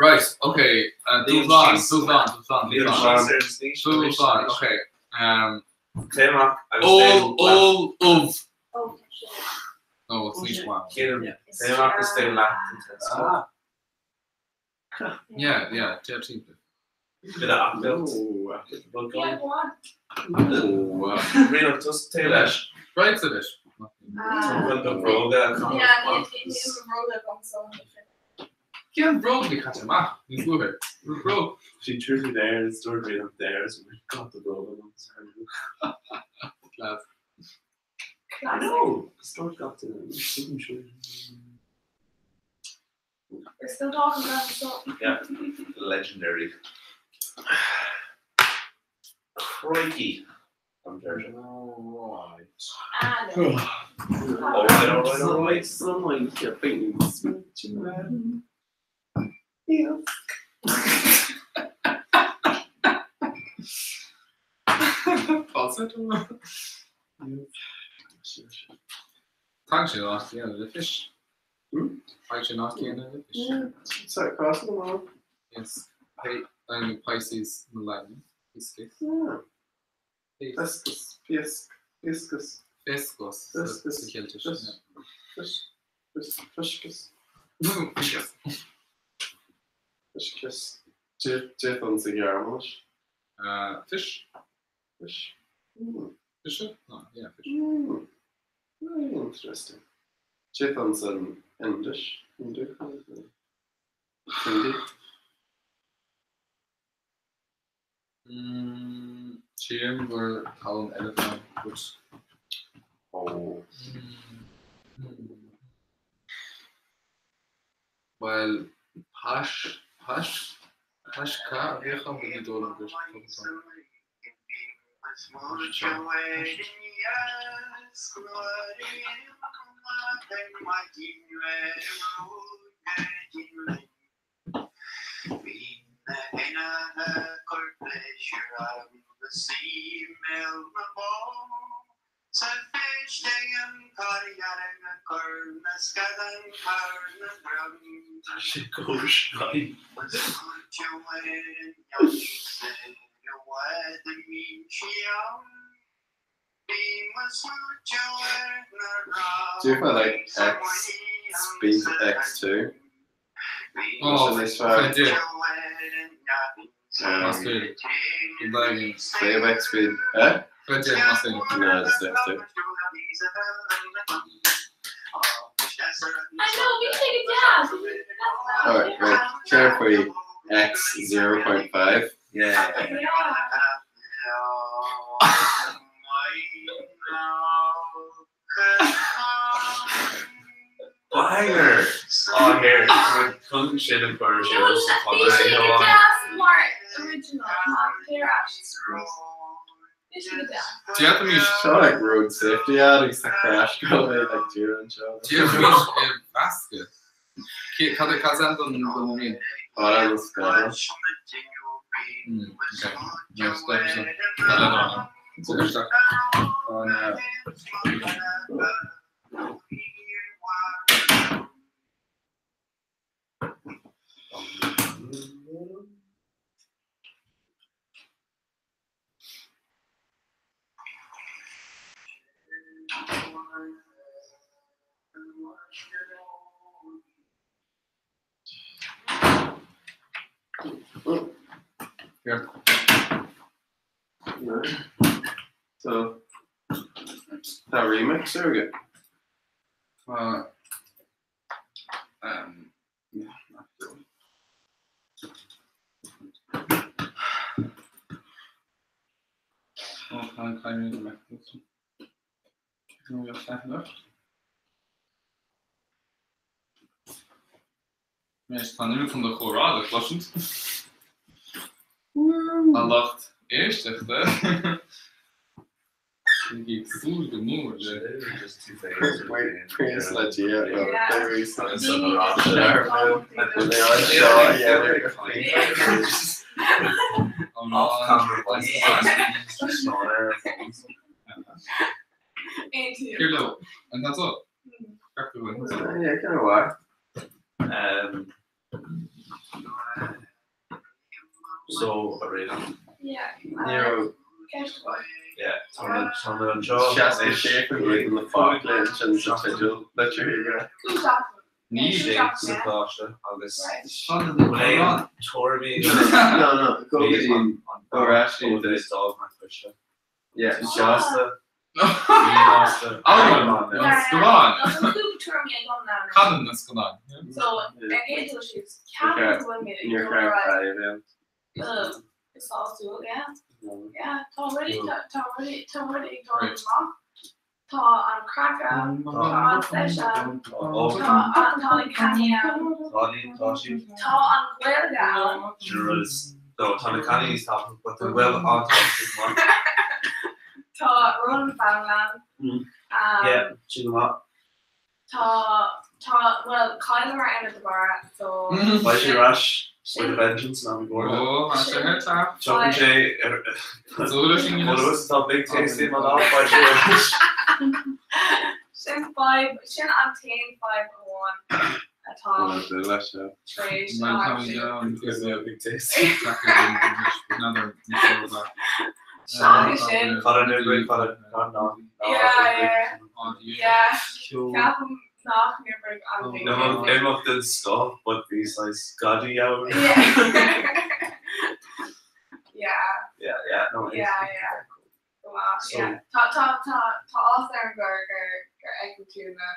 Right, okay, dúshlán, dúshlán, dúshlán, dúshlán. Dúshlán, okay. Téigh amach agus Ól, déan ól, ubh. Oh, tá sé. No, it's níos mhaith. Téigh amach agus déan leath den test. Yeah, yeah, déan timpeall. Bit of athbheocht. Yeah, go on. Ríonach tusa téigh leis. Right, so leis. Bhfuil do bhróga a chaitheamh Yeah, amach níl mo bhróga agam so. Cén bhróg a bhí caite amach? Níos luaithe. Bróg. She truly there is dúirt Ríonach there is got the bróga agam. Class. I know. Dúirt gach duine. Sure. We're still talking about it, so. Yeah, legendary. Crikey. I'm dirty. Alright. Ah, no. Alright, alright, alright. Someone keeping Yeah. Falsetto. Tagann sé an áit chéanna le fish. Tagann sé an áit chéanna le fish. Yeah, sorry, cross the line. Yes. Hey, I'm Pisces Millennium. Pisces. Yeah. Fiscus, Fisk, Fiscus. Fiscus. Fiscus. Sa Cheiltis. Fis, Fis, Fis, Fiscus. Fiscus. Fiscus. Déan sa Ghearmáinis. Fish. Fish. Fish? No, yeah, fish. Very interesting. Déan san Indish. Hindu. Hindi. Sílim gur tallann eile atá ann, but. Oh. Bhuel, pais, pais, paisca a bhíodh ann, but ní dóigh liom gur focal atá ann. Tá sé góis. Do you find like X speed X2? Oh, Sin níos fearr. Féidir. Más féidir. Save X speed. Eh? Féidir, más féidir. No, just X2. I know, bhí sé go deas. Alright, right. Share for you. X 0.5. Yeah. Banger! Oh here, chun sin a chur No, suas sa bhí sé chonradh go amháin. deas mar original, tá ar ais. Bhí sé go deas. D'fhéadfaimis. Seo like road safety ad agus tá crash go like dúr anseo. D'fhéadfaimis é a mheascadh. Cad é cad é don don rian? Fara nó scála. Ok. Yes, definitely. Tá le dán. Tá isteach. Tá an Here. So tá remix agat. Um, yeah, not good. Oh, tá an caimín go mbeidh Nó leathanach. Anois tá an chun do chomhrá le cloisint. A lucht éisteachta. Bígí ag súil go mór le. Praise le Dia Here leo, and that's all. Yeah, kind of why. So, a réideach. Yeah. You Ceist amháin. Yeah, tá tá anseo. Seasca sé faoin gcéad na focla sin sa teideal litir Cúl seachtain. Ní Cúl sa seachtain. choláiste agus Right. tuairimí No, no, go dtí go ar ais go dtí dtí. Yeah. Seasta. Míshásta. Amhrán, Yeah, scannán. yeah. Nó cúpla tuairimí agam now. Canann na scannán. So, ar an gcéad dul síos, ceapaim go bhfuil mé ag Níor dul ar cheart aghaidh. fadhb Is sásúil, yeah. é. Yeah, tá rudaí tá tá rudaí tá rudaí ag dul amach. Tá an craic ann, tá an seis ann, tá an tá na cannaí ann, Tá siad. tá an Ghaeilge ann. Jurors. No, tá na cannaí níos tapa, but the well on top is maith. Tá Ronan Fallon ann. Yeah, sin go maith. Tá tá well chailleamar Emma de Barra so Beidh sé ar ais with sin a vengeance ná go Oh, sé tá. Tugann sé Súil sin Luas tá Big Tasty mar ná beidh sé ar ais. sin fadhb sin an t-aon fadhb amháin atá tar éis a aimsiú. Big Tasty. Seachas sin. Fada nó great fada ná Yeah, yeah. Yeah. Ceapaim nach n-oibreoidh an Big Tasty. Imeacht den scoth, but bhí saghas gadaí ann. Yeah. Yeah. Yeah, yeah, no, Yeah, yeah. Go maith, So- yeah. Tá tá tá tá áthas orm gur gur gur fheiceann tú na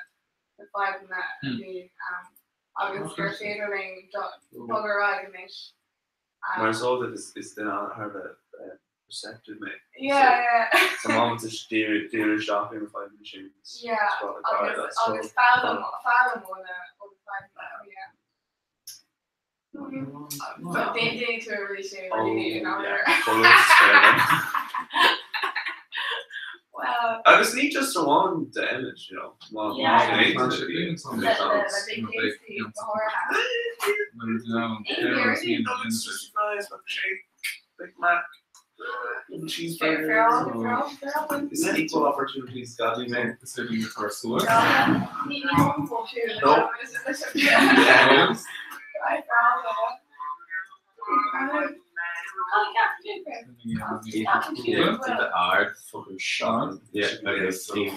na fadhbanna a bhí ann agus gur féidir linn dul ar aghaidh anois. Mar is eol duit is duine thar a bheith perceptive mé. Yeah, yeah. Sa moment is díriú isteach ar na fadhbanna sin. Yeah, agus agus foghlaim foghlaim ó na ó na fadhbanna, yeah. So déanfaidh tú arís é really in Oh, yeah. order. Well, Agus ní just amháin the image, you know. Má Yeah. má le le le Big Tasty go háirithe. Big Mac, Fair fair all fair all fair all. Is that equal opportunities, gadaí mé? Ní ní homophobe No. Yeah. Right, fair all The ard fucking shot. Yeah, agus Really?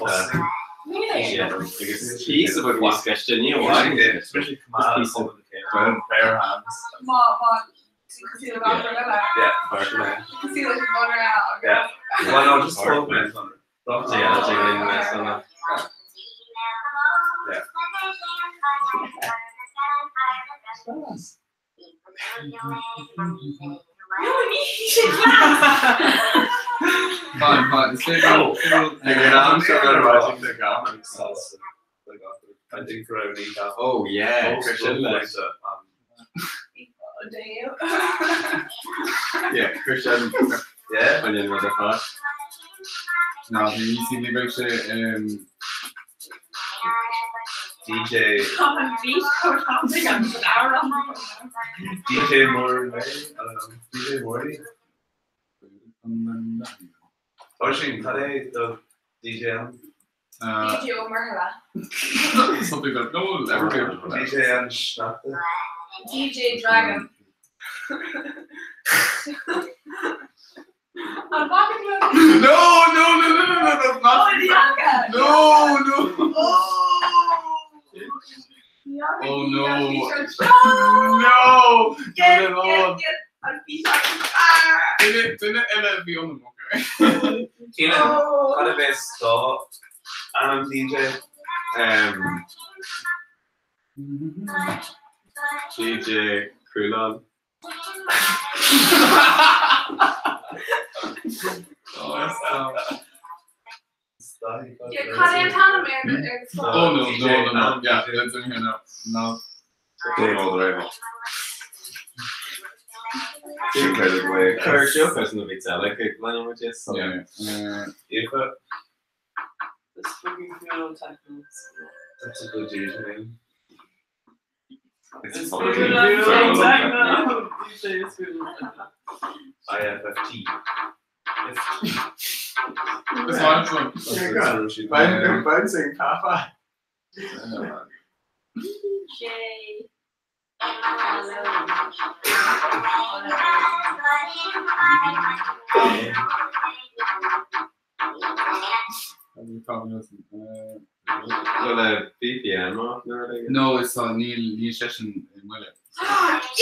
Yeah, agus píosa beag níos ceiste ní amháin. Especially come out of bare hands. Má má cosúil le gach rud eile. Yeah, perfect. Cosúil leis an gconradh agus- Yeah. Well, no, just 12 minutes on it. Yeah, that's a good mess on that. Yeah. No, ní sé class. Fine, fine. Is féidir Ag an am seo go raibh the I think go raibh Kneecap. Oh yeah, cuir sin leis. Damn. Yeah, cuir sin. Yeah. An dhéanfaidh muid ar fad. Ná ní sí ní bheidh sé DJ Tá an beat chomh tapaidh agus an amhrán. DJ Moore I don't know. DJ Morty? Oisín, cad é do DJ ainm? DJ Ó Murchadha. Something that no one will ever be able to pronounce. DJ an Sneachta. DJ Dragon. An bhfaca tú an- No, no, no, no, no, no, that's not. Oh, Bianca. No, no. Bianca, Oh no. No! No! Yes, Not at all. yes, yes. An bhí Ah! Duine duine eile a bhí ionam, okay. Keenan, Oh. cad a bheas do ainm DJ? DJ Crulan. Oh, that's Yeah, cad é an t-ainm ar ar Oh no, no, no, no. Yeah, that's in here now. No. Cuir siúchas na bhí eile chuig lean muid is. Yeah. Aoife. This fucking cool techno. That's a good username. It's It's fucking fucking cool cool techno. DJ is cool techno. IFFT. It's my one. You're bouncing, Papa. DJ Bhfuil a VPN off nuair a No, it's on Neil Neil session in Mulle.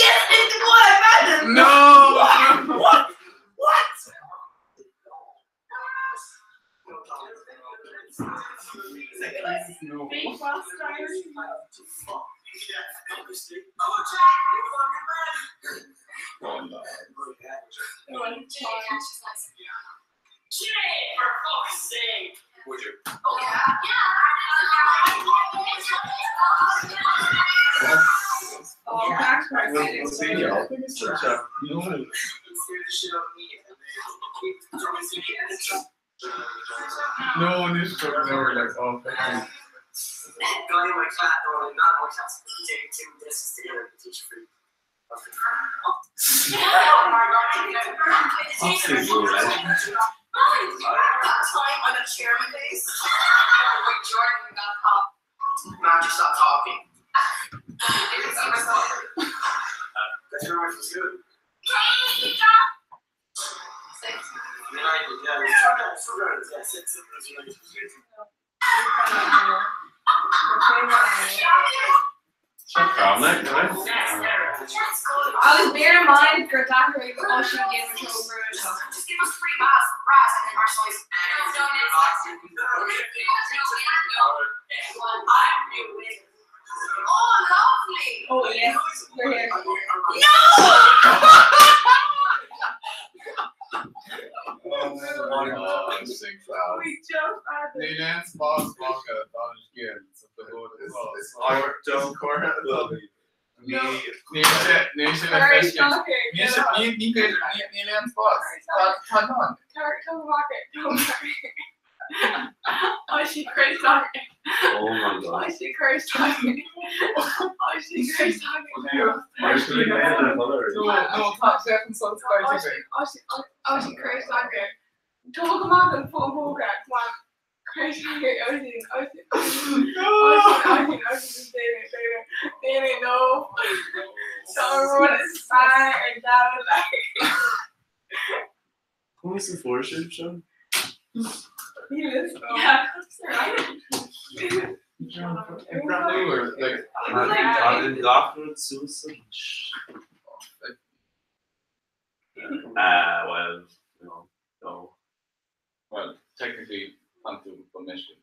Yes, it's what I imagined. No! What? What? What? No. Big Boss Diary. For fuck's sake. Would you? Oh, back to We'll see you. No. No, Neil should never like oh fuck you. Guy in my class, or like not in my class, but he taking two desks together to teach free. Oh my god. Absolute legend. That time on a chair in my face. Like Jordan got caught. Man, just stop talking. I can see myself. That's very much from school. Yeah, six, I was bear in mind gur deacair ag Oisín déanamh over seo. Just give us free bass, brass, and then our choice. Oh, lovely! Oh yes, we're here. No! Oh, six hours. We just had it. Níl aon spás fágtha don scéal sa Don't Ní sé ní sé le Sorry, feiscint. stop here. Ní sé ní ní féidir níl aon spás. Tá ná. Come back here. Come back here. Oisín cuir talking. Oh my god. Oisín cuir talking. Oisín cuir talking. No, no, tá sé an son Oisín Oisín cuir talking. Tóg amach an fón póca. Come on. Cuir talking. Oisín Oisín Oisín Oisín Oisín David David David no. So everyone is fine or down like. Who is the fortune show? He is. Yeah. Like An gachar susan. Well, no, no. Well, technically, Pantu permission.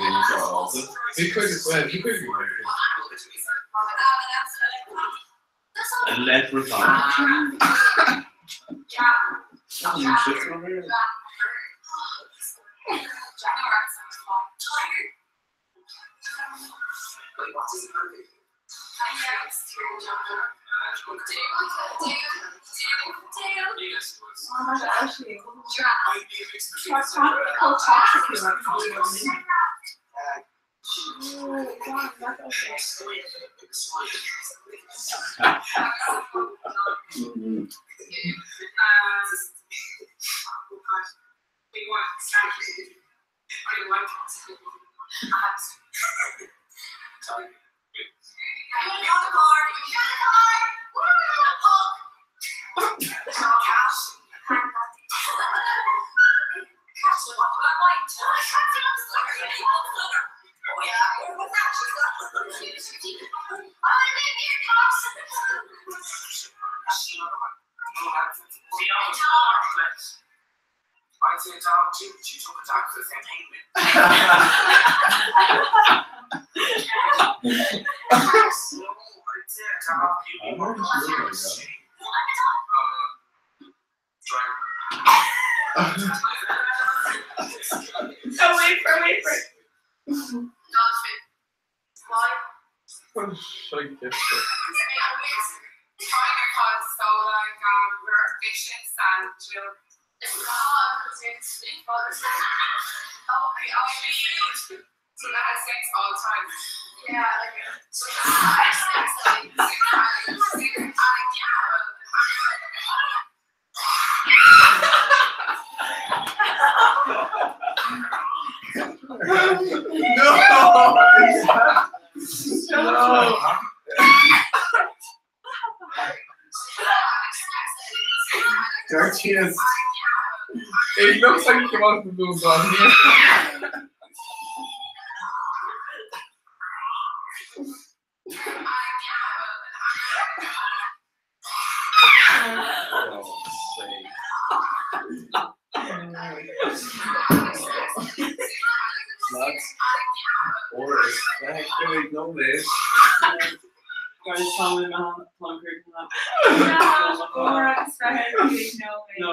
daoine seo ábalta. Bhí cuid well bhí cuid An leprechaun. Oh, wait for wait for. No! No! Dirtiest. It looks like he came out of the blue gun. Lads. Or is that no this? Guys, tell me man, No,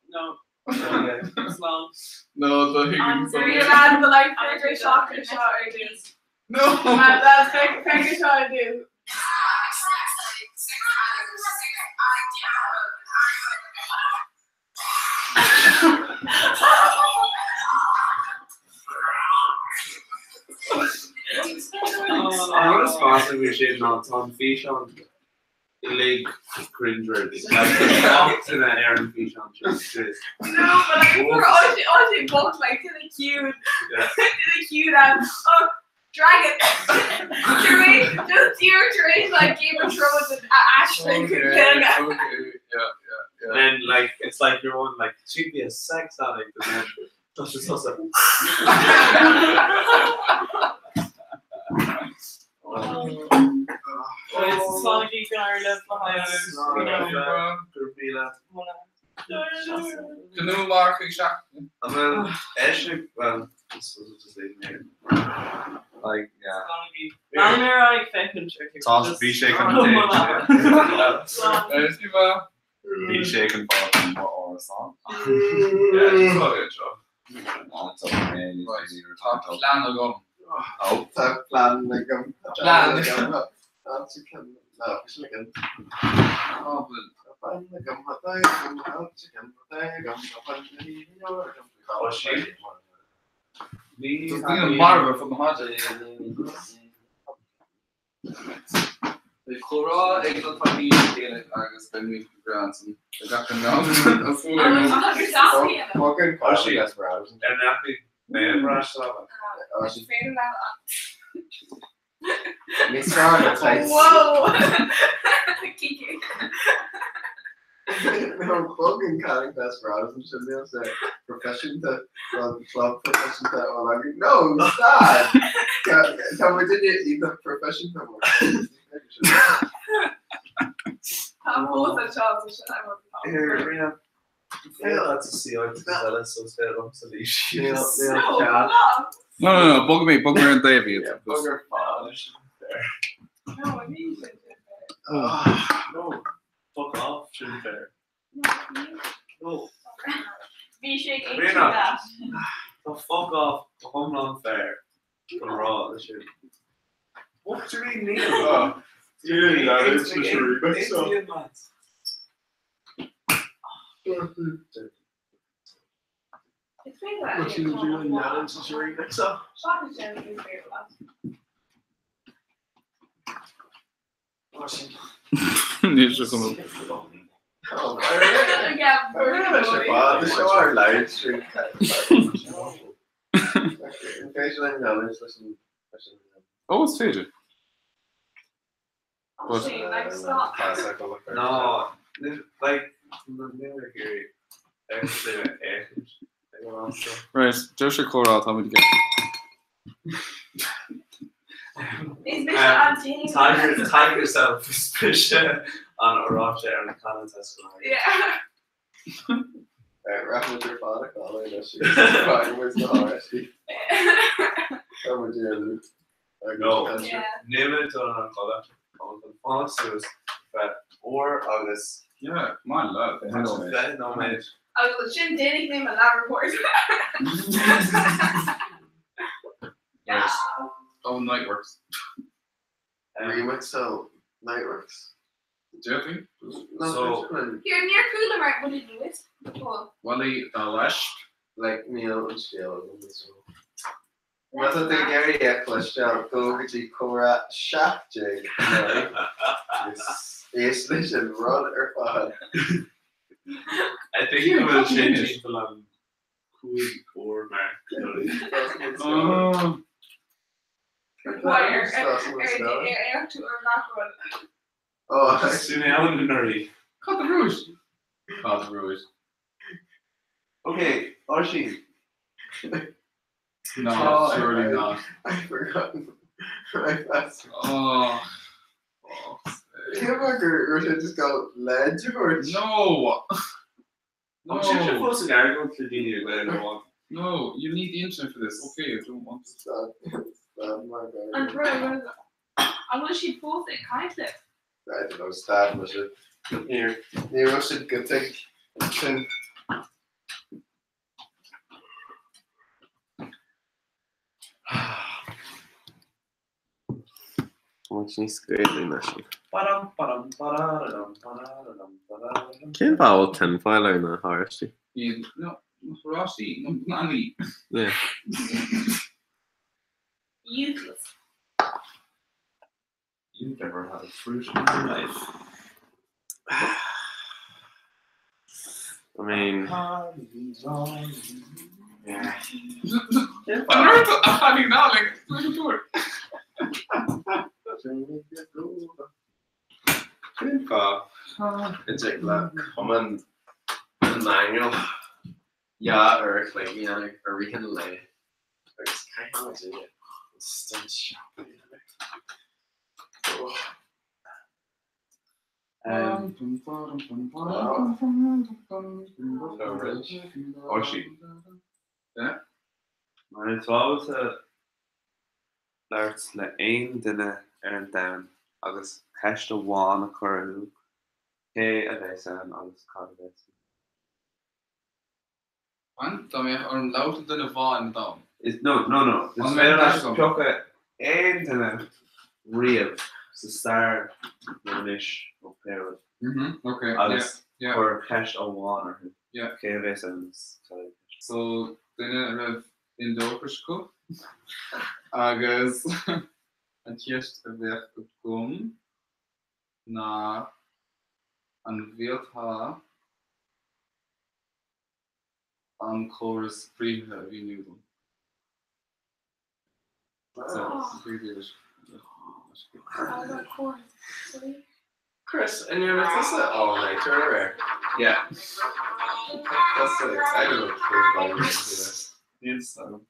no. Slán. No, the Higgins. Lad, but like figure shot shot ideas. No. Lad, that's figure shot ideas. An rud is fearr faoi sin ná tá an físeán uilig cringeworthy. Like, tá gach duine ar an bhfíseán sin. No, but like we're all she booked like to the queue, to the queue that oh dragon. Terrain, just dear terrain like Game of Thrones and Ashley Okay, could kill okay, yeah, yeah, yeah. And then like it's like your own like she'd be a sex addict and then that's just also It's Sláinte Canoe mark seachtain. I mean, actually, well, this was just leaving here. Like, yeah. Tá bhí sé chun Bhí sé chun fáil mo árasán. Tá plean agam. Tá plean agam. Plean. Tá plean agam. Daoine marbh ar fud na háite. Beidh comhrá ag na taithí chéile agus beidh muid go breá ansan ag gach an am. Whoa! Kiki. No, fucking Catholic Desperados and shit, níl sé proifisiúnta, club proifisiúnta ó like, no, stop! Tá muid duine iontach proifisiúnta mar. Tá fós an seans sin Here, Rena. Féile to see out eile so féile sa lí. Níl No, No, no, no, bogfaidh mé, bogfaidh mé ar an dtaobh iad. Bog ar fad. No, I mean, sin fair. No, fuck off, sin fair. No. Bhí sé ag Ríona. aontú leat. Tá fuck off go hiomlán fair chun rá leis sin. What do you mean, Neil? Dude, that is just a remix song. Is féidir leat What you doing now is just a remix song. Seachas sin, is féidir leat. Níl sé chun Oh, Yeah, Fad seo ar live stream. Féidir linn leanúint leis an leis an Oh, is féidir. But- Actually, like, stop. No, like, níl ag iarraidh éifeacht ag an am seo. Right, deir sé comhrá tá muid ag Is mise an t-aon Tag tag yourself is mise an oráiste ar an canal test. Yeah. Rachaimid ar fad a chodladh anois agus fágfaimid na háirití. Tá muid ar loop. No, Yeah. níl don an chola an fána suas bheith uair agus Yeah, come on, lad. bheith nóiméad. Agus sin déanfaidh mé mo lab report. Right. Oh, Nightworks. Remix so Nightworks. Definitely. No, So- Here, níor chuala mar what did you do it? Paul. Wally the Lesh. Like níl an scéal agam so. Má tá tú ag iarraidh é a chloisteáil, gabh go dtí comhrá 17 agus éist leis an rud ar fad. I think it will change timpeall an cúig uair mar. Oh. Why ar ar tú ar gach rud. Oh, Sin é an nuirí. Cut the rouge. Cut the rouge. Okay, Oisín. No, Oh, surely I- not. I've forgotten. Right fast. Oh. Cé gur raibh sé just go leid or No. No. Sin No. fós an argóint le daoine ag bheith amháin. No, you need the internet for this. Okay, I don't want this. Stop. Stop my An God. rud an bhfuil siad fós ag caint libh? I don't know, stop was it. Here, ní raibh siad go tig sin. Muid níos Gaelaí ná sin. Param, param, pararam, pararam, pararam. Cén fáth a bhfuil tinfoil ar na háirití? Iad, no, Rossi, no, Nanny. Yeah. Useless. You've never had a fruit in your life. I mean, yeah. I'm not like, look at Cén fáth a dtig le cumann na n-aingeal dhá uair a chloig a dhéanamh ar rith an lae agus caithfidh muid é an stint siopa a dhéanamh. Oh. Oisín. Yeah? Mar is ábalta labhairt le aon duine ar an domhan agus ceist amháin a chur orthu, cé a bheas ann agus cad a bheas ann? An dá mbeadh orm labhairt le duine amháin dom? Is no, no, no. Is An féidir mbeadh leat agam? piocadh aon duine riamh sa stair nó anois nó pé rud. Mhm, okay, Agus yeah, yeah. cuir ceist amháin orthu. Yeah. Cé a bheas ann agus cad a bheas ann? So duine a raibh Indo-Eorpais acu agus an cheist a bheadh agam ná an bhféadfá an córas briathartha a mhíniú dom? So, Chris, an ndearna tusa all nighter aréir? Yeah. That's like, I don't know cén bhaile é. Níl fhios agam.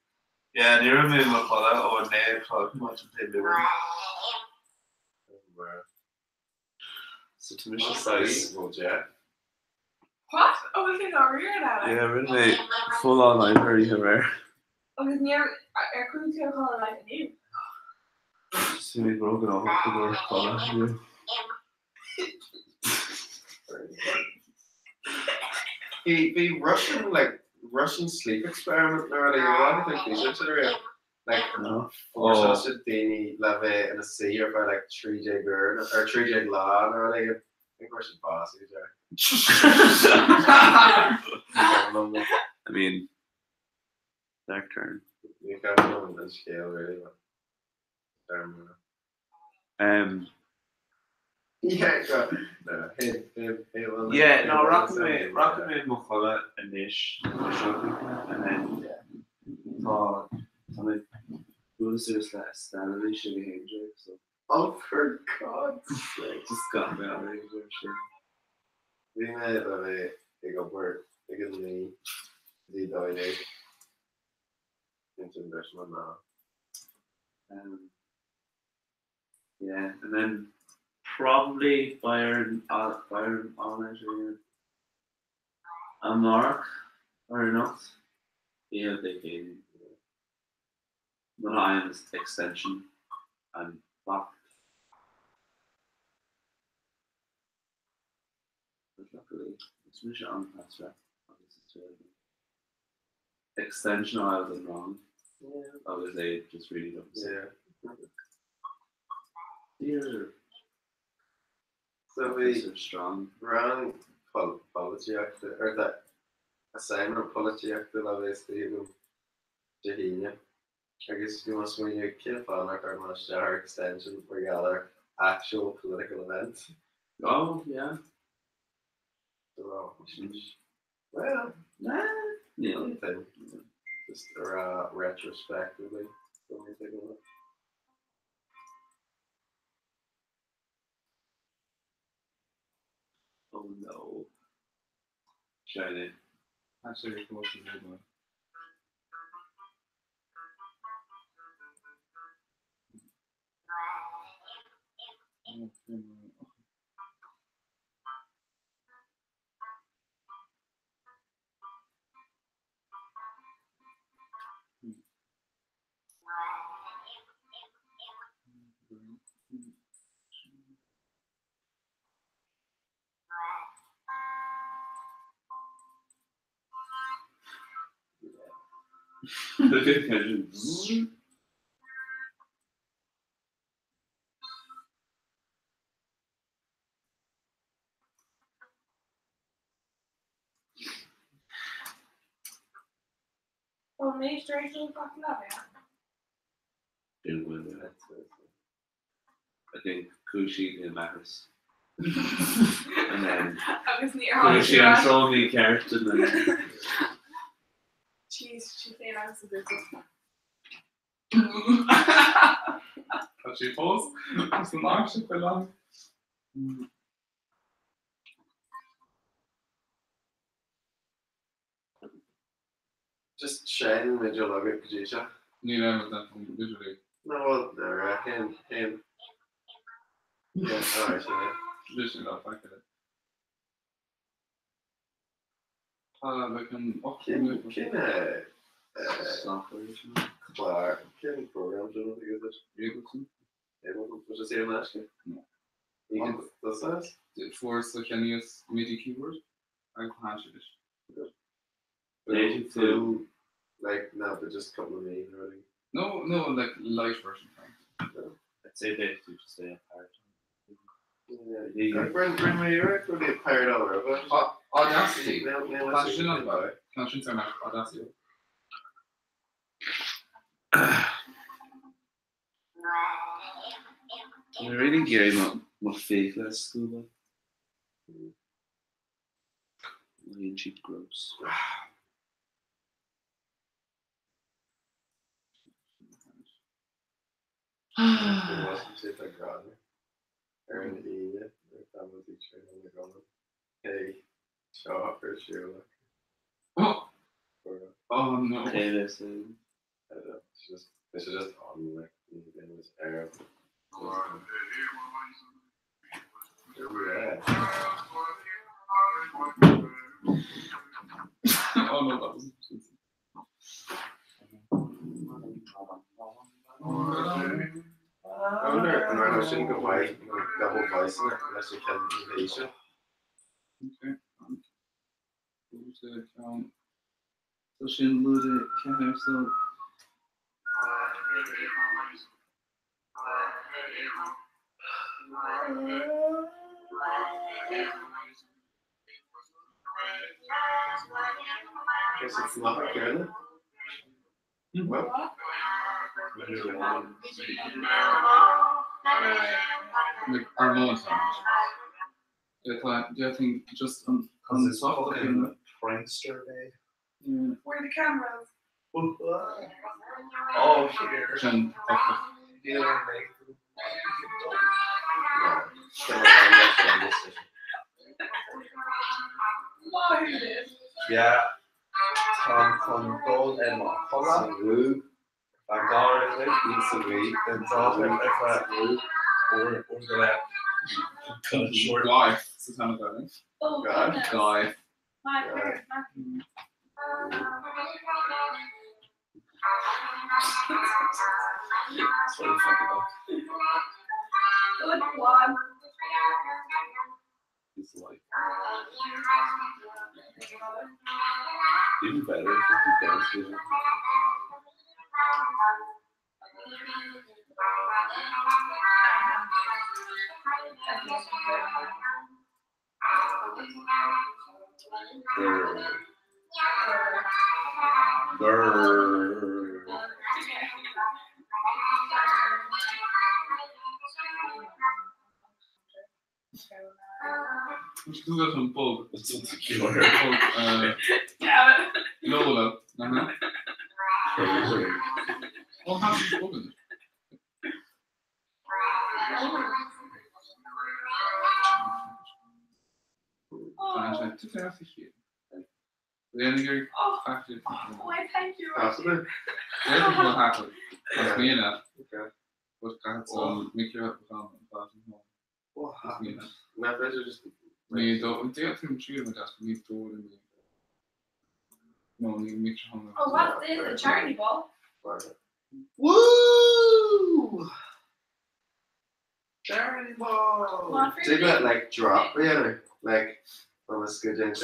Yeah, ní raibh mé i mo chodladh ó 9 a chlog maidin Dé Luain. So tá mise saghas Well, yeah. What? Oh, bhí sé dáiríre leat. Yeah, rinne mé full all nighter oíche aréir. Agus níor Ar chuaigh tú a chodladh like inniu? Bhí mé róghnóthach go leor codladh inniu. Bhí bhí Russian like Russian sleep experiment nó rudaí you know like bhí sin sin ariamh like No. fórsáil siad daoine le bheith ina suí ar feadh like 13 uair or 13 lá nó rudaí I think fuair siad bás ag an deireadh. I mean Dark turn. Ní cuimhin liom an scéal really but um Um Yeah go no hey hey hey well Yeah no rachaidh mé rachaidh mé i mo chodladh anois seo and then tá tá mé bualadh suas le Estelle arís ag a 11 so Oh for God's sake. Just got mé already ar sin. Bhí mé le bheith ag obair ag a 9 go dtí 12. Ansin bhris mé amach. Um, yeah, and then probably Bayern uh, Bayern on it again. Amárach or not? Yeah, they came. When I am extension, I'm fucked. But luckily, is mise an-mheasartha agus is féidir liom extension a fháil don rang agus é just really liomsa. Dear So bhí Professor Strong. rang polaitíochta or the assignment polaitíochta le bheith istigh agam Dé hAoine agus bhí mé ag smaoineamh cén fáth nár chuir mé isteach ar extension mar gheall ar actual political event. Oh, yeah. So, well, Nah, níl. thing. Just a rá retrospectively. Don't we take a look? Oh no. Shiny. Actually, go to the one. Ó méid tar éis an gach leibhéal. Doing well there. I think chuaigh sí go Mathers. And then Agus ní chuaigh sí an treo mícheart and then Jeez, sí féin agus a buachaill. Tá sí fós san áit sin faoi láthair. Just seinneann muid a logad go dtí seo. Níl aon rud déanta literally. No, well, no, right, him, him. Yeah, alright, sin é. Literally ná feicthe. Tá like an Cén, cén, eh, software sin. clár, cén program sin a bhí agat? Ableton. Ableton, was it saor in aisce? No. You can, that's it? Fuair sa cheannaíos MIDI keyboard agus tá sé leis. Native to Like, no, but just a couple of me already. No, no, like light version. I'd say they do just stay apart. Yeah. Yeah. Like, bring, bring me your really a pirate all over. Audacity. No, no, Tá sin an Tá sin ar Audacity. I'm really gearing up my fiacla scuba. Bíonn siad gross. Ar an Aoine, nuair atá muid ag traenáil na gcolainn. Hey, seo ar siúl acu. Oh, oh no. Cé is é? I don't know, it's just, it's just on like, in this era. Yeah. Oh no, that was. I wonder an raibh sin go maith nó double voice leis an ceann théise. Okay. So sin lúide ceathair so. Is it not céanna? Well, Like ar mo D'fhéadfainn just an Cos it's fucking prankster day. Yeah. Where are the cameras? Oh, here. Sin Yeah. Táim chun dul i mo chodladh ar feadh uair a chloig den dáta ar feadh uair uair go leith. Guy sa teanga eile. Oh, goodness. Guy. My favorite. Sorry, fucking up. Good one. It's like even better if you dance music. Grr. Grr. Tú an bog. Cure. Damn it. Lola. Uh-huh. Oh, how she's bogan. Oh, Tá sé sé. Léanagur oh, factor. why, thank you. Possibly. That's me enough. Okay. But that's micro What happened? Na féidir just Ní dó déan trí me ní dó mé. No ní micro Oh, what's this? A charity ball? Woo! Charity ball! One for Did you. that like drop yeah like on the good and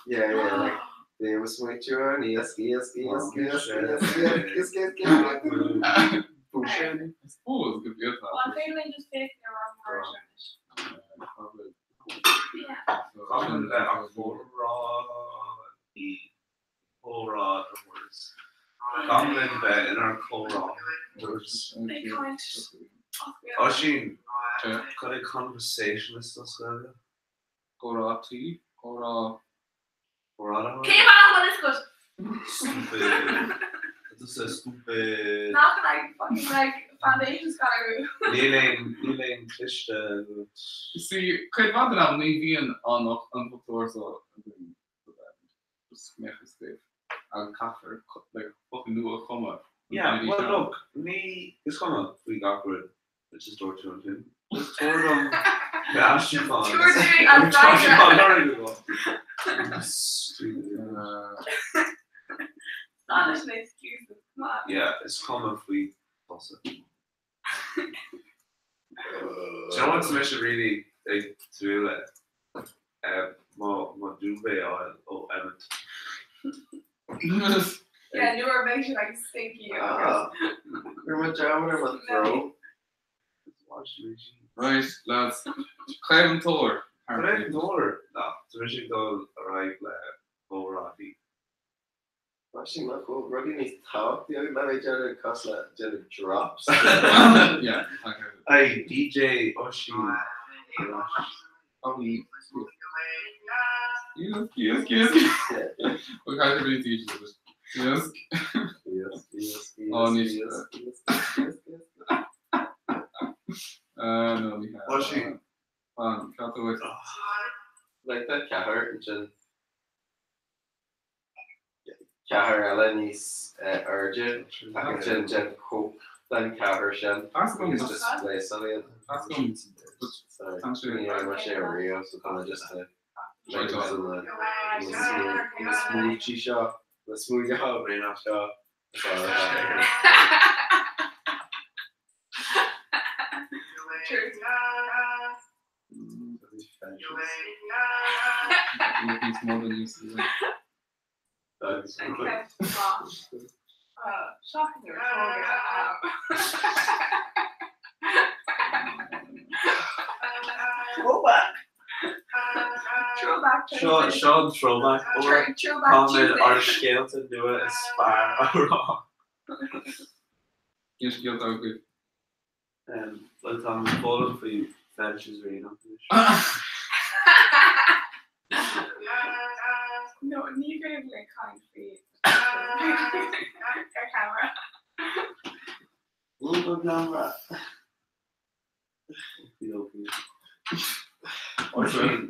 Yeah, yeah, like they was with you and yes, yes, yes, yes, yes, yes, yes, yes, yes. I suppose go bhí One for you and just face your wrong version. Yeah. Common comhrá comhrá the words. Common bheith inár comhrá. They can't. Oh, yeah. Oisín, cad é conversationalist as Gaeilge? Górá tí górá Comhrá Came out when it's good. Stupid. That's a stupid. Not like fucking like foundation scholar. Níl aon níl aon cliste agat. Sí chuid mhaith den am ní bhíonn an an foclóir so againn just mé stéif agus caithfear like focal nua a chumadh. Yeah, well look, ní is cuma faoi gach rud which is dúirt tú ansin. Just tabhair dom aistriúchán. Tabhair dúinn an freagra. Stupid. Not an excuse. Come on. Yeah, is cuma faoi tusa. Do you know what's mise really ag tnúth le? Mo mo duvet a fháil ó Emmet. Yeah, newer makes you like stinky. Ah. You're my job or my throw. Right, lads. Craobh an Tóir. Craobh an Tóir? No, tá mise ag dul ar aghaidh le comhráití. Actually, nach bhfuil rudaí níos tábhachtaí agam ná bheith déanamh cosúil le déanamh drops. Yeah, Hey, DJ Oisín. Yes, yes, yes. Well, caithfidh mé DJ but yes. Yes, yes, Oh, ní yes, yes, yes, yes. No, ní hea. Oisín. Fan, cad tá uait? Like that ceathair ansin. Ceathair eile níos airde ach ansin déan cóip den ceathair sin agus just pléasáil iad. Sorry, ní raibh mé sé riamh so tá mé just ag na smaointe seo, na smaointe seo. True. Níos mó than níos lú. Okay, well, seachtain ar Throwback. Throwback. Seo seo an throwback uair. Throwback Tá mé Tuesday. ár scéalta nua is fearr a rá. Cén scéalta agaibh? Bhuel táim ag foghlaim faoi fetishes araíonach anois. No, ní féidir linn caint faoi ar camera. Bhuel, camera. Okey-dokey. Oisín.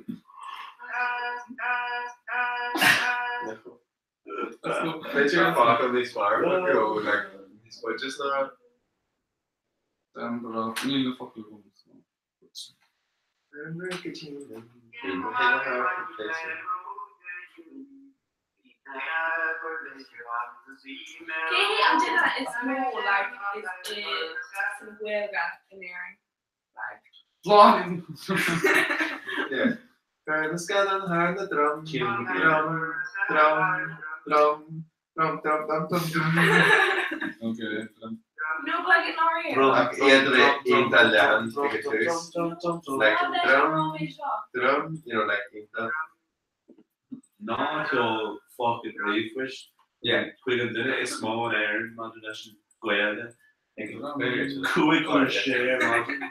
B'fhéidir an focal níos fearr nó like níos faide sna Níl na focail agam. Cé hé an duine is mó like is i sa Ghaeilge in Éirinn? Like. Bláthnaid. Yeah. Cuir na scadán thar na drom, drom, drom, drom, drom, drom, drom, drom, drom. Okay. No, but like in Éirinn. Ach iad le iontach leathan ag an tús. Like drom, drom, you know, like iontach. Ná seol fucking ríomhphoist chuig an duine is mó in Éirinn maidir leis an Ghaeilge ag 5:55 ar maidin.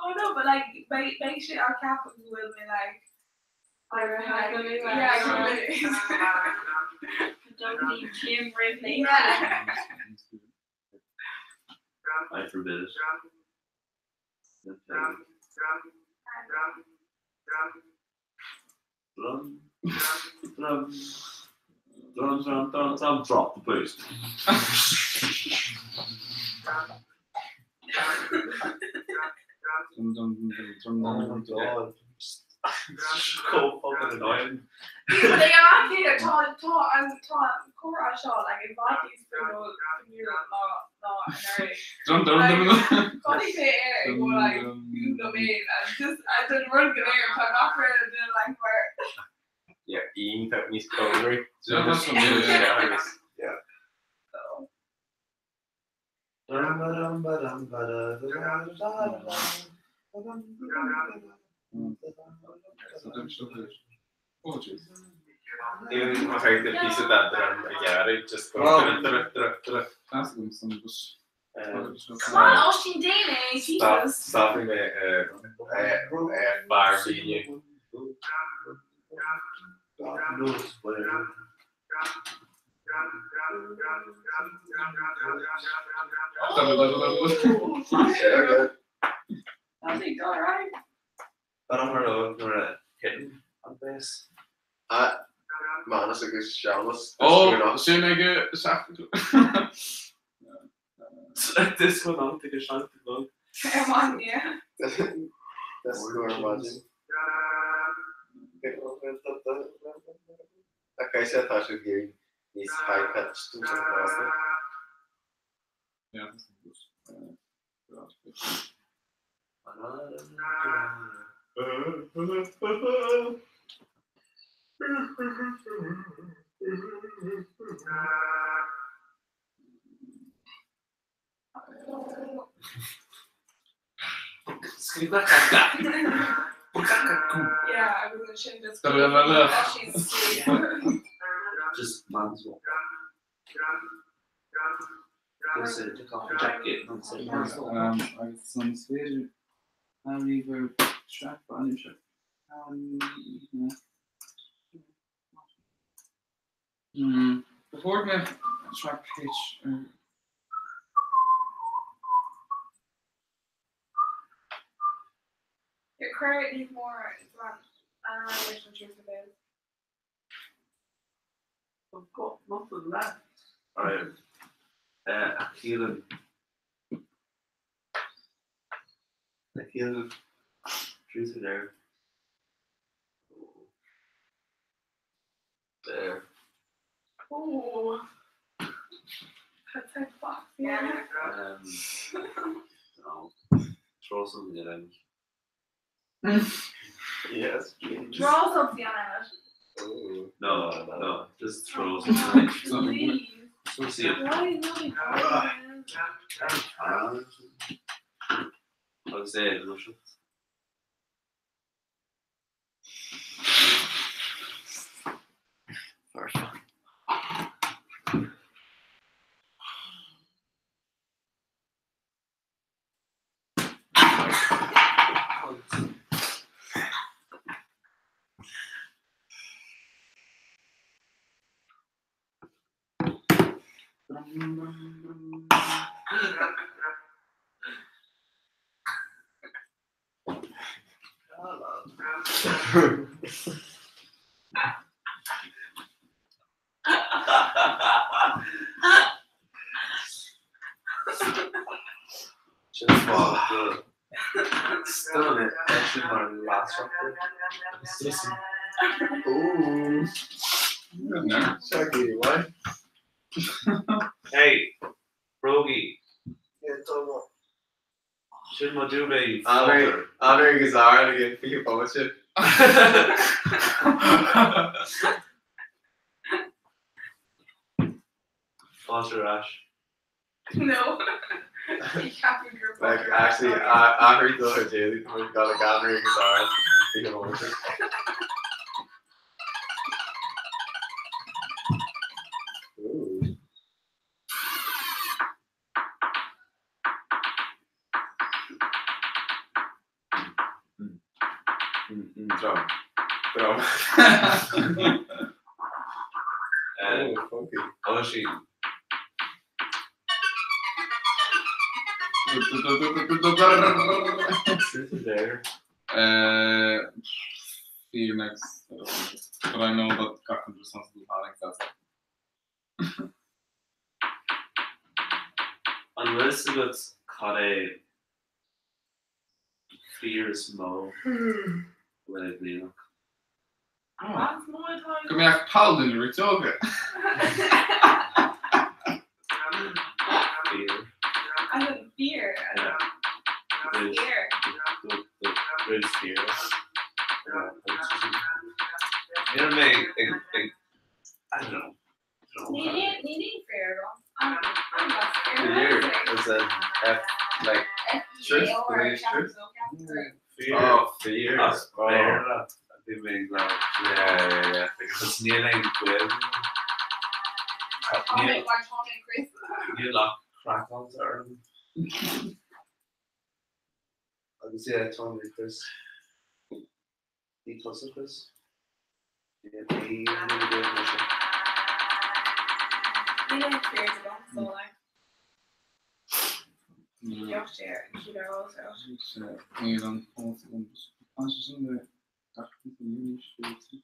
Oh no, but like beidh beidh sé á ceapadh go bhfuil mé like yeah, go bhfuil Don't need Jim Ridley. Yeah. I forbid it. Drum, drum, drum, drum, drum, drum, drop the boost. Dum dum dum dum Oh dum my dum. god. Chomh fucking annoying. Like I'm actually tá tá an tá an comhrá seo like i bhfad níos spraíúla ná ná anuraidh. Dum dum dum dum. Chonaic mé é ag go like dún liom féin and just and an rud go léir tá gach rud a duine like mar Yeah, iontach níos cóngaraí. Yeah, that's what it is. Yeah, agus, yeah. Oh jeez. Even má chaith tú píosa dá drom a ghearradh, just go dru, dru, dru, dru. That's agam san bus. Come on Oisín déan é Jesus. Stopfaidh mé fear míniú. God knows where. That's it, all right. But I'm nuair a thiteann an bass. Manus agus Seamus. Oh, sin aige seachtain. This one out ag sean go. Ar maidin, yeah. This go ar maidin. Ok, sé tá siad ag níos high pitched an sin fosta. Yeah, that's the bus. Yeah, agus ansin just Oisín sleep. Just man's walk. This is the coffee jacket and say man's walk. Agus san is féidir a ríomh sraith bainne seo. Ba chóir go mbeadh sraith pitch ar Yeah, cuir níos mó leis an truth of it. I've got nothing left. Alright. Keelan. Keelan. Truth or dare. There. Oh. That's like box, yeah. No. Draw something in Irish. Yes, please. Draw something on it. Oh. No, no, just throw something. Please. Just want to see it. Why is nobody drawing it? I'll say it in Russian. Sin fáth go Still é sin mar leasachtar. Ooh. Shaggy, what? Hey, Brogy. Yeah, don't Sin mo dúbé Honor, honor Gazar to get free bullshit. Fáilte ar ais. No. You can't be group Like actually, I I heard the daily we got a honor Gazar free bullshit. Ooh. Drum. Drum. Oh, funky. Oisín. Truth or dare? See you next. But I know that Captain responsible panic. That's it. An bhfuil fhios agat cad é fear is mó a bhfuil ag Liamach? Go mbeadh paladin na riteoga. Fear. As in fear. As in There's fear. the greatest fear. You know me, I don't know. Ní ní fear I'm I'm not scared. Fear is an F like truth. The way it's truth. Fear. Oh, fear. As Oh. Béarla a bhí mé ag labhairt. Yeah, yeah, yeah. Because níl aon ghaol. Tommy, why Tommy Chris? Níl ach craiceáilte orm. Agus yeah, Tommy Chris. Ní tusa Chris? Yeah, ní ní ní ní Ní aon fear agam so like Josh share she also. Níl an fós agam. Tá sé sin le gach rud a dhéanfaidh sé.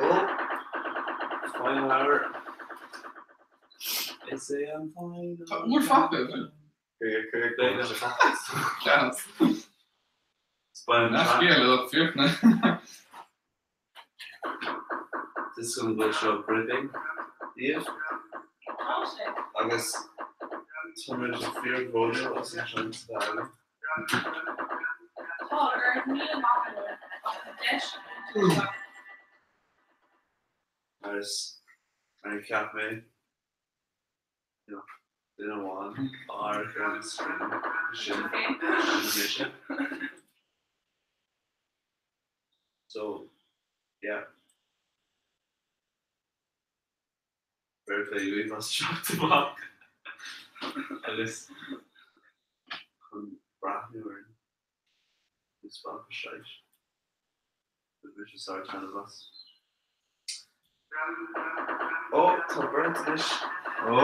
Oh, final hour. Is é an final Tá uair fágtha, is é? Seans. Spine Nach scéal le fiachna. This is go seo briefing díobh Tá sé. agus táimid fíorbhródúil as an seans a bheith againn. Tá ar míle maith ach tá deis Agus mar a cheap mé duine amháin ar an screen sin sin mise. So yeah. Fair play uaibh as teacht amach agus chun breathnú ar an spalpadh séis. Bhí sé sár taitneamh as. Ó, tá beirt anois. Ó.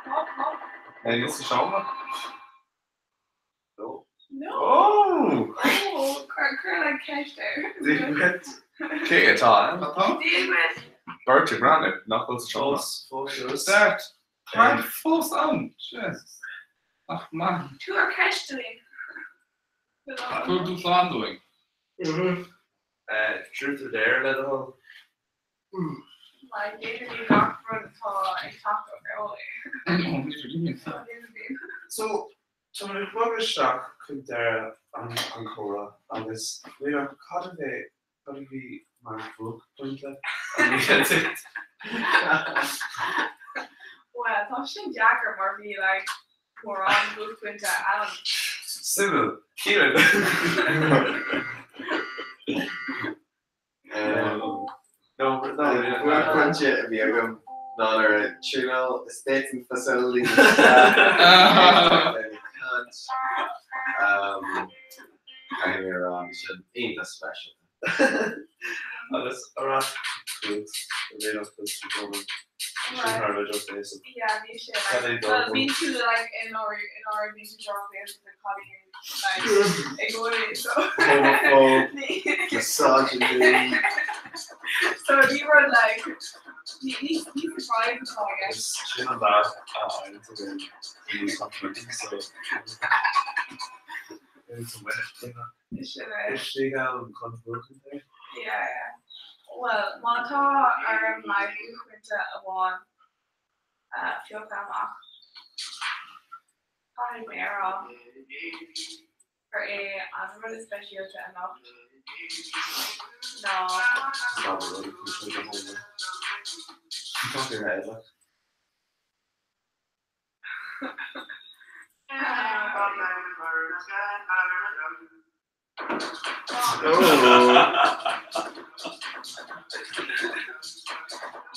Hop, hop. É níos sa seomra? No. No. Oh! Oh, cuir cuir like ceist air. Dia duit. Cé atá ann? Atá? Dia duit. Beirt ag breathnú, nach bhfuil sa seomra. Fós, fós. Beirt. Táid fós ann. Jesus. Ach maith. Tabhair ceist dúinn. Tabhair dúshlán dúinn. Truth or dare le do thoil. Like, literally gach rud atá ag teacht ar So, tá muid ag bogadh isteach chuig deireadh an an chomhrá agus b'fhéidir cad a bheidh cad a bhí mar bhuaicphointe an oíche duit? Well, tá sin deacair mar bhí like mórán buaicphointe ann. Suimiúil. Ciaran. Buaicphointe a bhí agam ná nuair a tiúnáil Estates and Facilities isteach ag caint. Caithfidh mé a rá, bhí sin iontach speisialta. Agus ar ais chugat, a Réalach, agus tú Ronan. Sin thar a bheith drochbhéasach. Yeah, bhí sé like, well, bíonn tú like in ár in ár bíonn tú drochbhéasach le cailín like i gcónaí so. Homophobe, misogyny. So ní rud like ní ní ní surprise atá i gceist. Sin an bealach a fhaigheann tú an níos complimenting so it's a win. Sin é. Istigh ann chun buachan é. Yeah, yeah. Well, má tá orm like buaicphointe amháin a phiocadh amach, caithfidh mé a rá gur é an rud is speisialta anocht ná. Stop an rud a bhí sé go hóna. Tá sé réadach.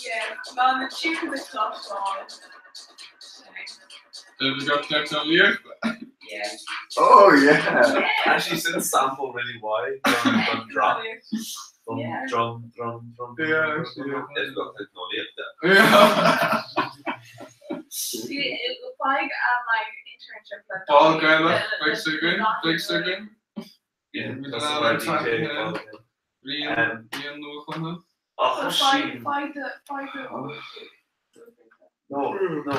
Yeah, ná na tunes a chloisteáil. Did we got teicneolaíocht? Yeah. Oh yeah! Actually, sin sample really wide don drop. Drum, Yeah. drum, drum, drum. Yeah, actually, yeah. Is got teicneolaíocht. Yeah. See, faigh an like internship le Ball Gaelach, beidh sé againn, beidh sé againn. Yeah, Bhí that's an my an DJ. DJ. Rian, rian nuachumtha. Ach, Faigh sin. faigh the faigh the No, no.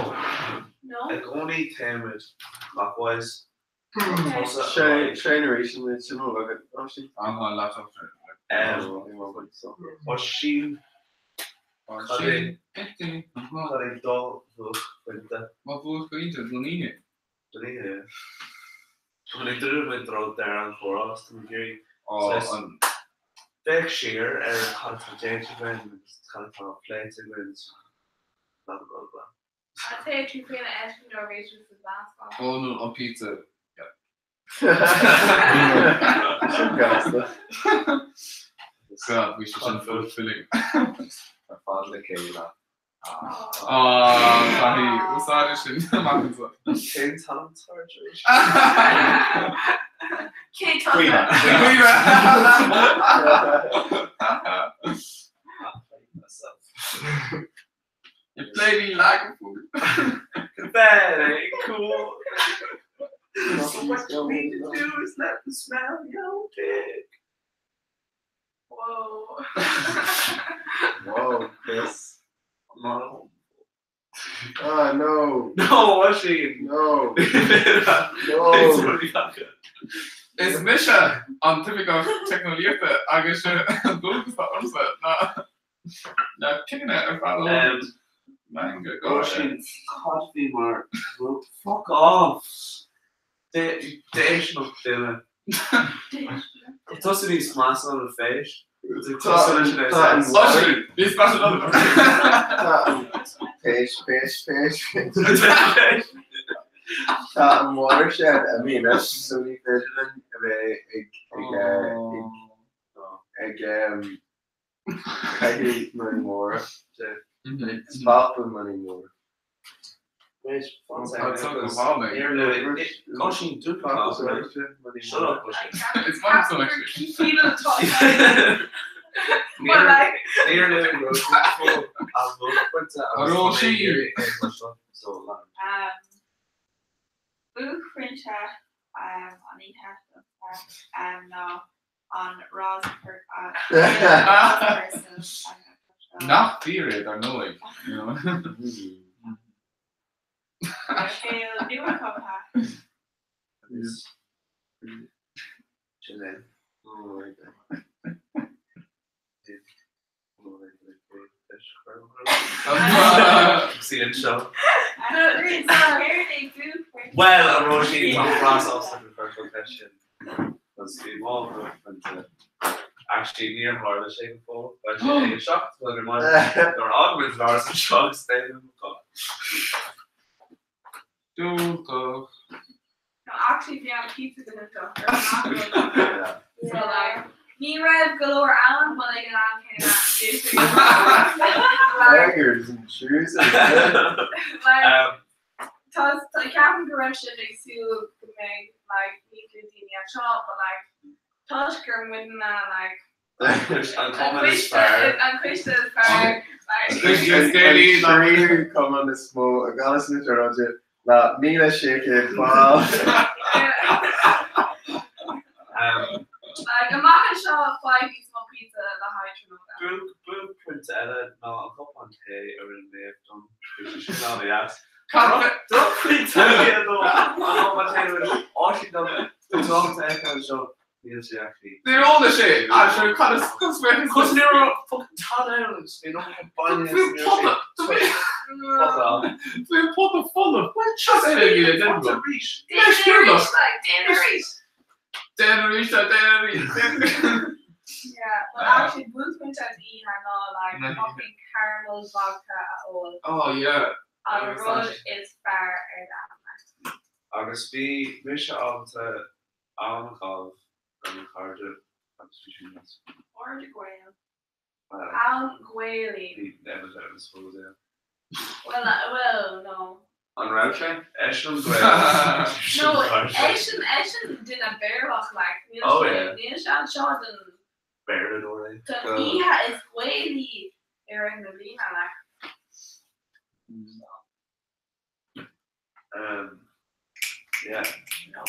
No? I gcónaí téimid clockwise. Sé sé na arís an sin agat sí. An laptop. Oisín Cad é cad é do bhuaicphointe? Mo bhuaicphointe don oíche. Don oíche, yeah. Tá mé ag dúil i dtreo deireadh an chomhrá agus tá mé ag iarraidh Ó, saghas an féach siar ar cad atá déanta againn agus cad atá pléite againn blah blah blah blah. An té tú féin a fheiscint nuair a bhí tú sa mheánscoil? Ó nó an pizza. Yeah. Sin gasta. God, bhí sé sin fulfilling. Ar fad le chéile. Á, caithfidh úsáid sin amach anseo. Cén t-ainm atá ar arís? Cén Caoimhe. Caoimhe! You play me like a fool. That ain't cool. So what you need to do is let them smell your dick. Whoa. Whoa, Chris. No. Ah, no. No, Oisín. No. No. No. Is mise an t-oifigeach teicneolaíochta agus an dualgas atá ormsa ná na picanna ar fad a thabhairt. Meangadh gáire. Oisín, cad a bhí mar fuck off. Déisteanach duine. Tá tusa níos measa ná na péist. Tá an Oisín, níos measa ná na Tá an péist, péist, péist. Tá an watershed imithe anois, so ní féidir linn a bheith ag ag ag ag caitheamh money móra. Spalpadh money móra. Wait, one second. Tá go hálainn. Oisín, dúplicát. Shut up, Oisín. It's fine so actually. But like, Níor luaigh Róisín an buaicphointe agus tá mé ag iarraidh é a chloisteáil, so lean. Buaicphointe an oíche ná an ros person. Nach fíor é, dar ndóigh. You know? Scéal nua-chumtha. Sin é. Sí anseo. Well, a Róisín, tá breá sásta gur chuir tú an cheist sin. Cos bhí mo bhuaicphointe. Actually, níor tharla sé go fóill. Beidh sé ag 7 a chlog ar maidin nuair a fhágann muid an áras anseo agus beidh mé i mo chodladh. Dúltach. No, actually bhí an pizza go hiontach ar an So like, ní raibh go leor ann, but ag an am céanna bhí sé go maith. Beggars and choosers. Like, tá tá ceapaim go raibh sibh ag súil go mbeidh like níos lú daoine anseo, but like toisc gur muidne like An cumann is fearr. An coiste is fearr. An tríú cumann is mó i gCalas na Tríonóide le 1,600 ball. Like amach anseo faigh níos mó pizza le haghaidh tráthnóna. Buaicphointe eile ná an cupán tae a rinne Méabh dom. Bhí sé sin an-deas. Drochphointe eile ná an cupán tae a rinne Áisín dom. Tá trácht anseo. Níl sé actually. Níor ól sé! Ah sure, cad is cad is féidir? Cos ní raibh fucking tada ann agus bhí an iomarca bainne Bhí pota! Fuck off. Bhí an pota folamh! Seo é a bhí le déanamh agam. Arís! Déan arís, like, déan arís! Déan arís, déan arís, déan arís. Yeah, but actually buaicphointe an oíche ná like fucking caramel vodka a ól. Oh yeah. An rud is fearr ar domhan. Agus bhí mise ábalta am a chaitheamh le mo chairde agus bhí sin deas. Cairde Gael. Am Gaelaí. Bhí Emmet ann, I suppose, yeah. Well, well, no. An raibh sé? Eisean Gael. No, eisean, eisean duine Béarlach, like, níl Oh, sé, yeah. níl sé anseo don, Béarladóir é. don oíche is Gaelaí i rith na bliana, like. Yeah. Oh no.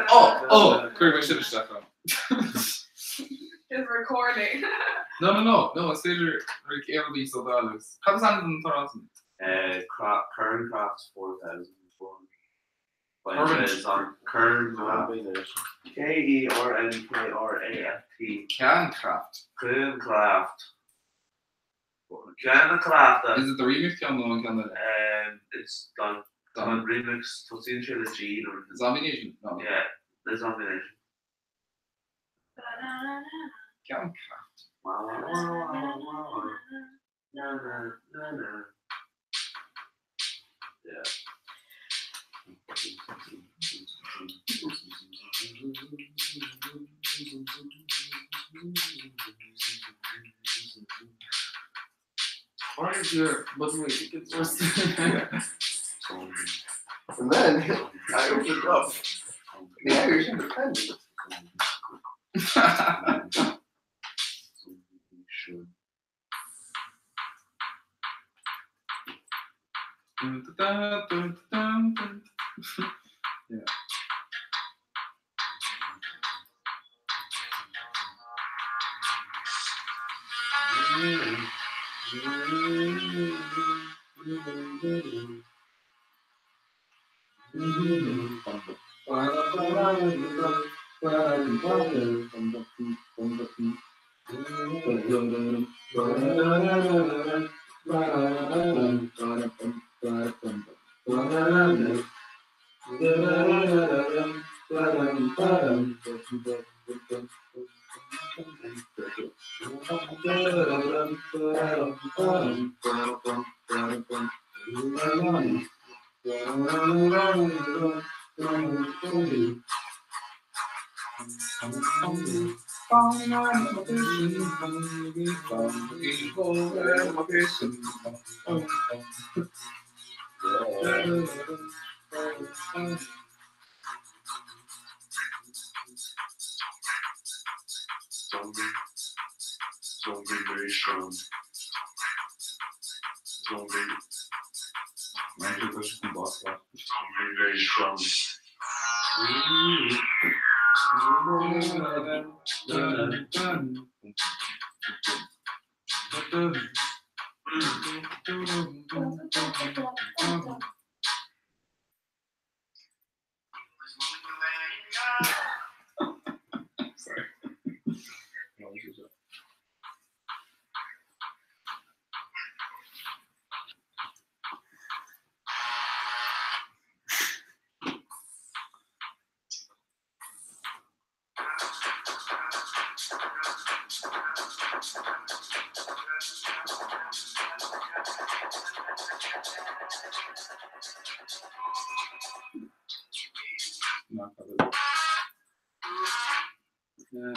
Oh, oh, cuir mé sin isteach ann. Is recording. No, no, no, no, is féidir Rick aon rud a íoslódáil agus cad is ainm don t-amhrán sin? Kerncraft 4400. Kerncraft. K-E-R-N-K-R-A-F-T. Kerncraft. Kerncraft. Kerncraft. Is it the remix ceann nó an ceann eile? It's like an remix tosaíonn sé le G nó Zombie Nation? No. Yeah, the Zombie Nation. Kerncraft. Wow, wow, wow, wow, wow. Na, na, na, na. Yeah. Why is your but wait, it gets worse. And then I opened up the Irish Independent. Dun, dun, dun, dun, dun. Yeah. strong. Very, very, very strong. Sorry. Yeah.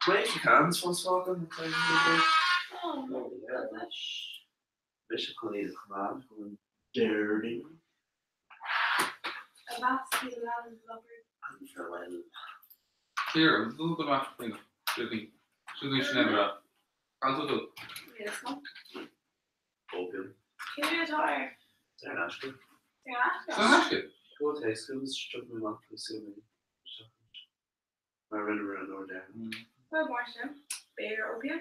Wave your hands once welcome. Oh, yeah. Mise chun iad a choimeád chun dirty. Clear, dul go amach faoina rudaí. Sin sin eile. An tú dul? Opium. Cé atá air? Saor in aisce. Saor in aisce? Go Tesco's, stop mé amach faoi súil mé. Mar rinneamar an uair deireanach. Well, mar sin, b'fhéidir opium?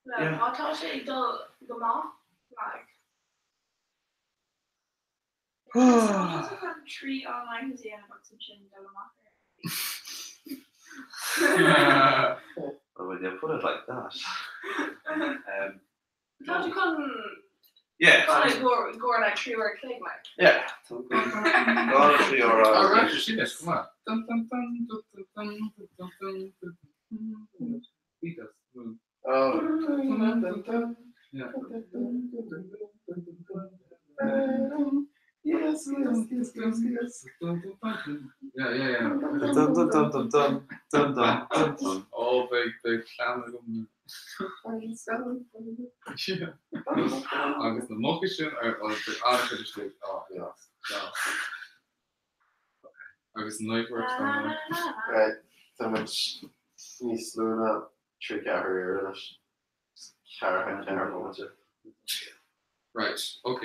Well, má tá sé ag dul go maith, like. Tá chun trí online a dhéanamh agus ansin dul amach ar. Well, when you put it like that. Um, Tá tú chun Yeah. Chun go like trí uair chloig like. Yeah. Gá trí uair Á, raibh sé sin leis, go maith. Dun dun dun dun dun dun dun dun dun dun. Beatles. Oh. Dun dun dun. Yeah. Yes, yes, yes, yes, yes. Yeah, yeah, yeah. Dun dun dun dun dun dun dun dun dun. Ó, beidh beidh plean agam. Yeah. Agus na muca sin ar beidh an-chuid istigh. Á, yes. Yes. Agus knife works gan mhoill. Right, tá muid níos lú ná trí ceathrú uaire anois. Ceathracha ceathair bomaite. Right, ok.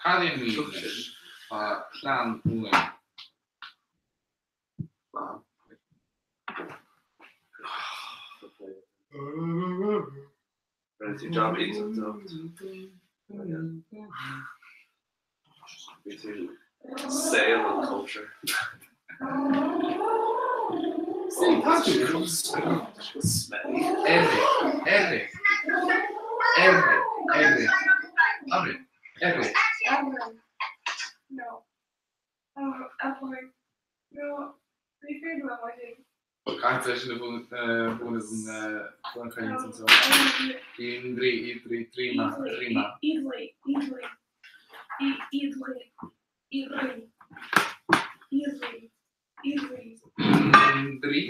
Cad é an anois? Tá plean uainn. Plean. Rinne tú jab iontach docht. Bhí tú saol an culture. See, tá tú. Smelly. Eirigh, eirigh, eirigh, eirigh, eirigh, eirigh. No. No, ní féidir liom, I think. Caint leis na bhunas an chaint anseo. Indri, idri, trima, trima. Easily, easily, easily, easily, easily, easily. Indri.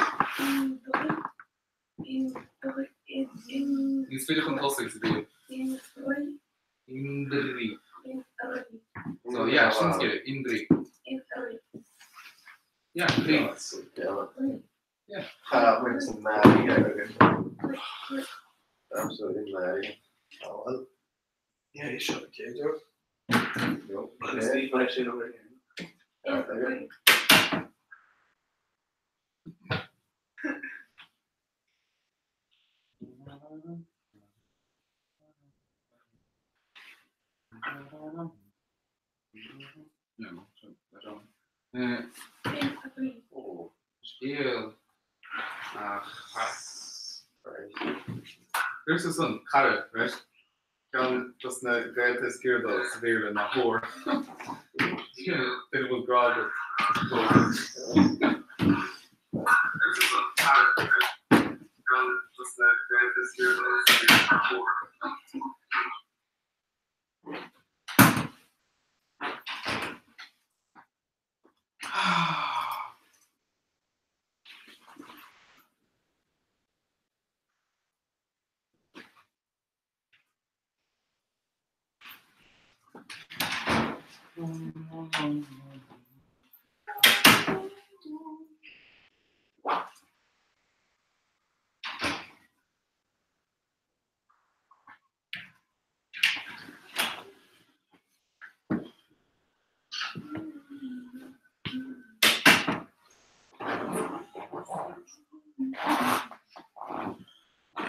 Indri, Indri, Níos faide chun tosaigh sa bhíl. Indri, Indri. Indri, So yeah, sin scéal, Indri. Indri. Yeah, dri. Yeah. Tá muid san mad againn. Absolutely mad. Oh well. Yeah, you shot a cage up. No. Let's leave my shit over here. Okay. Scéal Dúirt san cara, right? Ceann dos na gaolta is giorra dó sa Bhéarla ná whore. Duine a bhfuil grá agat dó. Dúirt san cara, right? Ceann dos na gaolta is giorra dó sa Bhéarla ná whore.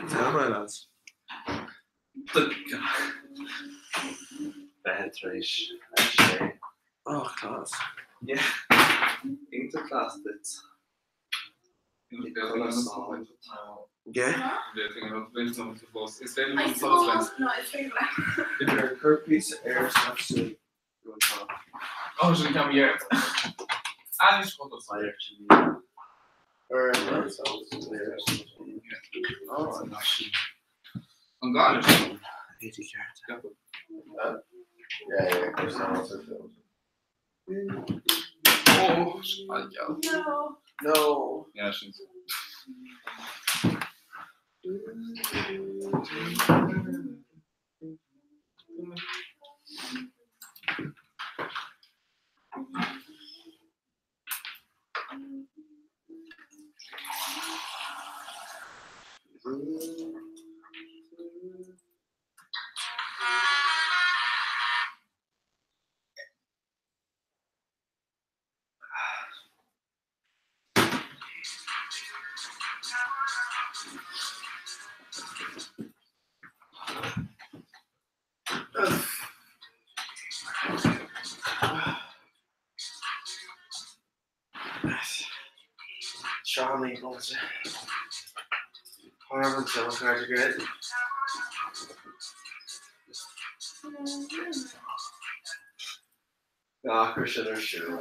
Tell my lads. Bheith tar éis a sé. Oh, class. Yeah. Iontach class duit. Yeah. Is féidir liom solas lens. No, is féidir Idir cuir píosa air san Oh, sin ceam dheart. Anis chun An gá Oh, No. No. Yeah, sin. Seánaí bóte. Harvan card great. Gach sin ar siúl.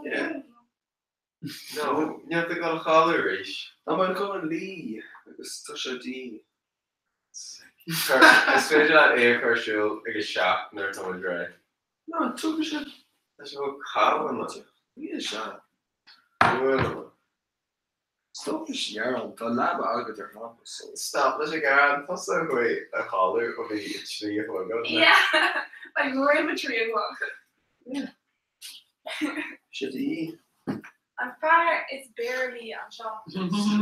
Yeah. No, ní go a chaú ríis. Tá mar go an lí agus tá sé dí. Is féidir le é chur siúl agus seach nuair tá ré. No, tu sé Tá sé cá Ní se. Bhfuil. Stop is gearán tá leaba agad ar champas. Stop leis an gearán tusa chuaigh a chodladh ó bhí 3 a chlog ann. Yeah. Like roimh a 3 o'clock. Sé dí. An fear is barely anseo.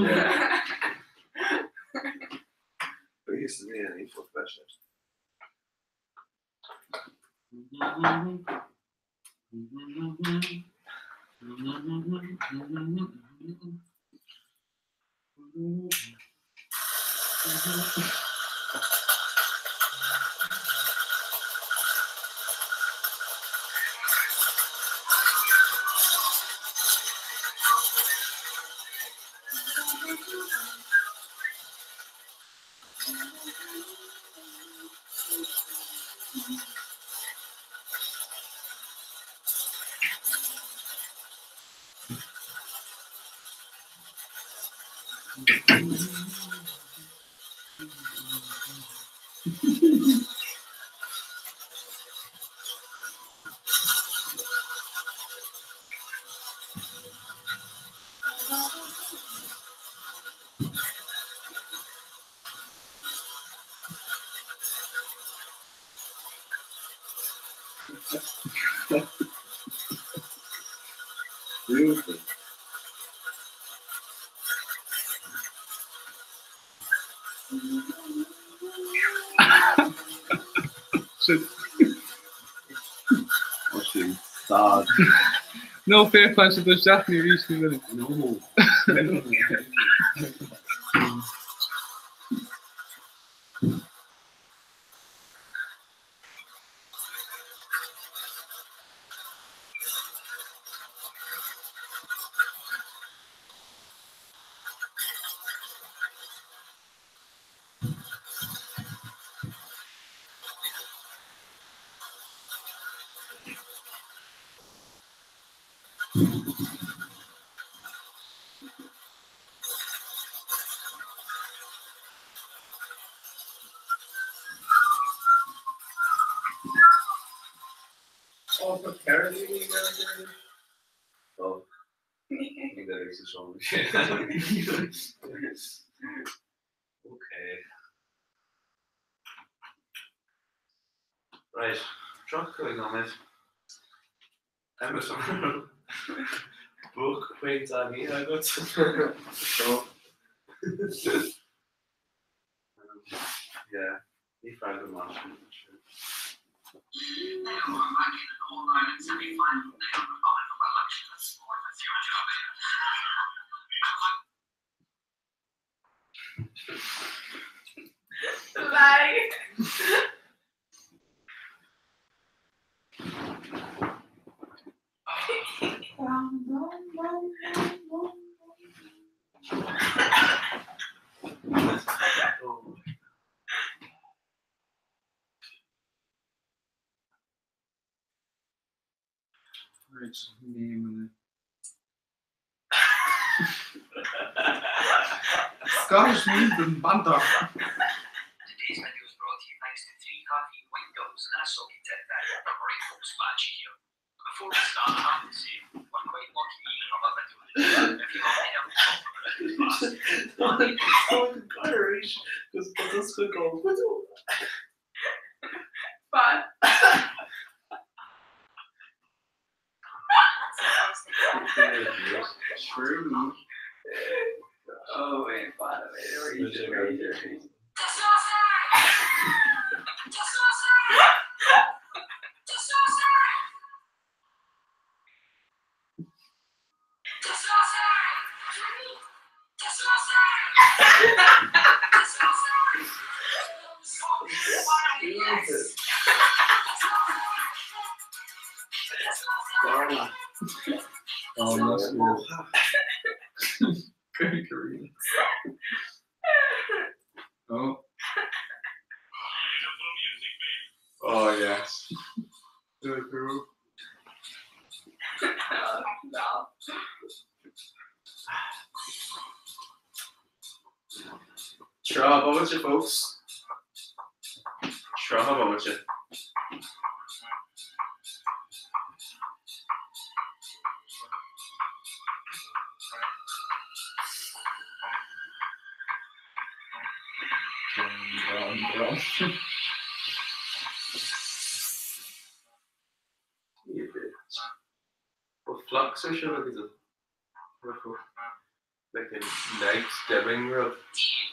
Yeah. Bhíos mé an éifeacht leis. Beautiful. Sin. Oh, sin stad. No fair fan se do seach ní ríis ní minute. No. 94 daoine ag amharc air? Well, ní bheidh sa seomra sin. Okay. Right, 35 nóiméad. Buaicphointe an oíche agat. Seo. Yeah, ní freagra maith sin. Bye. Right, name Scottish memes and banter. Today's video is brought to you thanks to three happy windows and a soggy tit Right folks, Badge here. Before we start, I have to say, we're quite lucky we even have a video today. If you haven't heard me talk about it in the past, Irish, because this could go. Fun. True. Oh wait, fine, wait, wait, wait, wait, wait. Oh, that's good. Great career. Oh. Oh yes. Really cool. No. Tra bóte folks. Tra bóte. Drum, drum, drum. Well, flux or sure is like a night dimming rub.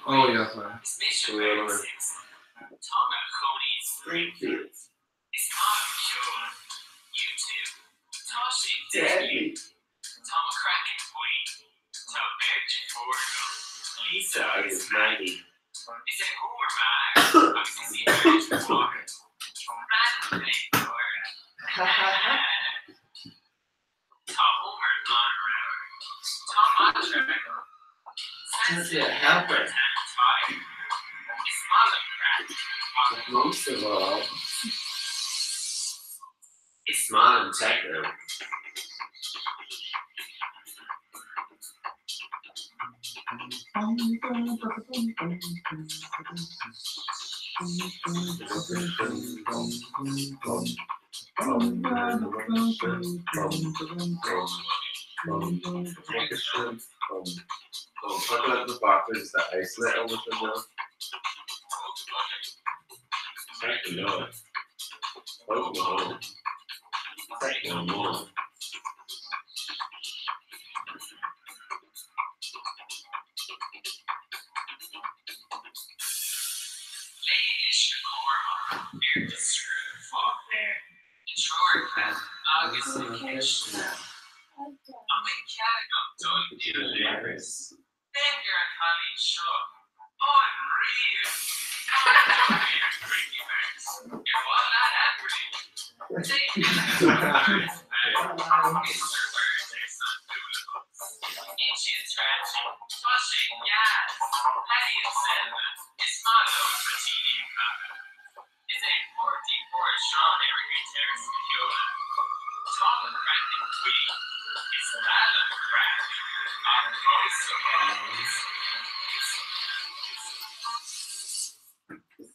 Oh yeah, sorry. Springfield. Deadly. Lisa is Maggie. Does it happen? But most of all, it's modern techno. Talk about the boxers that isolate over the Techno. Oklahoma. Techno more.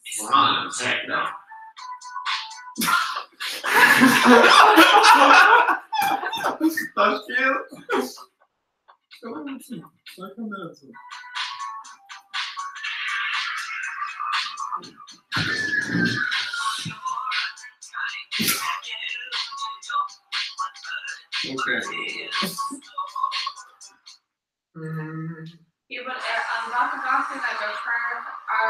It's modern techno. Tá scéal. Okay. Yeah, but ar an bhfaca gach duine gur chuir ár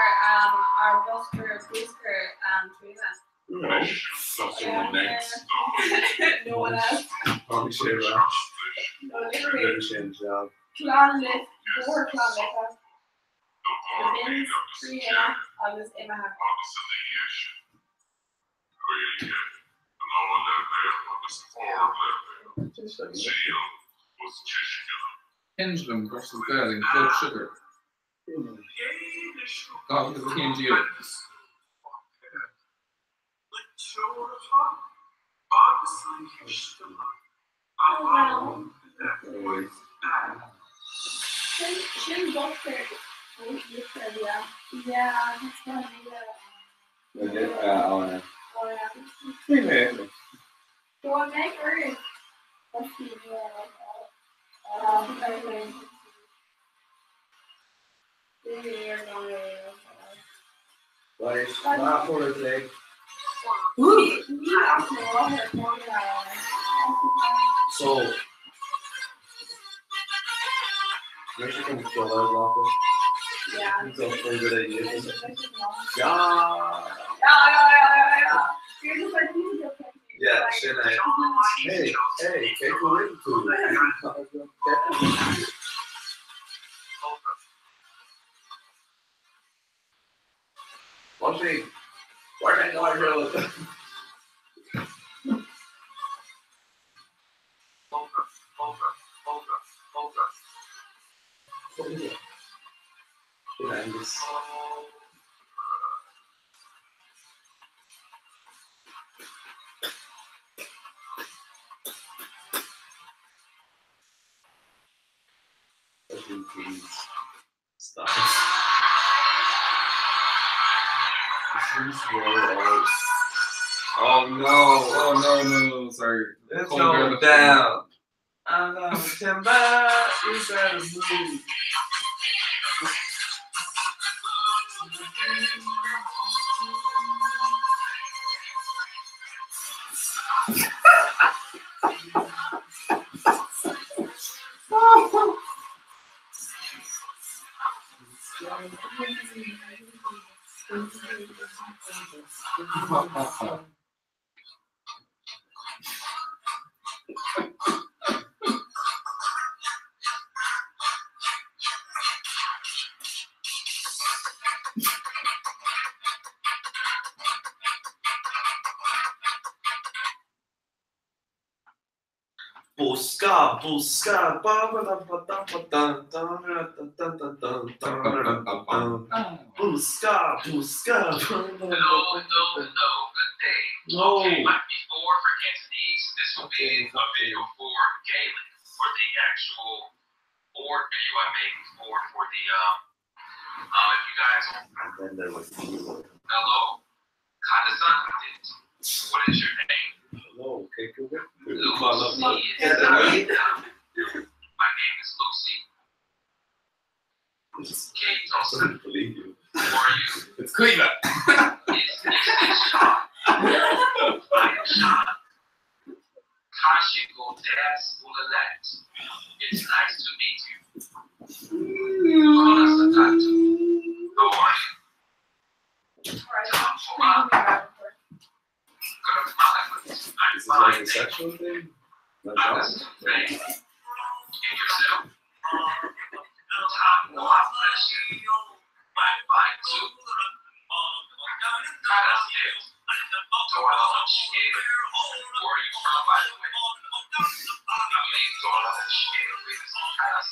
ár bosca bruscair trína. No. Fucking next. No one else. Tháinig sé ar ais. No, literally. Rinne sé an jab. Clann Life, Bóthar Chlann Life, the bins, trí thine agus imithe. Pendulum versus Bell in Blood Sugar. 2011. Sin bosca bruscair, yeah. Yeah, that's what I mean. Oh, Oh, yeah. yeah. Do I make or Let's see. Yeah. Right, má for a leg. So, Michigan still has locker. Yeah. It's a pretty good idea. Yeah. Yeah. Yeah, yeah, yeah. You're just like, these are okay. Yeah, sin é. Hey, hey, cé go bhfuil tú? Washing. Washing my Sin Angus. Washing, please. Stop. This is where all- Oh no! Oh no, no, sorry. It's Cold going girl. down. I'm going timber. You better move. Busca, busca, ba ba da ba da ba da da da da da da da da da da. Busca, busca. Hello, hello, hello. Good day. No. Okay, might be four for Cantonese. This will be a video for Gaelic for the actual board video I made before for the if you guys And then there was the keyboard. hello, Kadasan What is your name? Hello, okay, go get Lucy. is- My name is Lucy. Kate I don't believe you. Who are you? It's Cleveland. Is is Sean. I am Sean. Kashin Goldas Ulalet. It's nice to meet you. Kola Satatu. How are you? Tom Fora. I'm Is this like a sexual thing? Not Agus Faye. And yourself? Tom Question. I'm fine too. Kadas Where are you from, by the way? I believe Dorla Shkir is Kadas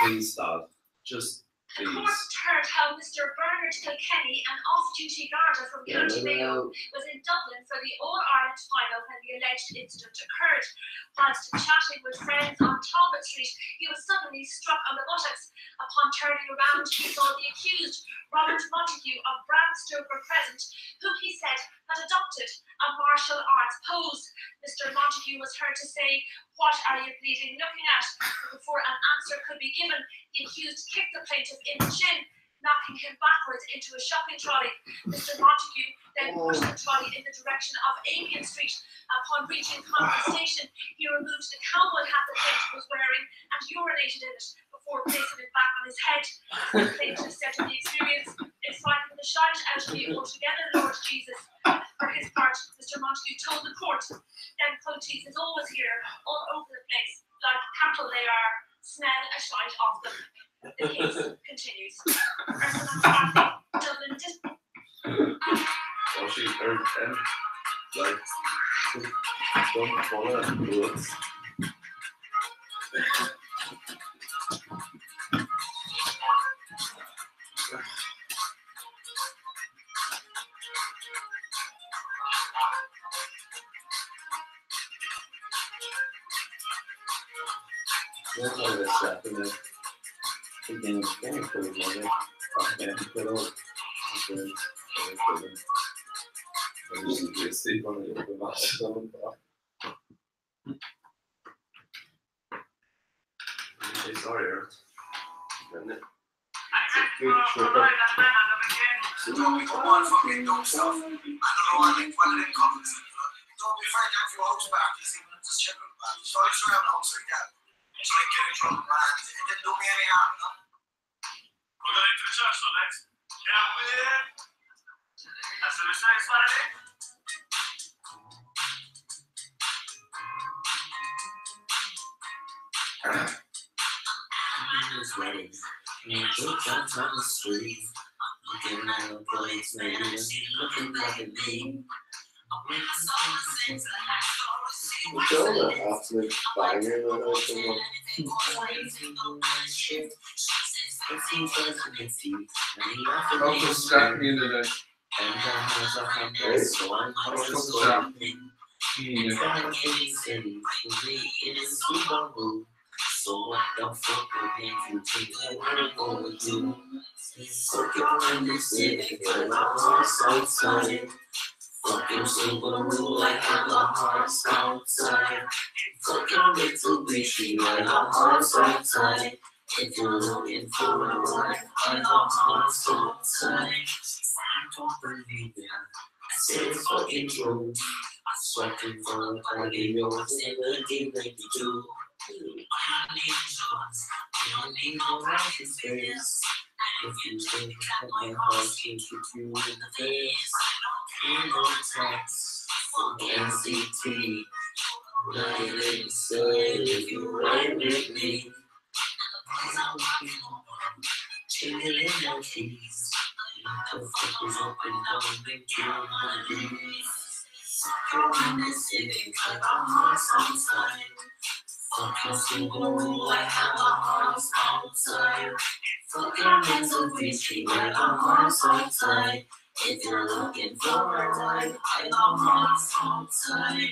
Please stop. Just The court please. heard how Mr Bernard Kilkenny, an off-duty garda from County Mayo, was in Dublin for the All-Ireland final when the alleged incident occurred. Whilst chatting with friends on Talbot Street, he was suddenly struck on the buttocks. Upon turning around, he saw the accused, Robert Montague of Branstoker Crescent, who he said had adopted a martial arts pose. Mr Montague was heard to say, What are you bleeding looking at? But before an answer could be given, the accused kicked the plaintiff in the shin, knocking him backwards into a shopping trolley. Mr Montague then pushed the trolley in the direction of Amiens Street. Upon reaching Convent Station, he removed the cowboy hat the plaintiff was wearing and urinated in it before placing it back on his head. The plaintiff said of the experience, It frightened the shite out of me altogether, Lord Jesus. For his part, Mr Montague told the court, Them culties is always here, all over the place, like cattle they are. Smell a shite off them. The case continues. Ursula McCarthy, Dublin District. Oh, she or them like don't follow bullets. Sorry, Earth. Fucking dumb stuff. I don't know, I think well in couples. Don't be afraid to have your house parties, even if it's children. So I used to have a house like that. So I get drunk and it didn't do me any harm, no? We're going to the church now, lads. Yeah, we That's the mistake, Saturday. Down the street, looking at a place, maybe looking like a me. It's all an absolute banger though. Oh, Jack me in the day. So what the fuck would make you think that we're gonna do? Fucking in the city, but my heart's outside. Fucking Subaru, I have a heart's outside. Fucking Mitsubishi, I have a heart's outside. If you're looking for a wife, I have a heart's outside. I don't believe it. I say it's fucking true. Sweating for a party, you're 1792. I need shots. I don't need no rocket space. If you think that my heart can kick you in the face, you no tax from NCT. Right inside if you ride with me. Chilling in my keys. The fuck is up and down and kill my knees. You're in the city, like a horse outside. Fuck your Subaru, I have a horse outside. Fuck your Mitsubishi, I have a horse outside. If you're looking for a ride, I have a horse outside.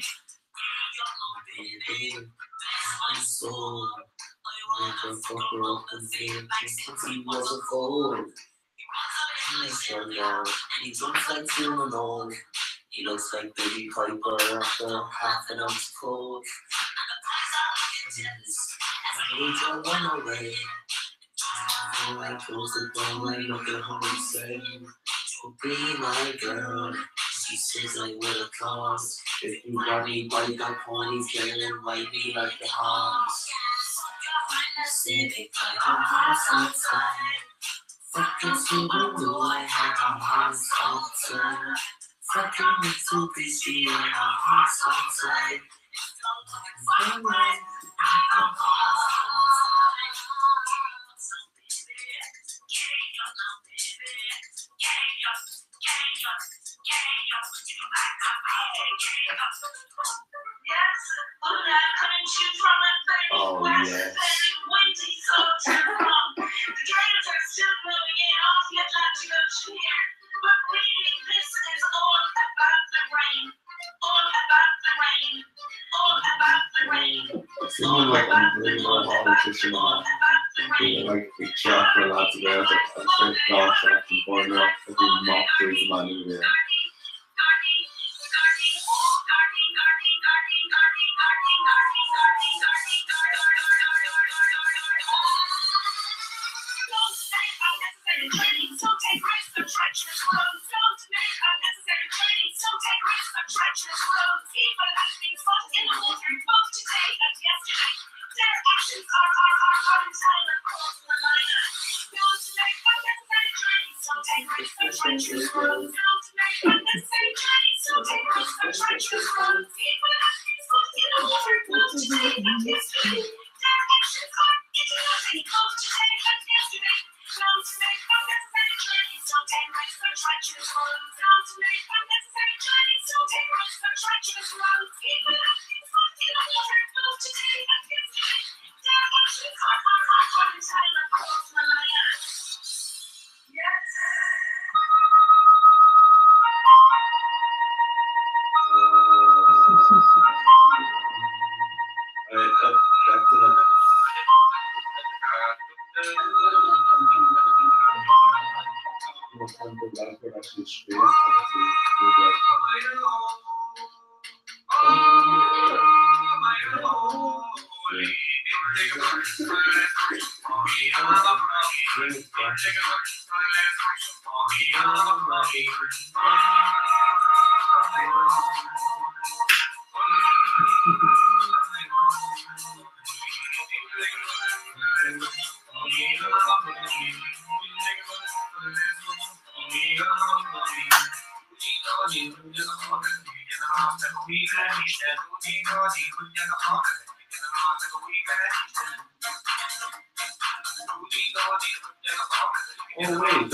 Baby, my soul. Make a fucker up and feel since he was a fool. He's turned out, and he jumps like Cinnamon. He looks like Billy Piper after half an ounce cold. He don't run away. Oh, I close the door, I look at her and say, oh, be my girl. She says I will of course. If you got me by the ponytail and ride me like a horse. Civic, I have a horse outside. Fucking Subaru, I have a horse outside. Fucking Mitsubishi, I have a horse outside. Yes, oh, coming to you from a very Oh, wet, yes. very windy Sunday. The gales are still blowing in off the Atlantic Ocean here. But really, this is all about the rain. All about the rain. All about the rain. Someone like unbelievable politician on being like a chat for lads about it and said gosh after born up if he mocked his man in the Right, up, back to the Oh wait.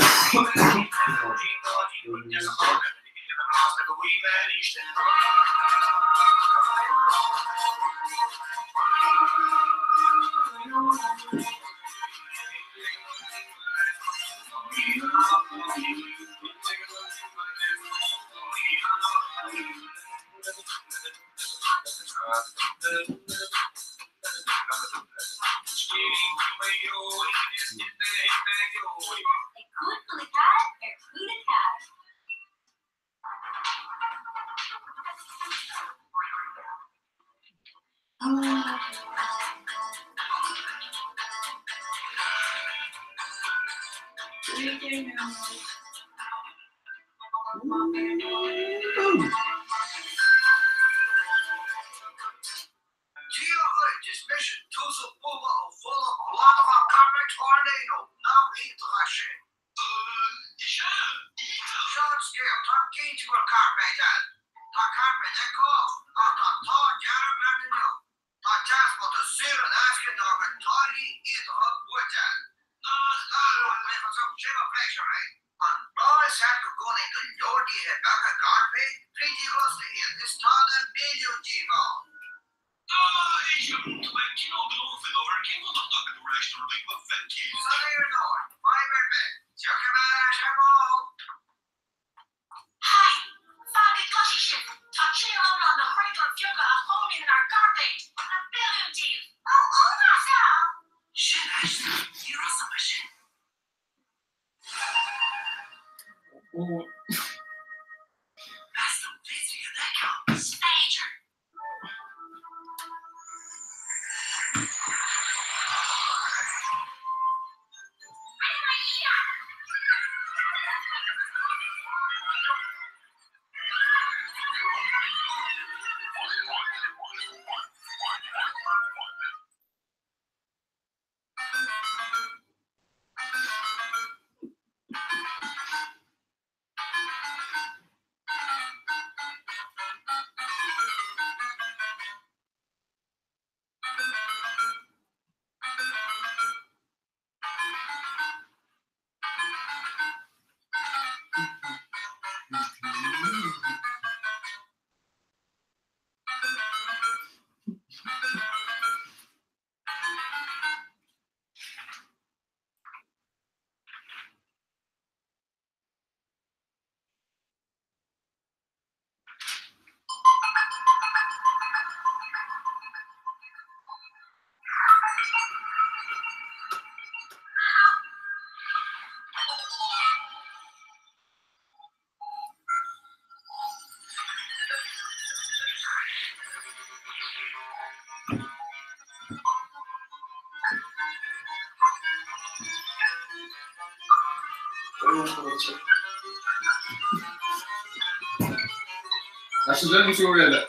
Tá sé déanamh siúr eile.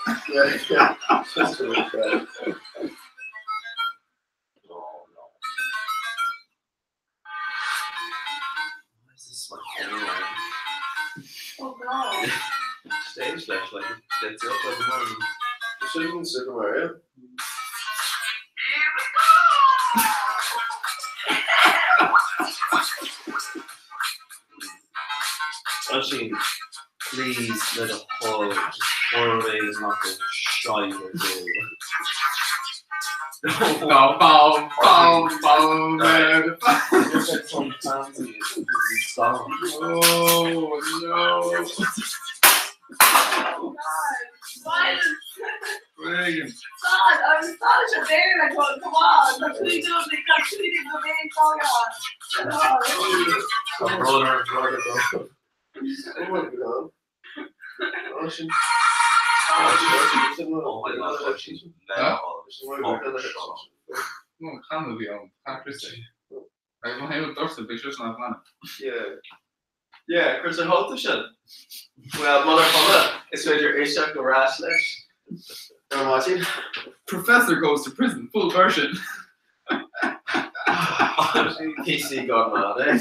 Oh God. Stage left, like, gets up every morning. Sin Super Mario. Oisín, please let a whole just four days not go shite or go. Bum, bum, bum, bum, man. Looks like some fancy song. Oh no. Oh God. Why is Brilliant. God, I'm such a bear. Like, oh, come on. Like, we do the actually the main song. Brother, brother, brother. Oh my God. Oh, sin. Oh my God, Oisín. Huh? Fuck No, can bhí ann Chrissy. Agus má haon dorsa bí sin an bhana. Yeah. Yeah, Chris ar thóta sin. Well, mother chuma, is féidir éisteacht go ras leis. Ar maidin. Professor goes to prison, full version. PC gone mad, eh?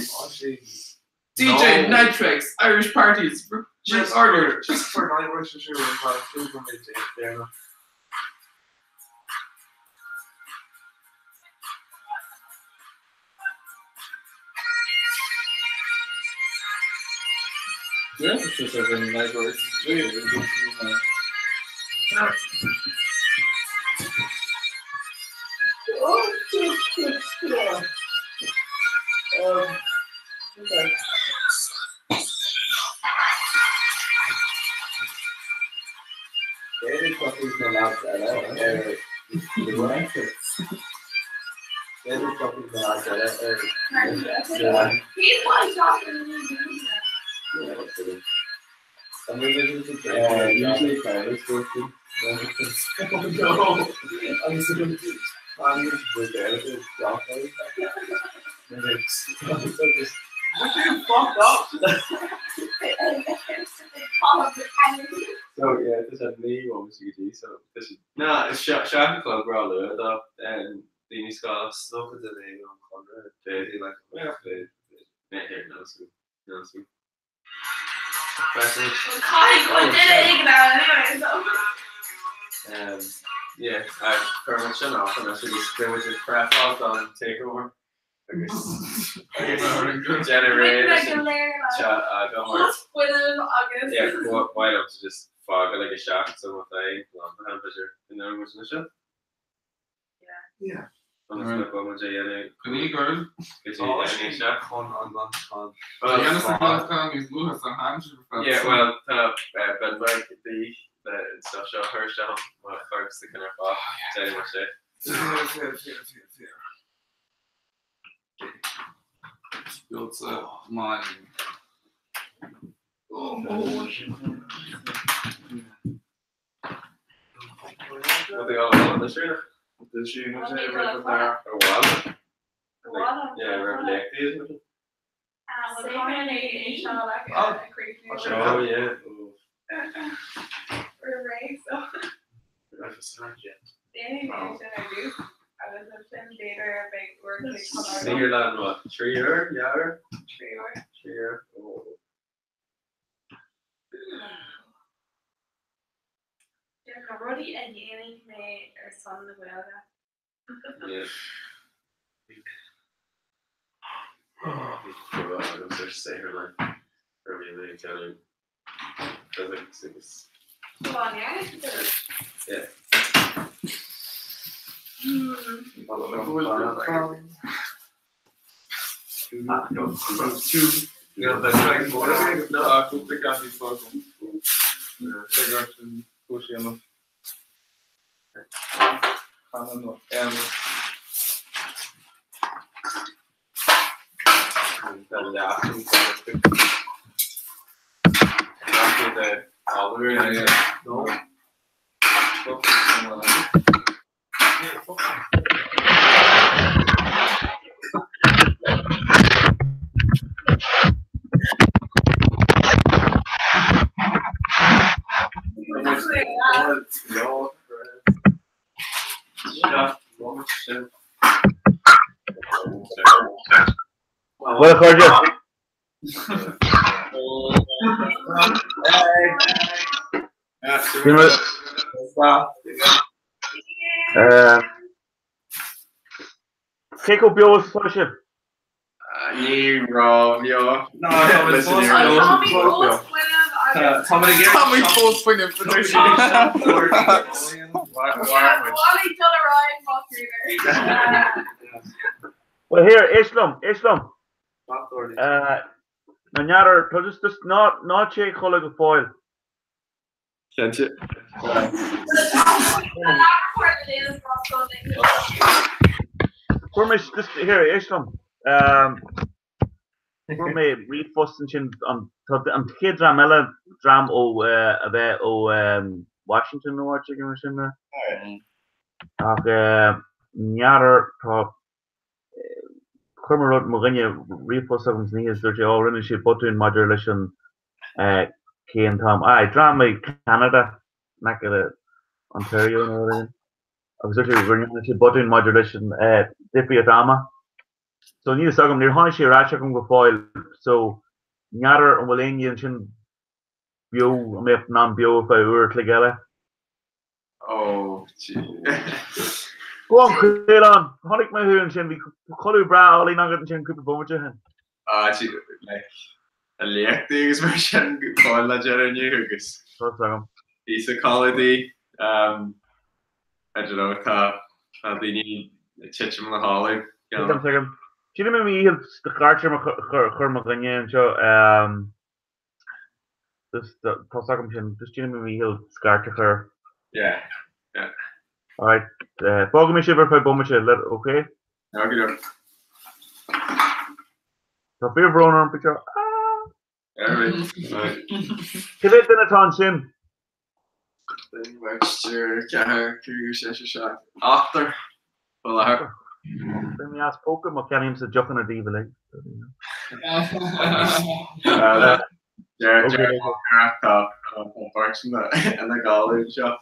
DJ No. Nitrex, Irish parties, Just order. Just for night works for sure. There. Yeah, it's just over in night works. Oh, yeah. Okay. David copies na lads eile ar David copies na lads eile ar He's my doctor. Usually Carlos working. Oh no! I'm so I'm just there to drop out. What you fucked up? So yeah, this is me what was you do so this is no it's Shark Club we're all up and daoine scoil snocha de é an chonra Daisy like well they here no so no so Kai, did it anyway, so. Yeah, I very much enough and I should just go with your crap off on takeover. Agus generate With August. Yeah, why not just fága like a seach so é an beidir in an seo? Yeah. Can girl? Chun an glantachán. níos luas an haimse Yeah, well, tá ben like the stuff seo thuir seo mar chuir sa cin ar fá déanamh sé. Built my. Oh, What they all on this year? This year, Well, no they sé, got right there. Or what? What? Yeah, we're elected. Oh, Oh yeah. We're right, so. I've started yet. Singer land what? 3 year? Yeah. 3 year. Oh. Na rudaí a dhéanfaidh mé ar son na Gaeilge. Yeah. Agus ar saothar le déanamh physics agus Come on, yeah? yeah. Cúpla ceann fágam. sin cúisianna. Chan Oliver Yeah, yeah. No. Bhuel, a chairde. Cé chomh beo is atá sibh? Ní raibh beo. Tá fós fuinneamh. Well here, éist liom, éist liom. Na n'fheadar, tá just just ná ná téigh a chodladh go fóill. Cinnte. Fuair mé just here, éist liom. Fuair mé ríomhphost ansin an tá an chéad dream eile dream ó a bheith ó Washington nó áit éigin mar sin. Ach n'fheadar tá Chuir mo rud, mo dhuine, ríomhphost chugam san oíche is dúirt sé, ó, rinne sé botún maidir leis an cén t-am, aye, dream i Canada, in aice le Ontario nó rud éigin, agus dúirt sé gur rinne sé botún maidir leis an difríocht ama. So níl fhios agam, níor tháinig sé ar ais chugam go fóill, so n'fheadar an bhfuil éinne ansin beo, an mbeadh in ann beo ar feadh uair a chloig eile. Oh, gee. Go on, Caolán! Chonaic mé thú ansin, bhí codladh breá álainn agat ansin cúpla bomaite ó shin. Ah, gee, like, a léachtaí agus mar sin fáil le deireadh inniu agus Tá fhios agam. píosa codlataí. Um, I don't know, tá tá daoine ag titim ina chodladh. Tuigim, tuigim. Sílim i mo dhícheall scairt ar mo chuir mo dhuine anseo. Um, Just tá fhios agam sin, just déanaim mo dhícheall scairt a chur. Yeah, yeah. Alright, fágfaidh mé sibh ar feadh bomaite, le, ok? No, go leor. Tá fíorbhrón orm faoi seo. Ah! Alright, alright. Cé mhéad duine atá ansin? Beirt, triúr, ceathrar, cúigear, seisear, seachtar, ochtar faoi láthair. Beidh mé as póca má cheannaímse deochanna daoibh uilig. Deir tá beirt ina gcodladh anseo.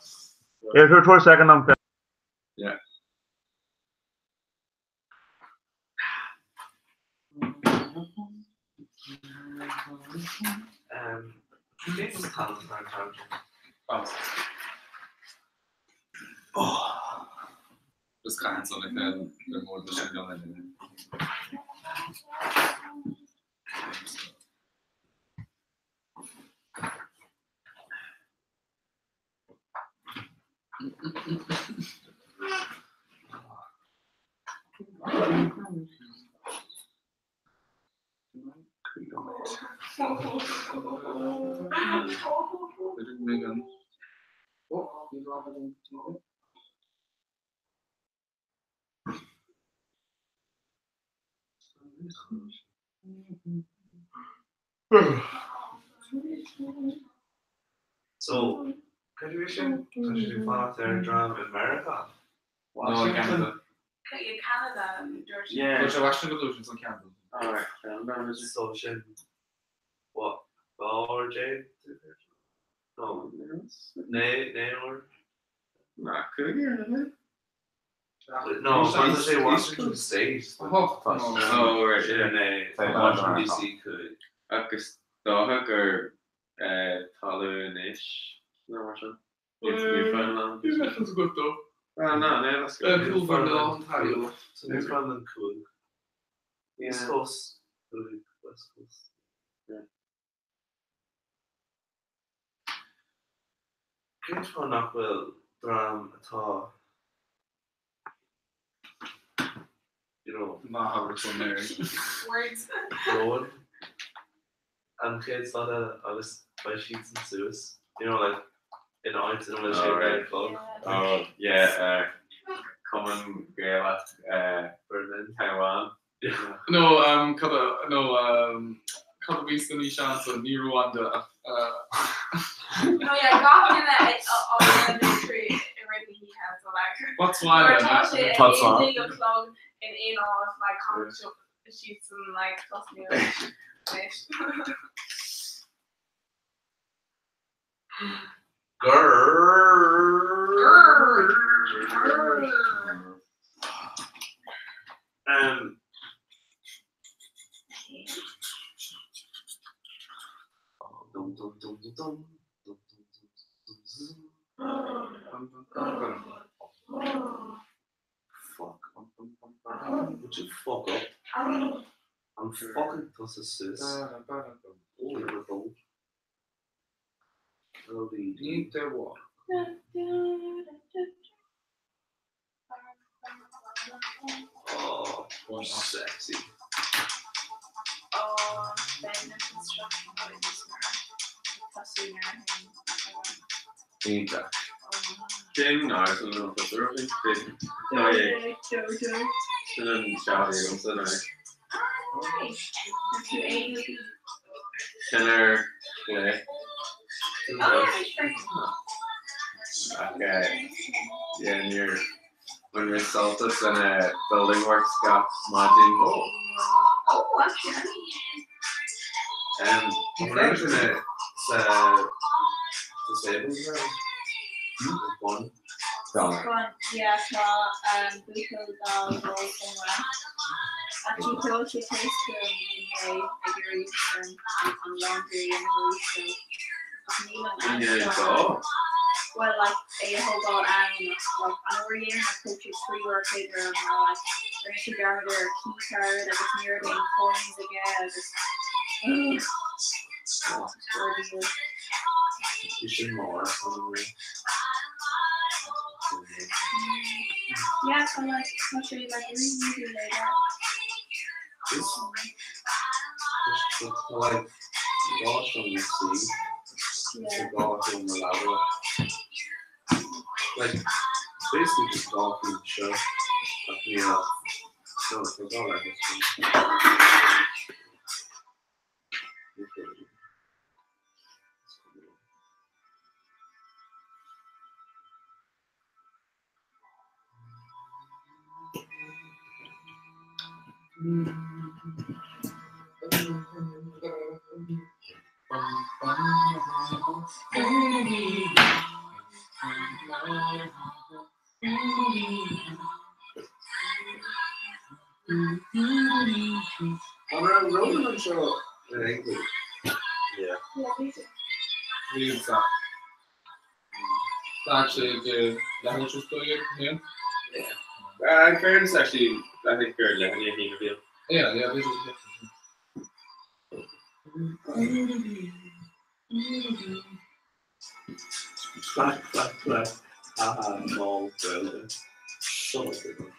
Here, tabhair soicind dom. Yeah. Just caithfidh san ag féin le mór de sin gan duine. So, cad é sin? Tá siad ag fanacht ar dream i Meiriceá? No, i gCeanada. I Canada, dúirt sé. Yeah. Dúirt sé Washington go dúirt an Canada. Alright, Canada. So sin, what, 12 uair? No, 9 uair? Ná, cúigear, an ea? No, mar tá sé Washington State. Oh, right, yeah. Sin é Washington DC cúig. Agus dócha gur talamh anois nó mar sin. Newfoundland. Ah, no, no, that's good. Newfoundland. So Newfoundland cúig. East Coast, West Coast. Yeah. Cén fáth nach bhfuil dream atá you know Ná habair go Mary. Words. romhainn an chéad stad eile agus beidh siadsan suas you know like in áit ina bhfuil sé Oh, right. ag clog. Oh, yeah, Cumann Gaelach Berlin. Taiwan. No, um, cad a, no, um, cad a bhí san fhíseán so, ní Rwanda ach, uh. No, yeah, gach duine ag á dhéanamh trí i rith na hoíche, so like. Botswana, Nuair atá sé ag Botswana. 11 a chlog in aon áit, like, caithfidh siadsan like tosnú anois. Um, Dum dum dum dum dum. Dum dum dum dum dum dum. Fuck. Would you fuck up? I'm fucking tusa suas. Oh, Liverpool. Ní de bharr. Oh, sexy. Oh, beidh na construction boys tosú nuair a Iontach. Cén áit an bhfuil tusa Robbie? Sin sin an seach agamsa nó. Sin ar chlé. Ach yeah, níor bhain mé sult as an building works gach maidin. Oh, actually. Um, an raibh sin sa disabled room? One. Bun, yeah, tá buachaill dá dhul ón rath. Actually, sheol sé téacs chugam inné ag iarraidh orm an laundry a dhéanamh arís dó. Ach nílim Inné ann dó? Well, like, é a thógáil ann, like, an uair dheireanach thóg sé 3 uair a chloig orm mar, like, rinne sé dearmad ar a key card agus ní raibh aon coins aige agus, ugh, ordeal. Bhí sin mór an uair. Yeah, but like, tá sé like really easy laid out. Is tá like gá seomra suí, Yeah. gá seomra leaba. Like, basically just gá faoin seo ach níl ach no, tá gá leithreas faoin. An raibh Ronan anseo in England? Yeah. Níl sa. Tá sé go leathuair tar éis 12, yeah? Yeah. Uh, in fairness, actually, I think gur leathuair i ndiaidh a haon a bhí ann. Yeah, yeah, bhí sé. Clack, clack, clack. Ha ha, mall Gaeilge. Son of a gun.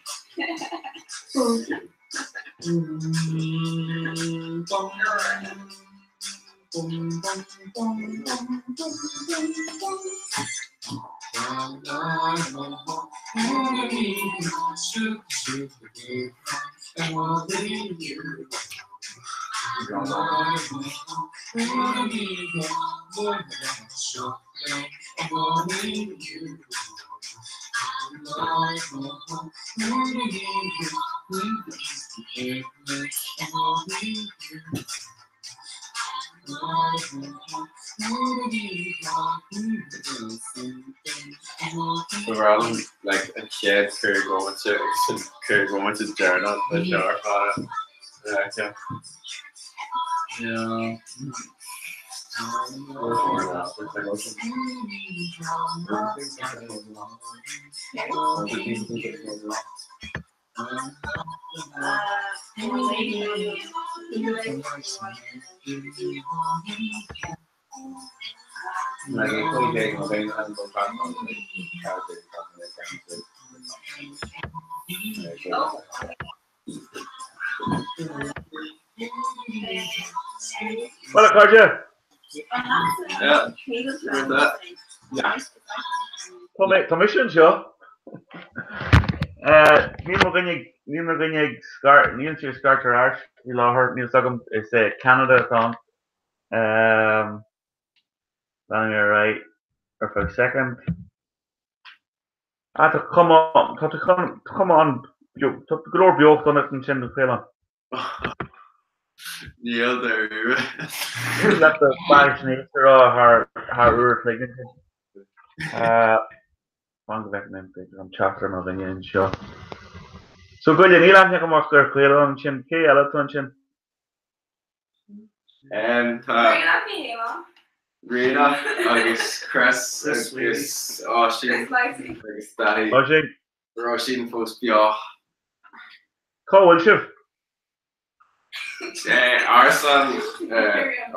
Ba bhreá liom like an chéad 5 bhomaite agus an 5 bhomaite deireanach de seo ar fad a fheiceáil. Yeah. Bhuel, a chairde! Yeah. Yeah. Tá mé, tá mise anseo. Níl mo dhuine, níl mo dhuine ag scar, níl sé ag scairt ar ais faoi láthair, níl 's agam, is i Canada atá ann. Leanfaidh mé ar aghaidh ar feadh soicind. Ah, tá cuma, tá cuma an, tá go leor beocht ionat ansin, a Chaoláin. Níl dáiríre. Níl leat do bheathaisnéis a rá thar uair a chloig ansin. Fan go bhfeicfidh mé an féidir liom teacht ar mo dhuine anseo. So Goile, níl aithne agam ach ar Chaolán ansin. Cé eile atá ansin? Tá Ríonach agus Chris agus Oisín agus Daithí. Oisín. Róisín fós beo. Cá bhfuil sibh? Árasán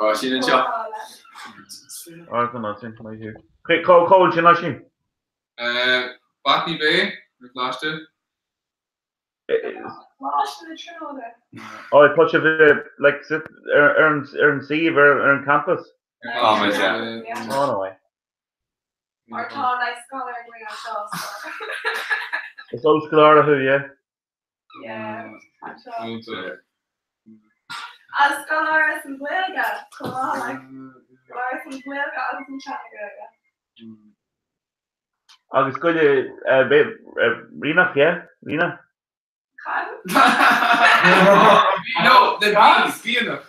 Oisín anseo. Árasán Oisín, maith thú. Cá bhfuil sin Oisín? Botany Bay, ar Coláiste. Coláiste na Tríonóide. Ó, tá sibh like ar an suíomh, ar an campus? Tá muid, yeah. Oh, no way. Mar tá like scoláire againn anseo, so. Is ollscoláire thú, yeah? Yeah, anseo. As scoláire san Ghaeilge, chomh maith, like, scoláire san Ghaeilge agus an tSean-Ghaeilge. Agus Goile, Ríonach, yeah? Ríona? Cad? No, the bees, Bíonach.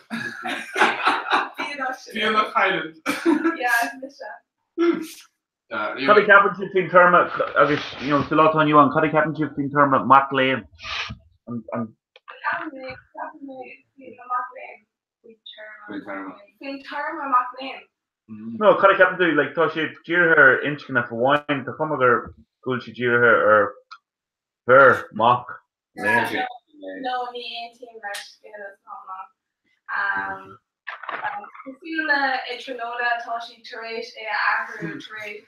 Bíonach sin. Bíonach Highland. Yeah, is mise. Cad a cheapann sibh faoin téarma, agus, you know, sa lá atá inniu ann, cad a cheapann sibh faoin téarma mac léinn? An, an. Ceapann mé, ceapann mé faoin mac léinn. Faoin téarma. Faoin téarma mac léinn. No, cad a cheapann tú, like, tá sé dírithe ar inscne amháin, tá cuma gur go bhfuil sé dírithe ar fir, mac léinn. No, ní aontaím leis go hiomlán. Cosúil le i tráthnóna tá siad tar éis é a athrú tar éis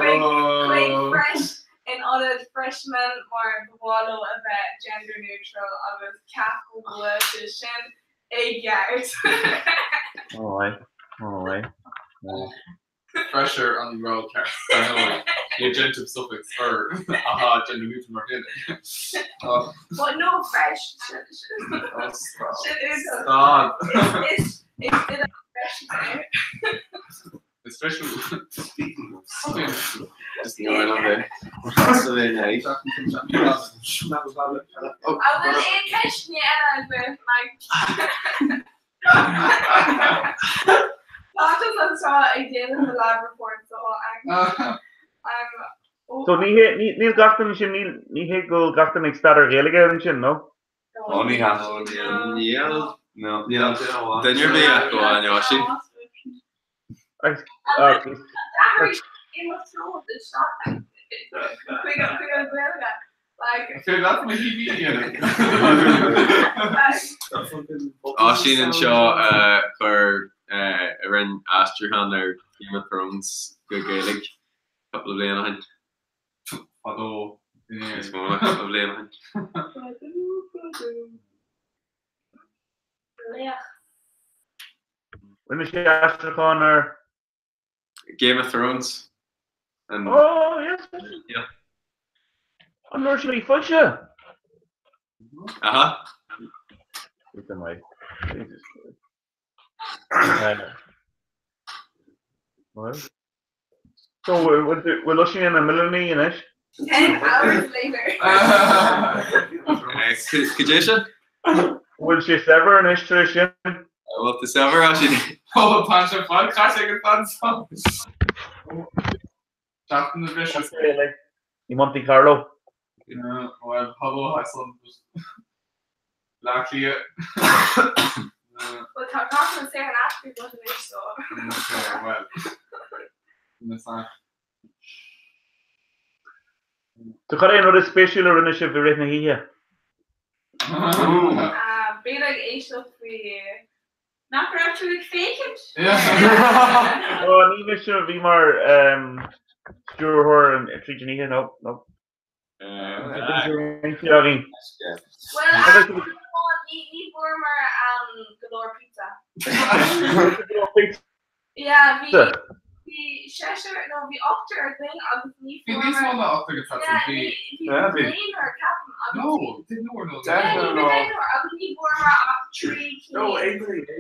chuig fresh in ionad freshman mar ba mhaith leo a bheith gender neutral agus ceapaim go bhfuil sé sin i gceart. Alright, alright. Fresher an rud ceart, dar ndóigh. The agentive suffix er atá gender neutral mar chéile. But no fresh. Sin Stad. Is is duine fresh mé. Is fresh Just ní bhfuil an bith. Sa bhí na An bhfuil aon ceisteanna eile agaibh like Tá tusa anseo ag déanamh na lab report so I'm I'm So ní hé, ní, níl gach duine ansin, níl, ní hé go bhfuil gach duine ag staidéar Gaeilge ansin, no? Ó ní hea. Níl. No. Níl. Duine ar bith ach amháin Oisín. Agus, agus, D'athraigh Game of Thrones isteach chuig an chuig an Ghaeilge. Like Féidir leat mo CV a dhéanamh. Oisín anseo a chuir a rinne aistriúchán ar Game of Thrones go Gaeilge cúpla bliain ó shin. Fadó. Níos mó ná cúpla bliain ó shin. Laoch. Rinne sé aistriúchán ar. Game of Thrones. An. Oh, yes. Yeah. An leabhar sin a bhí foilsithe? Aha. It's in my. Jesus Christ. Well. So, bhfuil Oisín ina mhilliúnaí anois? 10 hours later. Cad é sin? Bhfuil sé saibhir anois tar éis sin? Bhfuil tú saibhir, Oisín? Ó, tá sé fad caite ag an ansan. Seachtain na bhfreiseas. I Monte Carlo. Bhuel, hello, hi son. Bleá Cliath. Bhuel, tá gach rud saor in aisce agat anois, so. Okay, well. So cad é an rud is spéisiúla a rinne sibh i rith na hoíche? B'fhéidir ag éisteacht faoi Nach raibh tú ag féachaint? Ó, ní mise a bhí mar stiúrthóir tríd an oíche, no, no. Bhuel, ní bhfuaireamar go leor pizza. Yeah, bhí bhí seisear nó bhí ochtar againn agus ní Bhí níos mó ná ochtar go Yeah, bhí bhí deichniúr ceapaim agus No, deichniúr nó Yeah, bhí deichniúr agus ní bhfuaireamar ach trí cinn. No, aon duine.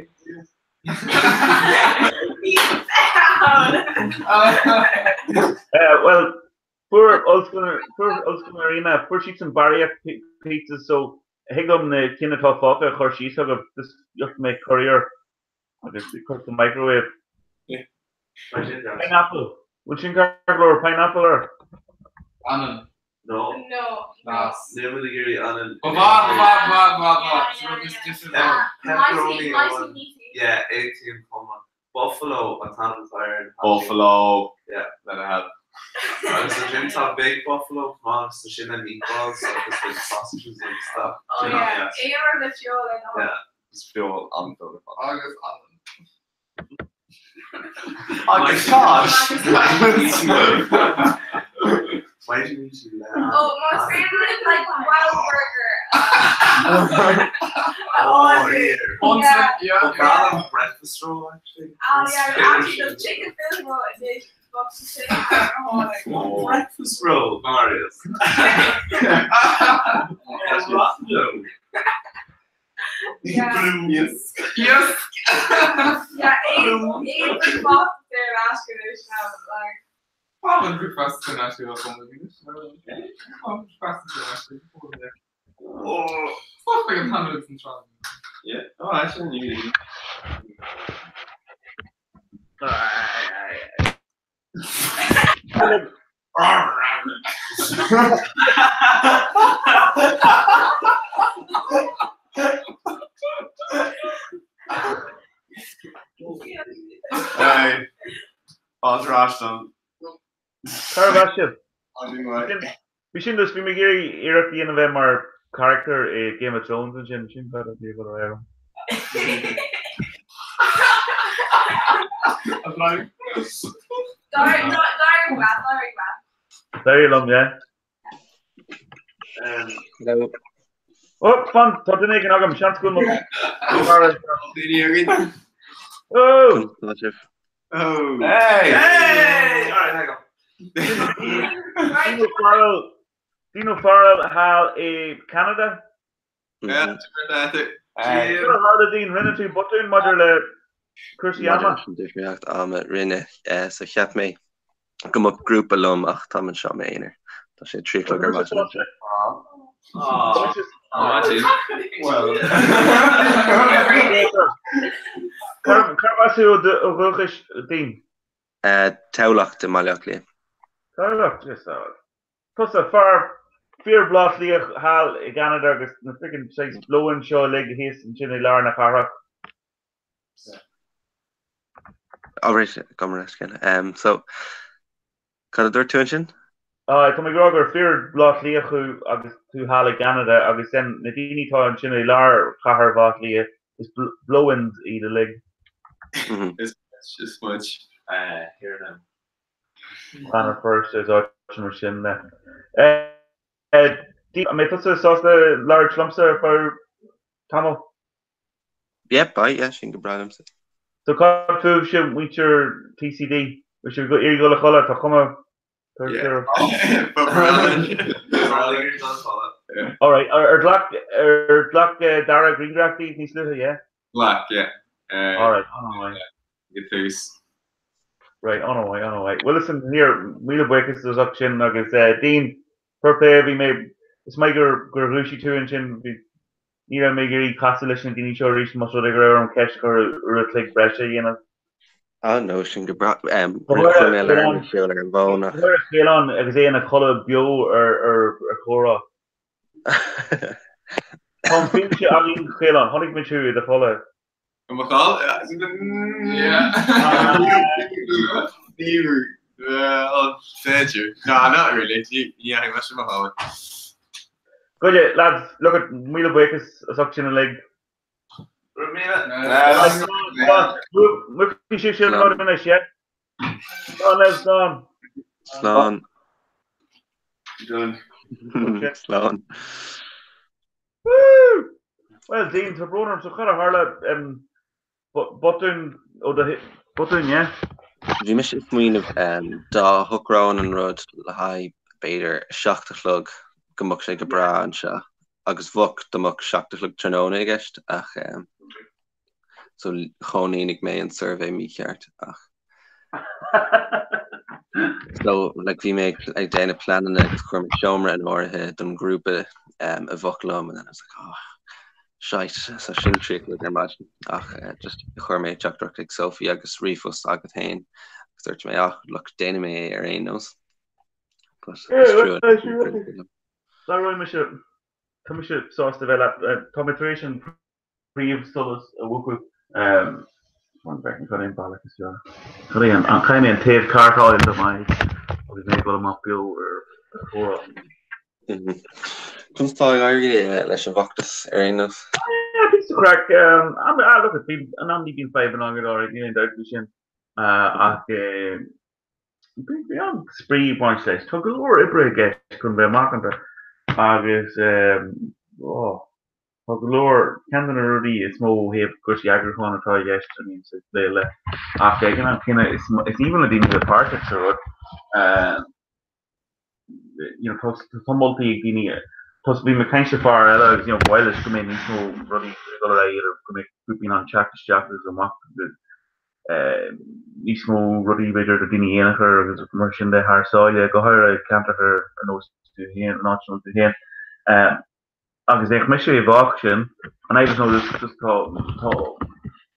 Bhí ann. Well, Fuair Ollscoil Ollscoil na Ríona, fuair siadsan barraíocht pizza so thig liom na cinn atá fágtha a chur síos chugaibh, just gheobhaidh mé courier agus cur sa microwave. Pineapple. Bhfuil sin ceart go leor? Pineapple ar? Anann. No. No. Níl muid ag iarraidh anann. Ba mhaith, ba mhaith, ba mhaith, ba mhaith. Sin rud is deise dom. Pepperoni amháin. Yeah, aontaím chomh maith. Buffalo an t-ainm atá ar an Buffalo. Yeah. Let it have. Agus ansin tá Big Buffalo chomh maith agus tá sin le meatballs agus like sausages agus stuff. Oh yeah, aon rud le feoil ar ndóigh. Yeah. Is feoil an-dona. Agus anann. Agus cáis! Why do you need to laugh? Oh, más féidir linn like wow burger. Oh, yeah. Yeah. Ba bhreá liom breakfast roll actually. Oh yeah, actually the chicken fillet roll anois bheadh sé sin an-álainn. Breakfast roll, Marius. Yeah. Yes. Yes! Yeah, aon aon breakfast there aisce anois now like. Tá an breakfast san aisce a chum anois. Tá an breakfast san aisce. Oh. Stop ag an t-ainm agus an tráth. Yeah. Oh, actually, you. Hey. Fáilte ar ais dom. Cá raibh sibh? I'm doing right. Bhí sin dus, bhí mé ag iarraidh iarracht a dhéanamh bheith mar character i Game of Thrones ansin, sin cad a bhí ag dul ar aghaidh. D'éirigh liom, yeah. Hello. Oh, fan, tá duine éigin agam, seans go bhfuil mo chara. Daoine againn. Oh! Tá sibh. Oh. Hey! Hey! All right, hang on. Dean O'Farrell, Dean O'Farrell thall i Canada. Yeah, Cad a tharla Dean, rinne tú botún maidir le cúrsaí Maidir ama? leis an difríocht ama, rinne. So cheap mé go mbeadh grúpa liom ach táim anseo i m'aonar. Tá sé 3 a chlog ar maidin anseo. Cárb as thú ó dhúchas, Dean? Tamhlacht i mBaile Átha Cliath. Tamhlacht, is ea. Tusa, fear fíor Bhaile Átha Cliath thall i gCeanada agus na frickin' saghas blow-ins seo uilig thíos ansin i lár na cathrach. Oh right, gabh mo leithscéal. Um, so, cad a dúirt tú ansin? Ah, tá mé ag rá gur fíor Bhaile Átha Cliath thú agus tú thall i gCeanada agus then na daoine atá ansin i lár chathair Bhaile Átha Cliath, is blow-ins iad uilig. Is is muid. Uh, here now. Rann na Feirste is áit mar sin de. Eh, an mbeidh tusa sásta labhairt liomsa ar feadh tamaill? Yep, aye, yeah, sin go breá liomsa. So cad fúibhse muintir TCD? Bhfuil sibh ag iarraidh dul a chodladh? Tá cuma Alright, ar ghlac ar ghlac Dara grianghraf díobh níos luaithe, yeah? Ghlac, yeah. Alright, an-mhaith. Ag tús. Right, an-mhaith, an-mhaith. Well listen, here, míle buíochas as ucht sin agus Dean, fair play, bhí mé, is maith gur gur dhúisigh tú ansin, bhí Ní raibh mé ag iarraidh casadh leis na daoine seo arís más rud é go raibh orm ceist a chur uair a chloig breise a dhéanamh. Ah no, sin go breá. Chuir mé alarm ar siúl ar an bhfón ach. Chuir Caolán agus é ina chodladh beo ar chomhrá. Tá an fianaise againn Caolán, chonaic muid thú i do chodladh. I mo chodladh? Well, b'fhéidir. No, not really. Ní dheachaigh mise i mo chodladh. Goide, lads, look at, míle buíochas as ucht sin uilig. Go raibh míle. Múchfaidh sibh sin rud anois, yeah? Slán, lads, slán. Slán. Done. Slán. Woo! Well, Dean, tá brón orm, so cad a tharla, um, botún ó do botún, yeah? Bhí mise ag smaoineamh um, dá shocróinn an rud le haghaidh b'fhéidir 7 a chlog go mbeadh sé go breá anseo agus bheadh dá mbeadh 7 a chlog tráthnóna i gceist ach um, So chomhlíonaigh mé an suirbhé mícheart ach so like bhí mé ag déanamh pleananna agus chuir mé seomra in áirithe don ghrúpa um, a bheadh liom and then I was like oh shite so sin 3 a chlog ar maidin ach uh, just chuir mé teachtaireacht ag Sophie agus ríomhphost agat féin. Agus dúirt mé, ah, look, déanfaidh mé é ar aon nós. But is Yeah, trua. well, Labhróidh mise, tá mise sásta bheith leat, tá mé tar éis an príomhsholas a mhúchadh. An bhfeiceann cad é an bealach is fearr? Cad é an, caithfidh mé an taobh ceart a fháil do m'aghaidh agus mé ag dul amach beo ar chomhrá. Conas tá ag éirí leis an bhfeachtas ar aon nós? Yeah, píosa craic. Ah, look, bíonn, in amannaí bíonn fadhbanna againn, alright, níl aon dabht faoi sin. Ach bíonn an-spraoi ag baint leis. Tá go leor oibre i gceist chun bheith macánta agus, oh, Tá go leor, ceann de na rudaí is mó ó thaobh cúrsaí eagrúcháin atá i gceist a bhíonns ag plé le, ach ag an am céanna is aoibhinn le daoine bheith páirteach sa rud. You know, tá tá moltaí ag daoine, tá bhí mé ag caint le fear eile agus you know ba mhaith leis go mbeidh níos mó rudaí ag dul ar aghaidh idir go mbeidh grúpaí in ann teacht isteach agus amach níos mó rudaí b'fhéidir do daoine aonair agus mar sin de thar sáile, go háirithe ceantracha ar nós tú féin, an áit ar nós tú féin. Agus bheadh mise i bhfách sin, an fhadhb is mó just tá tá go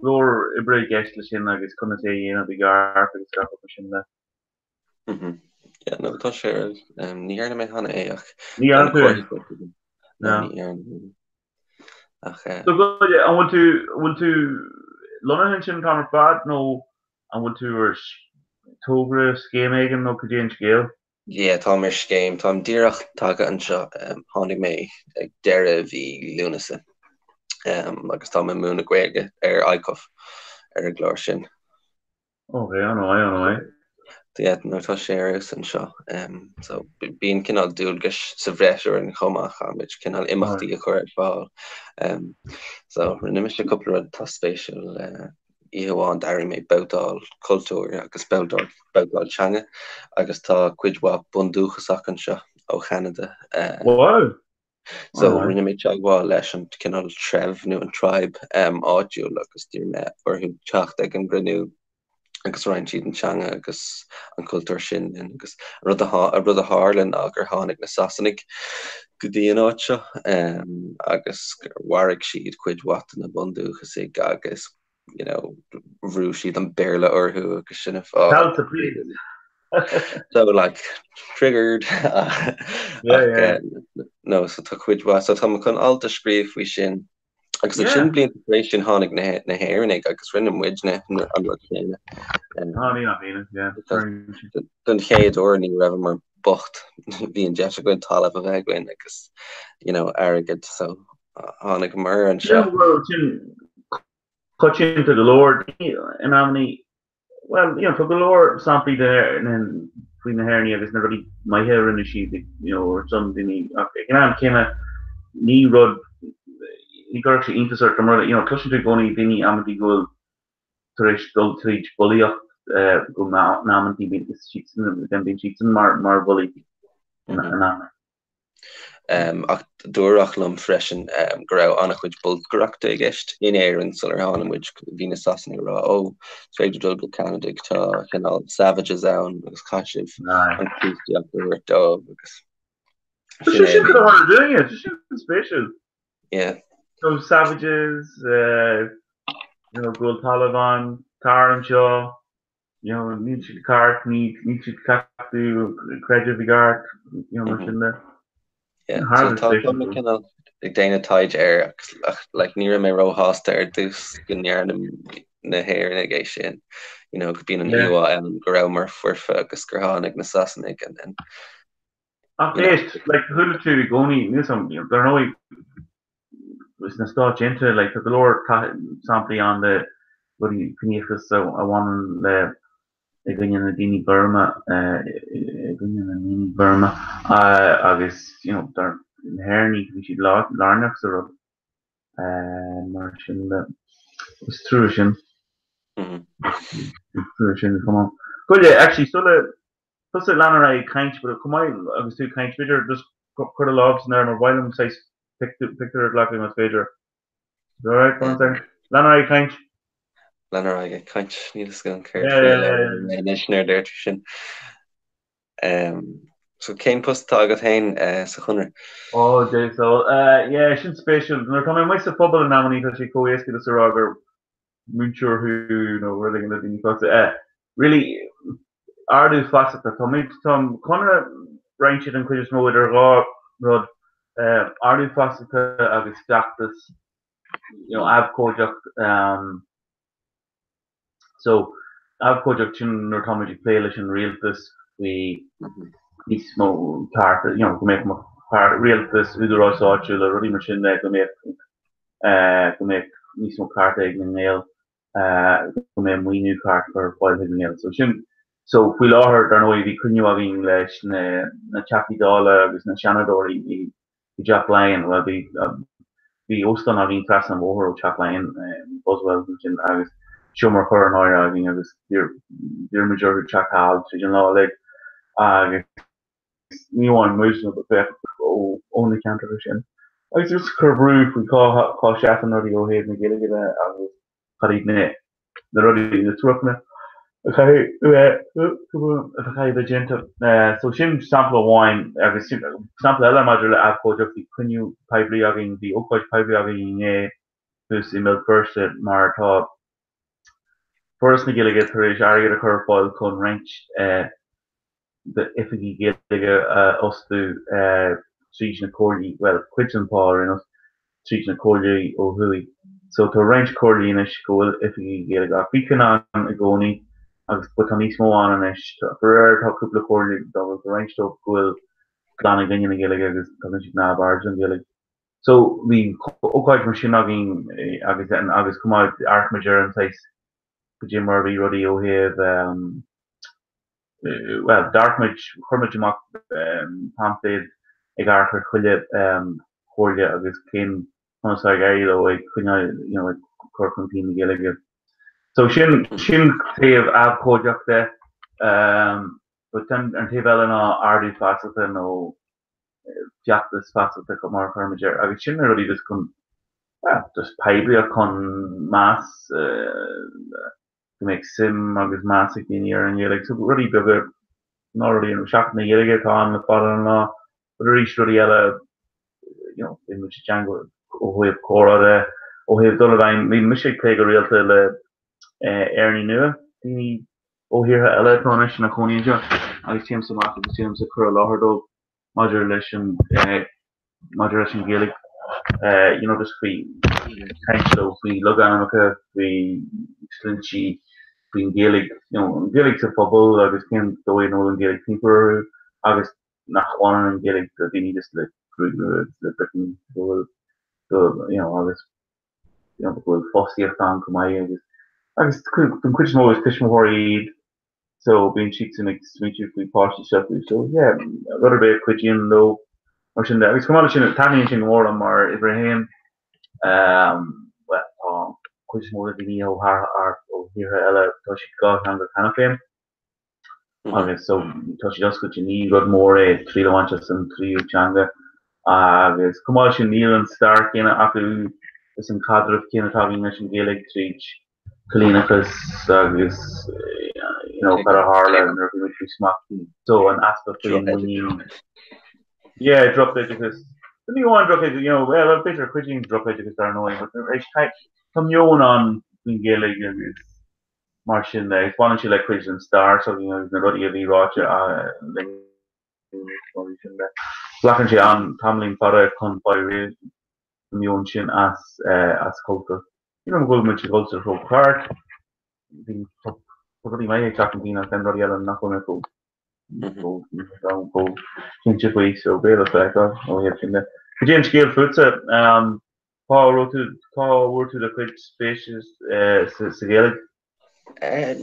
leor oibre i gceist leis sin agus conas é a dhéanamh i gceart agus gach rud mar sin de. Mhm. Yeah, no, tá sé ar um, ní dhearna mé cheana é ach Ní tá na dhearna tú é? comharthaí faighte agam. No, No. ní dhearna mé. Ach eh, So go an bhfuil tú an bhfuil tú lonnaithe ansin an t-am ar fad nó an bhfuil tú ar togra, scéim éigin nó cad é an scéal? Yeah, táim ar scéim. Táim díreach tagtha anseo. Tháinig mé ag deireadh mhí Lúnasa agus táim ag múineadh Gaeilge ar ICUF ar an gclár sin. Ok, an-mhaith, an-mhaith. Yeah, no, tá sé ar fheabhas anseo. So, bíonn cineál dualgais sa bhreis orainn chomh maith, caithfimid cineál imeachtaí a chur ar fáil. So, rinne mise cúpla rud atá spéisiúil. Oíche amháin d'eagraigh mé babhtáil cultúir agus babhtáil teanga agus tá cuid mhaith bundúchasach anseo ó Cheanada. Wow! So rinne mé teagmháil leis an cineál treibh nó an tribe áitiúil agus d'iarr mé orthu teacht ag an gcruinniú agus roinn siad an teanga agus an cultúr sin linn agus an rud a rud a tharla ná gur tháinig na Sasanaigh go dtí an áit seo agus gur mharaigh siad cuid mhaith de na bundúchasaigh agus you know, bhrú siad an Béarla orthu agus sin an fáth. Tell to please. So like triggered Yeah, yeah. no so tá cuid mhaith so tá mé chun alt a scríobh faoi sin agus ansin blianta tar éis sin tháinig na na hÉireannaigh agus rinne muidne an rud céanna. Ah, ní nach ionadh, yeah. Don chéad uair ní rabhamar bocht bhí an deis againn talamh a bheith againn agus you know airgead so tháinigeamar anseo. Yeah, well, sin coitianta go leor in amannaí. Bhuel, you know, tá go leor samplaí de faoi na hÉireannaigh agus na rudaí maithe a rinne siad, you know, ar son daoine ach ag an am céanna ní rud ní chuirfeadh sé iontas ort mar you know, cloiseann tú i gcónaí daoine amantaí go bhfuil tar éis dul tríd bulaíocht go in amantaí bíonn siadsan bíonn siadsan mar mar bhulaí in amanna. Ach dúradh liom freisin go raibh an-chuid bolscaireachta i gceist in Éirinn sular tháinig muid. Bhí na Sasanaigh ag rá, 'Ó, is féidir dul go Ceanada, tá cineál savages ann agus caithfidh sibh an Chríostaíocht a thabhairt dóibh agus sin é. Sin a tharla dúinne, sin spéisiúil. Yeah. So savages, you know, go bhfuil talamh ann, tar anseo. You know, níl siad ceart, níl siad ag cleachtadh creideamh i gceart, you know, mar sin de. Yeah, so tá tá mé cineál ag déanamh taighde air agus ach like ní raibh mé róshásta ar dtús go ndearna na hÉireannaigh é sin, you know, go bíonn an íomhá ann go rabhamar foirfe agus gur tháinig na Sasanaigh and then Ach éist, like, chuala tú i gcónaí, níl 'fhios a'm, dar ndóigh, sna Stáit Aontaithe, like, tá go leor samplaí ann de rudaí ciníochas a bhaineann le i gcoinne na daoine gorma, i gcoinne na ndaoine gorma, agus, you know, dar na hÉireannaigh, bhí siad lárnach sa rud, mar sin de, is trua sin. Is trua sin, come on. Goile, actually, sula, Tusa lean ar aghaidh ag caint but chomh maith agus tú ag caint b'fhéidir just cuir do lámh san aer mar ba mhaith liom saghas pictiúr a ghlacadh más féidir. Is that alright? Go on second. Lean ar aghaidh ag caint. Lean ar aghaidh ag caint. Níl fhios agam céard faoi a labhraíonn mé anois nuair a deir tú sin. So cén post atá agat féin sa Chonradh? Oh Dé so yeah sin spéisiúil. Nuair atá mé amuigh sa phobal in amannaí tá sé chomh éasca just a rá gur múinteoir thú nó rud éigin le daoine fásta. Really? ardú feasachta, tá muid, tá an Conradh roinnte den chuid is mó idir dhá rud, ardú feasachta agus feachtas, you know, abhcóideacht. So, abhcóideacht sin nuair atá muid ag plé leis an rialtas faoi níos mó cearta, you know, go mbeadh rialtas, údaráis áitiúla, rudaí mar sin de, go mbeadh, go mbeadh níos mó cearta ag na nGaeil, go mbeadh maoiniú ceart curtha ar fáil chuig na nGaeil. So sin, so faoi láthair, dar ndóigh, bhí cruinniú againn leis na, na Teachtaí Dála agus na Seanadóirí i i dTeach Laighean, bhuel bhí, bhí óstán againn trasna an bhóthair ó Teach Laighean, Buswells ansin agus seomra curtha in áirithe againn agus d'iarr muid orthu teacht thall tríd an lá uilig agus ní amháin muid but féach ó na ceantracha sin agus just cur brú faoi cá cá seasann rudaí ó thaobh na Gaeilge de agus cad iad na na rudaí, na spriocanna a chaithfidh a bheith déanta. So sin sampla amháin agus sampla eile maidir le abhcóideacht, bhí cruinniú poiblí againn, bhí ócáid poiblí againn inné thuas i mBéal Feirste mar tá Foras na Gaeilge tar éis airgead a chur ar fáil chun roinnt d'oifigigh Gaeilge a fhostú tríd na comhairlí, bhuel, cuid den phá ar aon nós, tríd na comhairlí ó thuaidh. So tá roinnt comhairlí anois go bhfuil oifigigh Gaeilge ach bhí ceann ann i gcónaí agus but tá níos mó ann anois. Faraor tá cúpla comhairle dá bhfuil tá roinnt dóibh go bhfuil glan i gcoinne na Gaeilge agus tugann siad neamhaird don Ghaeilge. So bhí ócáid mar sin againn agus agus chomh maith amharc muid ar an saghas go dtí mar a bhí rudaí ó thaobh bhuel, d'amharc muid, chuir muid amach paimfléad ag amharc ar chuile chomhairle agus cén conas atá ag éirí leo ag coinneáil, you know, ag cur chun cinn na Gaeilge. So sin, sin taobh abhcóideachta de. But an taobh eile ná ardú feasachta nó feachtas feasachta mar a chuir muid air agus sin na rudaí just chun, well, just poiblíocht chun meas, go mbeadh suim agus meas ag daoine ar an nGaeilge. So rudaí beaga, ná rudaí ar nós Seachtain na Gaeilge atá ann le fada an lá, but arís rudaí eile, you know, bíonn muid i dteagmháil ó thaobh comhrá de, ó thaobh dul i bhfeidhm, bhí mise ag plé go rialta le Éireannaigh nua, daoine ó thíortha eile atá anois ina chónaí anseo agus téimse amach agus déanaimse cur i láthair dóibh maidir leis an maidir leis an Ghaeilge, you know, just faoi caint leo faoi logainmneacha, faoi sloinnte, faoin Ghaeilge, you know, an Ghaeilge sa phobal agus cén dóigh ina bhfuil an Ghaeilge timpeall orthu agus nach bhaineann an Ghaeilge le daoine just le gruaig agus le bricín go bhfuil go you know agus you know go bhfuil fostaíocht ann chomh maith agus agus don chuid is mó is tuismitheoirí iad so bíonn siadsan ag smaointiú faoi páistí s'acu so yeah rud ar bith a chuidíonn leo mar sin de agus chomh maith leis sin taitníonn sin go mór liom mar uimhir a haon um well tá cuid is mó de dhaoine ó thar ó thíortha eile tá siad dátheangach cheana féin agus so tá siad oscailte ní rud mór é triail a bhaint as an tríú teanga agus chomh maith leis sin níl an stair chéanna acu is an caidreamh céanna atá againn leis an Ghaeilge tríd coilíneachas agus you know cad a tharla nuair a bhí muid faoi smacht so an easpa féinmhuinín yeah drochoideachas ní amháin drochoideachas you know well b'fhéidir cuidíonn drochoideachas dar ndóigh but arís tá meon ann faoin Ghaeilge agus mar sin de agus baineann sé le cuid den stair so you know na rudaí a bhí ráite linn mar sin de glacann sé an tamaillín fada chun fáil réidh an meon sin as as cultúr. You know, go bhfuil muid sa gcultúr chomh ceart, bhí tá rudaí maithe ag teacht chun cinn ach then rudaí eile nach bhfuil mé chomh chomh chomh cinnte faoi, so beidh le feiceáil ó thaobh sin de. Cad é an scéal fútsa? Cá raibh tú, cá bhfuair tú do chuid spéise sa sa Ghaeilge?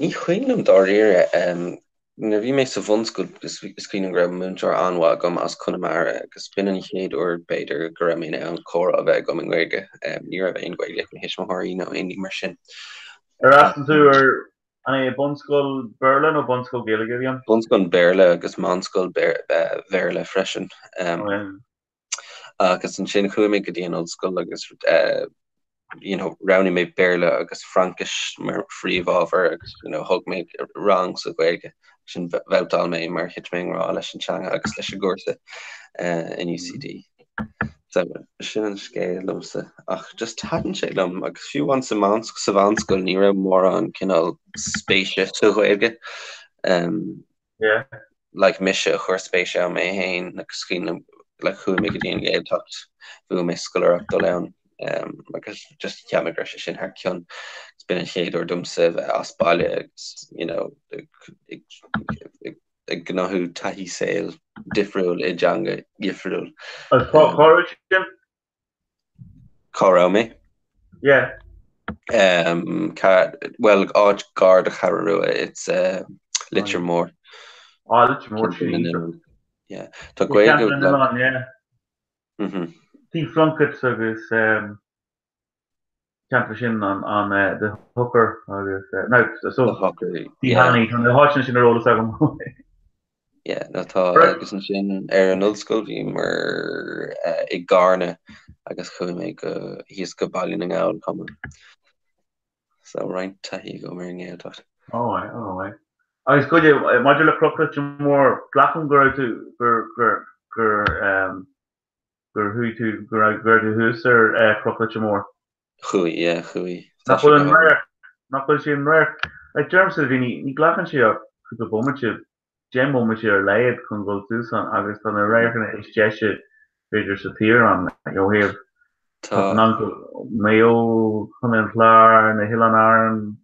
Ní cuimhin liom dáiríre. Nuair a bhí mé sa bhunscoil, is cuimhin liom go raibh múinteoir an-mhaith agam as Conamara agus b'in an chéad uair, b'fhéidir, go raibh mé in ann comhrá a bheith agam i nGaeilge. Ní raibh aon Ghaeilge ag mo thuismitheoirí nó aon ní mar sin. Ar fhreastail tú ar, an é bunscoil Béarla nó bunscoil Gaeilge a bhí ann? Bunscoil Béarla agus meánscoil Bhéarla freisin. Agus ansin chuaigh mé go dtí an ollscoil agus you know roghnaigh mé Béarla agus Fraincis mar phríomhábhar agus you know thóg mé rang sa Ghaeilge. Sin bhabhtáil mé mar thit mé i ngrá leis an teanga agus leis an gcúrsa in UCD. So sin an scéal liomsa ach just thaitin sé liom agus fiú amháin sa sa mheánscoil ní raibh mórán cineál spéise sa Ghaeilge. Yeah. Like mise a chuir spéis ann mé féin agus cuimhin liom like chuaigh mé go dtí an Ghaeltacht, bhuaigh mé scoláireacht dul ann um, agus just cheap mé go raibh sé sin thar cionn. Agus b'in an chéad uair domsa a bheith as baile agus you know ag, ag, ag, ag gnóthú taithí saoil difriúil i dteanga dhifriúil. Agus cá cá raibh sin? Cá raibh mé? Yeah. Um, ca, well, áit gar do Cheathrú Rua, it's uh, Leitir Móir. Ah, Leitir Móir, sin. Yeah. Tá Gaeilge... Ceantar yeah. Mm -hmm. Tí Plunkett agus um, ceantar sin an, an uh, the Hooker agus uh, no, so, The Hooker, Tí yeah. Hanley, na háiteanna sin ar eolas agam. Yeah, no tá agus ansin ar an ollscoil bhíomar i gCarna agus chuaigh mé go thíos go Baile na nGall chomh maith. So roinnt taithí agam ar an nGaeltacht. Alright, alright. Agus goidé, maidir le Cnoc Leitir Móir, glacaim go raibh tú, gur, gur, gur, um, gur chuaigh tú, go raibh, go raibh tú thuas ar Chnoc Leitir Móir. Chuaigh, yeah, chuaigh. Nach bhfuil an radharc, nach bhfuil sé an radharc, like deirimse le daoine, ní ghlacann sé ach cúpla bomaite, 10 mbomaite ar a laghad chun dul suas ann agus tá na radharcanna is deise b'fhéidir sa tír ann, like ó thaobh, tá Maigh Eo, Contae an Chláir, na hOileáin Árann.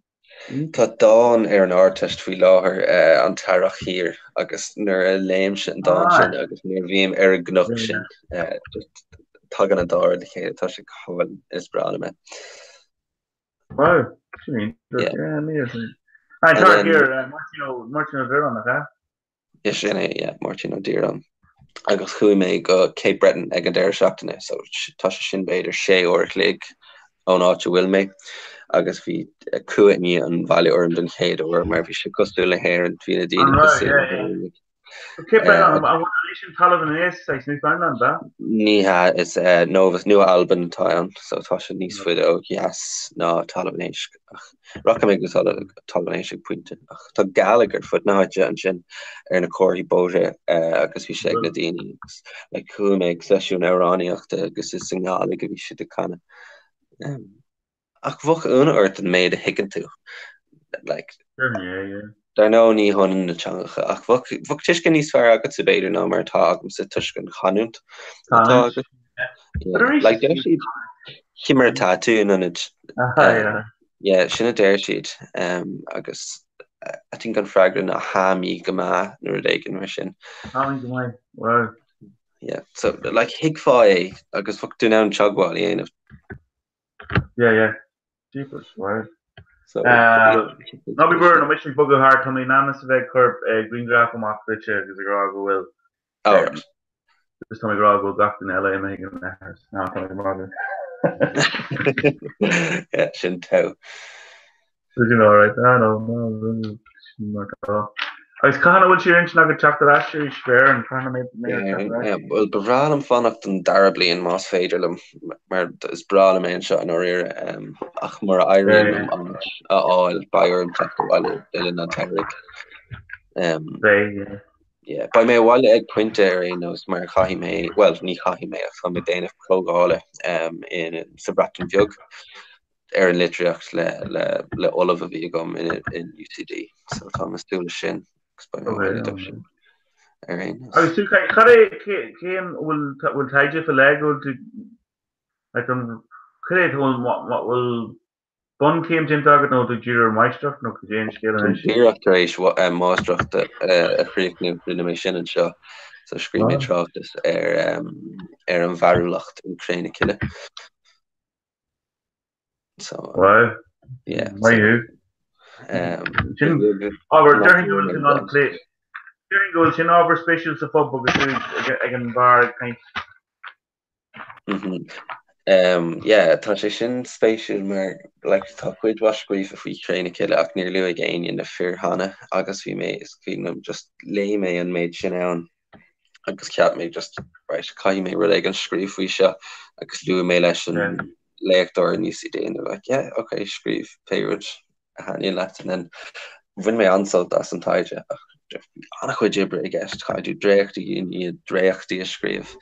Tá dán ar an Ardteist faoi láthair, An tEarrach Thiar, agus nuair a léimse an dán sin agus nuair a bhím ar an gcnoc sin, just tagann an dá rud le chéile, tá sé go hálainn, is breá liom é. Wow, sin iontach. Yeah. Yeah, ní is. An And tEarrach then Thiar, Máirtín Ó Máirtín Ó Direáin, nach ea? Yeah, sin é, yeah, Máirtín Ó Direáin. Agus chuaigh mé go Cape Breton ag an deireadh seachtaine, so tá sé sin b'fhéidir sé uair a chloig ón áit a bhfuil mé. Agus bhí cumha i ndiaidh an bhaile orm den chéad uair mar bhí sé cosúil le hÉirinn, bhí na daoine An raibh, cosúil le yeah, yeah. hÉireannaigh. So Cape Breton, an bhfuil sin Talamh an Éisc, saghas Newfoundland, ab ea? Ní hea, is Nova, Nua Albain atá ann, so tá sé níos faide ó dheas ná Talamh an Éisc. Ach rachaidh mé go Talamh an Éisc ag pointe. Ach tá Gàidhlig ar fud na háite ansin ar na comharthaí bóithre agus bhí sé ag na daoine agus like chuaigh mé ag seisiún amhránaíochta agus is i nGàidhlig a bhí siad ag canadh. Ach bheadh ionadh ort an méid a thuigeann tú. Like, dar ndóigh ní hionann na teangacha ach bheadh bheadh tuiscint níos fearr agatsa b'fhéidir ná mar atá agamsa toisc an chanúint atá agat. Yeah. Like deir siad Cì mar tha thu in ionad yeah, sin a deir siad um, agus I think an freagra ná Tha mi gu math nó rud éigin mar sin. Tha mi gu math, wow. Yeah, so like thuigfeá é agus bheadh tú in ann teagmháil a dhéanamh. Yeah, yeah. Jeepers, wow. So, Ná bí buartha, níl mise ag bogadh thart, tá mé in ainm is a bheith ag cur grianghraf amach duitse agus ag rá go bhfuil Alright. Agus tá mé ag rá go bhfuil gach duine eile imithe ag an leithreas. Ná, tá mé ag magadh. Yeah, sin togha. Did you know, right? Ah, no, no, no, sin mar atá. Agus cathain a bhfuil sé ar intinn agat teacht ar ais arís, Éirinn? Cathain a mbeidh mé ag teacht ar ais? Bhuel, ba bhreá liom fanacht don dara bliain más féidir liom, mar is breá liom é anseo i ndáiríre. Ach mura éiríonn liom áit a fháil, beidh orm teacht abhaile le linn an tsamhraidh. Beidh, yeah. Yeah, beidh mé abhaile ag pointe ar aon nós mar chaithfidh mé, bhuel, ní chaithfidh mé ach tá mé ag déanamh comhdhála sa Bhreatain Bheag ar an litríocht le le le ollamh a bhí agam in in UCD so tá mé ag súil leis sin agus beidh mé abhaile dó sin ar aon nós. Agus tú, cad é, cén, bhfuil bhfuil taighde faoi leith go bhfuil tú, like an, cad é, bhfuil bhfuil bunchéim déanta agat nó tú ag díriú ar mháistreacht nó cad é an scéal anois? Táim díreach tar éis máistreacht a chríochnú, rinne mé sin anseo, so scríobh mé tráchtas ar ar an bhfearúlacht in Cré na Cille. So, Wow. yeah. Maith thú. Sin ábhar, déarfainn go bhfuil sin an plé. Déarfainn go bhfuil sin ábhar spéisiúil sa phub agus tú ag an bheár ag caint. Mm-hmm. Um, yeah, tá sé sin spéisiúil mar like, tá cuid mhaith scríofa faoi Chré na Cille ach níor luaigh éinne na fir cheana agus bhí mé is cuimhin liom just léigh mé an méid sin ann agus cheap mé just right, caithfidh mé rud éigin scríobh faoi seo agus luaigh mé leis an yeah. léachtóir in UCD and they're like yeah, okay, scríobh pé rud a thaitníonn leat and then bhain mé an-sult as an taighde ach bhí an-chuid oibre i gceist, caithfidh tú dréachtaí i ndiaidh dréachtaí a scríobh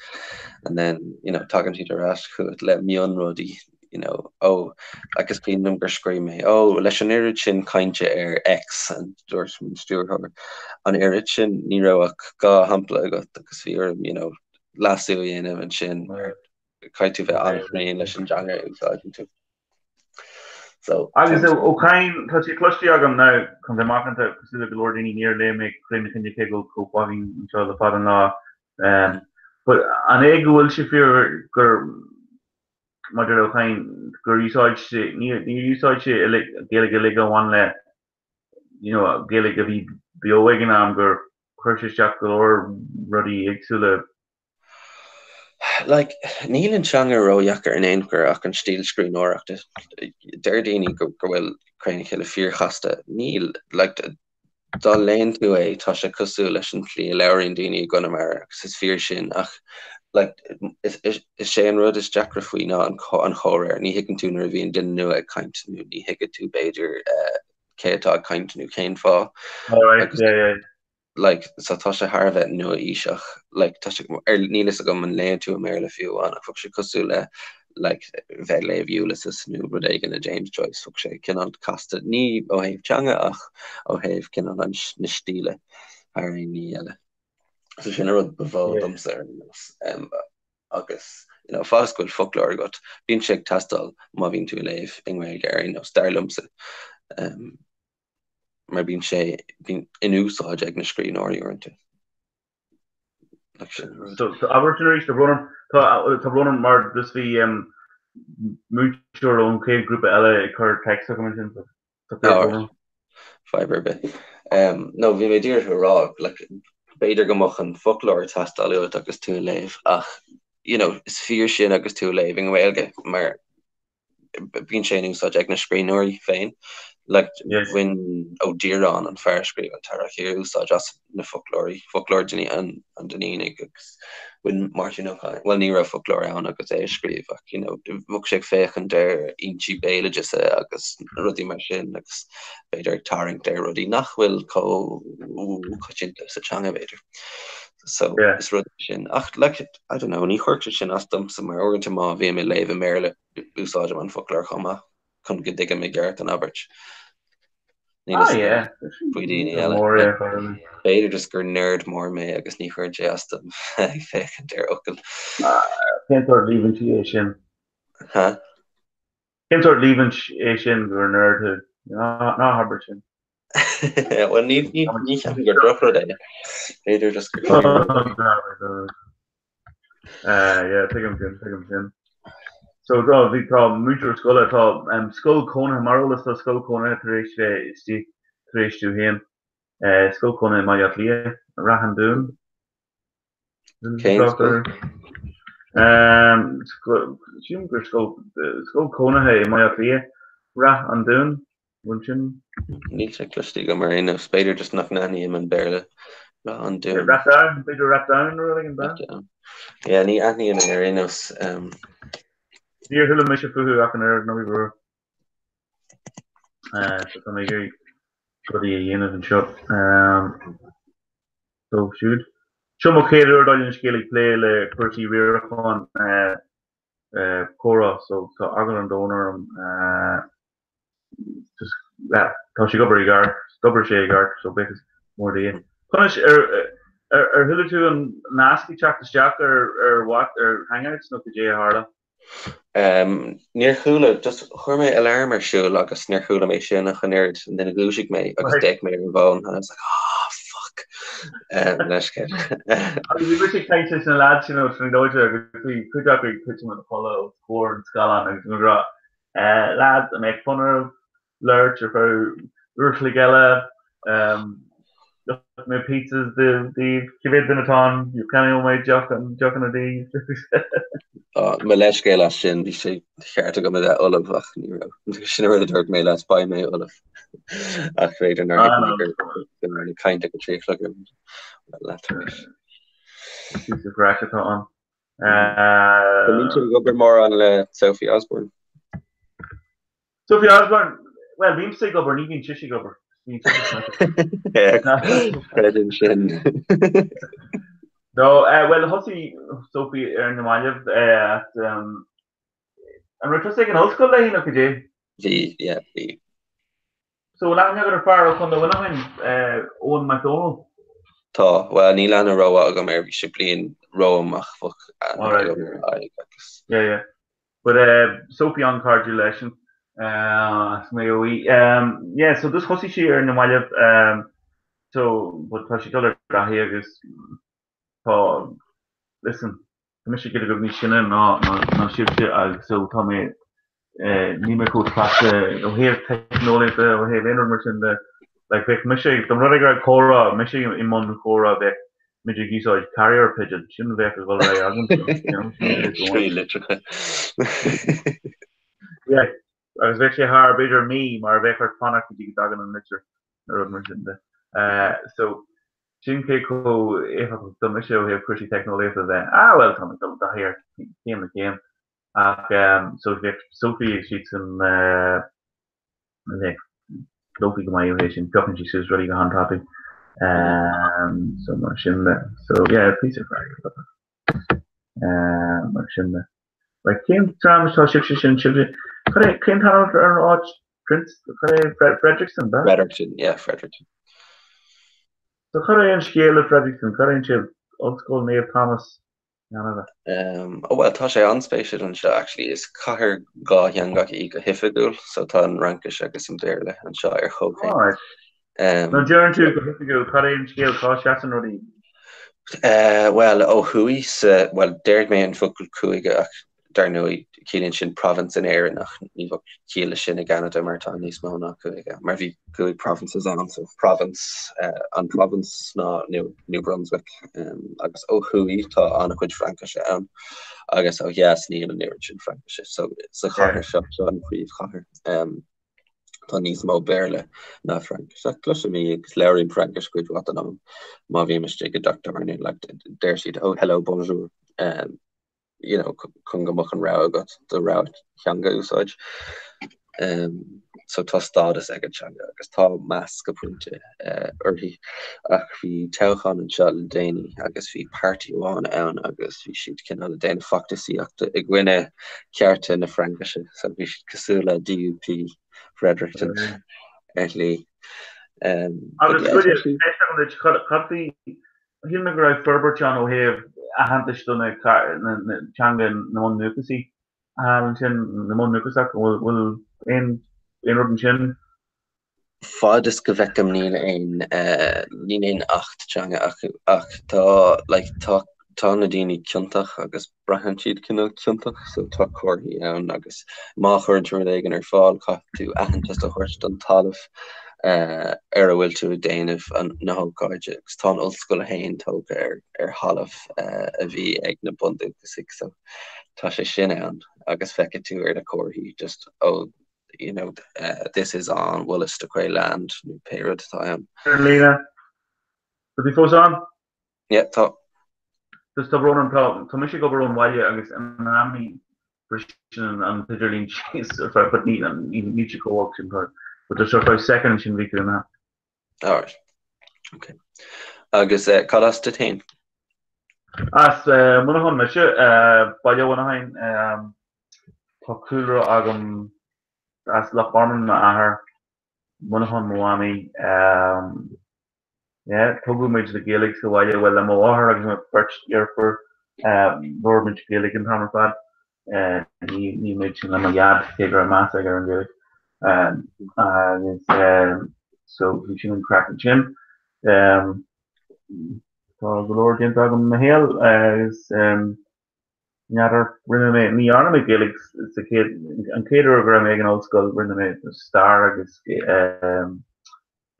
and then you know, tagann siad ar ais chugat le mionrudaí. you know, oh, like is cuimhin liom gur scríobh mé, oh, leis an oiread sin cainte ar X, an dúirt an stiúrthóir, an oiread sin, ní raibh ach 2 shampla agat agus bhí orm, you know, leasú a dhéanamh ansin mar caithfidh tú bheith an-chruinn leis an dteanga a úsáideann tú. So, Agus Ó Cadhain, tá sé cloiste agam now, chun bheith macánta, cosúil le go leor daoine, níor léigh mé Cré na Cille cé go bhfuil cóip againn anseo le fada an lá. But an é go bhfuil sé fíor gur, maidir le Ó Cadhain, gur úsáid sé, níor úsáid sé Gaeilge uilig a bhain le, you know, Gaeilge a bhí beo ag an am, gur chuir sé isteach go leor rudaí éagsúla. Like, níl an teanga ródheacair in aon chor ach an stíl scríbhneoireachta. Deir daoine go go bhfuil Cré na Cille fíorchasta. Níl, like, dá léann tú é, tá sé cosúil leis an tslí a labhraíonn daoine i gConamara agus is fíor sin ach, like, is, is, is é an rud is deacra faoi ná an, an chomhréir. Ní thuigeann tú nuair a bhíonn duine nua ag caint nó ní thuigeann tú b'fhéidir eh, cé atá ag caint nó cén fáth. Alright, agus yeah, yeah. like so tá sé thar a bheith nua-aoiseach like tá sé ar níl fhios agam an léann tú i mBéarla fiú amháin ach bheadh sé cosúil le like bheith ag léamh Ulysses nó rud éigin le James Joyce bheadh sé cineál casta ní ó thaobh teanga ach ó thaobh cineál an na stíle thar aon ní eile. So sin an rud ba mhó domsa ar aon nós. Um, agus you know, fad is go bhfuil foclóir agat, bíonn sé ag teastáil má bhíonn tú ag léamh i nGaeilge ar aon nós, dar liomsa. Um, mar bíonn sé bíonn in úsáid ag na scríbhneoirí uaireanta. Like sin an rud. So so abair sin arís, tá brón orm, tá tá brón orm mar just bhí um, múinteoir ón chéad ghrúpa eile ag cur text chugam ansin, so tá fíor brón orm. Fadhb ar bith. Um, no, bhí mé díreach ag rá, like, b'fhéidir go mbeadh an foclóir ag teastáil uait agus tú ag léamh ach, you know, is fíor sin agus tú ag léamh i nGaeilge mar bíonn sé in úsáid ag na scríbhneoirí féin. Like, bhain Ó Direáin, an fear a scríobh An tEarrach Thiar, úsáid as na foclóirí, foclóir an Duinnínigh agus bhain Máirtín Ó Cadhain, bhuel ní raibh foclóir ann agus é ag scríobh ach, you know, bheadh sé ag féachaint ar fhoinsí béaloideasa agus rudaí mar sin agus b'fhéidir ag tarraingt ar rudaí nach bhfuil chomh coitianta sa teanga b'fhéidir. So, is rud é sin. Ach, like, I don't know, ní chuirfeadh sé sin as domsa mar uaireanta má bhím ag léamh i mBéarla úsáidim an foclóir chomh maith chun go dtuigim i gceart an abairt. Níl Ah fhios yeah, faoi daoine eile. mór é. B'fhéidir just gur nerd mór mé agus ní chuireann sé as dom ag féachaint ar fhocail. Cén sórt líomhaintí é sin? Ha? Cén sórt líomhaint é sin gur nerd thú? Ná habair sin. Bhuel, ní ní cheapaim gur drochrud é. B'fhéidir just gur fíor. Yeah, tuigim sin, tuigim sin. So tá, bhí, tá múinteoir scoile, tá um, scoil cónaithe, mar eolas, tá scoil cónaithe tar éis bheith istigh, tar éis tú féin, eh, scoil cónaithe i mBaile Átha Cliath, Rath an Dúin. Cén scoil? Um, sílim gur scoil, scoil cónaithe i mBaile Átha Cliath, Rath an Dúin, bhfuil sin? Níl sé cloiste agam ar aon nós, b'fhéidir just nach n-aithním an Béarla. Rath an Dúin. Rathdown, b'fhéidir Rathdown nó rud éigin, b'ea? Rathdown. Yeah, ní aithním é ar aon nós. Um, Níor chuala mise fúthu ach an oiread, ná bí buartha. Uh, so tá mé ag iarraidh rudaí a dhéanamh anseo. Um, dóibh siúd. Seo mo chéad uair dála an scéil ag plé le cúrsaí riaracháin comhrá so tá eagla an domhain orm just well tá sé ag obair i gceart, d'obair sé i gceart so buíochas mór do Dhia. Conas ar ar chuala tú an nasc ag teacht isteach ar ar what ar Hangouts nó cad é a tharla? Níor chuala, just chuir mé alarm ar siúl agus níor chuala mé sin ach an oiread and then dhúisigh mé agus d'fhéach mé ar an bhfón and I was like oh fuck leithscéal. Agus bhí mise ag caint leis na lads sin ó Tríonóide agus bhí cuid acu ag titim ina chodladh os comhair an scáileáin agus bhí mé ag rá lads an mbeadh fonn oraibh labhairt ar feadh uair a chloig eile. Íocfaidh mé pizzas daoibh. Cé mhéad duine atá ann? Ceannóidh mé deochanna daoibh. Mo leithscéal as sin, bhí sé de cheart agam a bheith ullamh ach ní raibh. Sin an rud a dúirt mé leat, beidh mé ullamh. Ach b'fhéidir nár thuig mé gur go raibh ag caint ag a 3 a chlog ar leath tar éis. Piece of craic atá ann. An mbíonn tú ag obair mórán le Sophie Osborne? Sophie Osborne, Bhuel, bímse ag obair, ní bhíonn sise ag obair. Bíonn sise Creidim sin. No, eh, bhuel, thosaigh Sophie ar na mallaibh eh, at, um, An raibh tusa ag an ollscoil léi nó cad é? Bhí, yeah, bhí. So bhfuil aithne agat ar fear ó Chontae Mhuineacháin, Eoin Mac Dónaill? Tá, bhuel níl aithne rómhaith agam air, bhí sé bliain romham ach bheadh aithne agam ar a aghaidh agus. Yeah, yeah. But Sophie an-chairdiúil leisean as Maigh Eo í. Yeah, so just thosaigh sí ar na mallaibh so but tá sí ag dul ar taithí agus tá, listen, Tá mise giota beag níos sine ná ná sibhse agus so tá mé níl mé chomh cleachta ó thaobh teicneolaíochta ó thaobh aon rud mar sin de. Like bheadh mise, dá mba rud é go raibh comhrá, mise i mbun comhrá bheadh muid ag úsáid carrier pigeon, sin a bheadh ag dul ar aghaidh agam so, you know, sin a bheadh Scríobh litreacha. Yeah, agus bheadh sé thar b'fhéidir mí mar bheadh ort fanacht go dtí go dtagann an litir nó rud mar sin de. So sin cé chomh éifeachtach is atá mise ó thaobh cúrsaí teicneolaíochta de. Ah bhuel tá mé ag dul i dtaithí air céim le céim. Ach so bheadh Sophie agus siadsan bheadh Sophie go maith ó thaobh sin, piocann sí suas rudaí go han-tapaidh. So mar sin de. So yeah, píosa craic. Mar sin de. Right, cén dream atá sibhse sin sibhse? Cad é, cén t-ainm ar an áit? Prince, cad é, Fredericton, ab ea? Fredericton, yeah, Fredericton. So cad é an scéal le Fredericton? Cad é an scéal? Ollscoil Naomh Thomas, Ceanada. Um, oh well, tá sé an-spéisiúil anseo, actually. Is cathair dhátheangach í go hoifigiúil, so tá an Fhraincis agus an Béarla anseo ar chomhchéim. Alright. Nuair a deireann tú go hoifigiúil, cad é an scéal? Cá seasann rudaí? Bhuel, ó thuaidh sa, bhuel, déarfaidh mé an focal cúige ach dar ndóigh ciallaíonn sin province in Éirinn ach ní bheadh ciall leis sin i gCeanada mar tá níos mó ná cúige, mar bhí cúig provinces ann, so province, an province ná New, New Brunswick agus ó thuaidh tá an-chuid Fraincise ann agus ó dheas níl an oiread sin Fraincise, so sa chathair seo, seo an phríomhchathair. Tá níos mó Béarla ná Fraincis. Ach cloisim í agus labhraím Fraincis cuid mhaith den am má bhím istigh i dteach tábhairne. Like, deir siad, oh, hello, bonjour. Um, you know, chun go mbeadh an rogha agat do rogha teanga a úsáid. Um, so tá stádas ag an teanga agus tá meas go pointe uh, uirthi. Ach bhí toghchán anseo le déanaí agus bhí páirtí amháin ann agus bhí siad cineál ag déanamh feachtasaíochta i gcoinne cearta na Fraincise, so bhí siad cosúil le DUP Fredericton ar shlí. Agus ceist agam duit, cad faoi, shíl mé go raibh forbairt ann ó thaobh aitheantais do na teanga na mbundúchasaí ansin, na mbundúchasach, an bhfuil aon rud ansin? Fad is go bhfeicim níl aon níl aon acht teanga acu ach tá like tá tá na daoine ciontach agus braitheann siad cineál ciontach so tá comharthaí ann agus má chuireann tú rud éigin ar fáil caithfidh tú aitheantas a thabhairt don talamh ar a bhfuil tú ag déanamh an na hócáide agus tá an ollscoil féin tógtha ar ar thalamh a bhí ag na bundúchasaigh so tá sé sin ann agus feicfidh tú ar na comharthaí just ó you know, this is on Wolastoqey land nó pé rud atá ann. Ar líne. Tá tú fós ann? Yeah, tá. Just tá brón orm, tá, tá mise ag obair ón bhaile agus in amannaí briseann an t-idirlíon síos ar feadh, but ní, níl sé chomh holc sin, but just ar feadh second ansin bhí tú imithe. Alright. Ok. Agus eh, cad as duit féin? As eh, Muineachán mise, eh, Baile Mhuineacháin, eh, Tá cúlra agam as Loch Garman m'athair, Muineachán mo mhamaí. Yeah, tógadh muid le Gaeilge sa bhaile, bhuel le mo mháthair agus mo bheirt dheirfiúr, labhair muid Gaeilge an t-am ar fad. Ní ní muid sin le mo dhaid, cé go raibh meas aige ar an Ghaeilge. Agus so bhí sin an craic ansin. Tá go leor déanta agam i mo shaol agus N'fheadar, rinne mé, ní dhearna mé Gaeilge sa chéad, an chéad uair go raibh mé ag an ollscoil rinne mé stair agus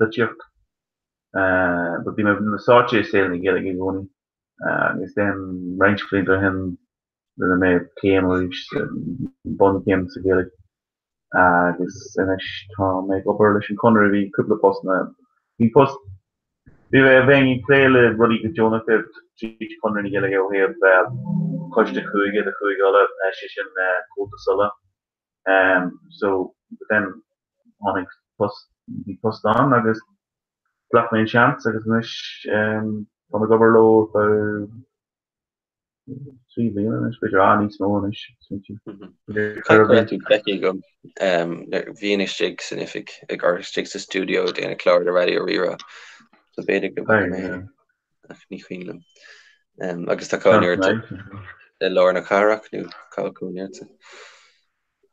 polaitíocht. But bhí mé sáite i saol na Gaeilge i gcónaí agus then roinnt blianta ó shin rinne mé céim arís, bunchéim sa Ghaeilge agus anois tá mé ag obair leis an Chonradh, bhí cúpla postanna, bhí post, bhí mé, bheinn ag plé le rudaí go deonach tríd Conradh na Gaeilge ó thaobh coiste cúige de Chúige Uladh, sé sin Comhaltas Uladh. So but then tháinig post, bhí post ann agus ghlac mé an seans agus anois tá mé ag obair leo ar feadh. 3 bliana anois, b'fhéidir, ah, níos mó anois. Caithfidh go raibh tú feicthe agam. Bhínn istigh san oifig, ag or istigh sa stiúideo ag déanamh clár le Raidió Rí-Rá. So b'fhéidir go bhfaca mé ach ní cuimhin liom. Agus tá cónaí ort i lár na cathrach nó cá bhfuil cónaí ortsa?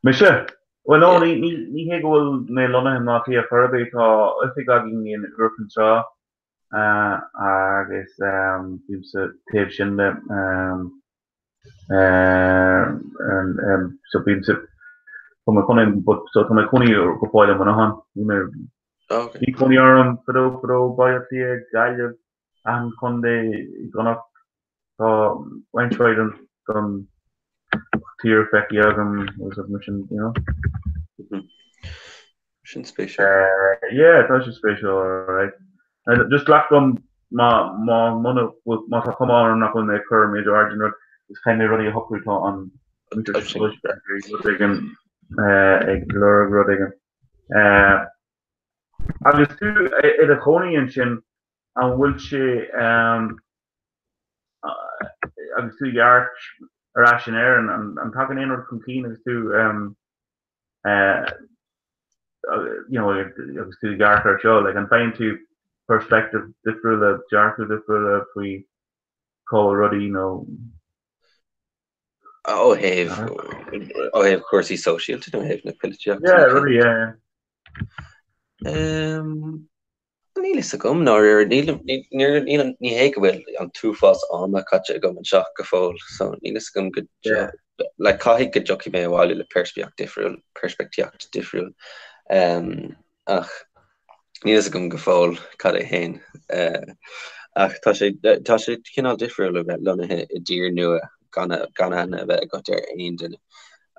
Mise? Bhuel no, ní hé go bhfuil mé lonnaithe i mBaile Átha Cliath chor ar bith, tá oifig againn in Iúr Cinn Trá agus bím sa taobh sin de so bím sa tá mé cónaí but so tá mé cónaí go fóill i Muineachán. Ní mé bhí cónaí orm fadó fadó Baile Átha Cliath, Gaillimh, achan chontae i gConnacht. Tá roinnt mhaith den den tír feicthe agam agus mar sin, you know. Sin spéisiúil. Yeah, tá sé spéisiúil, alright. Just glac liom má má muna bhfuil má tá cuma orm nach bhfuil mé ag cur méid aird ar rud is caithfidh mé rudaí a shocrú tá an rud éigin ag lorg rud éigin. Agus tú i do chónaí ansin, an bhfuil sé agus tú ag amharc ar ais in Éirinn, an dtagann aon rud chun cinn agus tú you know, agus tú ag amharc ar seo, like, an faigheann tú perspective difriúla, dearcadh difriúla faoi cá bhfuil rudaí nó Ó thaobh ó thaobh cúrsaí sóisialta nó ó thaobh na polaitíochta? Yeah, rudaí, yeah, yeah. Um, Níl fhios agam, ndáiríre. Níl, ní hé go bhfuil an t-uafás ama caite agam anseo go fóill, so níl fhios agam go, like, caithfidh go dtiocfaidh mé abhaile le peirspíocht difriúil, peirspictíocht difriúil. Ach níl fhios agam go fóill cad é féin. Ach tá sé, tá sé cineál difriúil a bheith lonnaithe i dtír nua gan, gan aithne a bheith agat ar aon duine.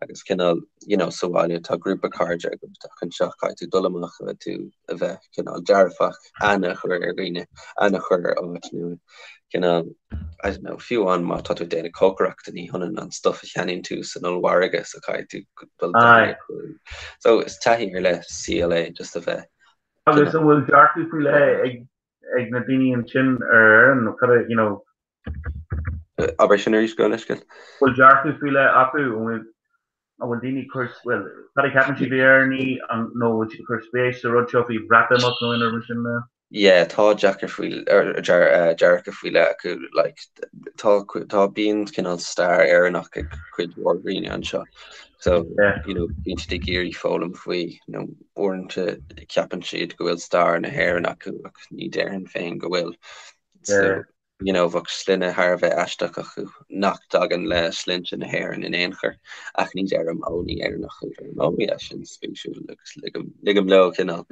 agus cineál, you know, sa bhaile tá grúpa cairde agat ach anseo caithfidh tú dul amach a bheith tú a bheith cineál dearfach, aithne a chur ar dhaoine, aithne a chur ar áit nua, cineál, I don't know, fiú amháin má tá tú ag déanamh cócaireachta ní hionann an stuff a cheannaíonn tú san ollmhargadh so caithfidh tú dul Aye. So is taithí ar leith saoil é just a bheith Agus an bhfuil dearcadh faoi leith ag ag na daoine ansin ar Éirinn nó cad é, you know. Abair sin arís, gabh mo leithscéal. Bhfuil dearcadh faoi leith acu, an bhfuil, an bhfuil daoine ag cur, bhuel, cad a cheapann siad faoi Éireannaigh, an, nó bhfuil siad ag cur spéis sa rud seo faoi Bhreatimeacht nó aon rud mar sin de? Yeah, tá dearcadh faoi, dearcadh faoi leith acu, like, tá, tá, bíonn cineál stair Éireannach ag cuid mhór daoine anseo. So, you know, bíonn siad ag iarraidh foghlaim faoi, nó uaireanta ceapann siad go bhfuil stair na hÉireann acu ach ní déarfainn féin go bhfuil. So, you know, bheadh sloinne thar a bheith aisteach acu nach dtagann le sloinnte na hÉireann in aon chor. Ach ní deirim, ó, ní Éireannach thú, deirim, oh yeah, sin spéisiúil agus ligim, ligim leo cineál.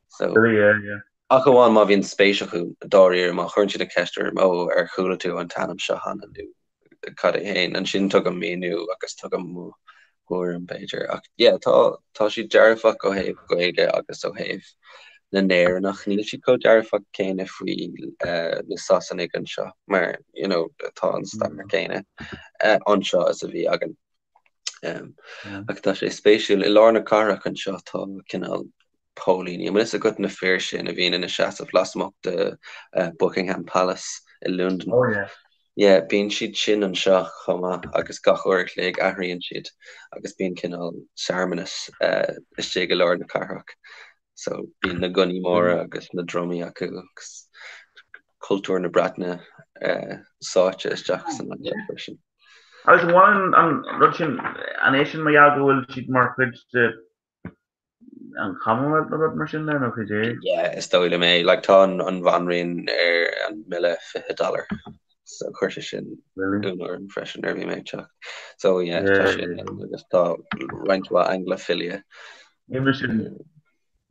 So, Yeah, yeah. ach amháin má bhíonn spéis acu, dáiríre, má chuireann siad an cheist orm, ó, ar chuala tú an t-ainm seo cheana nó cad é féin. Ansin tugaim míniú agus tugaim mo thuairim, b'fhéidir. Ach yeah, tá, tá siad dearfach ó thaobh Gaeilge agus ó thaobh na nÉireannach. Níl siad chomh dearfach céanna faoi na Sasanaigh anseo mar, you know, tá an stair céanna anseo is a bhí againn. Ach tá sé spéisiúil, i lár na cathrach anseo tá cineál póilíní. An bhfuil fhios agat na fir sin a bhíonn ina seasamh lasmuigh de Buckingham Palace i Londain? Oh yeah. Yeah, bíonn siad sin anseo chomh maith agus gach uair a chloig athraíonn siad agus bíonn cineál searmanas istigh i lár na cathrach. So bíonn na gunnaí móra agus na drumaí acu agus cultúr na Breataine sáite isteach san áit seo freisin. Agus an bhfuil an rud sin, an é sin mar gheall go bhfuil siad mar chuid de an Commonwealth nó rud mar sin de nó cad é? Yeah, is dóigh liom é. Like, tá an, an bhanríon ar an mbille 20 dollar. So chuir sé sin ionadh orm freisin nuair a bhí mé ag teacht. So yeah, tá sé ann agus tá roinnt mhaith Anglophilia. Ní sin.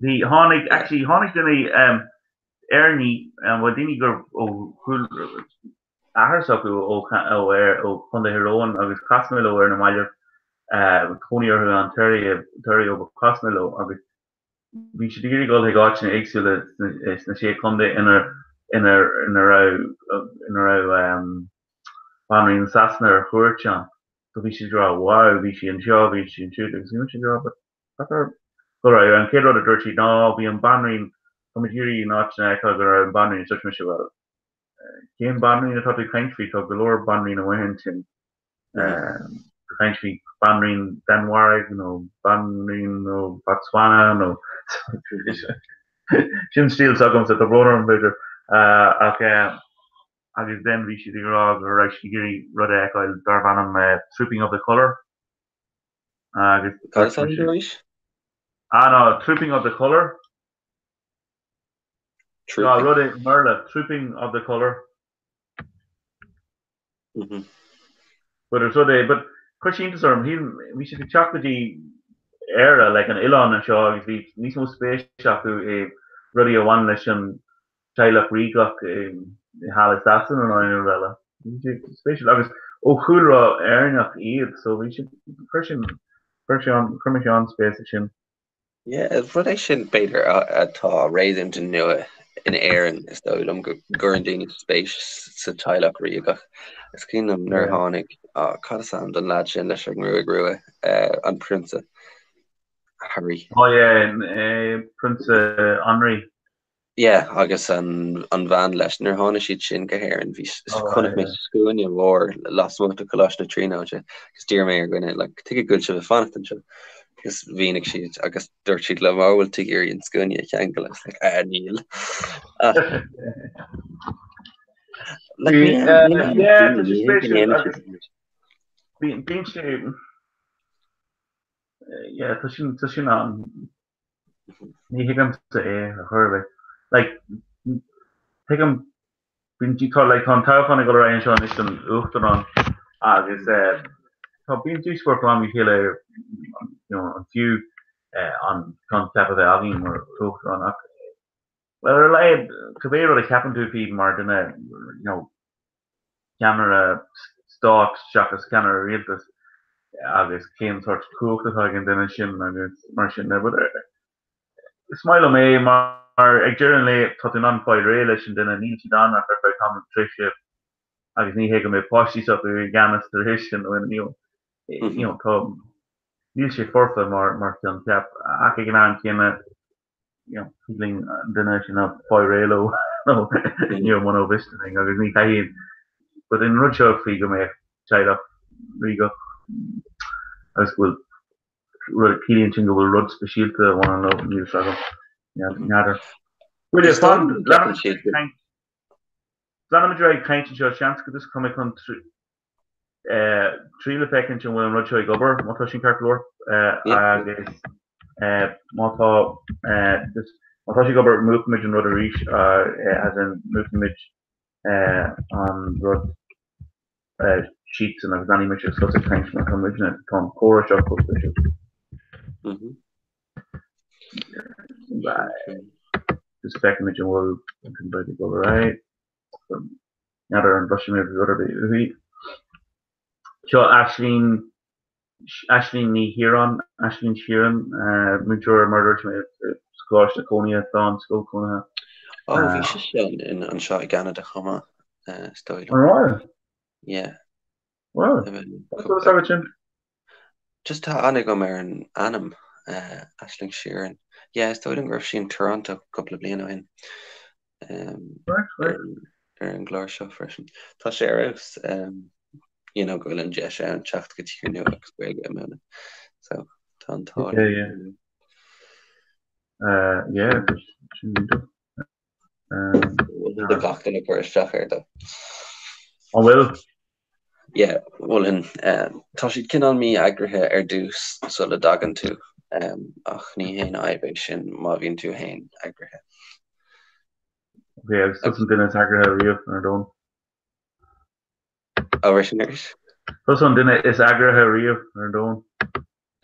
Bhí tháinig actually tháinig duine um, Éireannaigh, um, bhuel daoine gur ó chúlra athair s'acu ó Chontae Thír Eoghain agus chas mé leo ar na mallaibh, cónaí orthu in Ontario, Ontario but chas mé leo agus bhí siad ag iarraidh dul chuig áiteanna éagsúla sna sé chontae ina ina ina raibh ina raibh Banríon Sasana ar chuairt ann. So bhí siad ag rá wow bhí sí anseo, bhí sí ansiúd agus bhí mise ag rá but caithfear go raibh an chéad rud a dúirt siad ná bhí an Banríon tá muid ag iarraidh na áiteanna a fheiceáil go raibh an Banríon so dúirt mise well. Cén banríon atá tú ag caint faoi? Tá go leor banríon amuigh ansin. Ag caint faoi banríon Danmhairg nó banríon ó Botswana nó sin stíl s'agamsa, tá brón orm b'fhéidir. Ach agus then bhí siad ag rá go raibh siad ag iarraidh rud a fheiceáil darbh ainm Trooping of the Colour agus Cad is ainm dó arís? Ah no, Trooping of the Colour. Tá rud i mBéarla, Trooping of the Colour. But is rud é, but chuir sé iontas orm, shíl, bhí siad ag teacht go dtí Éire, like an oileán anseo agus bhí níos mó spéise acu i rudaí a bhain leis an teaghlach ríogach i thall i Sasana ná aon rud eile. Bhí sé spéisiúil agus ó chúlra Éireannach iad, so bhí siad, chuir sin, chuir sé an, chuir mise an-spéis i sin. Yeah, rud é sin b'fhéidir atá réasúnta nua in Éirinn, is dóigh liom go gcuireann daoine spéis sa teaghlach ríogach. Is cuimhin liom nuair a tháinig, oh, cad is ainm don leaid sin leis an ngruaig rua, an prionsa Harry. Oh yeah, Prionsa Anraí. Yeah, agus an bhean leis, nuair a tháinig siad sin go hÉirinn, bhí, chonaic mé scuaine mhór lasmuigh de Choláiste na Tríonóide agus d'iarr mé ar dhuine, like, tuige go bhfuil sibh ag fanacht anseo? Agus mhínigh siad agus dúirt siad liom, oh, bhfuil tú ag iarraidh an scuaine a cheangal? I was like, ah, níl. Ach, like, ní, Yeah, tá sé spéisiúil agus bíonn sé, yeah, tá sin, tá sin an, Ní thuigimse é ar chor ar bith. Like, tuigim, bíonn, tá, like, tá an toghchán ag dul ar aghaidh anseo anois don uachtarán agus eh, tá, bíonn díospóireacht ó am go chéile ar, you know, an fiú eh, an coincheap a bheith againn mar uachtarán ach, well, ar a laghad, cibé rud a cheapann tú faoi mar duine, you know, ceannaire stáit seachas ceannaire rialtais agus cén sórt cumhacht atá ag an duine sin agus mar sin de. But is maith liom é mar ag deireadh an lae tá tú in ann fáil réidh leis an duine, níl siad ann ach ar feadh tamall tréimhse agus ní hé go mbeidh páistí s'acu i gceannas tar éis sin nó you know tá níl sé foirfe mar mar choincheap ach ag an am céanna you know, thig linn an duine sin a fáil réidh leo nó you know, muna mhiste linn agus ní chaithfidh but an rud seo faoi go mbeadh teaghlach ríogach agus go bhfuil rud ciallaíonn sin go bhfuil rud speisialta a bhaineann leo níl fhios agam. N'fheadar. Bhuel, Is dóigh liom go gceapann siad go Leanfaimid ar aghaidh ag caint anseo, seans go just tá mé chun triail a féachaint an bhfuil an rud seo ag obair, má tá sin ceart go leor, agus má tá just má tá sé ag obair múchfaimid an rud arís, as in múchfaimid an rud sheets agus leanfaidh mise suas ag caint mar tá muidne, tá an comhrá seo chomh spéisiúil. Just feicfimid an bhfuil an rud ag dul ar aghaidh. N'fheadar an gcloisfidh mé rud ar bith uaithi. Seo Aisling, Aisling Ní Chiaráin, Aisling Sheerin, múinteoir mar a dúirt mé sa choláiste cónaithe, Dánscoil Cónaithe. Ó, bhí sise anseo i gCeanada chomh maith, is dóigh liom. An raibh? Yeah. Wow, tá a fhios agat sin. Just tá aithne agam ar an ainm, Aisling Sheerin. Yeah, is dóigh liom go raibh sí in Toronto cúpla bliain ó shin ar an gclár seo freisin. Tá sé ar fheabhas, you know, go bhfuil an deis ann teacht go tír nua agus Gaeilge a mhúineadh. So, tá an t-ádh Yeah, yeah. Yeah, sin iontach. Mholfainn do gach duine cur isteach air though. An bhfuil? Yeah, mholfainn. Tá siad cineál mí-eagraithe ar dtús sula dtagann tú, ach ní haon fhadhb é sin má bhíonn tú féin eagraithe. Ok, agus tusa an duine is eagraithe riamh ar domhan. Abair sin arís? Tusa an duine is eagraithe riamh ar an domhan.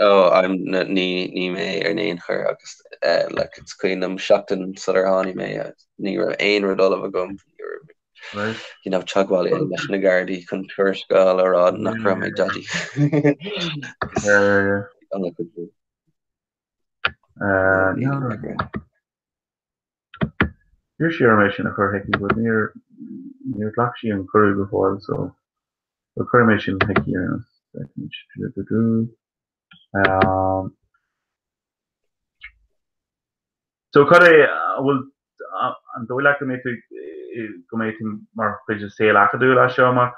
Oh, I'm, ní, ní mé ar aon chor agus eh, like, is cuimhin liom seachtain sular tháinig mé, ní raibh aon rud ullamh agam, ní raibh, Right. you know, teagmháil leis na Gardaí chun tuarascáil a rá nach raibh mé dodgy. Yeah, yeah, yeah. An-chuid. Uh, Ní no. eagraithe. D'iarr sí orm é sin a chur chuici but níor níor ghlac sí an cuireadh go fóill so so cuirfidh mé sin chuici ar aon nós. Um, so cad é an bhfuil an dóigh leat go mbeidh tú go mbeidh tú mar chuid den saol acadúil as seo amach?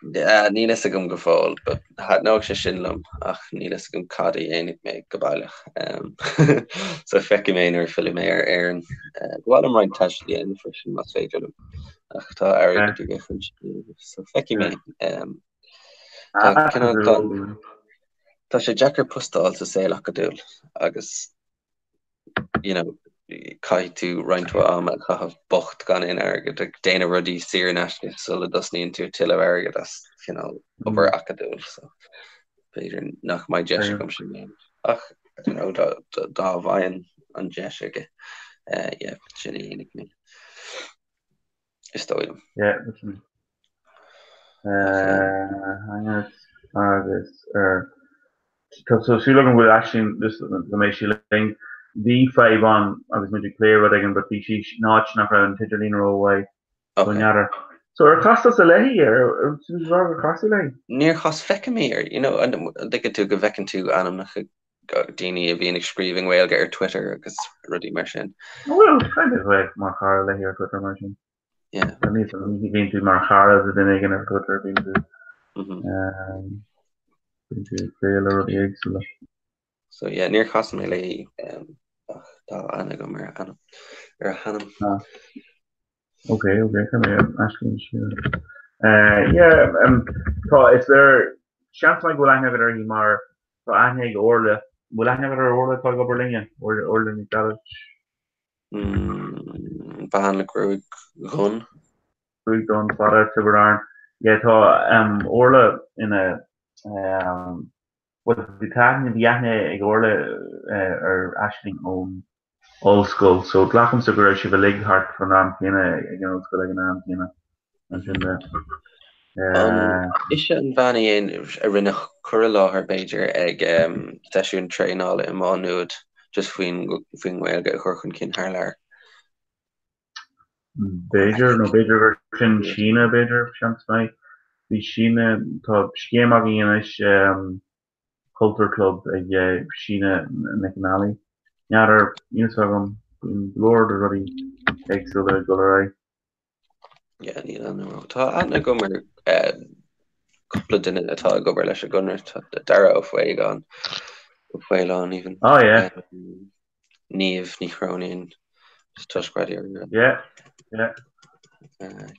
Níl fhios agam go fóill, but thaitneodh sé sin liom ach níl fhios agam cad a dhéanfaidh mé go baileach. So feicfidh mé nuair a phillfidh mé ar Éirinn. Ba mhaith liom roinnt taistil a dhéanamh freisin más féidir liom ach tá airgead de dhíth chun sin a dhéanamh so feicfidh mé. Tá cineál tá tá sé deacair post a fháil sa saol acadúil agus you know, caithfidh tú roinnt mhaith ama a chaitheamh bocht gan aon airgead ag déanamh rudaí saor in aisce sula dtosnaíonn tú ag tuilleamh airgead as cineál obair acadúil so b'fhéidir nach mbeidh deis agam sin a dhéanamh ach I don't know dá dá bhfaighinn an deis aige eh yeah sin a dhéanfaidh mé is dóigh liom. Yeah sin eh agus ar Tá súil agam go bhfuil Aisling just go mbeidh sí linn. Bhí fadhb ann agus muid ag plé rud éigin but bhí sí in áit nach raibh an t-idirlíon rómhaith so n'fheadar. So ar chas tusa léi ar ar gur chas tú léi? Níor chas feicim í ar you know an dtuigeann tú go bhfeiceann tú ainmneacha daoine a bhíonn ag scríobh i nGaeilge ar Twitter agus rudaí mar sin. Bhuel kind of bheith mar chara léi ar Twitter mar sin. Yeah. Bíonn tú mar chara de duine éigin ar Twitter bíonn tú bíonn tú ag plé le rudaí éagsúla. So yeah, níor chas mé léi ach tá aithne agam ar a ainm ar a hainm. Ah. Ok, ok, tá mé Aisling siar. Uh, yeah, um, tá is léir seans maith go bhfuil aithne agat uirthi mar tá aithne ag Orla. Bhfuil aithne agat ar Orla atá ag obair linne, Orla Orla Nic Ghearailt. Bean le gruaig dhonn. Gruaig dhonn fada Tiobraid Árann. Yeah tá Orla ina bhuel bhí tá aithne bhí aithne ag Orla ar Aisling ón ollscoil so glacaimse go raibh sibh uilig thart fan am céanna ag an ollscoil ag an am céanna ansin de. An ise an bhean a dhéan a rinne cur i láthair b'fhéidir ag seisiún traenála i Má Nuad just faoin faoin nGaeilge a chur chun cinn thar lear? B'fhéidir, nó b'fhéidir gur sin Síne, b'fhéidir, seans maith. Bhí Síne, tá scéim againn anois, Cultúr Club ag Síne Nic an Ailí. N'fheadar, níl 's agam, bíonn go leor de rudaí éagsúla ag dul ar aghaidh. Yeah, níl aithne orm. Tá aithne agam ar cúpla duine atá ag obair leis an gConradh. Tá Dara Ó Faoláin, Ó Faoláin even. Oh yeah. Niamh Ní Chróinín, just toisc Raidió Rí-Rá. Yeah, yeah.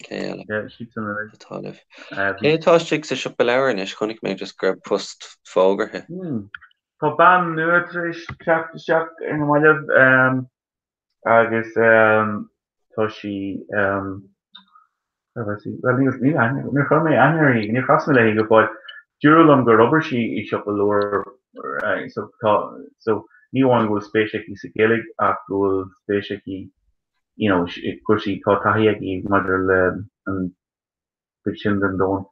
Cé eile? Yeah, siadsan uilig. Atá libh. Cé atá istigh sa siopa leabhar anois? Chonaic mé just go raibh post fógartha. Hmm. Tá bean nua tar éis teacht isteach ar na mallaibh. Agus tá sí, cá bhfios í, bhuel níl, níl aithne, níor chuir mé aithne uirthi, níor chas mé léi go fóill. Dúradh liom gur obair sí i siopa leabhar so tá, so ní amháin go bhfuil spéis aici sa Ghaeilge ach go bhfuil spéis aici you know i gcúrsaí, tá taithí aici maidir le an chuid sin den domhan,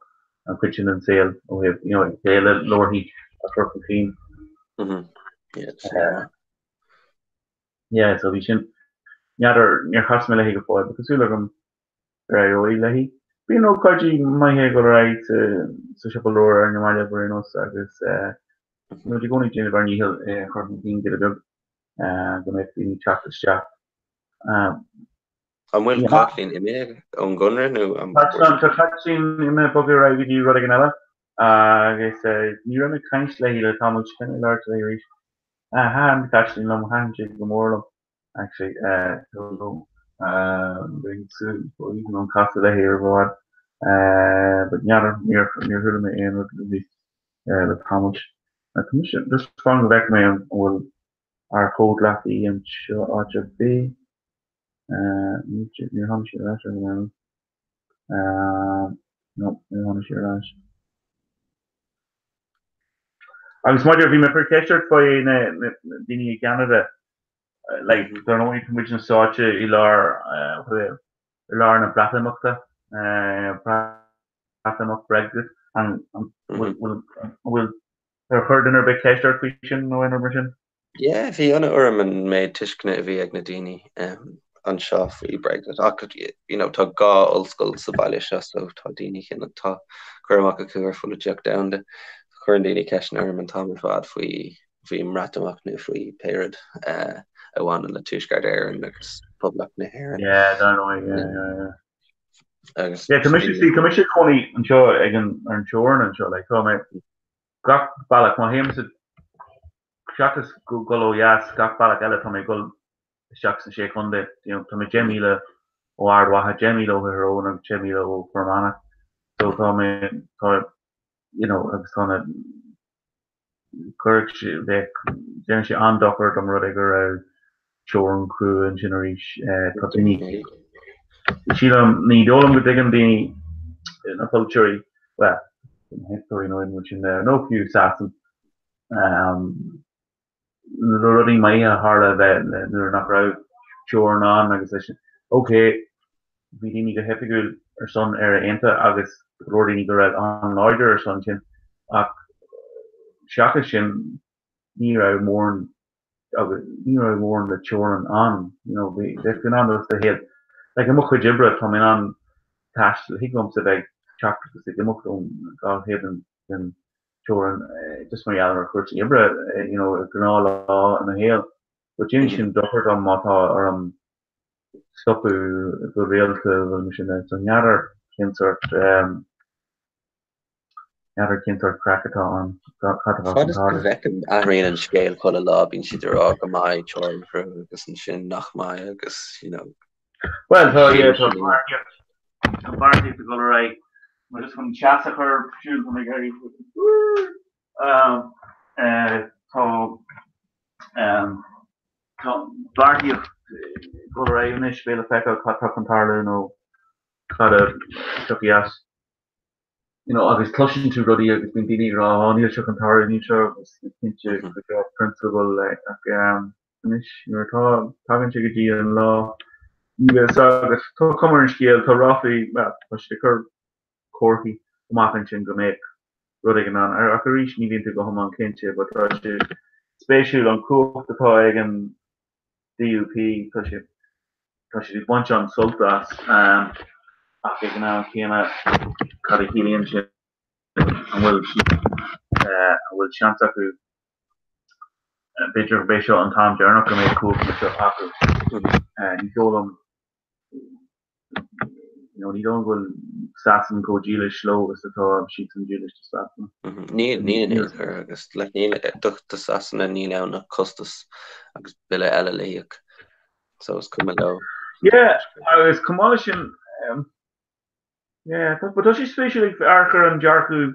an chuid sin den saol ó thaobh you know ag plé le leabharthaí a chur chun cinn. Mm-hmm. Yeah. Yeah, so bhí sin, n'fheadar, níor chas mé léi go fóill, but tá súil agam gur éireoidh léi. Bíonn ócáidí maithe ag dul ar aghaidh sa, sa siopa leabhar ar na mallaibh ar aon nós agus eh, muid i gcónaí ag déanamh ár ndícheall é a chur chun cinn giota beag eh, go mbeadh daoine ag teacht isteach. Eh, An bhfuil Caitlín imithe ón gConradh nó an Tá Caitlín imithe bogtha ar aghaidh go dtí rud éigin eile agus eh, ní raibh mé ag caint léi le tamall, caithfidh mé labhairt léi arís. Thaitin Caitlín liom, thaitin sé go mór liom actually so beidh súil even an casadh léi ar bhord but n'fheadar níor níor chuala mé aon rud uaithi le tamall. Tá mise just fan go bhfeicfidh mé an bhfuil ár comhghleacaí anseo áit ar bith. Níor tháinig sí ar ais ar an am. No, níor tháinig sí ar ais. Agus maidir, bhí mé ag cur ceist ort faoi na daoine i gCeanada, like, dar ndóigh tá muid sáite i lár, i lár na Breatimeachta, Breatimeacht, Brexit, an bhfuil, ar chuir duine ar bith ceist ort faoi sin nó aon rud mar sin? Yeah, bhí ionadh orm an méid tuisceana a bhí ag na daoine anseo faoi Brexit ach you know tá 2 ollscoil sa bhaile seo so tá daoine cineál tá cur amach acu ar pholaitíocht domhanda. Cuireann daoine ceisteanna orm an t-am ar fad faoi faoi mBreatimeacht nó faoi pé rud a bhaineann le Tuaisceart Éireann agus. Poblacht na hÉireann. Yeah, dar ndóigh, yeah, yeah, yeah. Agus Yeah, tá mise, see, tá mise i cónaí anseo ag an, ar an teorainn anseo, like, tá mé gach bealach, má théimse seachas go dul ó dheas, gach bealach eile tá mé ag dul isteach sna Sé Chontae, you know, tá mé 10 míle ó Ard Mhacha, 10 míle ó Thír Eoghain agus 10 míle ó Fear Manach. So tá mé, tá, you know, agus tá na, Chuirfeadh sé, bheadh, déanadh sé an-dochar dá mba rud é go raibh teorainn chrua ansin arís. Tá daoine, sílim, ní dóigh liom go dtuigeann daoine, na polaiteoirí, bhuel, na haontachtóirí nó aon rud sin de, nó fiú Sasain, na rudaí maithe a tharla a bheith nuair nach raibh teorainn ann agus leis sin, ok, bhí daoine go hoifigiúil ar son Éire Aontaithe agus go leor daoine go raibh an-láidir ar son sin ach seachas sin ní raibh mórán agus ní raibh mórán le teorainn ann you know bhí bheadh tú in ann do shaol like i mo chuid oibre tá mé in ann taisteal thig liomsa bheith ag teacht agus ag imeacht ón dhá thaobh den den teorainn just mar gheall ar chúrsaí oibre you know gnáthlá i mo shaol but déanann sin dochar dom má tá orm stopadh go rialta bhfuil mise in so n'fheadar cén sórt n'fheadar cén sórt craic atá ann cad a bheadh Fad is go bhfeicim athraíonn an scéal chuile lá bíonn siad ag rá go mbeidh teorainn chrua agus ansin nach mbeidh agus you know Well tá yeah tá beartaíocht tá beartaíocht ag dul ar aghaidh mar just chun teas a chur siúl tá mé ag éirí tá Tá beartaíocht ag dul ar aghaidh anois, beidh le feiceáil cad tá chun tarlú nó cad a thiocfaidh as. You know, agus cloiseann tú rudaí agus bíonn daoine ag rá, oh níl seo chun tarlú, níl seo, agus cinnte go seo prionsabal ach anois nuair atá, tagann sé go dtí an lá, ní bheidh a fhios agat. Tá cuma ar an scéal, tá ráflaí, bhuel, tá siad ag cur comharthaí amach ansin go mbeadh rud éigin ann. Ach arís, ní bhíonn tú go hiomlán cinnte, but tá sé spéisiúil an cumhacht atá ag an DUP, tá sé tá siad ag baint an-sult as, ach ag an am céanna, cad a chiallaíonn sin? An bhfuil an bhfuil seans acu? B'fhéidir gurb é seo an t-am deireanach go mbeidh cumhacht mar seo acu. Ní dóigh liom You know, ní dóigh liom go bhfuil Sasain chomh dílis leo is atá siadsan dílis do Sasana. Níl, níl in aon chor agus like, níl do, do Sasana níl ann ach costas agus bille eile le híoc. So is cuma leo. Yeah, agus chomh maith leis sin, um, yeah, tá, but tá sé spéisiúil ag amharc ar an dearcadh,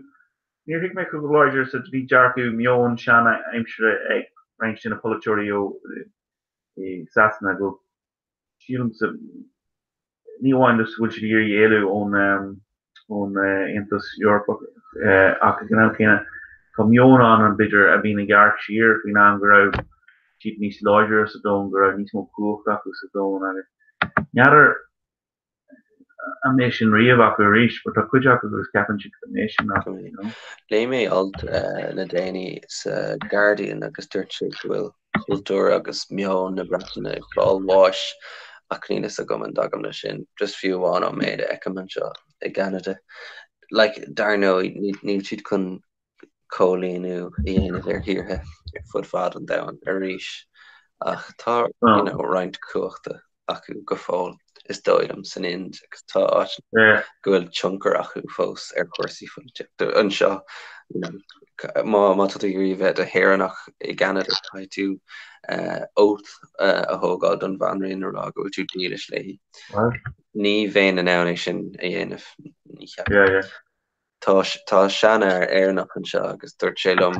níor thuig mé chomh láidir is a bhí dearcadh meon sean-aimsire ag roinnt de na polaiteoirí ó i Sasana go Sílimse, ní amháin just go bhfuil siad ag iarraidh éalú ón ón Aontas Eorpach ach ag an am céanna tá meon ann b'fhéidir a bhíonn ag amharc siar faoin am go raibh siad níos láidre sa domhan, go raibh níos mó cumhacht acu sa domhan agus n'fheadar an mbeidh sin riamh acu arís but tá cuid acu agus ceapann siad go mbeidh sin acu, you know. Léigh mé alt le déanaí sa Guardian agus dúirt sé go bhfuil cultúr agus meon na Breataine ag fáil bháis ach níl fhios agam an dtagaim leis sin, just fiú amháin ón méid a fheicim anseo i gCeanada. Like, dar ndóigh, níl siad chun coilíniú a dhéanamh ar thíortha ar fud fad an domhain arís ach tá, you know, roinnt cumhachta acu go fóill, is dóigh liom, san Ind agus tá áiteanna go bhfuil tionchar acu fós ar chúrsaí polaitíochta anseo. You know, má má tá tú ag iarraidh bheith i do shaoránach i gCeanada, caithfidh tú oath a thógáil don bhanríon a rá go bhfuil tú dílis léi. Ní bheinn in ann é sin a dhéanamh, ní cheapaim. Tá tá seanfhear Éireannach anseo agus dúirt sé liom,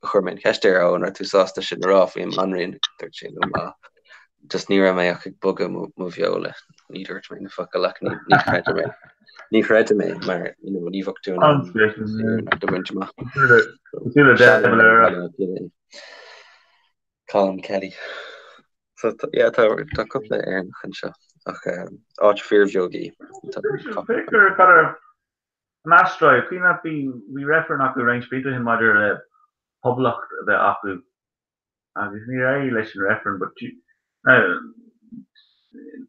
chuir mé an cheist air, ó an raibh tú sásta sin a rá faoin mbanríon? Dúirt sé liom, ah, just ní raibh mé ach ag bogadh mo mo bheola, ní dúirt mé na focail ach ní ní chreidim é. Ní chreidim é mar you know, ní bheadh tú in ann saoránacht a bhaint amach. Cosúil le Devil ar Colin Kelly. So yeah, tá tá cúpla Éireannach anseo ach áit fíorbheag í. Tá B'fhéidir An Astráil, cuimhin leat bhí bhí reifreann acu roinnt blianta ó shin maidir le poblacht a bheith acu agus níor éirigh leis an reifreann but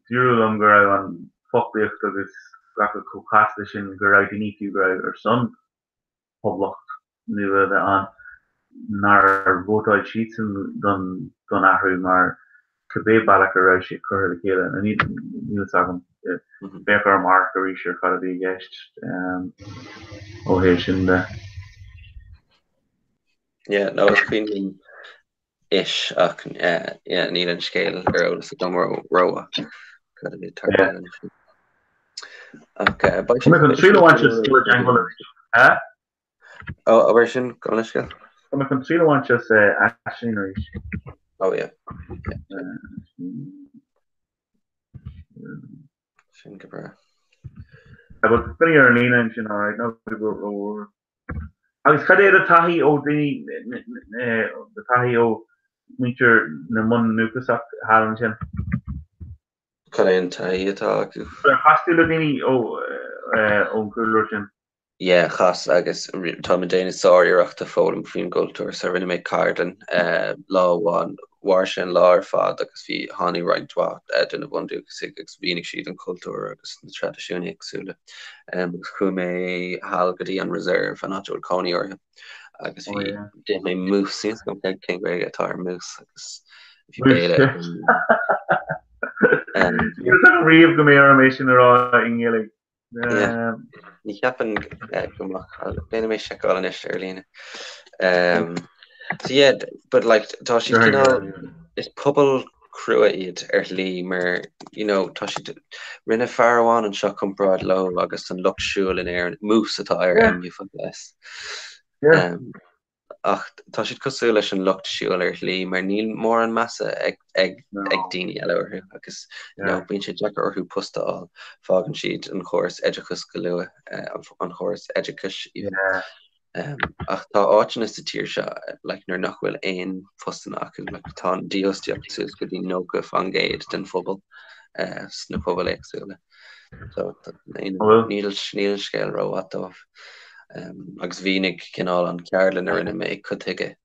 dúradh liom go raibh an foclaíocht agus gach rud chomh casta sin go raibh daoine fiú go raibh ar son poblacht nua a bheith ann nár vótáil siadsan don don athrú mar. Cibé bealach a raibh sé curtha le chéile, níl fhios agam. Féach ar Mark arís ar cad a bhí i gceist ó thaobh sin de. Yeah, no, is cuimhin liom ish ach yeah, níl an scéal ar eolas agam rómhaith. Cad a bhí ag tarlú ansin. Ach beidh sé... An triail a bhaint as Stuart Jangle arís, eh? Ó, abair sin, gabh mo leithscéal. Tá mé chun triail a bhaint as Aisling arís. Oh yeah. Sin go breá. But coinnigh ar an líne ansin, alright, ná bí ró-bhuartha. Agus cad é do taithí ó daoine, do taithí ó muintir na mbundúchasach thall ansin? Cad é an taithí atá acu? Ar chas tú le daoine ón gcúlra sin? Yeah, chas agus táim ag déanamh sár-iarrachta foghlaim faoin gcultúr so rinne mé ceardlann lá amháin, mhair sé an lá ar fad agus bhí, tháinig roinnt mhaith de na bundúchasaigh agus mhínigh siad an cultúr agus na traidisiúin éagsúla agus chuaigh mé thall go dtí an reserve, an áit a bhfuil cónaí orthu agus bhí, d'ith mé moose, níl 'fhios agam cén Ghaeilge atá ar moose agus bhí béile agam. Níl 'fhios agam riamh go mbeidh orm é sin a rá i nGaeilge. Ní cheapaim go mbeadh, déanfaidh mé seiceáil anois ar líne. So yeah, but like tá siad cineál, is pobal crua iad ar shlí mar you know tá siad, rinne fear amháin anseo comparáid leo agus an lucht siúil in Éirinn, moose atá ar M-U-S. Ach tá siad cosúil leis an lucht siúil ar shlí mar níl mórán measa ag ag ag daoine eile orthu agus you know bíonn sé deacair orthu post a fháil. Fágann siad an chóras oideachais go luath, an chóras oideachais even. Ach tá áiteanna sa tír seo like nuair nach bhfuil aon phostanna acu, like tá an dífhostaíocht suas go dtí 90% den phobal sna pobail éagsúla. So níl níl an scéal rómhaith dóibh. Agus mhínigh cineál an ceardlann a rinne mé cad tuige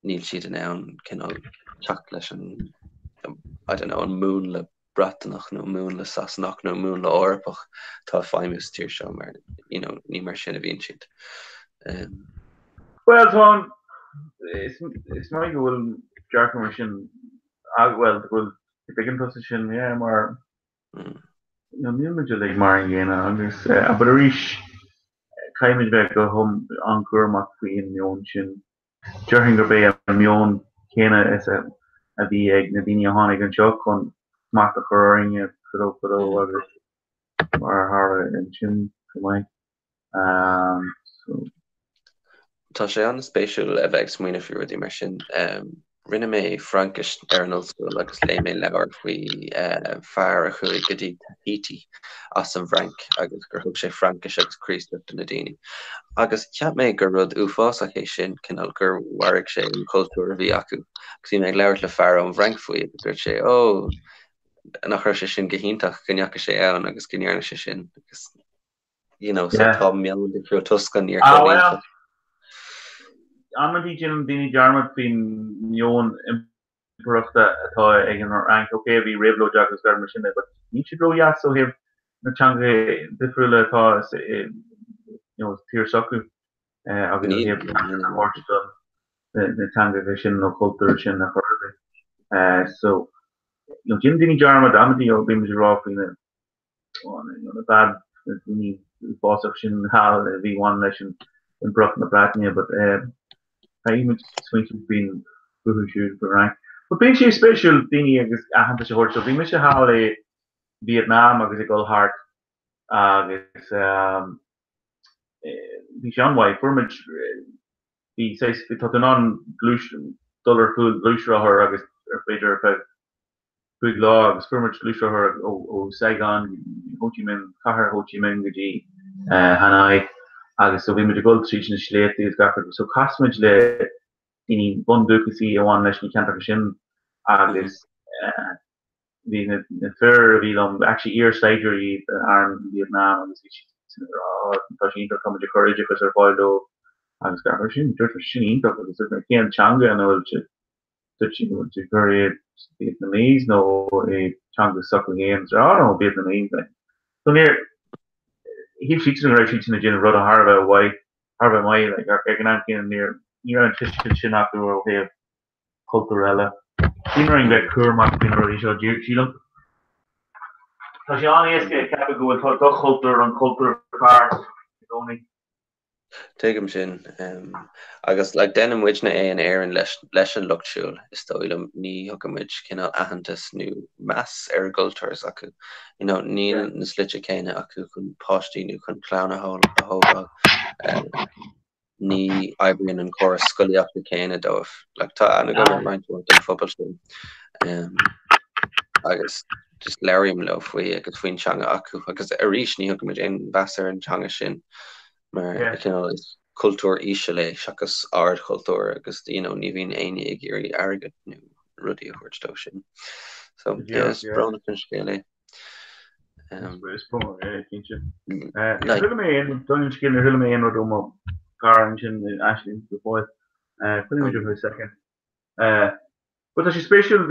níl siad in ann cineál teacht leis an I don't know an múnla Breatanach nó múnla Sasanach nó múnla Eorpach atá ag feidhmiú sa tír seo mar you know ní mar sin a bhíonn siad. Bhuel tá an is is maith go bhfuil dearcadh mar sin bhuel go bhfuil go dtuigeann tusa sin yeah mar Níl muid uilig mar an gcéanna agus, but arís, caithfimid bheith go han-chúramach faoin meon sin. Déarfainn gurb é an meon céanna is a bhí ag na daoine a tháinig anseo chun smacht a chur orainne fadó fadó agus mar a tharla ansin chomh maith. So. Tá sé an-spéisiúil a bheith ag smaoineamh faoi rudaí mar sin. Rinne mé Fraincis ar an ollscoil agus léigh mé leabhar faoi fear a chuaigh go dtí Tahiti as an bhFrainc agus gur thug sé Fraincis agus Críostaíocht do na daoine. Agus cheap mé gur rud uafásach é sin, cineál gur mharaigh sé an cultúr a bhí acu. Agus bhí mé ag labhairt le fear ón bhFrainc faoi agus dúirt sé, 'Ó, nach raibh sé sin go hiontach go ndeachaigh sé ann agus go ndearna sé sin'. Agus you know, so tá meon difriúil toisc an Ah, well, amantaí déanann daoine dearmad faoin meon impireachta atá ag an Fhrainc. Ok, bhí réabhlóid acu agus mar sin de, but níl siad ródheas ó thaobh na teangacha difriúla atá sa you know, tír s'acu agus ó thaobh a thabhairt do na teangacha sin nó cultúr sin ar chor ar bith. So, you know, déanann daoine dearmad amantaí ó bímid ag rá faoi na na bad na daoine uafásach sin thall a bhí bhain leis an Impireacht na Breataine but caithfidh muid smaointiú faoin fúthu siúd faoin Fhrainc. But bíonn sé spéisiúil daoine agus aitheantas a thabhairt so bhí mise thall i Vietnam agus ag dul thart agus bhí sé an-mhaith fuair muid bhí saghas tá tú in ann gluais dul ar chúl gluaisrothar agus ar féidir ar feadh 5 lá agus fuair muid gluaisrothar ó Saigon, Ho Chi Minh, cathair Ho Chi Minh go dtí Hanoi agus so bhí muid ag dul tríd na sléibhte agus gach rud so chas muid le daoine bundúchasaí a bhain leis na ceantracha sin agus bhí na fir a bhí liom actually iar-saighdiúirí iad in arm Vietnam agus bhí siad ag rá oh tá sé iontach tá muid ag cur oideachas ar fáil dóibh agus gach rud sin dúirt mé sin iontach agus dúirt mé cén teanga ina bhfuil siad Dúirt siad gur é Vietnamese nó é teanga s'acu féin. Dúirt oh no, Vietnamese like. So níor, shíl siadsan go raibh siadsan ag déanamh rud thar a bheith mhaith, thar a bheith maith like ach ag an am céanna níor, ní raibh an tuiscint sin acu ó thaobh cultúr eile. Bíonn orainn bheith cúramach faoi na rudaí seo, sílim. Tá sé an-éasca a cheapadh go bhfuil do chultúr an cultúr is fearr i gcónaí. Tuigim sin. Agus like déanann muidne é in Éirinn leis leis an lucht siúil, is dóigh liom, ní thugann muid cineál aitheantas nó meas ar an gcultúr s'acu. You know, níl na slite céanna acu chun páistí nó chun clann a thógáil. Ní oibríonn an córas scolaíochta céanna dóibh. Like tá aithne agam ar roinnt mhaith den phobal sin. Agus just labhraím leo faoi agus faoin teanga acu agus arís ní thugann muid aon mheas ar an teanga sin. mar cineál is cultúr íseal é seachas ardchultúr agus you know ní bhíonn éinne ag iarraidh airgead nó rudaí a thabhairt dó sin. So yeah, is brónach an scéal é. Is brónach é, cinnte. Chuala mé aon don scéal níor chuala mé aon rud ó mo chara ansin Aisling go fóill. Coinnigh muid ar second. But tá sé spéisiúil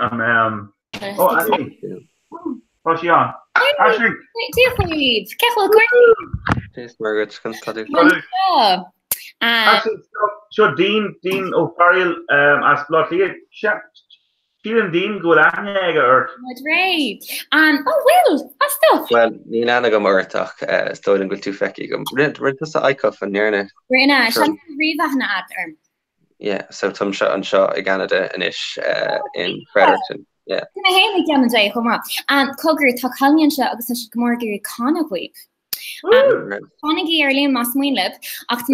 an Ó, Aisling! Tá sí ann. Aisling! Dia dhaoibh! Cén chaoi a bhfuil cúrsaí? Dia is Muire duit, conas tá tú? Anseo. Aisling, seo Dean, Dean Ó Fearghail as Baile Átha Cliath. Síleann Dean go bhfuil aithne aige ort. Muid réidh. Ó bhfuil! As ucht! Bhuel, níl aithne agam ort ach is dóigh liom go bhfuil tú feicthe agam. Rinne tusa ICUF, an ndearna? Rinne, seans go bhfuil ríomhaithne agat orm. Yeah, so táimse anseo i gCeanada anois in Fredericton. Yeah. Tá mé féin i gCeanada chomh maith. Cogar, tá cailíní anseo agus tá siad go mór ag iarraidh canadh dhaoibh. Fanaigí ar líne más mian libh ach tá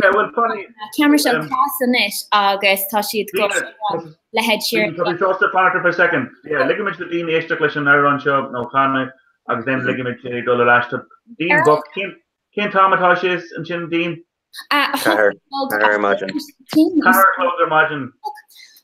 ceamara seo cas anois agus tá siad go le Ed Sheeran. Tá mé sásta fanacht ar feadh second. Yeah, ligfimid do Dean éisteacht leis an amhrán seo nó canadh agus then ligfimid dul ar ais. Dean bocht, cén t-am atá sé ansin, Dean? Ceathair ar maidin. Ceathair a chlog ar maidin.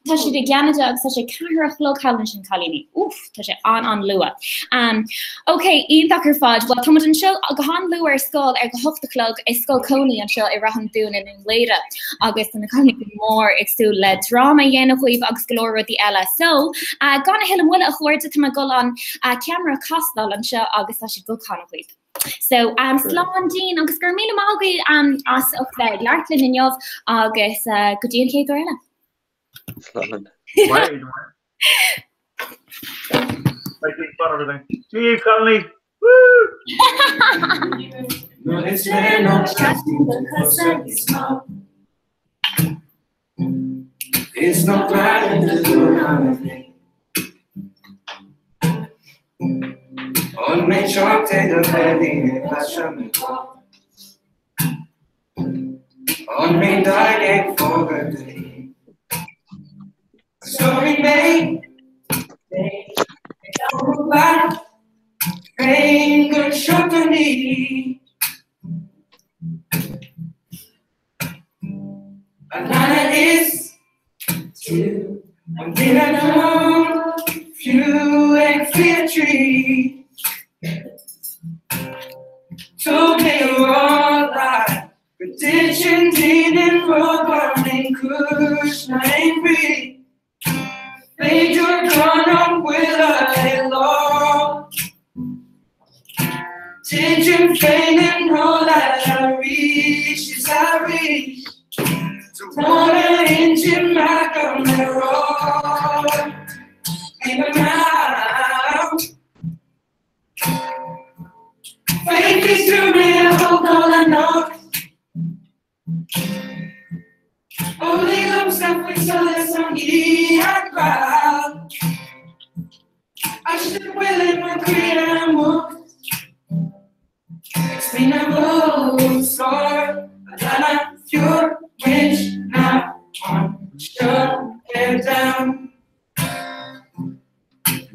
Tá siad i gCeanada agus tá sé ceathair a chlog thall ansin cailíní. Úf, tá sé an-an-luath. Um, ok, iontach ar fad. Bhuel, táimid anseo go han-luath ar scoil ag a hocht a chlog i Scoil Cooney anseo i Ráth an Dúin i nDún Laoghaire agus tá na cailíní go mór ag súil le dráma a dhéanamh dhaoibh agus go leor rudaí eile. So, uh, gan a thuilleadh moille a chairde, tá mé ag dul an uh, ceamara a chastáil anseo agus tá siad ag dul canadh dhaoibh. So um, slán Dean agus go raibh míle maith agaibh um, as ucht bheith ag labhairt linn inniu agus uh, go dtí an chéad uair eile. Slán. See you, Connolly. It's not right to do nothing. On me chote the belly On me dying for the day. Sorry, mate. Finger shot on me. Banana is two. I'm dinner few and clear tree. Told me all I prediction didn't roll kush nine free. Major gone will I law. Tension pain and all I reach is I reach. To wanna engine my camera in my mouth. Faith is to me, I hold all I know. Only himself we saw this on he had crowd. I should will in my career Explainable sore, but your wish now on shut it down.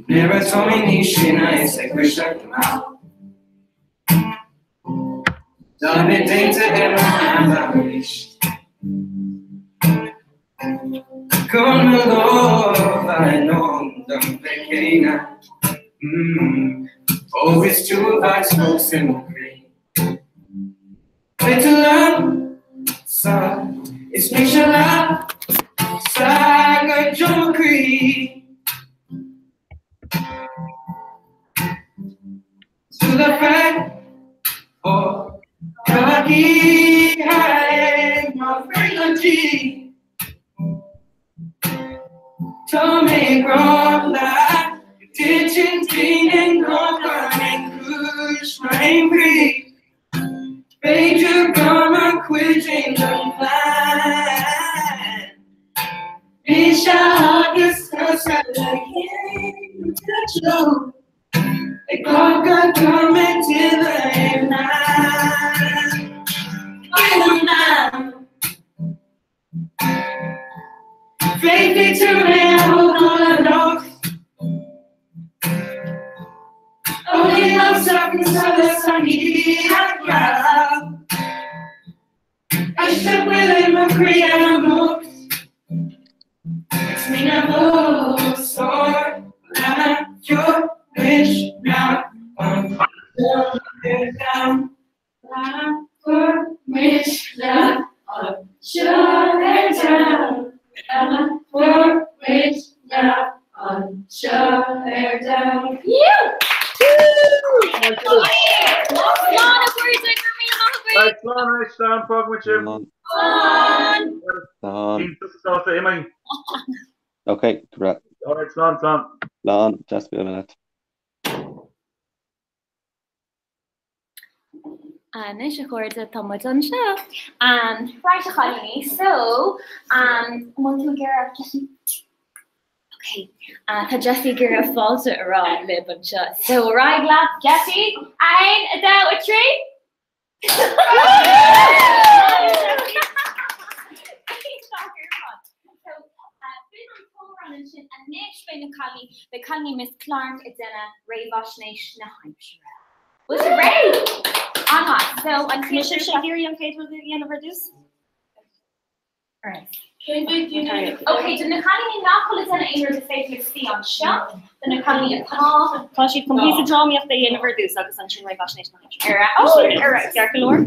Never told me Nishina is like wish like them out. Done it data and I wish. Come love, I know the pequena. Mm. Always two eyes folks in the green. Little love, so it's Mishala, Saga Jokri. To the fact, oh, Kaki, my friend, Tá mé i ngrá leat Go dtiteann daoine nach ar aon chúis mar aon bhrí B'fhéidir gur mar chuid den phlean Mise agus tusa le chéile Ag glacadh gur mé duine ar Féadfaidh tú mé a thógáil anocht Ó níl solas an oíche gheal Is go bhfuil i mo chroí anocht Ag smaoineamh os ard Ok, Slán, slán. Slán, deas bualadh leat. Anois a chairde, tá muid anseo. Right a chailíní, so an bhfuil tú ag iarraidh Jessie? Ok, tá Jessie ag iarraidh fáilte a rá libh anseo. So ar aghaidh leat Jessie, 1, 2, 3! Ansin anois beidh na cailíní, beidh cailíní Miss Clarke ag déanamh réamhaisnéis na haimsire. Bhfuil sibh réidh? An-mhaith. So an chéad Mise ag iarraidh an chéad rud a dhéanamh ar dtús? Alright. Ok, do na cailíní nach bhfuil ag déanamh aon rud is féidir libh suí anseo, do na cailíní atá. Tá siad chun píosa drámaíochta a dhéanamh ar dtús agus ansin réamhaisnéis na haimsire. Alright. Oh, alright. Ceart go leor?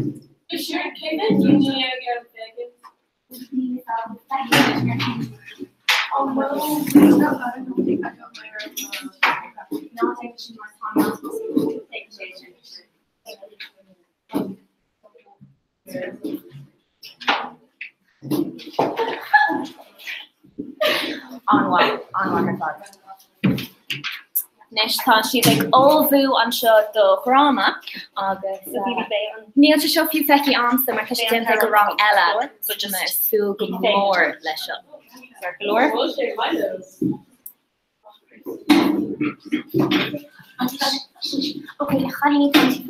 An-mhaith, an-mhaith ar fad. Anois tá siad ag ullmhú anseo do dhráma agus níl sé seo fiú feicthe a'msa mar tá sé déanta ag rang eile so tá mé ag súil go mór leis seo. Ceart go leor? Ok, a chailíní tá sibh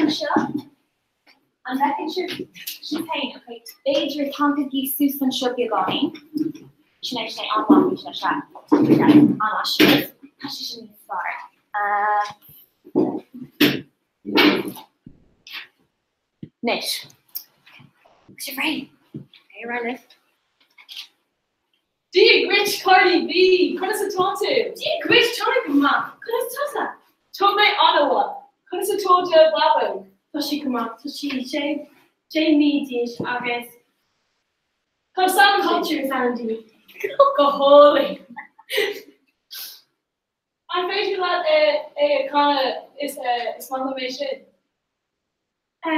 anseo. An bhfeiceann sibh sibh féin? Ok, b'fhéidir tancaigí suas anseo beagáinín. Sin é, sin é, an-mhaith, sin é, sea. Sea, an-mhaith, sin é. Tá sé sin níos fearr. Anois. Sibh réidh? Ar aghaidh libh. Dia dhuit Cardi B! Conas atá tú? Dia dhuit, tá mé go maith. Conas tusa? Tá mé an-mhaith. Conas atá do bhábóg? Tá sí go maith. Tá sí sé sé mí d'aois agus Cad is ainm di? Culture is ainm di. Go hálainn. An féidir leat é a chanadh is is maith liom é sin? Tá!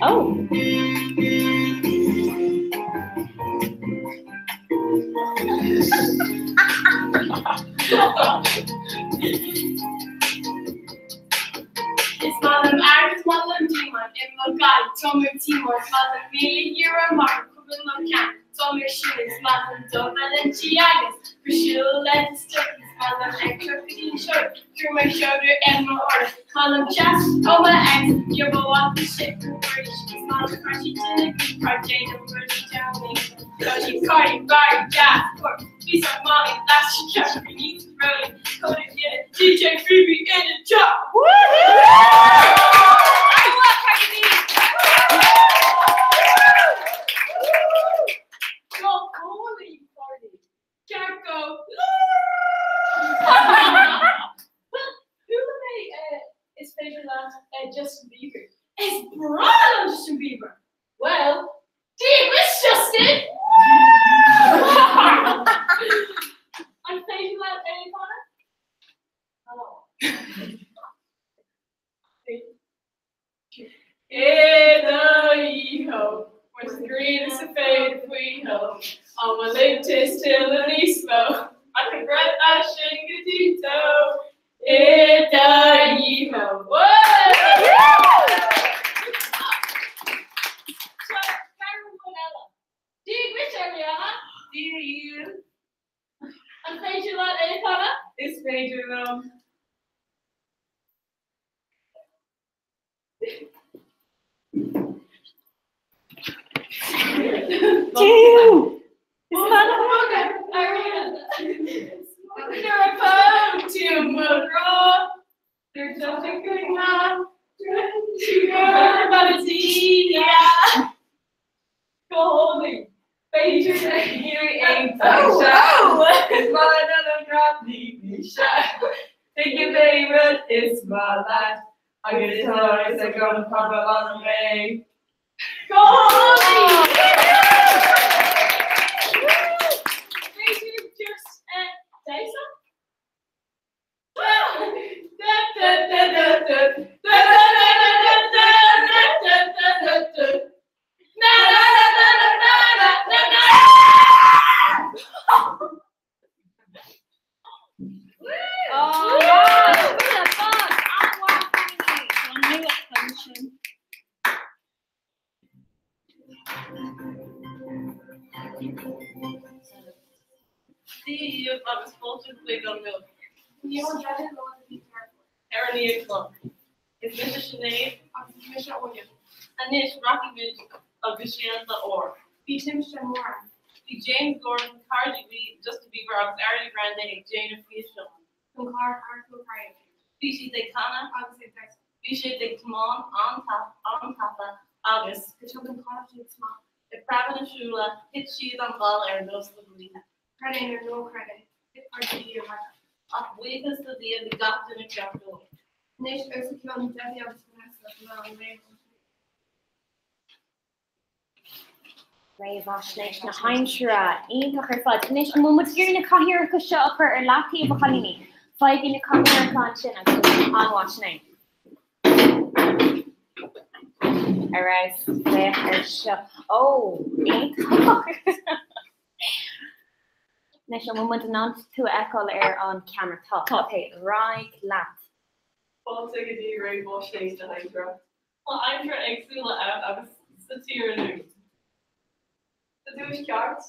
Oh. Is maith liom airgead, is maith liom diamaint, i mo gcaid, tá mé ag tiomáint, is maith liom 1000 euro mar cuimhin liom ceann. Tá mé ar siúl, is maith liom dul Balenciagas, ag siúl le The Stokes, is maith liom ag crochadh go dtí an seod, threw my shoulder in my order, is maith liom chat ó my ex, you're my what the shit, arís, is maith liom Cardi Jenna Green Card, déanaim rudaí dearna, tá siad Cardi, Barry, Jazz, Court, Lisa, Molly, Flash, Cash, Denise, Rolling, Cody, Jenna, DJ Phoebe in the top! Go hálainn, Cardi. Ceart go leor! Bhuel, chuala mé is féidir leat Justin Bieber. Is breá liom Justin Bieber! Bhuel, Dia dhuit, Justin! An féidir leat é a chanadh? I do yee-ho, Mar sa ghrian is sa féin faoi-ho, Á mo léite is tuilleadh níos mó, Ach an breith as sin go dtí tó, I do yee-ho. Dia dhuit, Ariana. Dia dhaoibh. An féidir leat é a chanadh? Is féidir liom. Is maith leat agus tá a fhios agam cad ba mhaith liom é. Go hálainn! B'fhéidir just damhsa? Dia dhaoibh agus fáilte chuig an nguth. Ar an naoi a chlog. Is mise Sinéad. Agus is mise Áine. Anois rachaimid agus scéalta úr. Bhí timpiste mór ann. Bhí James Gordon, Cardi B, Justin Bieber agus Ariana Grande ag déanamh físeáin. An carr thart nó thar Bhí siad ag canadh agus ag damhsa. Bhí siad ag tiomáint an-tapa agus Go dtugann cáiste smacht. Ag preabadh na súile, thit siad an bhall ar nós na gaoithe. Creid é nó ná creid é, thit Cardi B ar maidin. Ach buíochas do Dhia bhí gach duine ceart go leor. Anois, os a chionn, Debbie agus Vanessa, mná an réamhaisnéis. Réamhaisnéis na haimsire. Iontach ar fad. Anois, an bhfuil muid ag iarraidh na cathaoireacha seo a chur ar leataobh, a chailíní? Faighigí na cathaoireacha ansin agus an-mhaith, sin é. Ar fheabhas, féach ar seo. Ó, iontach! Anois, an bhfuil muid in ann tú a fheiceáil ar an cheamara? Tá. Tá. Ok, ar aghaidh leat. Fáilte go dtí réamhaisnéis na haimsire. Tá aimsir éagsúla ann agus sa tír inniu. Sa tuaisceart,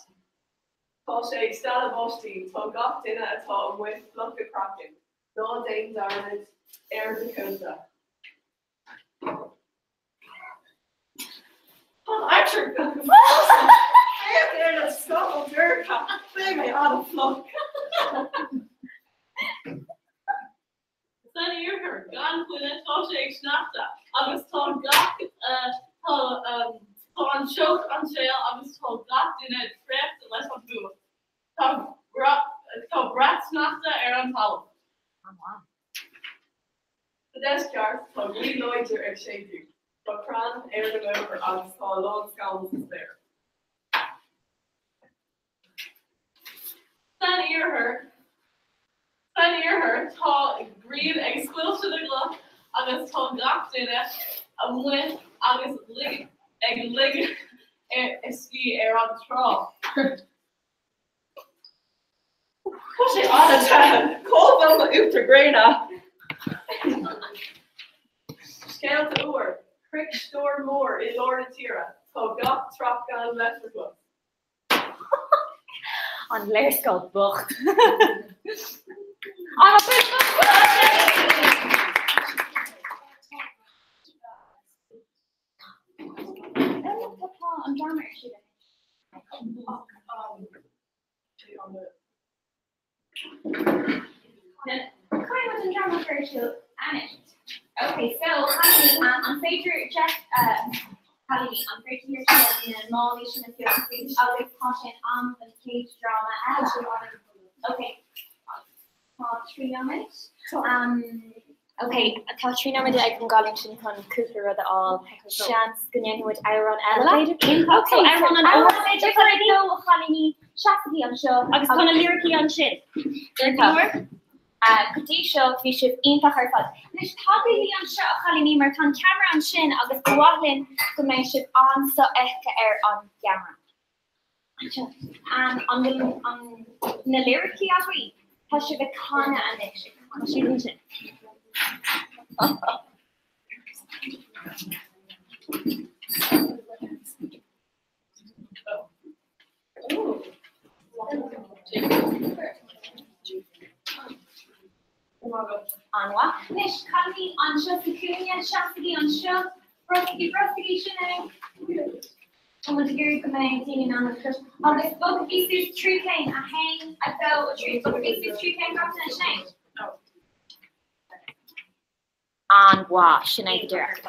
tá sé ag stealladh báistí, tá gach duine atá amuigh fliuch go craiceann. Ná déan dearmad ar do chóta. Tá an aimsir go Féach ar na scamaill dorcha, beidh mé an-fhliuch. San iarthar, gan choinne, tá sé ag sneachta agus tá gach tá tá an teocht an-íseal agus tá gach duine traochta leis an bhfuacht. Tá tá brat sneachta ar an talamh. Sa deisceart, tá gaoth láidir ag séideadh, tá crainn ar an mbóthar agus tá a lán scamall sa spéir. San iarthar, san iarthar, tá grian ag scoilteadh na gcloch agus tá gach duine amuigh agus lig ag ligean a scíth ar an trá. Tá sé an-te, cá bhfuil m'uachtar gréine? Scéalta úr, Shroich stoirm mór i lár na tíre, tá gach teach gan leictreachas. An léarscáil bocht. Tá an dráma ar siúl Caithfidh muid an dráma a chur ar siúl anois. Ok, so cailíní, an féidir Jeff, cailíní, an féidir libh na málaí sin a phiocadh arís agus tá sé in am don chéad dráma eile. Ok, tá 3 nóiméad. Ok, tá 3 nóiméad ag an gcailín sin chun cúpla rud a fháil. Seans go ndéanfaidh muid amhrán eile, b'fhéidir? Ok, so amhrán an óir, b'fhéidir? So, a chailíní, seasaigí anseo. Agus tá na liricí ansin. Tá. Go dtí seo bhí sibh iontach ar fad. Anois tagaigí anseo a chailíní mar tá an ceamara ansin agus ba mhaith linn go mbeidh sibh an-sofheicthe ar an gceamara. Anseo. An bhfuil na liricí agaibh? Tá sibh ag canadh anois. Tá siad ansin. An-mhaith. Anois, cailíní anseo sa chúinne, seasaigí anseo, brostaigí, brostaigí, sin é. Tá muid ag iarraidh go mbeidh daoine in ann clois. Agus bogaigí suas trí chéim, 1, 2, 3. Bogaigí suas trí chéim gach duine, sin é. An-mhaith, sin é go díreach.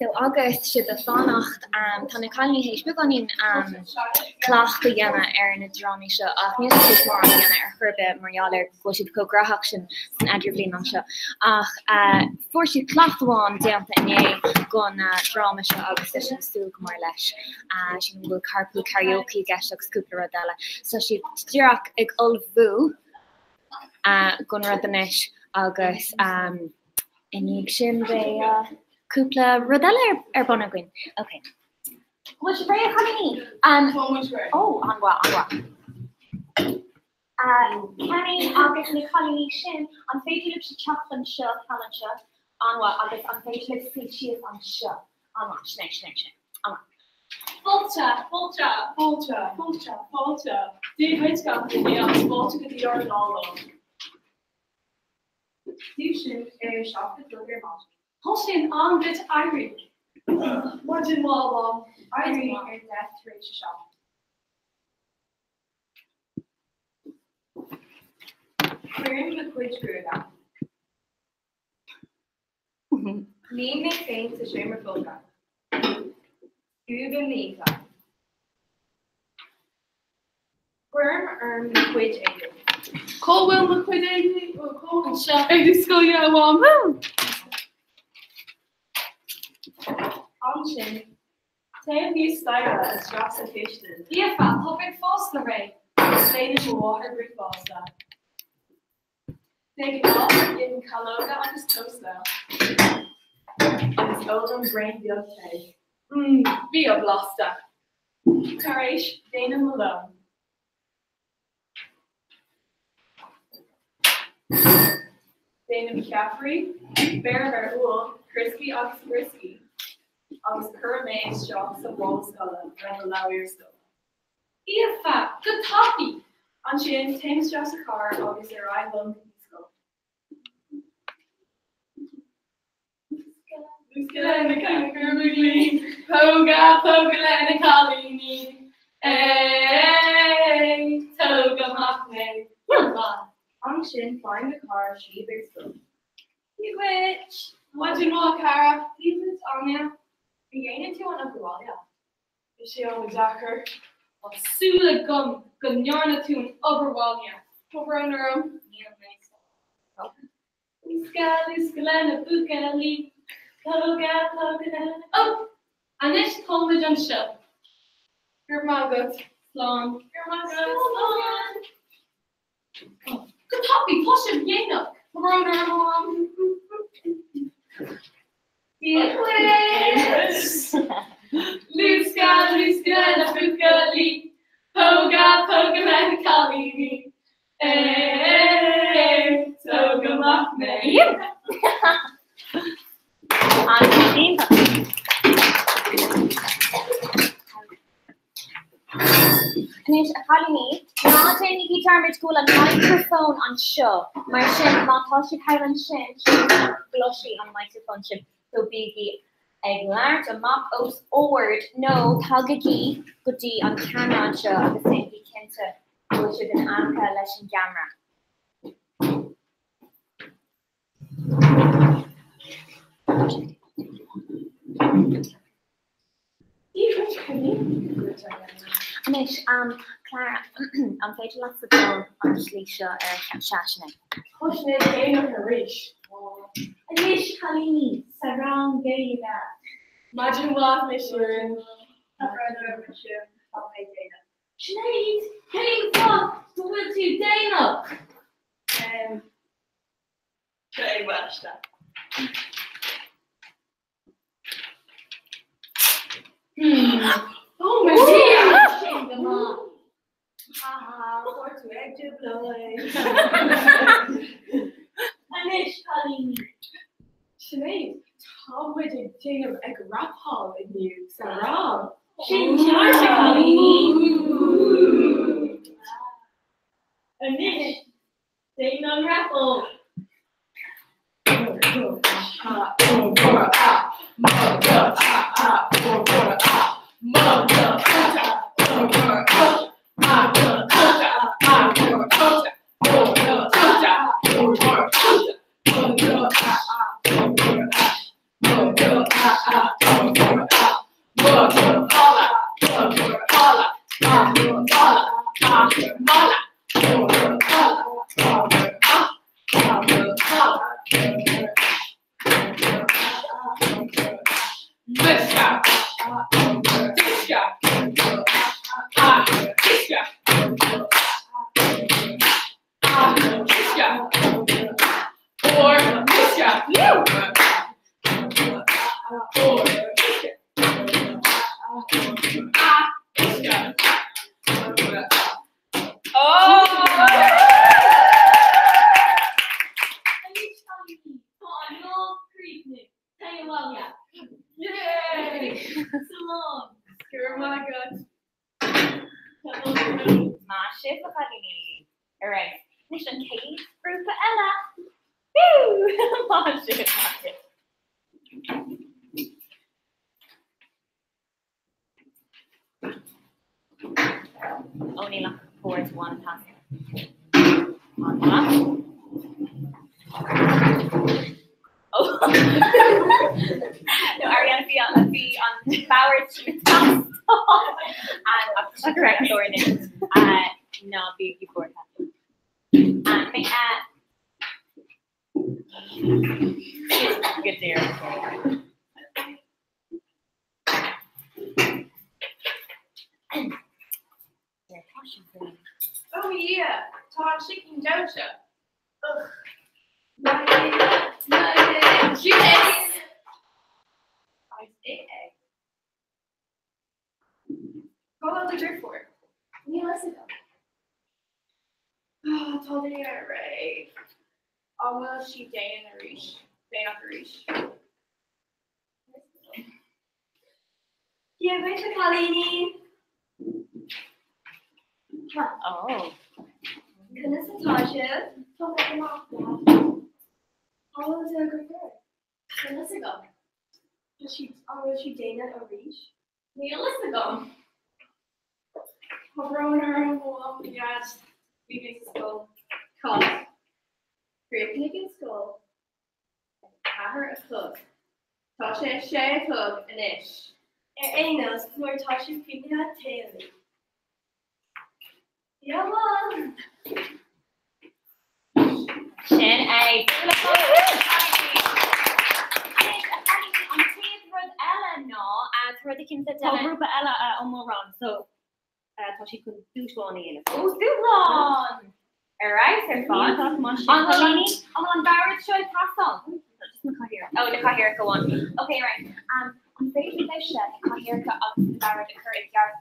So agus sibh ag fanacht, tá na cailíní théis beagáinín cleachtadh a dhéanamh ar na drámaí seo ach níl siad théis mórán a dhéanamh ar chor ar bith mar gheall ar go bhfuil siad chomh graitheach sin san Eadarbhliain anseo. Ach fuair siad cleachtadh amháin déanta inné don dráma seo agus tá siad ag súil go mór leis. Sílim go bhfuil carpool karaoke i gceist agus cúpla rud eile. So tá siad díreach ag ullmhú don rud anois agus I ndiaidh sin beidh cúpla rud eile ar bun againn. Ok. Bhfuil sibh réidh, a chailíní? Tá muid réidh. Ó, an-mhaith, an-mhaith. Kenny agus na cailíní sin, an féidir libhse teacht anseo, thall anseo? An-mhaith, agus an féidir libh suí síos anseo? An-mhaith, sin é, sin é, sin é. An-mhaith. Fáilte, fáilte, fáilte, fáilte, fáilte. Dia dhuit gach duine agus fáilte go dtí ár nGnáthlam. Dúisím ar a 7 a chlog ar maidin. Tá sé in am duit éirí. Maidin mhaith, a Mham. Éirím ar 7:10. Cuirim mo chuid gruaige. Ním mé féin sa seomra folctha. Scuabaim m'fhiacla. Cuirim orm mo chuid éadaí. Cá bhfuil mo chuid éadaí? Anseo. Éadaí scoile, a Mham. Ansin, téim thíos staighre isteach sa chistin. Aoife, tá bricfeasta réidh. Agus déanann mo mháthair bricfeasta. De ghnáth, ithim calóga agus toast leo. Agus ólaim braon beag tae. Mmm, bia blasta. Tar éis, déanaim mo lón. Déanaim ceapairí, beirim ar úll, crioscaí agus brioscaí agus cuirim é isteach sa mhála scoile le mo leabhair scoile. Aoife, Go tapaidh! Ansin, téim isteach sa charr agus ar aghaidh liom go dtí scoil. Luascadh le na cancair mo ghlúin, Póga, póga le na cailíní, Éigh, tóg amach mé. Ansin, faighim mo chara Síomha ar scoil. Dia dhuit! Maidin mhaith, a chara. Dia dhuit, Áine. An ndéanann tú an obair bhaile? Bhí sé an-deacair. Tá súil agam go ndearna tú an obair bhaile. Tá brón orm. Níl mé sásta. Luascadh, luascadh le na buachaillí, Póga, póga le na. Ó! Anois tá muid anseo. Go raibh maith agat. Slán. Go raibh maith agat. Slán. Go tapaidh, tá sibh déanach. Tá brón orm, a Mham. Dia dhuit! Luascadh, luascadh le na buachaillí, Póga, póga le na cailíní, Éigh, tóg amach mé. Anois, a chailíní, ná déanaigí dearmad go bhfuil an microphone anseo, mar sin má tá sibh thall ansin, seans nach gcloisfidh an microphone sibh, so bígí ag labhairt amach os ard nó tagaigí go dtí an ceamara anseo agus déanaigí cinnte go bhfuil sibh in aice leis an gceamara. Anois, Clara, an féidir leatsa dul an tslí seo ar an sea, sin é. Tá Sinéad déanach arís. Anois, cailíní, sa rang Gaeilge. Maidin mhaith, Miss Sharon. Tá brón orm, Miss Sharon, tá mé déanach. Sinéad, cén fáth go bhfuil tú déanach? Seo é bhaiste. Oh my Dia! Sin go maith. Fuair tú ag dúbláil. Anois, cailíní. Sinéad, tá muid ag déanamh ag rapáil inniu sa rang. Sin ceart, a chailíní. Anois, Déan an rapáil. Maith leat. Tá go maith. Tá go maith. Uisce. Uisce. Uisce. Uisce. Or uisce. Or uisce. Uisce. Oh! Anois cailíní, tá an lá críochnaithe. Téigh abhaile. Yay! Slán. Go raibh maith agat. Maith sibh, a chailíní. Ar aghaidh. Anois an chéad ghrúpa eile. Woo! Maith sibh, maith sibh. Ó níl ach bord amháin ag teastáil. An-mhaith. Ó No, Ariana, bhí an bhí an bord sin ag teastáil. Ach tá sé ceart go leor anois. Ná bígí buartha. Go díreach. Oh yeah, tá an sicín damhsa. Ugh. Ciúnas! Is é é. Cá bhfuil do dheirfiúr? Níl a fhios agam. Ah, tá duine réidh. An bhfuil sí déan arís? Déanach arís? Dia dhuit, a chailíní! Oh. Conas atá sibh? Tá mé go maith, An bhfuil do dheirfiúr? Níl a fhios agam. Tá sí, an bhfuil sí déanach arís? Níl a fhios agam. Tá brón orm, a Mham, a Dhaid. Bhí mé sa scoil. Cad? Chríochnaigh an scoil ag 4 a chlog. Tá sé a sé a chlog anois. Ar aon nós, nuair atá sibh críochnaithe, téigh a luí. Yeah, Mom! Sin é. Anois, a chailíní, an chéad rud eile ná, tá rud eicínt le Tá déanamh. grúpa eile ó mo rang, so tá siad chun dúshlán a dhéanamh. Ó, dúshlán! Ar fheabhas ar fad. Iontach, maith sibh. An bhfuil an an bhfuil an bord seo ag teastáil? Just na cathaoireacha. Ó, na cathaoireacha amháin. Ok, right. Um, an féidir libhse na cathaoireacha agus na boird a chur i gceart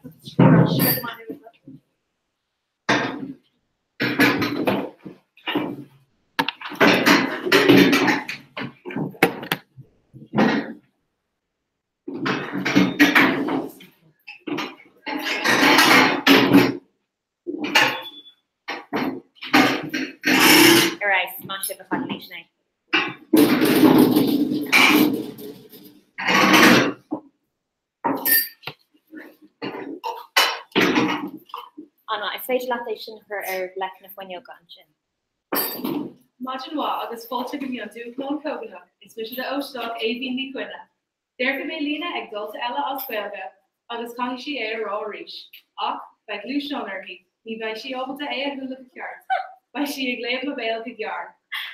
Ar fheabhas, maith sibh a chailíní, sin é. An-mhaith, is féidir leat é sin a chur ar leic na fuinneoga ansin. Maidin mhaith agus fáilte go dtí an Dúshlán Comógach, is mise d'óstach Aoibhín Ní Choinle. Déarfaidh mé líne ag dalta eile as Gaeilge agus caithfidh sí é a rá arís. Ach, beidh gluaisteán uirthi, ní bheidh sí ábalta é a chuala go ceart. Beidh sí ag léamh mo bhéal go gearr.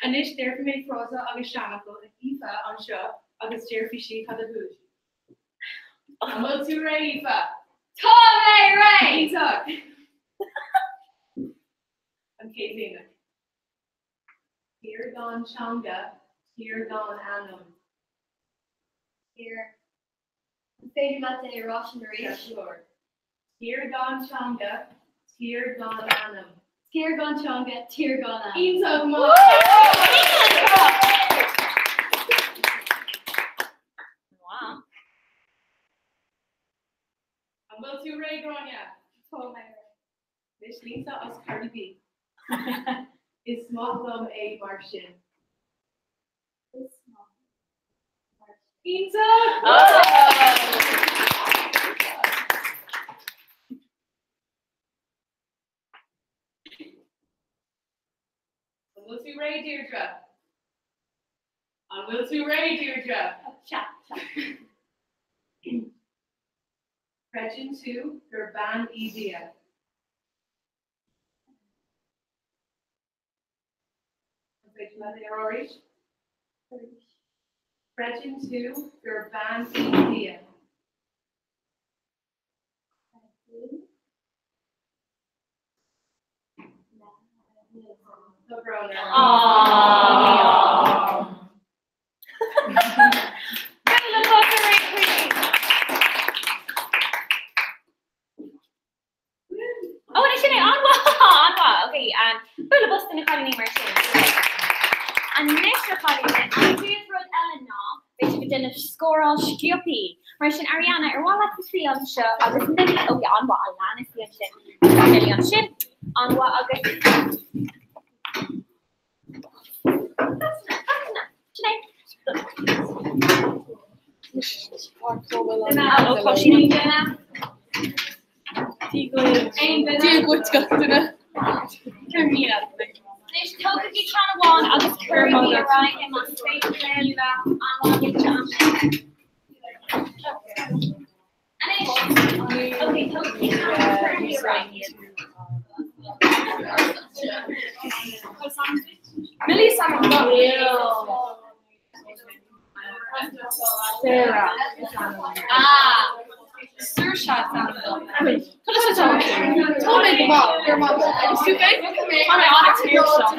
Anois déarfaidh mé frása agus seanfhocal ag Aoife anseo agus déarfaidh sí cad a chuala sí. An bhfuil tú réidh, Aoife? Tá mé réidh! Iontach! An chéad líne. Tír gan teanga, tír gan anam. Tír. An féidir leat é a rá sin arís? Tír gan teanga, tír gan anam. Tír gan teanga, tír gan anam. Iontach maith! An bhfuil tú réidh, Gráinne? Tá mé réidh. Anois línte as Cardi B. Is maith liom é mar sin. Is maith mar sin. Iontach! An bhfuil tú réidh, Deirdre? An bhfuil tú réidh, Deirdre? Sea, sea. Creideann tú gur bean í Dia. An féidir leat é a rá arís? Arís. Creideann tú gur bean í Dia. Tá brón orm. Ó, anois sin é, an-mhaith, an-mhaith, ok, bualadh bos do na cailíní mar sin. Anois a chailíní, an chéad rud eile ná, beidh sibh ag déanamh scóráil sciobthaí. Mar sin, Ariana, ar mhaith leat suí anseo agus Milly, ó yeah, an-mhaith, Alana suí ansin, Milly ansin, an-mhaith agus Sin é. Dia dhuit gach duine. Anois tógaigí ceann amháin agus cuirigí ar aghaidh é más féidir libh an ansin. Anois, ok, tógaigí ceann agus cuirigí ar aghaidh iad. Milly is ainm dom. Sarah is ainm dom. Ah! Saoirse is ainm dom. Conas atá tú? Tá mé go maith, go raibh maith agat. Agus tú féin? Tá mé an-tuirseach.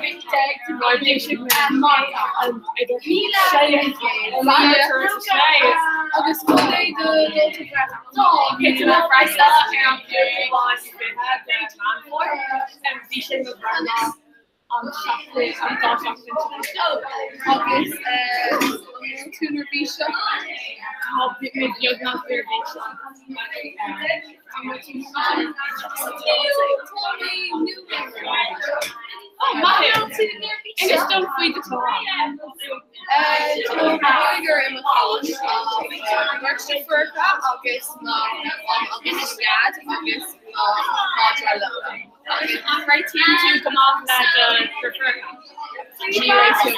Agus cad é do dháta breithe? Thit mo bhreithlá ar an gcúigiú lá is fiche de Mheán Fómhair. Bhí sé mo bhreithlá an seachtain, an dá sheachtain seo. Agus an bhfuil tú neirbhíseach? Tá mé beagnach neirbhíseach. An bhfuil tú Tá mé nua. Ó, maith thú! Inis dom faoi do chlann. Tá cúigear i mo chlann, beirt deirfiúracha agus mo mham agus mo dhaid agus mo mhadra liom. Agus an réitíonn tú go maith le do dheirfiúracha? Ní réitím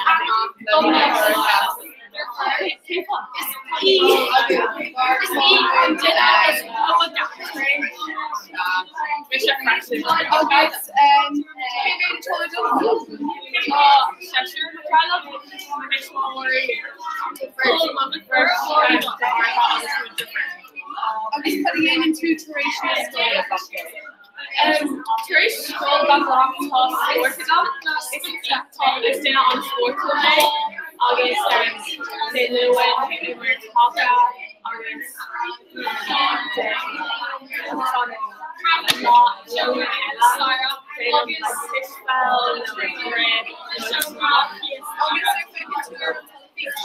go maith le mo dheirfiúracha. Cén fáth? Is í an duine is mó a d'athraigh mise freisin. Agus cé mhéad atá i do chlann? Tá seisear i mo theaghlach, tuismitheoirí, beirt deartháireacha agus mo dheirfiúr. Agus cad a dhéanann tú tar éis na scoile? Tar éis scoil gach lá tá spórt agam. Is duine an-spórtúil mé agus Dé Luain ag imirt haca agus an lá Luain eile déanaim like cispheil nó rith. Agus ar féidir tú ar an teilifís?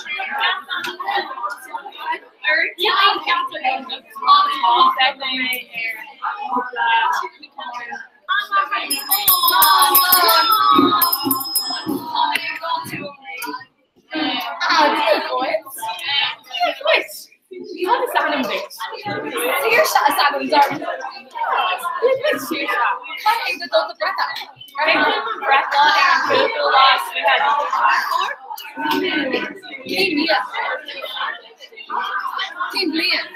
Cén bhliain?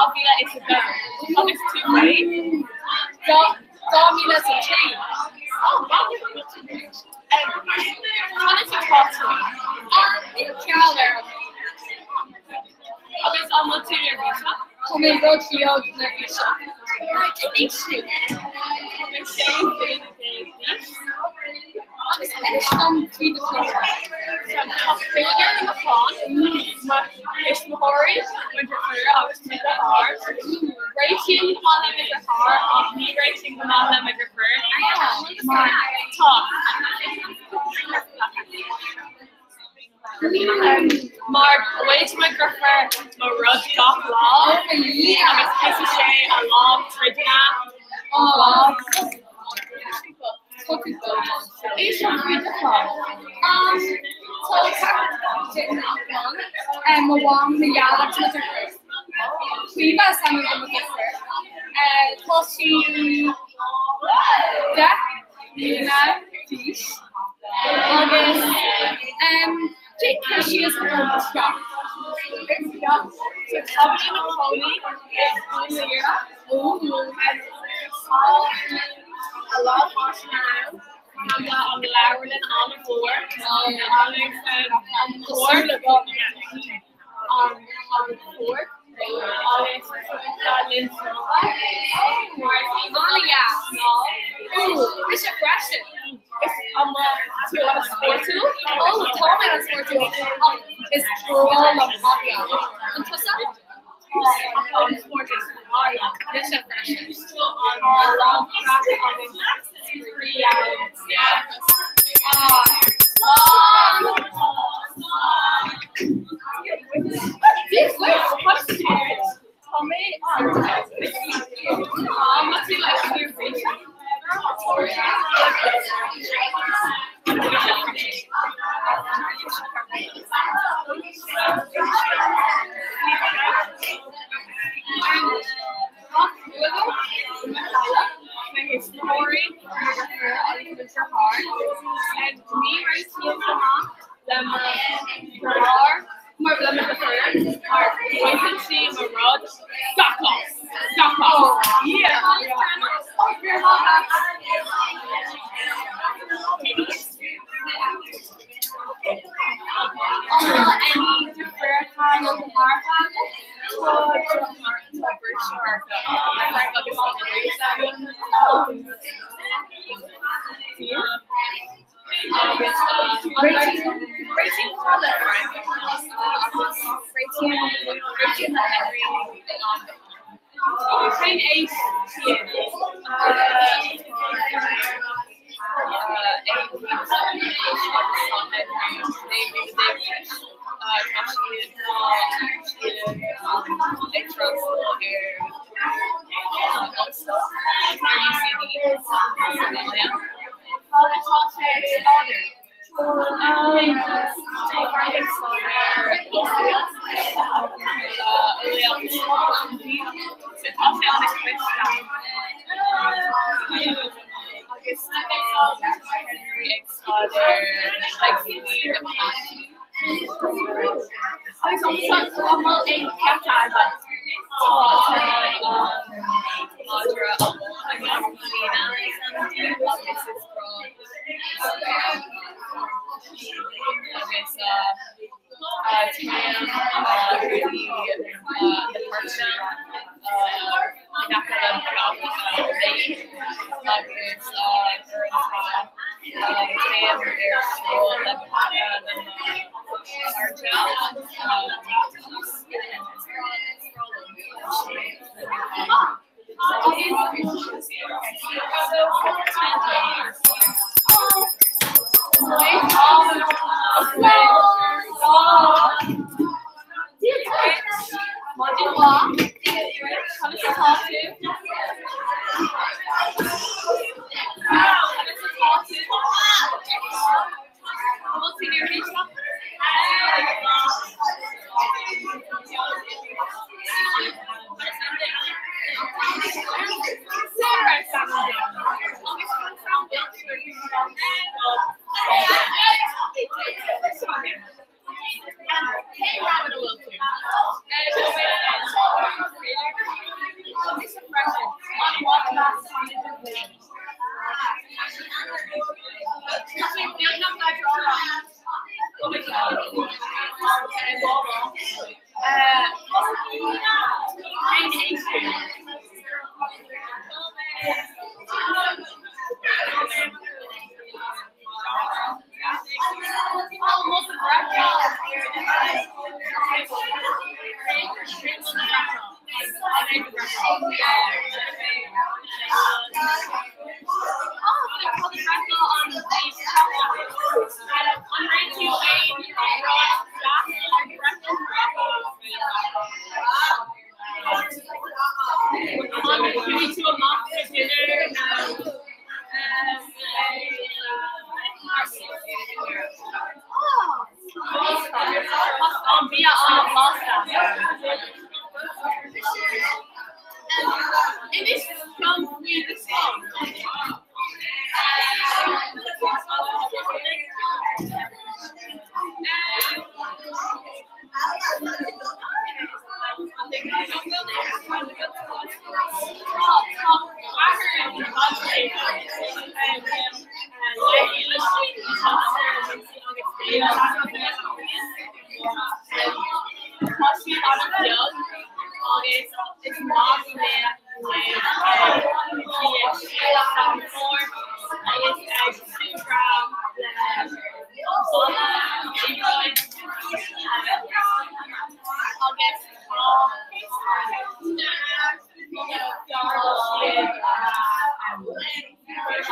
2002. Agus tú féin? 2003. Ó, maith. Conas atá tú? Níl ceal orm. Agus an bhfuil tú neirbhíseach? Tá mé rud beag neirbhíseach. Cén aois thú? Tá mé 16 bliana d'aois. Agus inis dom faoi do chlann. Tá cúigear i mo chlann, mo thuismitheoirí, mo dheirfiúr agus mo dheartháir. Réitím go maith le mo dheartháir ach ní réitím go maith le mo dheirfiúr mar tá. Mar ghoid mo dheirfiúr mo rud gach lá agus thosaigh sé a lán troideanna. Inis dom faoi do chlann. Tá ceathrar duine i mo chlann, mo mham, mo dhaid agus mo dheirfiúr. Caoimhe is ainm do mo dheirfiúr. Tá sí 10 mbliana d'aois agus déan cur síos ar do theach. So tá mé i mo chónaí i gCluain Laoghaire. Tá a lán áiteanna ann. An leabharlann an-mhór agus an páirc an pháirc agus tá linn snámha mar an-dheas. Mise freisin. Is an bhfuil tú an-spórtúil? Ó, tá mé an-spórtúil ach is breá liom hockey. An tusa? Ní réitíonn go maith le mo dheartháir mar le mo dheirfiúr mar goideann sí mo rud gach lá gach lá. Yeah. An bhfuil any deirfiúracha nó deartháireacha agat? Tá deartháir tá beirt deartháireacha agus tá beirt agam. Agus réitíonn le Frank agus réitíonn le Henry. Cén aois iad? Agus ag staidéar Agus an bhfuil aon pet agat? Tá madra amháin agam, Lena, agus is breá agus téim go dtí na páirceanna in aice liom gach léi agus uaireanta téim ar siúl le mo chairde. Maidin mhaith, conas atá tú? Conas atá tú? An bhfuil tú neirbhíseach?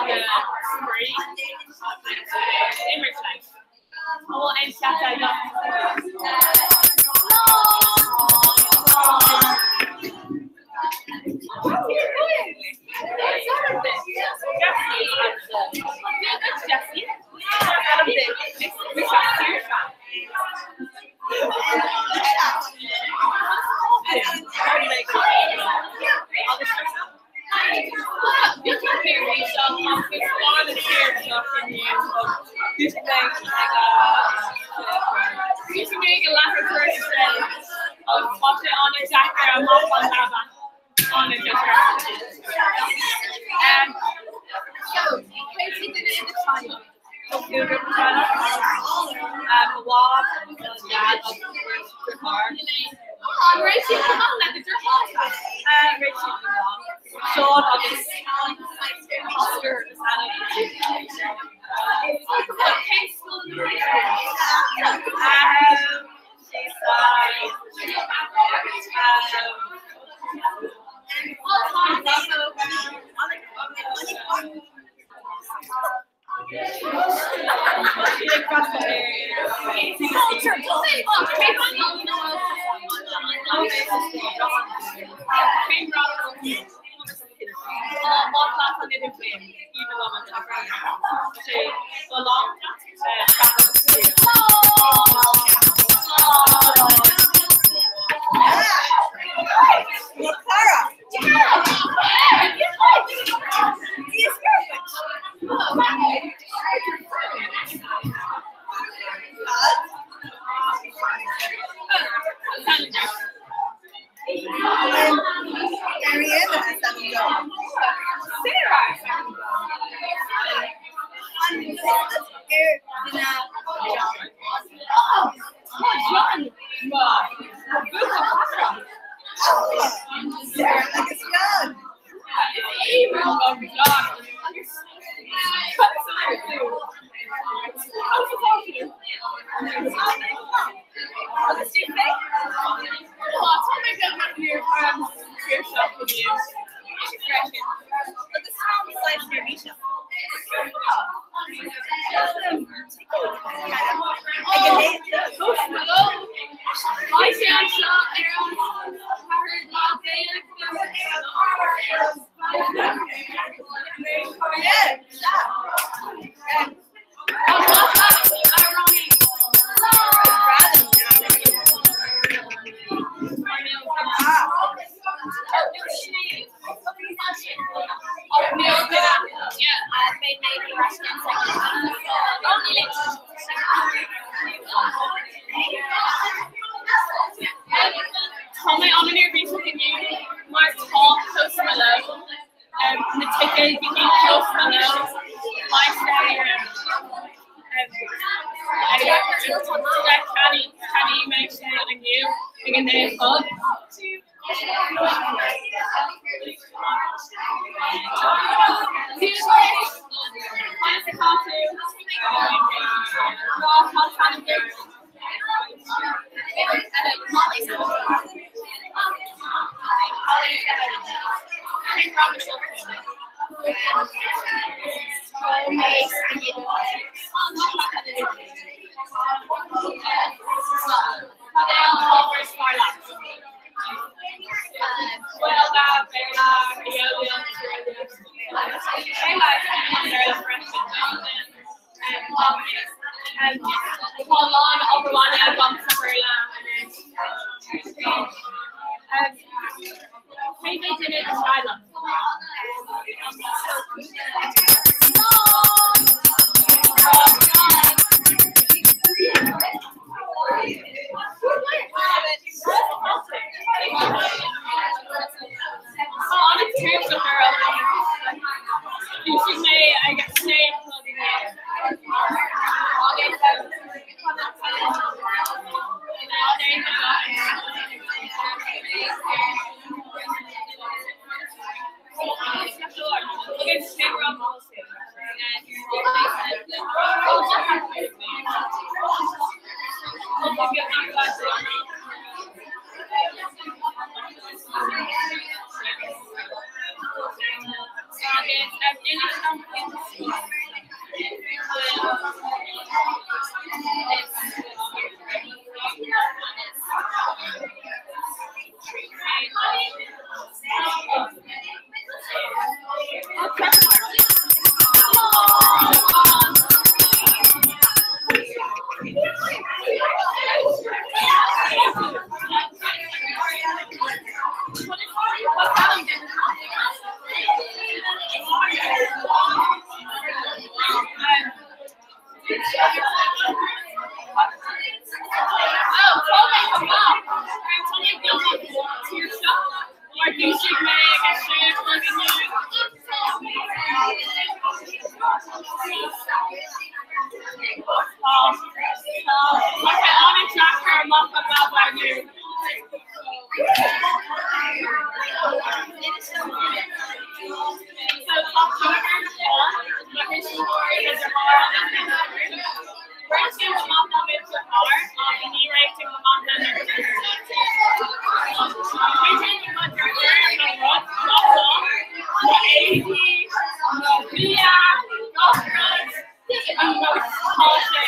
le spraoi imirt leis. An bhfuil aon cheapadh agat? Seán agus Oscar is ainm. Tá mé an-neirbhíseach inniu mar tá Post Malone na ticéid go dtí Post Malone beidh sé cheannaigh mé sé inniu ag a 9 a chlog. Tá a lán obair bhaile agam sa Bhéarla anois. Cé mhéad duine i do theaghlach? Tá an-tuirseach orm. Dhúisigh mé ag a sé a chlog inné. Tá sé an-deacair amach an leaba inniu. So tá cúigear clann, mo thuismitheoirí, mo dheartháir agus mo mháthair. Réitíonn mo mham liom is deartháir ach ní réitíonn mo mham lenár Réitíonn mo dheirfiúr mo rud gach lá, mo éadaí, mo bhia, gach rud agus tá sé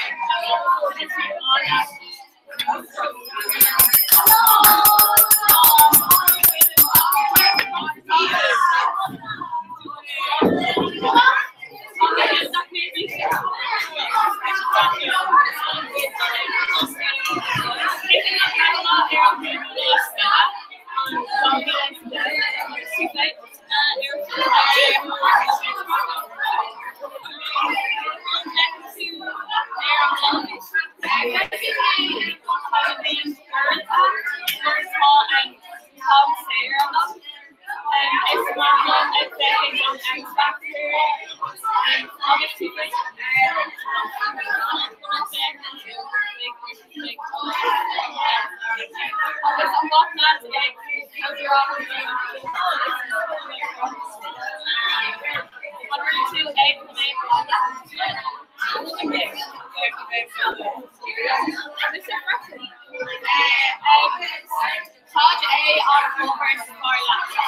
Cad é an obair is fearr leat?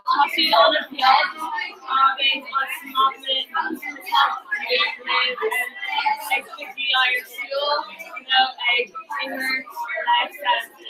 Tá siad an-bheag agus is maith ag cluichí ar siúl nó ag imirt leis an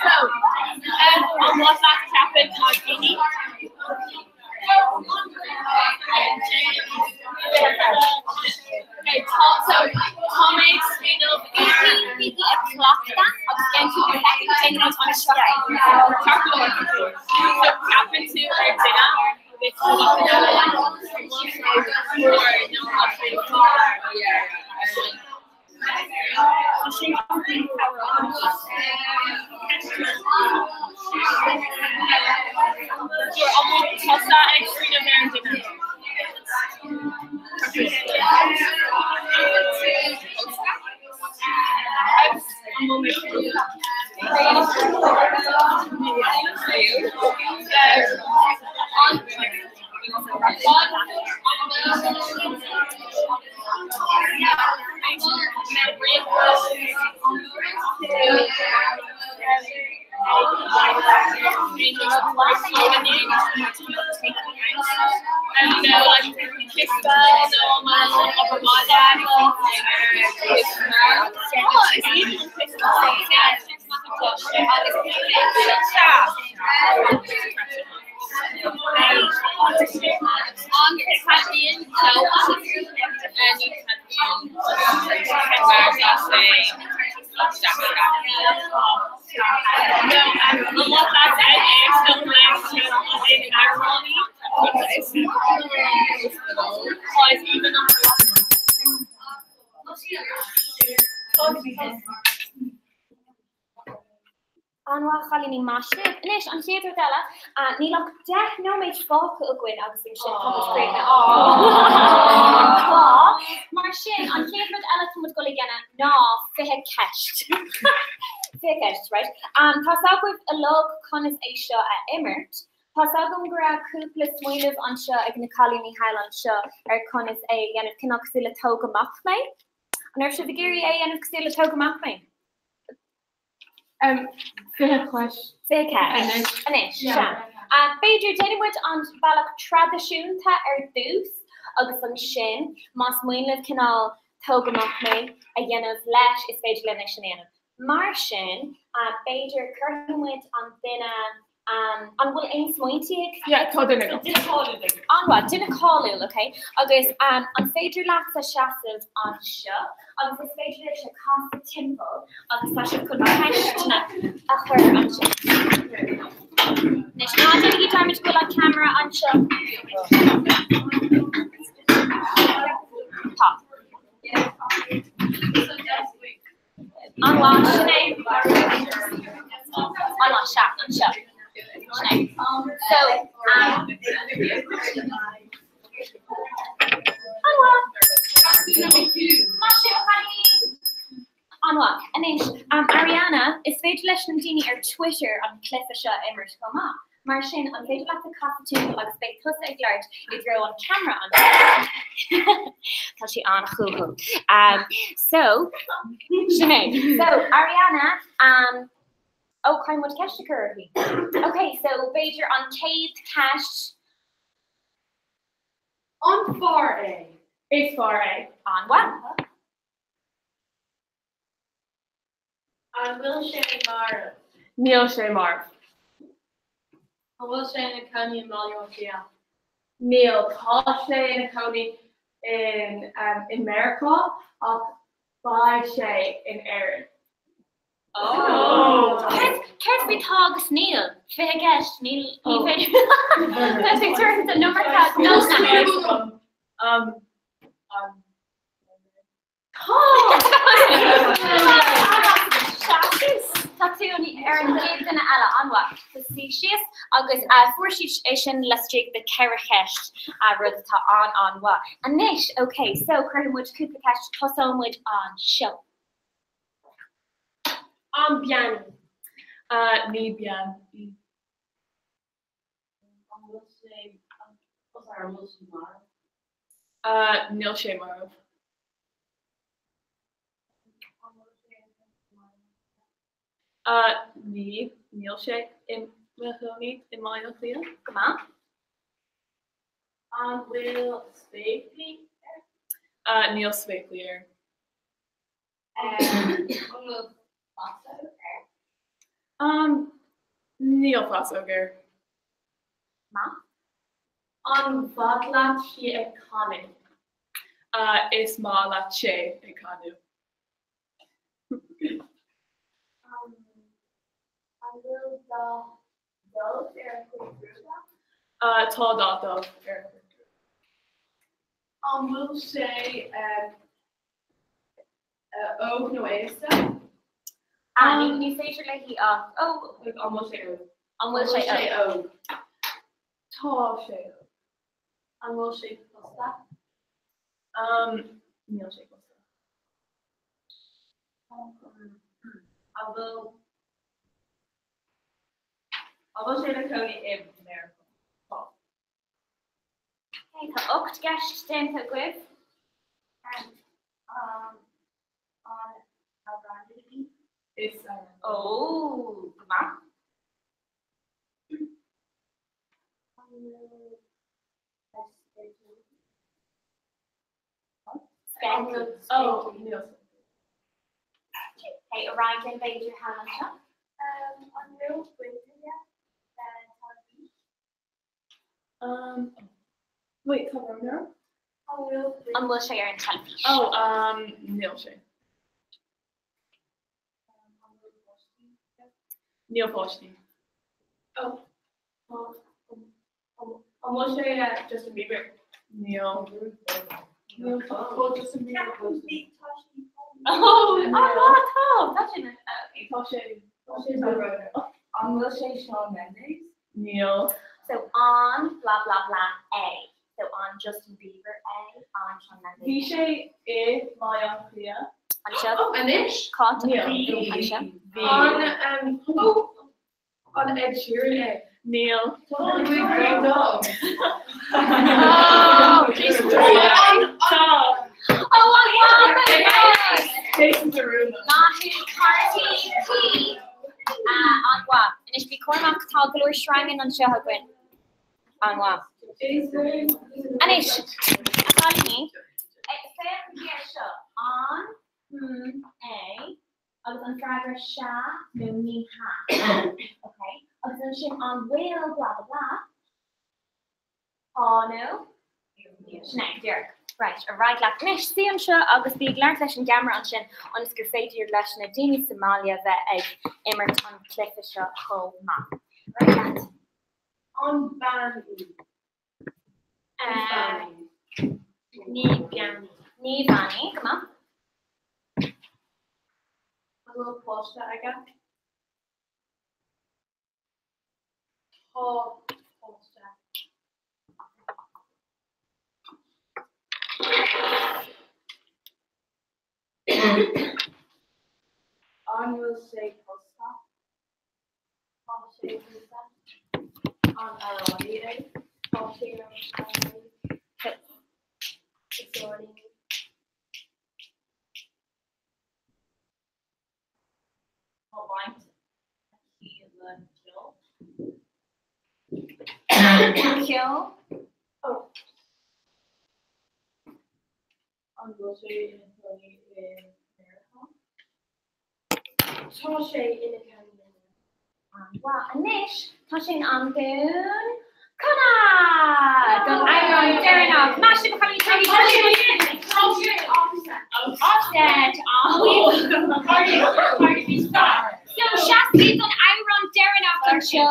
So, um, an mhaith leat ceapadh mar daoine? Okay, tá, so, tá mé ag smaoineamh Bígí ag cleachtadh agus déan cúpla soicind déanann muid an seo. Ceart go leor. So, ceapann tú ar duine agus Tusa ag smaoineamh ar an duine. An-mhaith, a chailíní, maith sibh. Anois, an chéad rud eile, níl ach 10 nóiméad fágtha againn agus ansin tá muid críochnaithe. Tá. Mar sin, an chéad rud eile tá muid dul a dhéanamh ná 20 ceist. 20 ceist, right? Tá's agaibh uilig conas é seo a imirt. Tá's agam go raibh cúpla smaoineamh anseo ag na cailíní thall anseo ar conas é a dhéanamh, cineál cosúil le Tóg Amach Mé. An raibh sibh ag iarraidh é a dhéanamh cosúil le Tóg Amach Mé? 20 ceist. 20 ceist. Anois, sea. B'fhéidir, déanfaidh muid an bealach traidisiúnta ar dtús agus ansin, más mian libh cineál Tóg Amach Mé a dhéanamh leis, is féidir linn é sin a dhéanamh. Mar sin, b'fhéidir, cuirfidh muid an duine An bhfuil aon smaointe ag? Yeah, tá duine agam. Duine cáiliúil. An-mhaith, duine cáiliúil, ok. Agus an féidir leatsa seasamh anseo agus is féidir libhse casadh timpeall agus tá sibh chun ceisteanna a chur ansin. Anois, ná déanaigí dearmad go bhfuil an ceamara anseo. Tá. An-mhaith, sin é. An-mhaith, sea, anseo. Sin é. So, um, An-mhaith. Maith sibh, a chailíní. An-mhaith. Anois, um, Ariana, is féidir leis na daoine ar Twitter an cluiche seo a imirt chomh maith. Mar sin, an féidir leatsa casadh timpeall agus beidh tusa ag labhairt i dtreo an ceamara ansin? Tá sé an-chúthail. Um, so, sin é. So, Ariana, um, ó, caithfidh muid ceist a chur uirthi. Ok, so b'fhéidir an chéad ceist. An fear é? Is fear é. An-mhaith. An bhfuil sé marbh? Níl sé marbh. An bhfuil sé ina chónaí i mBaile Átha Cliath? Níl. Tá sé ina chónaí in i Meiriceá ach beidh sé in Éirinn. Oh! Céard faoi tá agus níl? 20 gceist, níl, ní féidir. Tá sé ag tabhairt an iomarca nósanna. Um, um, Tá tú ar an gcéad duine eile, an-mhaith. So suigh síos agus fuair siad é sin laistigh de cheithre cheist, rud atá an-an-mhaith. Anois, ok, so cuirfidh muid cúpla ceist, tosóidh muid anseo. An bean í? Ní bean í. An bhfuil sé, oh sorry, an bhfuil sé marbh? Níl sé marbh. Ní, níl sé ina chónaí i mBaile Átha Cliath. Go maith. An bhfuil spéaclaí air? Níl spéaclaí air. An bhfuil féasóg air? Níl féasóg air. Maith. An mhaith leat sí ag canadh? Is maith leat sé ag canadh. An bhfuil dath dubh ar a chuid gruaige? Tá dath dubh ar a chuid gruaige. An bhfuil sé óg nó aosta? Ní féidir léi ach ó. An bhfuil sé óg? An bhfuil sé óg? Tá sé óg. An bhfuil sé pósta? Níl sé pósta. An bhfuil An bhfuil sé ina chónaí i Meiriceá? Tá. Okay, tá 8 gceist déanta agaibh. An amhránaí í? Is amhránaí. Ó, go maith. An bhfuil Oh, níl. Hey, ar aghaidh linn b'fhéidir thall anseo. An bhfuil baint aige le teilifís? Um, wait, tá brón orm? An bhfuil An bhfuil sé ar an teilifís? Oh, um, níl sé. Níl páistí. Oh, An bhfuil sé le Justin Bieber? Níl. Níl tá Justin Bieber pósta. Oh, oh, tá, tá sin. Tá sé tá sé An bhfuil sé Shawn Mendes? Níl. So an blah blah blah é. So an Justin Bieber é, an Shawn Mendes. Bhí sé i mBaile Átha Cliath. Anseo. Anois? Cá Níl. Anseo. Bhí. An oh An Ed Sheeran é? Níl. Tá. Oh, Jason Derulo. Tá. Oh, an Jason Derulo. Maith thú Carty P. An-mhaith. Anois bí cúramach tá go leor sreangan anseo againn. An-mhaith. Anois, a chailíní, féach air seo. An, hmm, é, Agus an freagra sea nó ní hea. Ok? Agus ansin an bhfuil blah blah blah? Tá nó? Sin é, díreach. Right, ar aghaidh leat. Anois, suigh anseo agus bí ag labhairt leis an gceamara ansin ionas gur féidir leis na daoine sa mbaile bheith ag imirt an cluiche seo chomh maith. Ar aghaidh leat. An bean í? Ní bean í. Ní bean í, go maith. An bhfuil páiste aige? Tá páiste. An bhfuil sé pósta? Tá sé pósta. An amhránaí é? Tá sé ina amhránaí. Is amhránaí. Tá baint aici le ceol. Ceol? An bhfuil sé ina chónaí i Meiriceá? Tá sé ina chónaí i Meiriceá. An-mhaith. Anois, tá sé in am dúinn canadh don amhrán deireanach. Maith sibh, a chailíní. Tá sé Offset. So, seasaigí don amhrán deireanach anseo.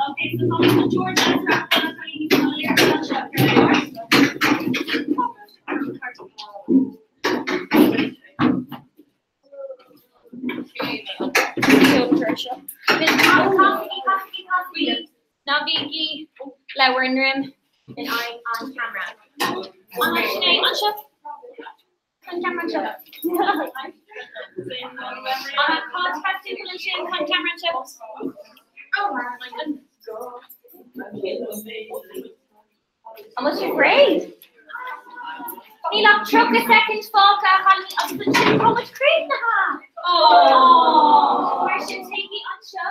Okay, so tá George anseo. Ná bígí le bhur ndroim in aghaidh an cheamara. An Sinéad anseo? An ceamara anseo. An podcast timpeall ansin an ceamara anseo. Oh my goodness. An bhfuil sibh réidh? Níl ach 30 soicind fágtha a chailíní agus ansin tá muid críochnaithe! Mar sin téigí anseo,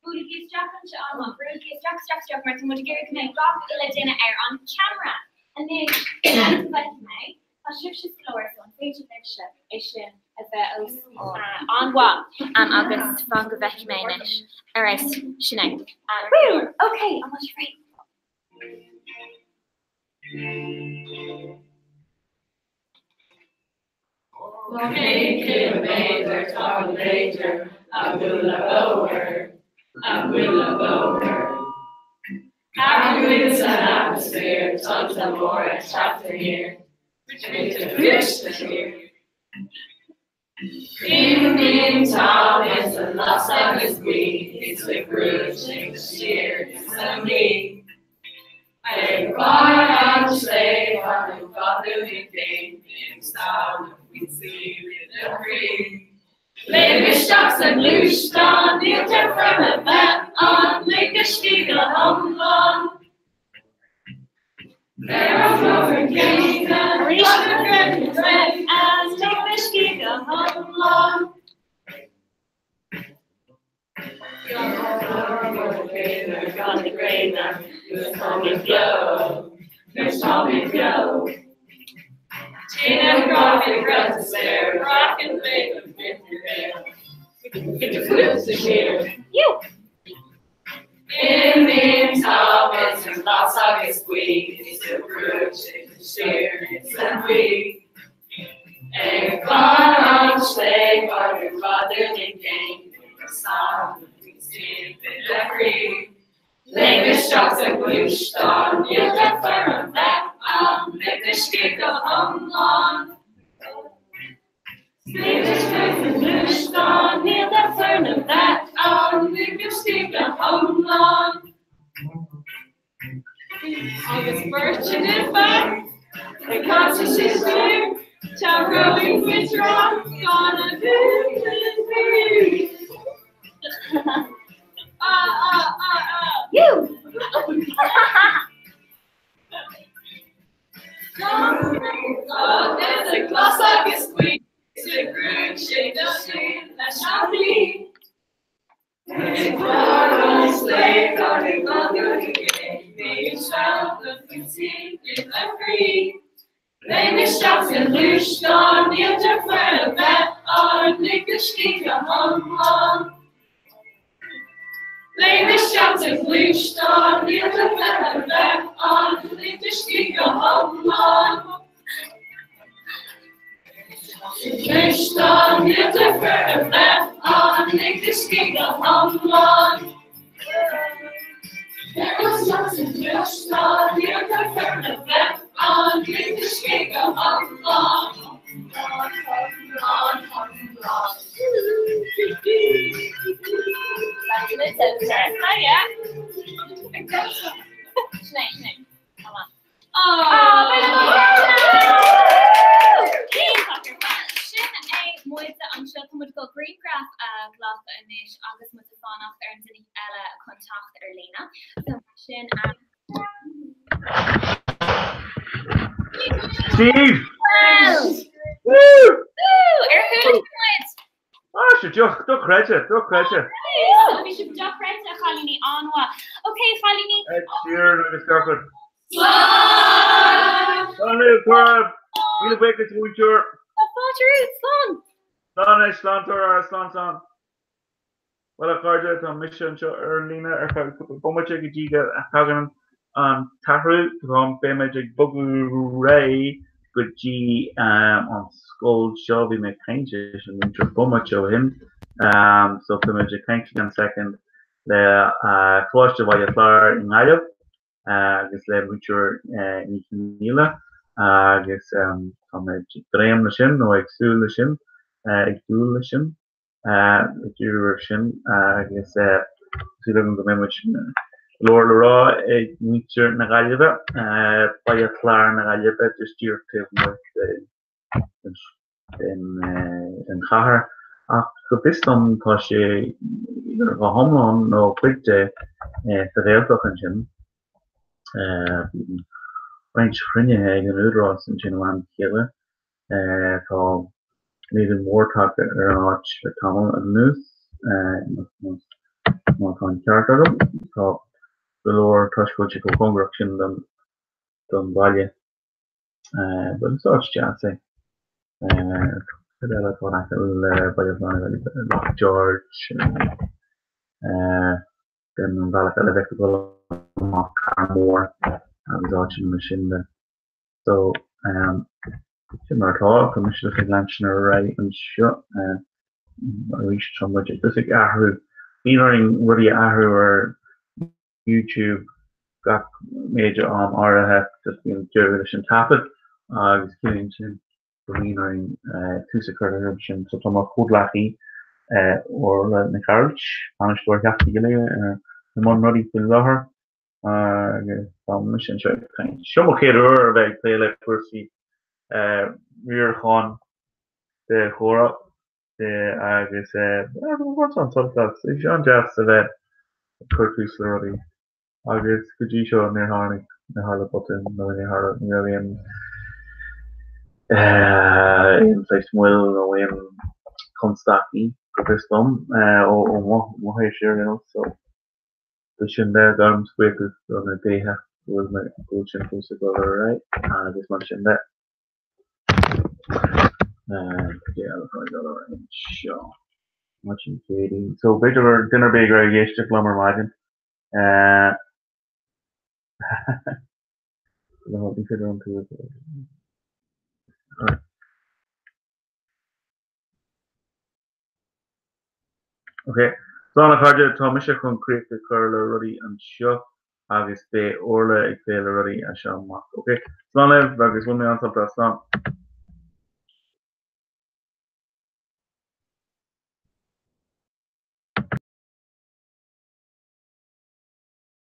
buailigí isteach anseo, an-mhaith, buailigí isteach, isteach, isteach mar tá muid ag iarraidh go mbeidh gach uile duine ar an cheamara. Anois, go bhfeicfidh mé, tá sibhse sa lár so an féidir libhse é sin a. A bheith os an-mhaith agus fan go bhfeicfidh mé anois. Alright, sin é. Woo! Ok, an bhfuil sibh réidh? Cén ciliméadar tá an léidir a bhualadh bóthar, a bhualadh bóthar. Athrú san atmaisféar, tonnta móra ag teacht aniar, tinte fuiste siar. Imíonn tom is an las agus gaoth is le gruaig siar is an mí. Ag barr an tsléibhe i bhfad i gcéin bíonn samhradh faoin saol ina chroí. Léim isteach sa ngluaisteán, níltear foirm a bheith ann, lig do scíth go hiomlán. You! Imíonn tom idir las agus gaoth is a brúite siar is an mhaí. Ag barr an tsléibhe i bhfad i gcéin san ina chroí. Léim isteach sa ghluaisteán, níl de foirm bheith ann, lig do scíth go hiomlán. Léim isteach sa ghluaisteán, níl de foirm bheith ann, lig do scíth go hiomlán. Agus beirt nimhe ag caint siar, tá romhainn faoi tráth gan a bheith Ah, ah, ah, ah. You! Glas agus buí sa ghrúig sé do sin leis an mí. Léim isteach sa ghluaisteán, níl deifir a bheith ann, lig do scíth go hiomlán. Léim isteach sa ghluaisteán, níl deifir a bheith ann, lig do scíth go hiomlán. Gluaisteán, níl deifir a bheith ann, lig do scíth go hiomlán. Léim isteach sa ghluaisteán, níl deifir a bheith ann, lig do scíth go hiomlán. Sin é, sin é. Come on. Sin é muide anseo tá muid ag dul grianghraf a ghlacadh anois agus muid ag fanacht ar an duine eile chun teacht ar líne. So mar sin Steve! Woo! Ar chuala muid! Ah, sé dochreidte, dochreidte. Bhí sibh dochreidte a chailíní an-mhaith. Ok, chailíní. Ed Sheeran agus Dorcha. Slán! Slán libh, Tora! Míle buíochas, múinteoir. Tá fáilte romhat, slán! Slán anois, slán Tora, slán slán. Bhuel a chairde, tá mise anseo ar an líne ar feadh cúpla bomaite go dtí go dtagann an t-athrú. Beidh muid ag bogadh réidh go dtí an scoil seo. Bhí mé ag caint leis an múinteoir bomaite ó shin. So tá muid ag caint i gceann soicind le Coláiste Bhaile Chláir i nGaillimh agus le múinteoir Ní Chonghaile agus tá muid ag dréim leis sin nó ag súil leis sin, ag dúil leis sin. ag díriú air sin agus súil agam go mbeidh muid go leor le rá ag muintir na Gaillimhe, Baile Chláir na Gaillimhe, just díreach taobh amuigh den chathair. Ach go bhfios dom tá sé go hiomlán nó cuid de sa Ghaeltacht ansin. Bíonn roinnt cruinnithe ag an Údarás ansin ó am go chéile. Tá méadú mór tagtha ar an áit le tamall anuas, má tá an ceart agam. Tá go leor, toisc go bhfuil sé chomh cóngarach sin don bhaile. But is áit deas é. Cad eile atá in aice le Baile Átha Cliath? Loch George, den an bhealach eile bheith ag dul amach Carrowmore agus áiteanna mar sin de. So, sin mar atá, tá mise ag leanstan ar aghaidh anseo arís tá muid just ag athrú, bíonn orainn rudaí a athrú ar YouTube gach méid am áirithe, just bíonn deireadh leis an taifead agus ciallaíonn sin go mbíonn orainn tús a chur le rud sin. So tá mo chomhghleacaí Orla Nic Gearailt, bainisteoir Theach na Gaeilge i mbun rudaí faoi láthair agus tá mise anseo ag caint. Seo mo chéad uair a bheith ag plé le cúrsaí riaracháin de chomhrá agus bhain an-sult as. Bhí sé an-deas a bheith ag cur tús le rudaí. Agus go dtí seo níor tháinig, níor tharla botún nó níor tharla, ní raibh aon aon saghas moill nó aon chonstaicí go bhfios dom ó mo thaobh siar you know so sin de, gabhaim buíochas do na déithe go bhfuil mé, go bhfuil sin fós ag dul ar aghaidh agus mar sin de. Seo. Maidin Céadaoin. So b'fhéidir gur duine ar bith ag iarraidh éisteacht liom ar maidin. Ní féidir an tú. Ok, slán a chairde, tá mise chun críoch a chur le rudaí anseo agus beidh Orla ag plé le rudaí as seo amach. Ok, slán libh agus bhain mé an-sult as, slán.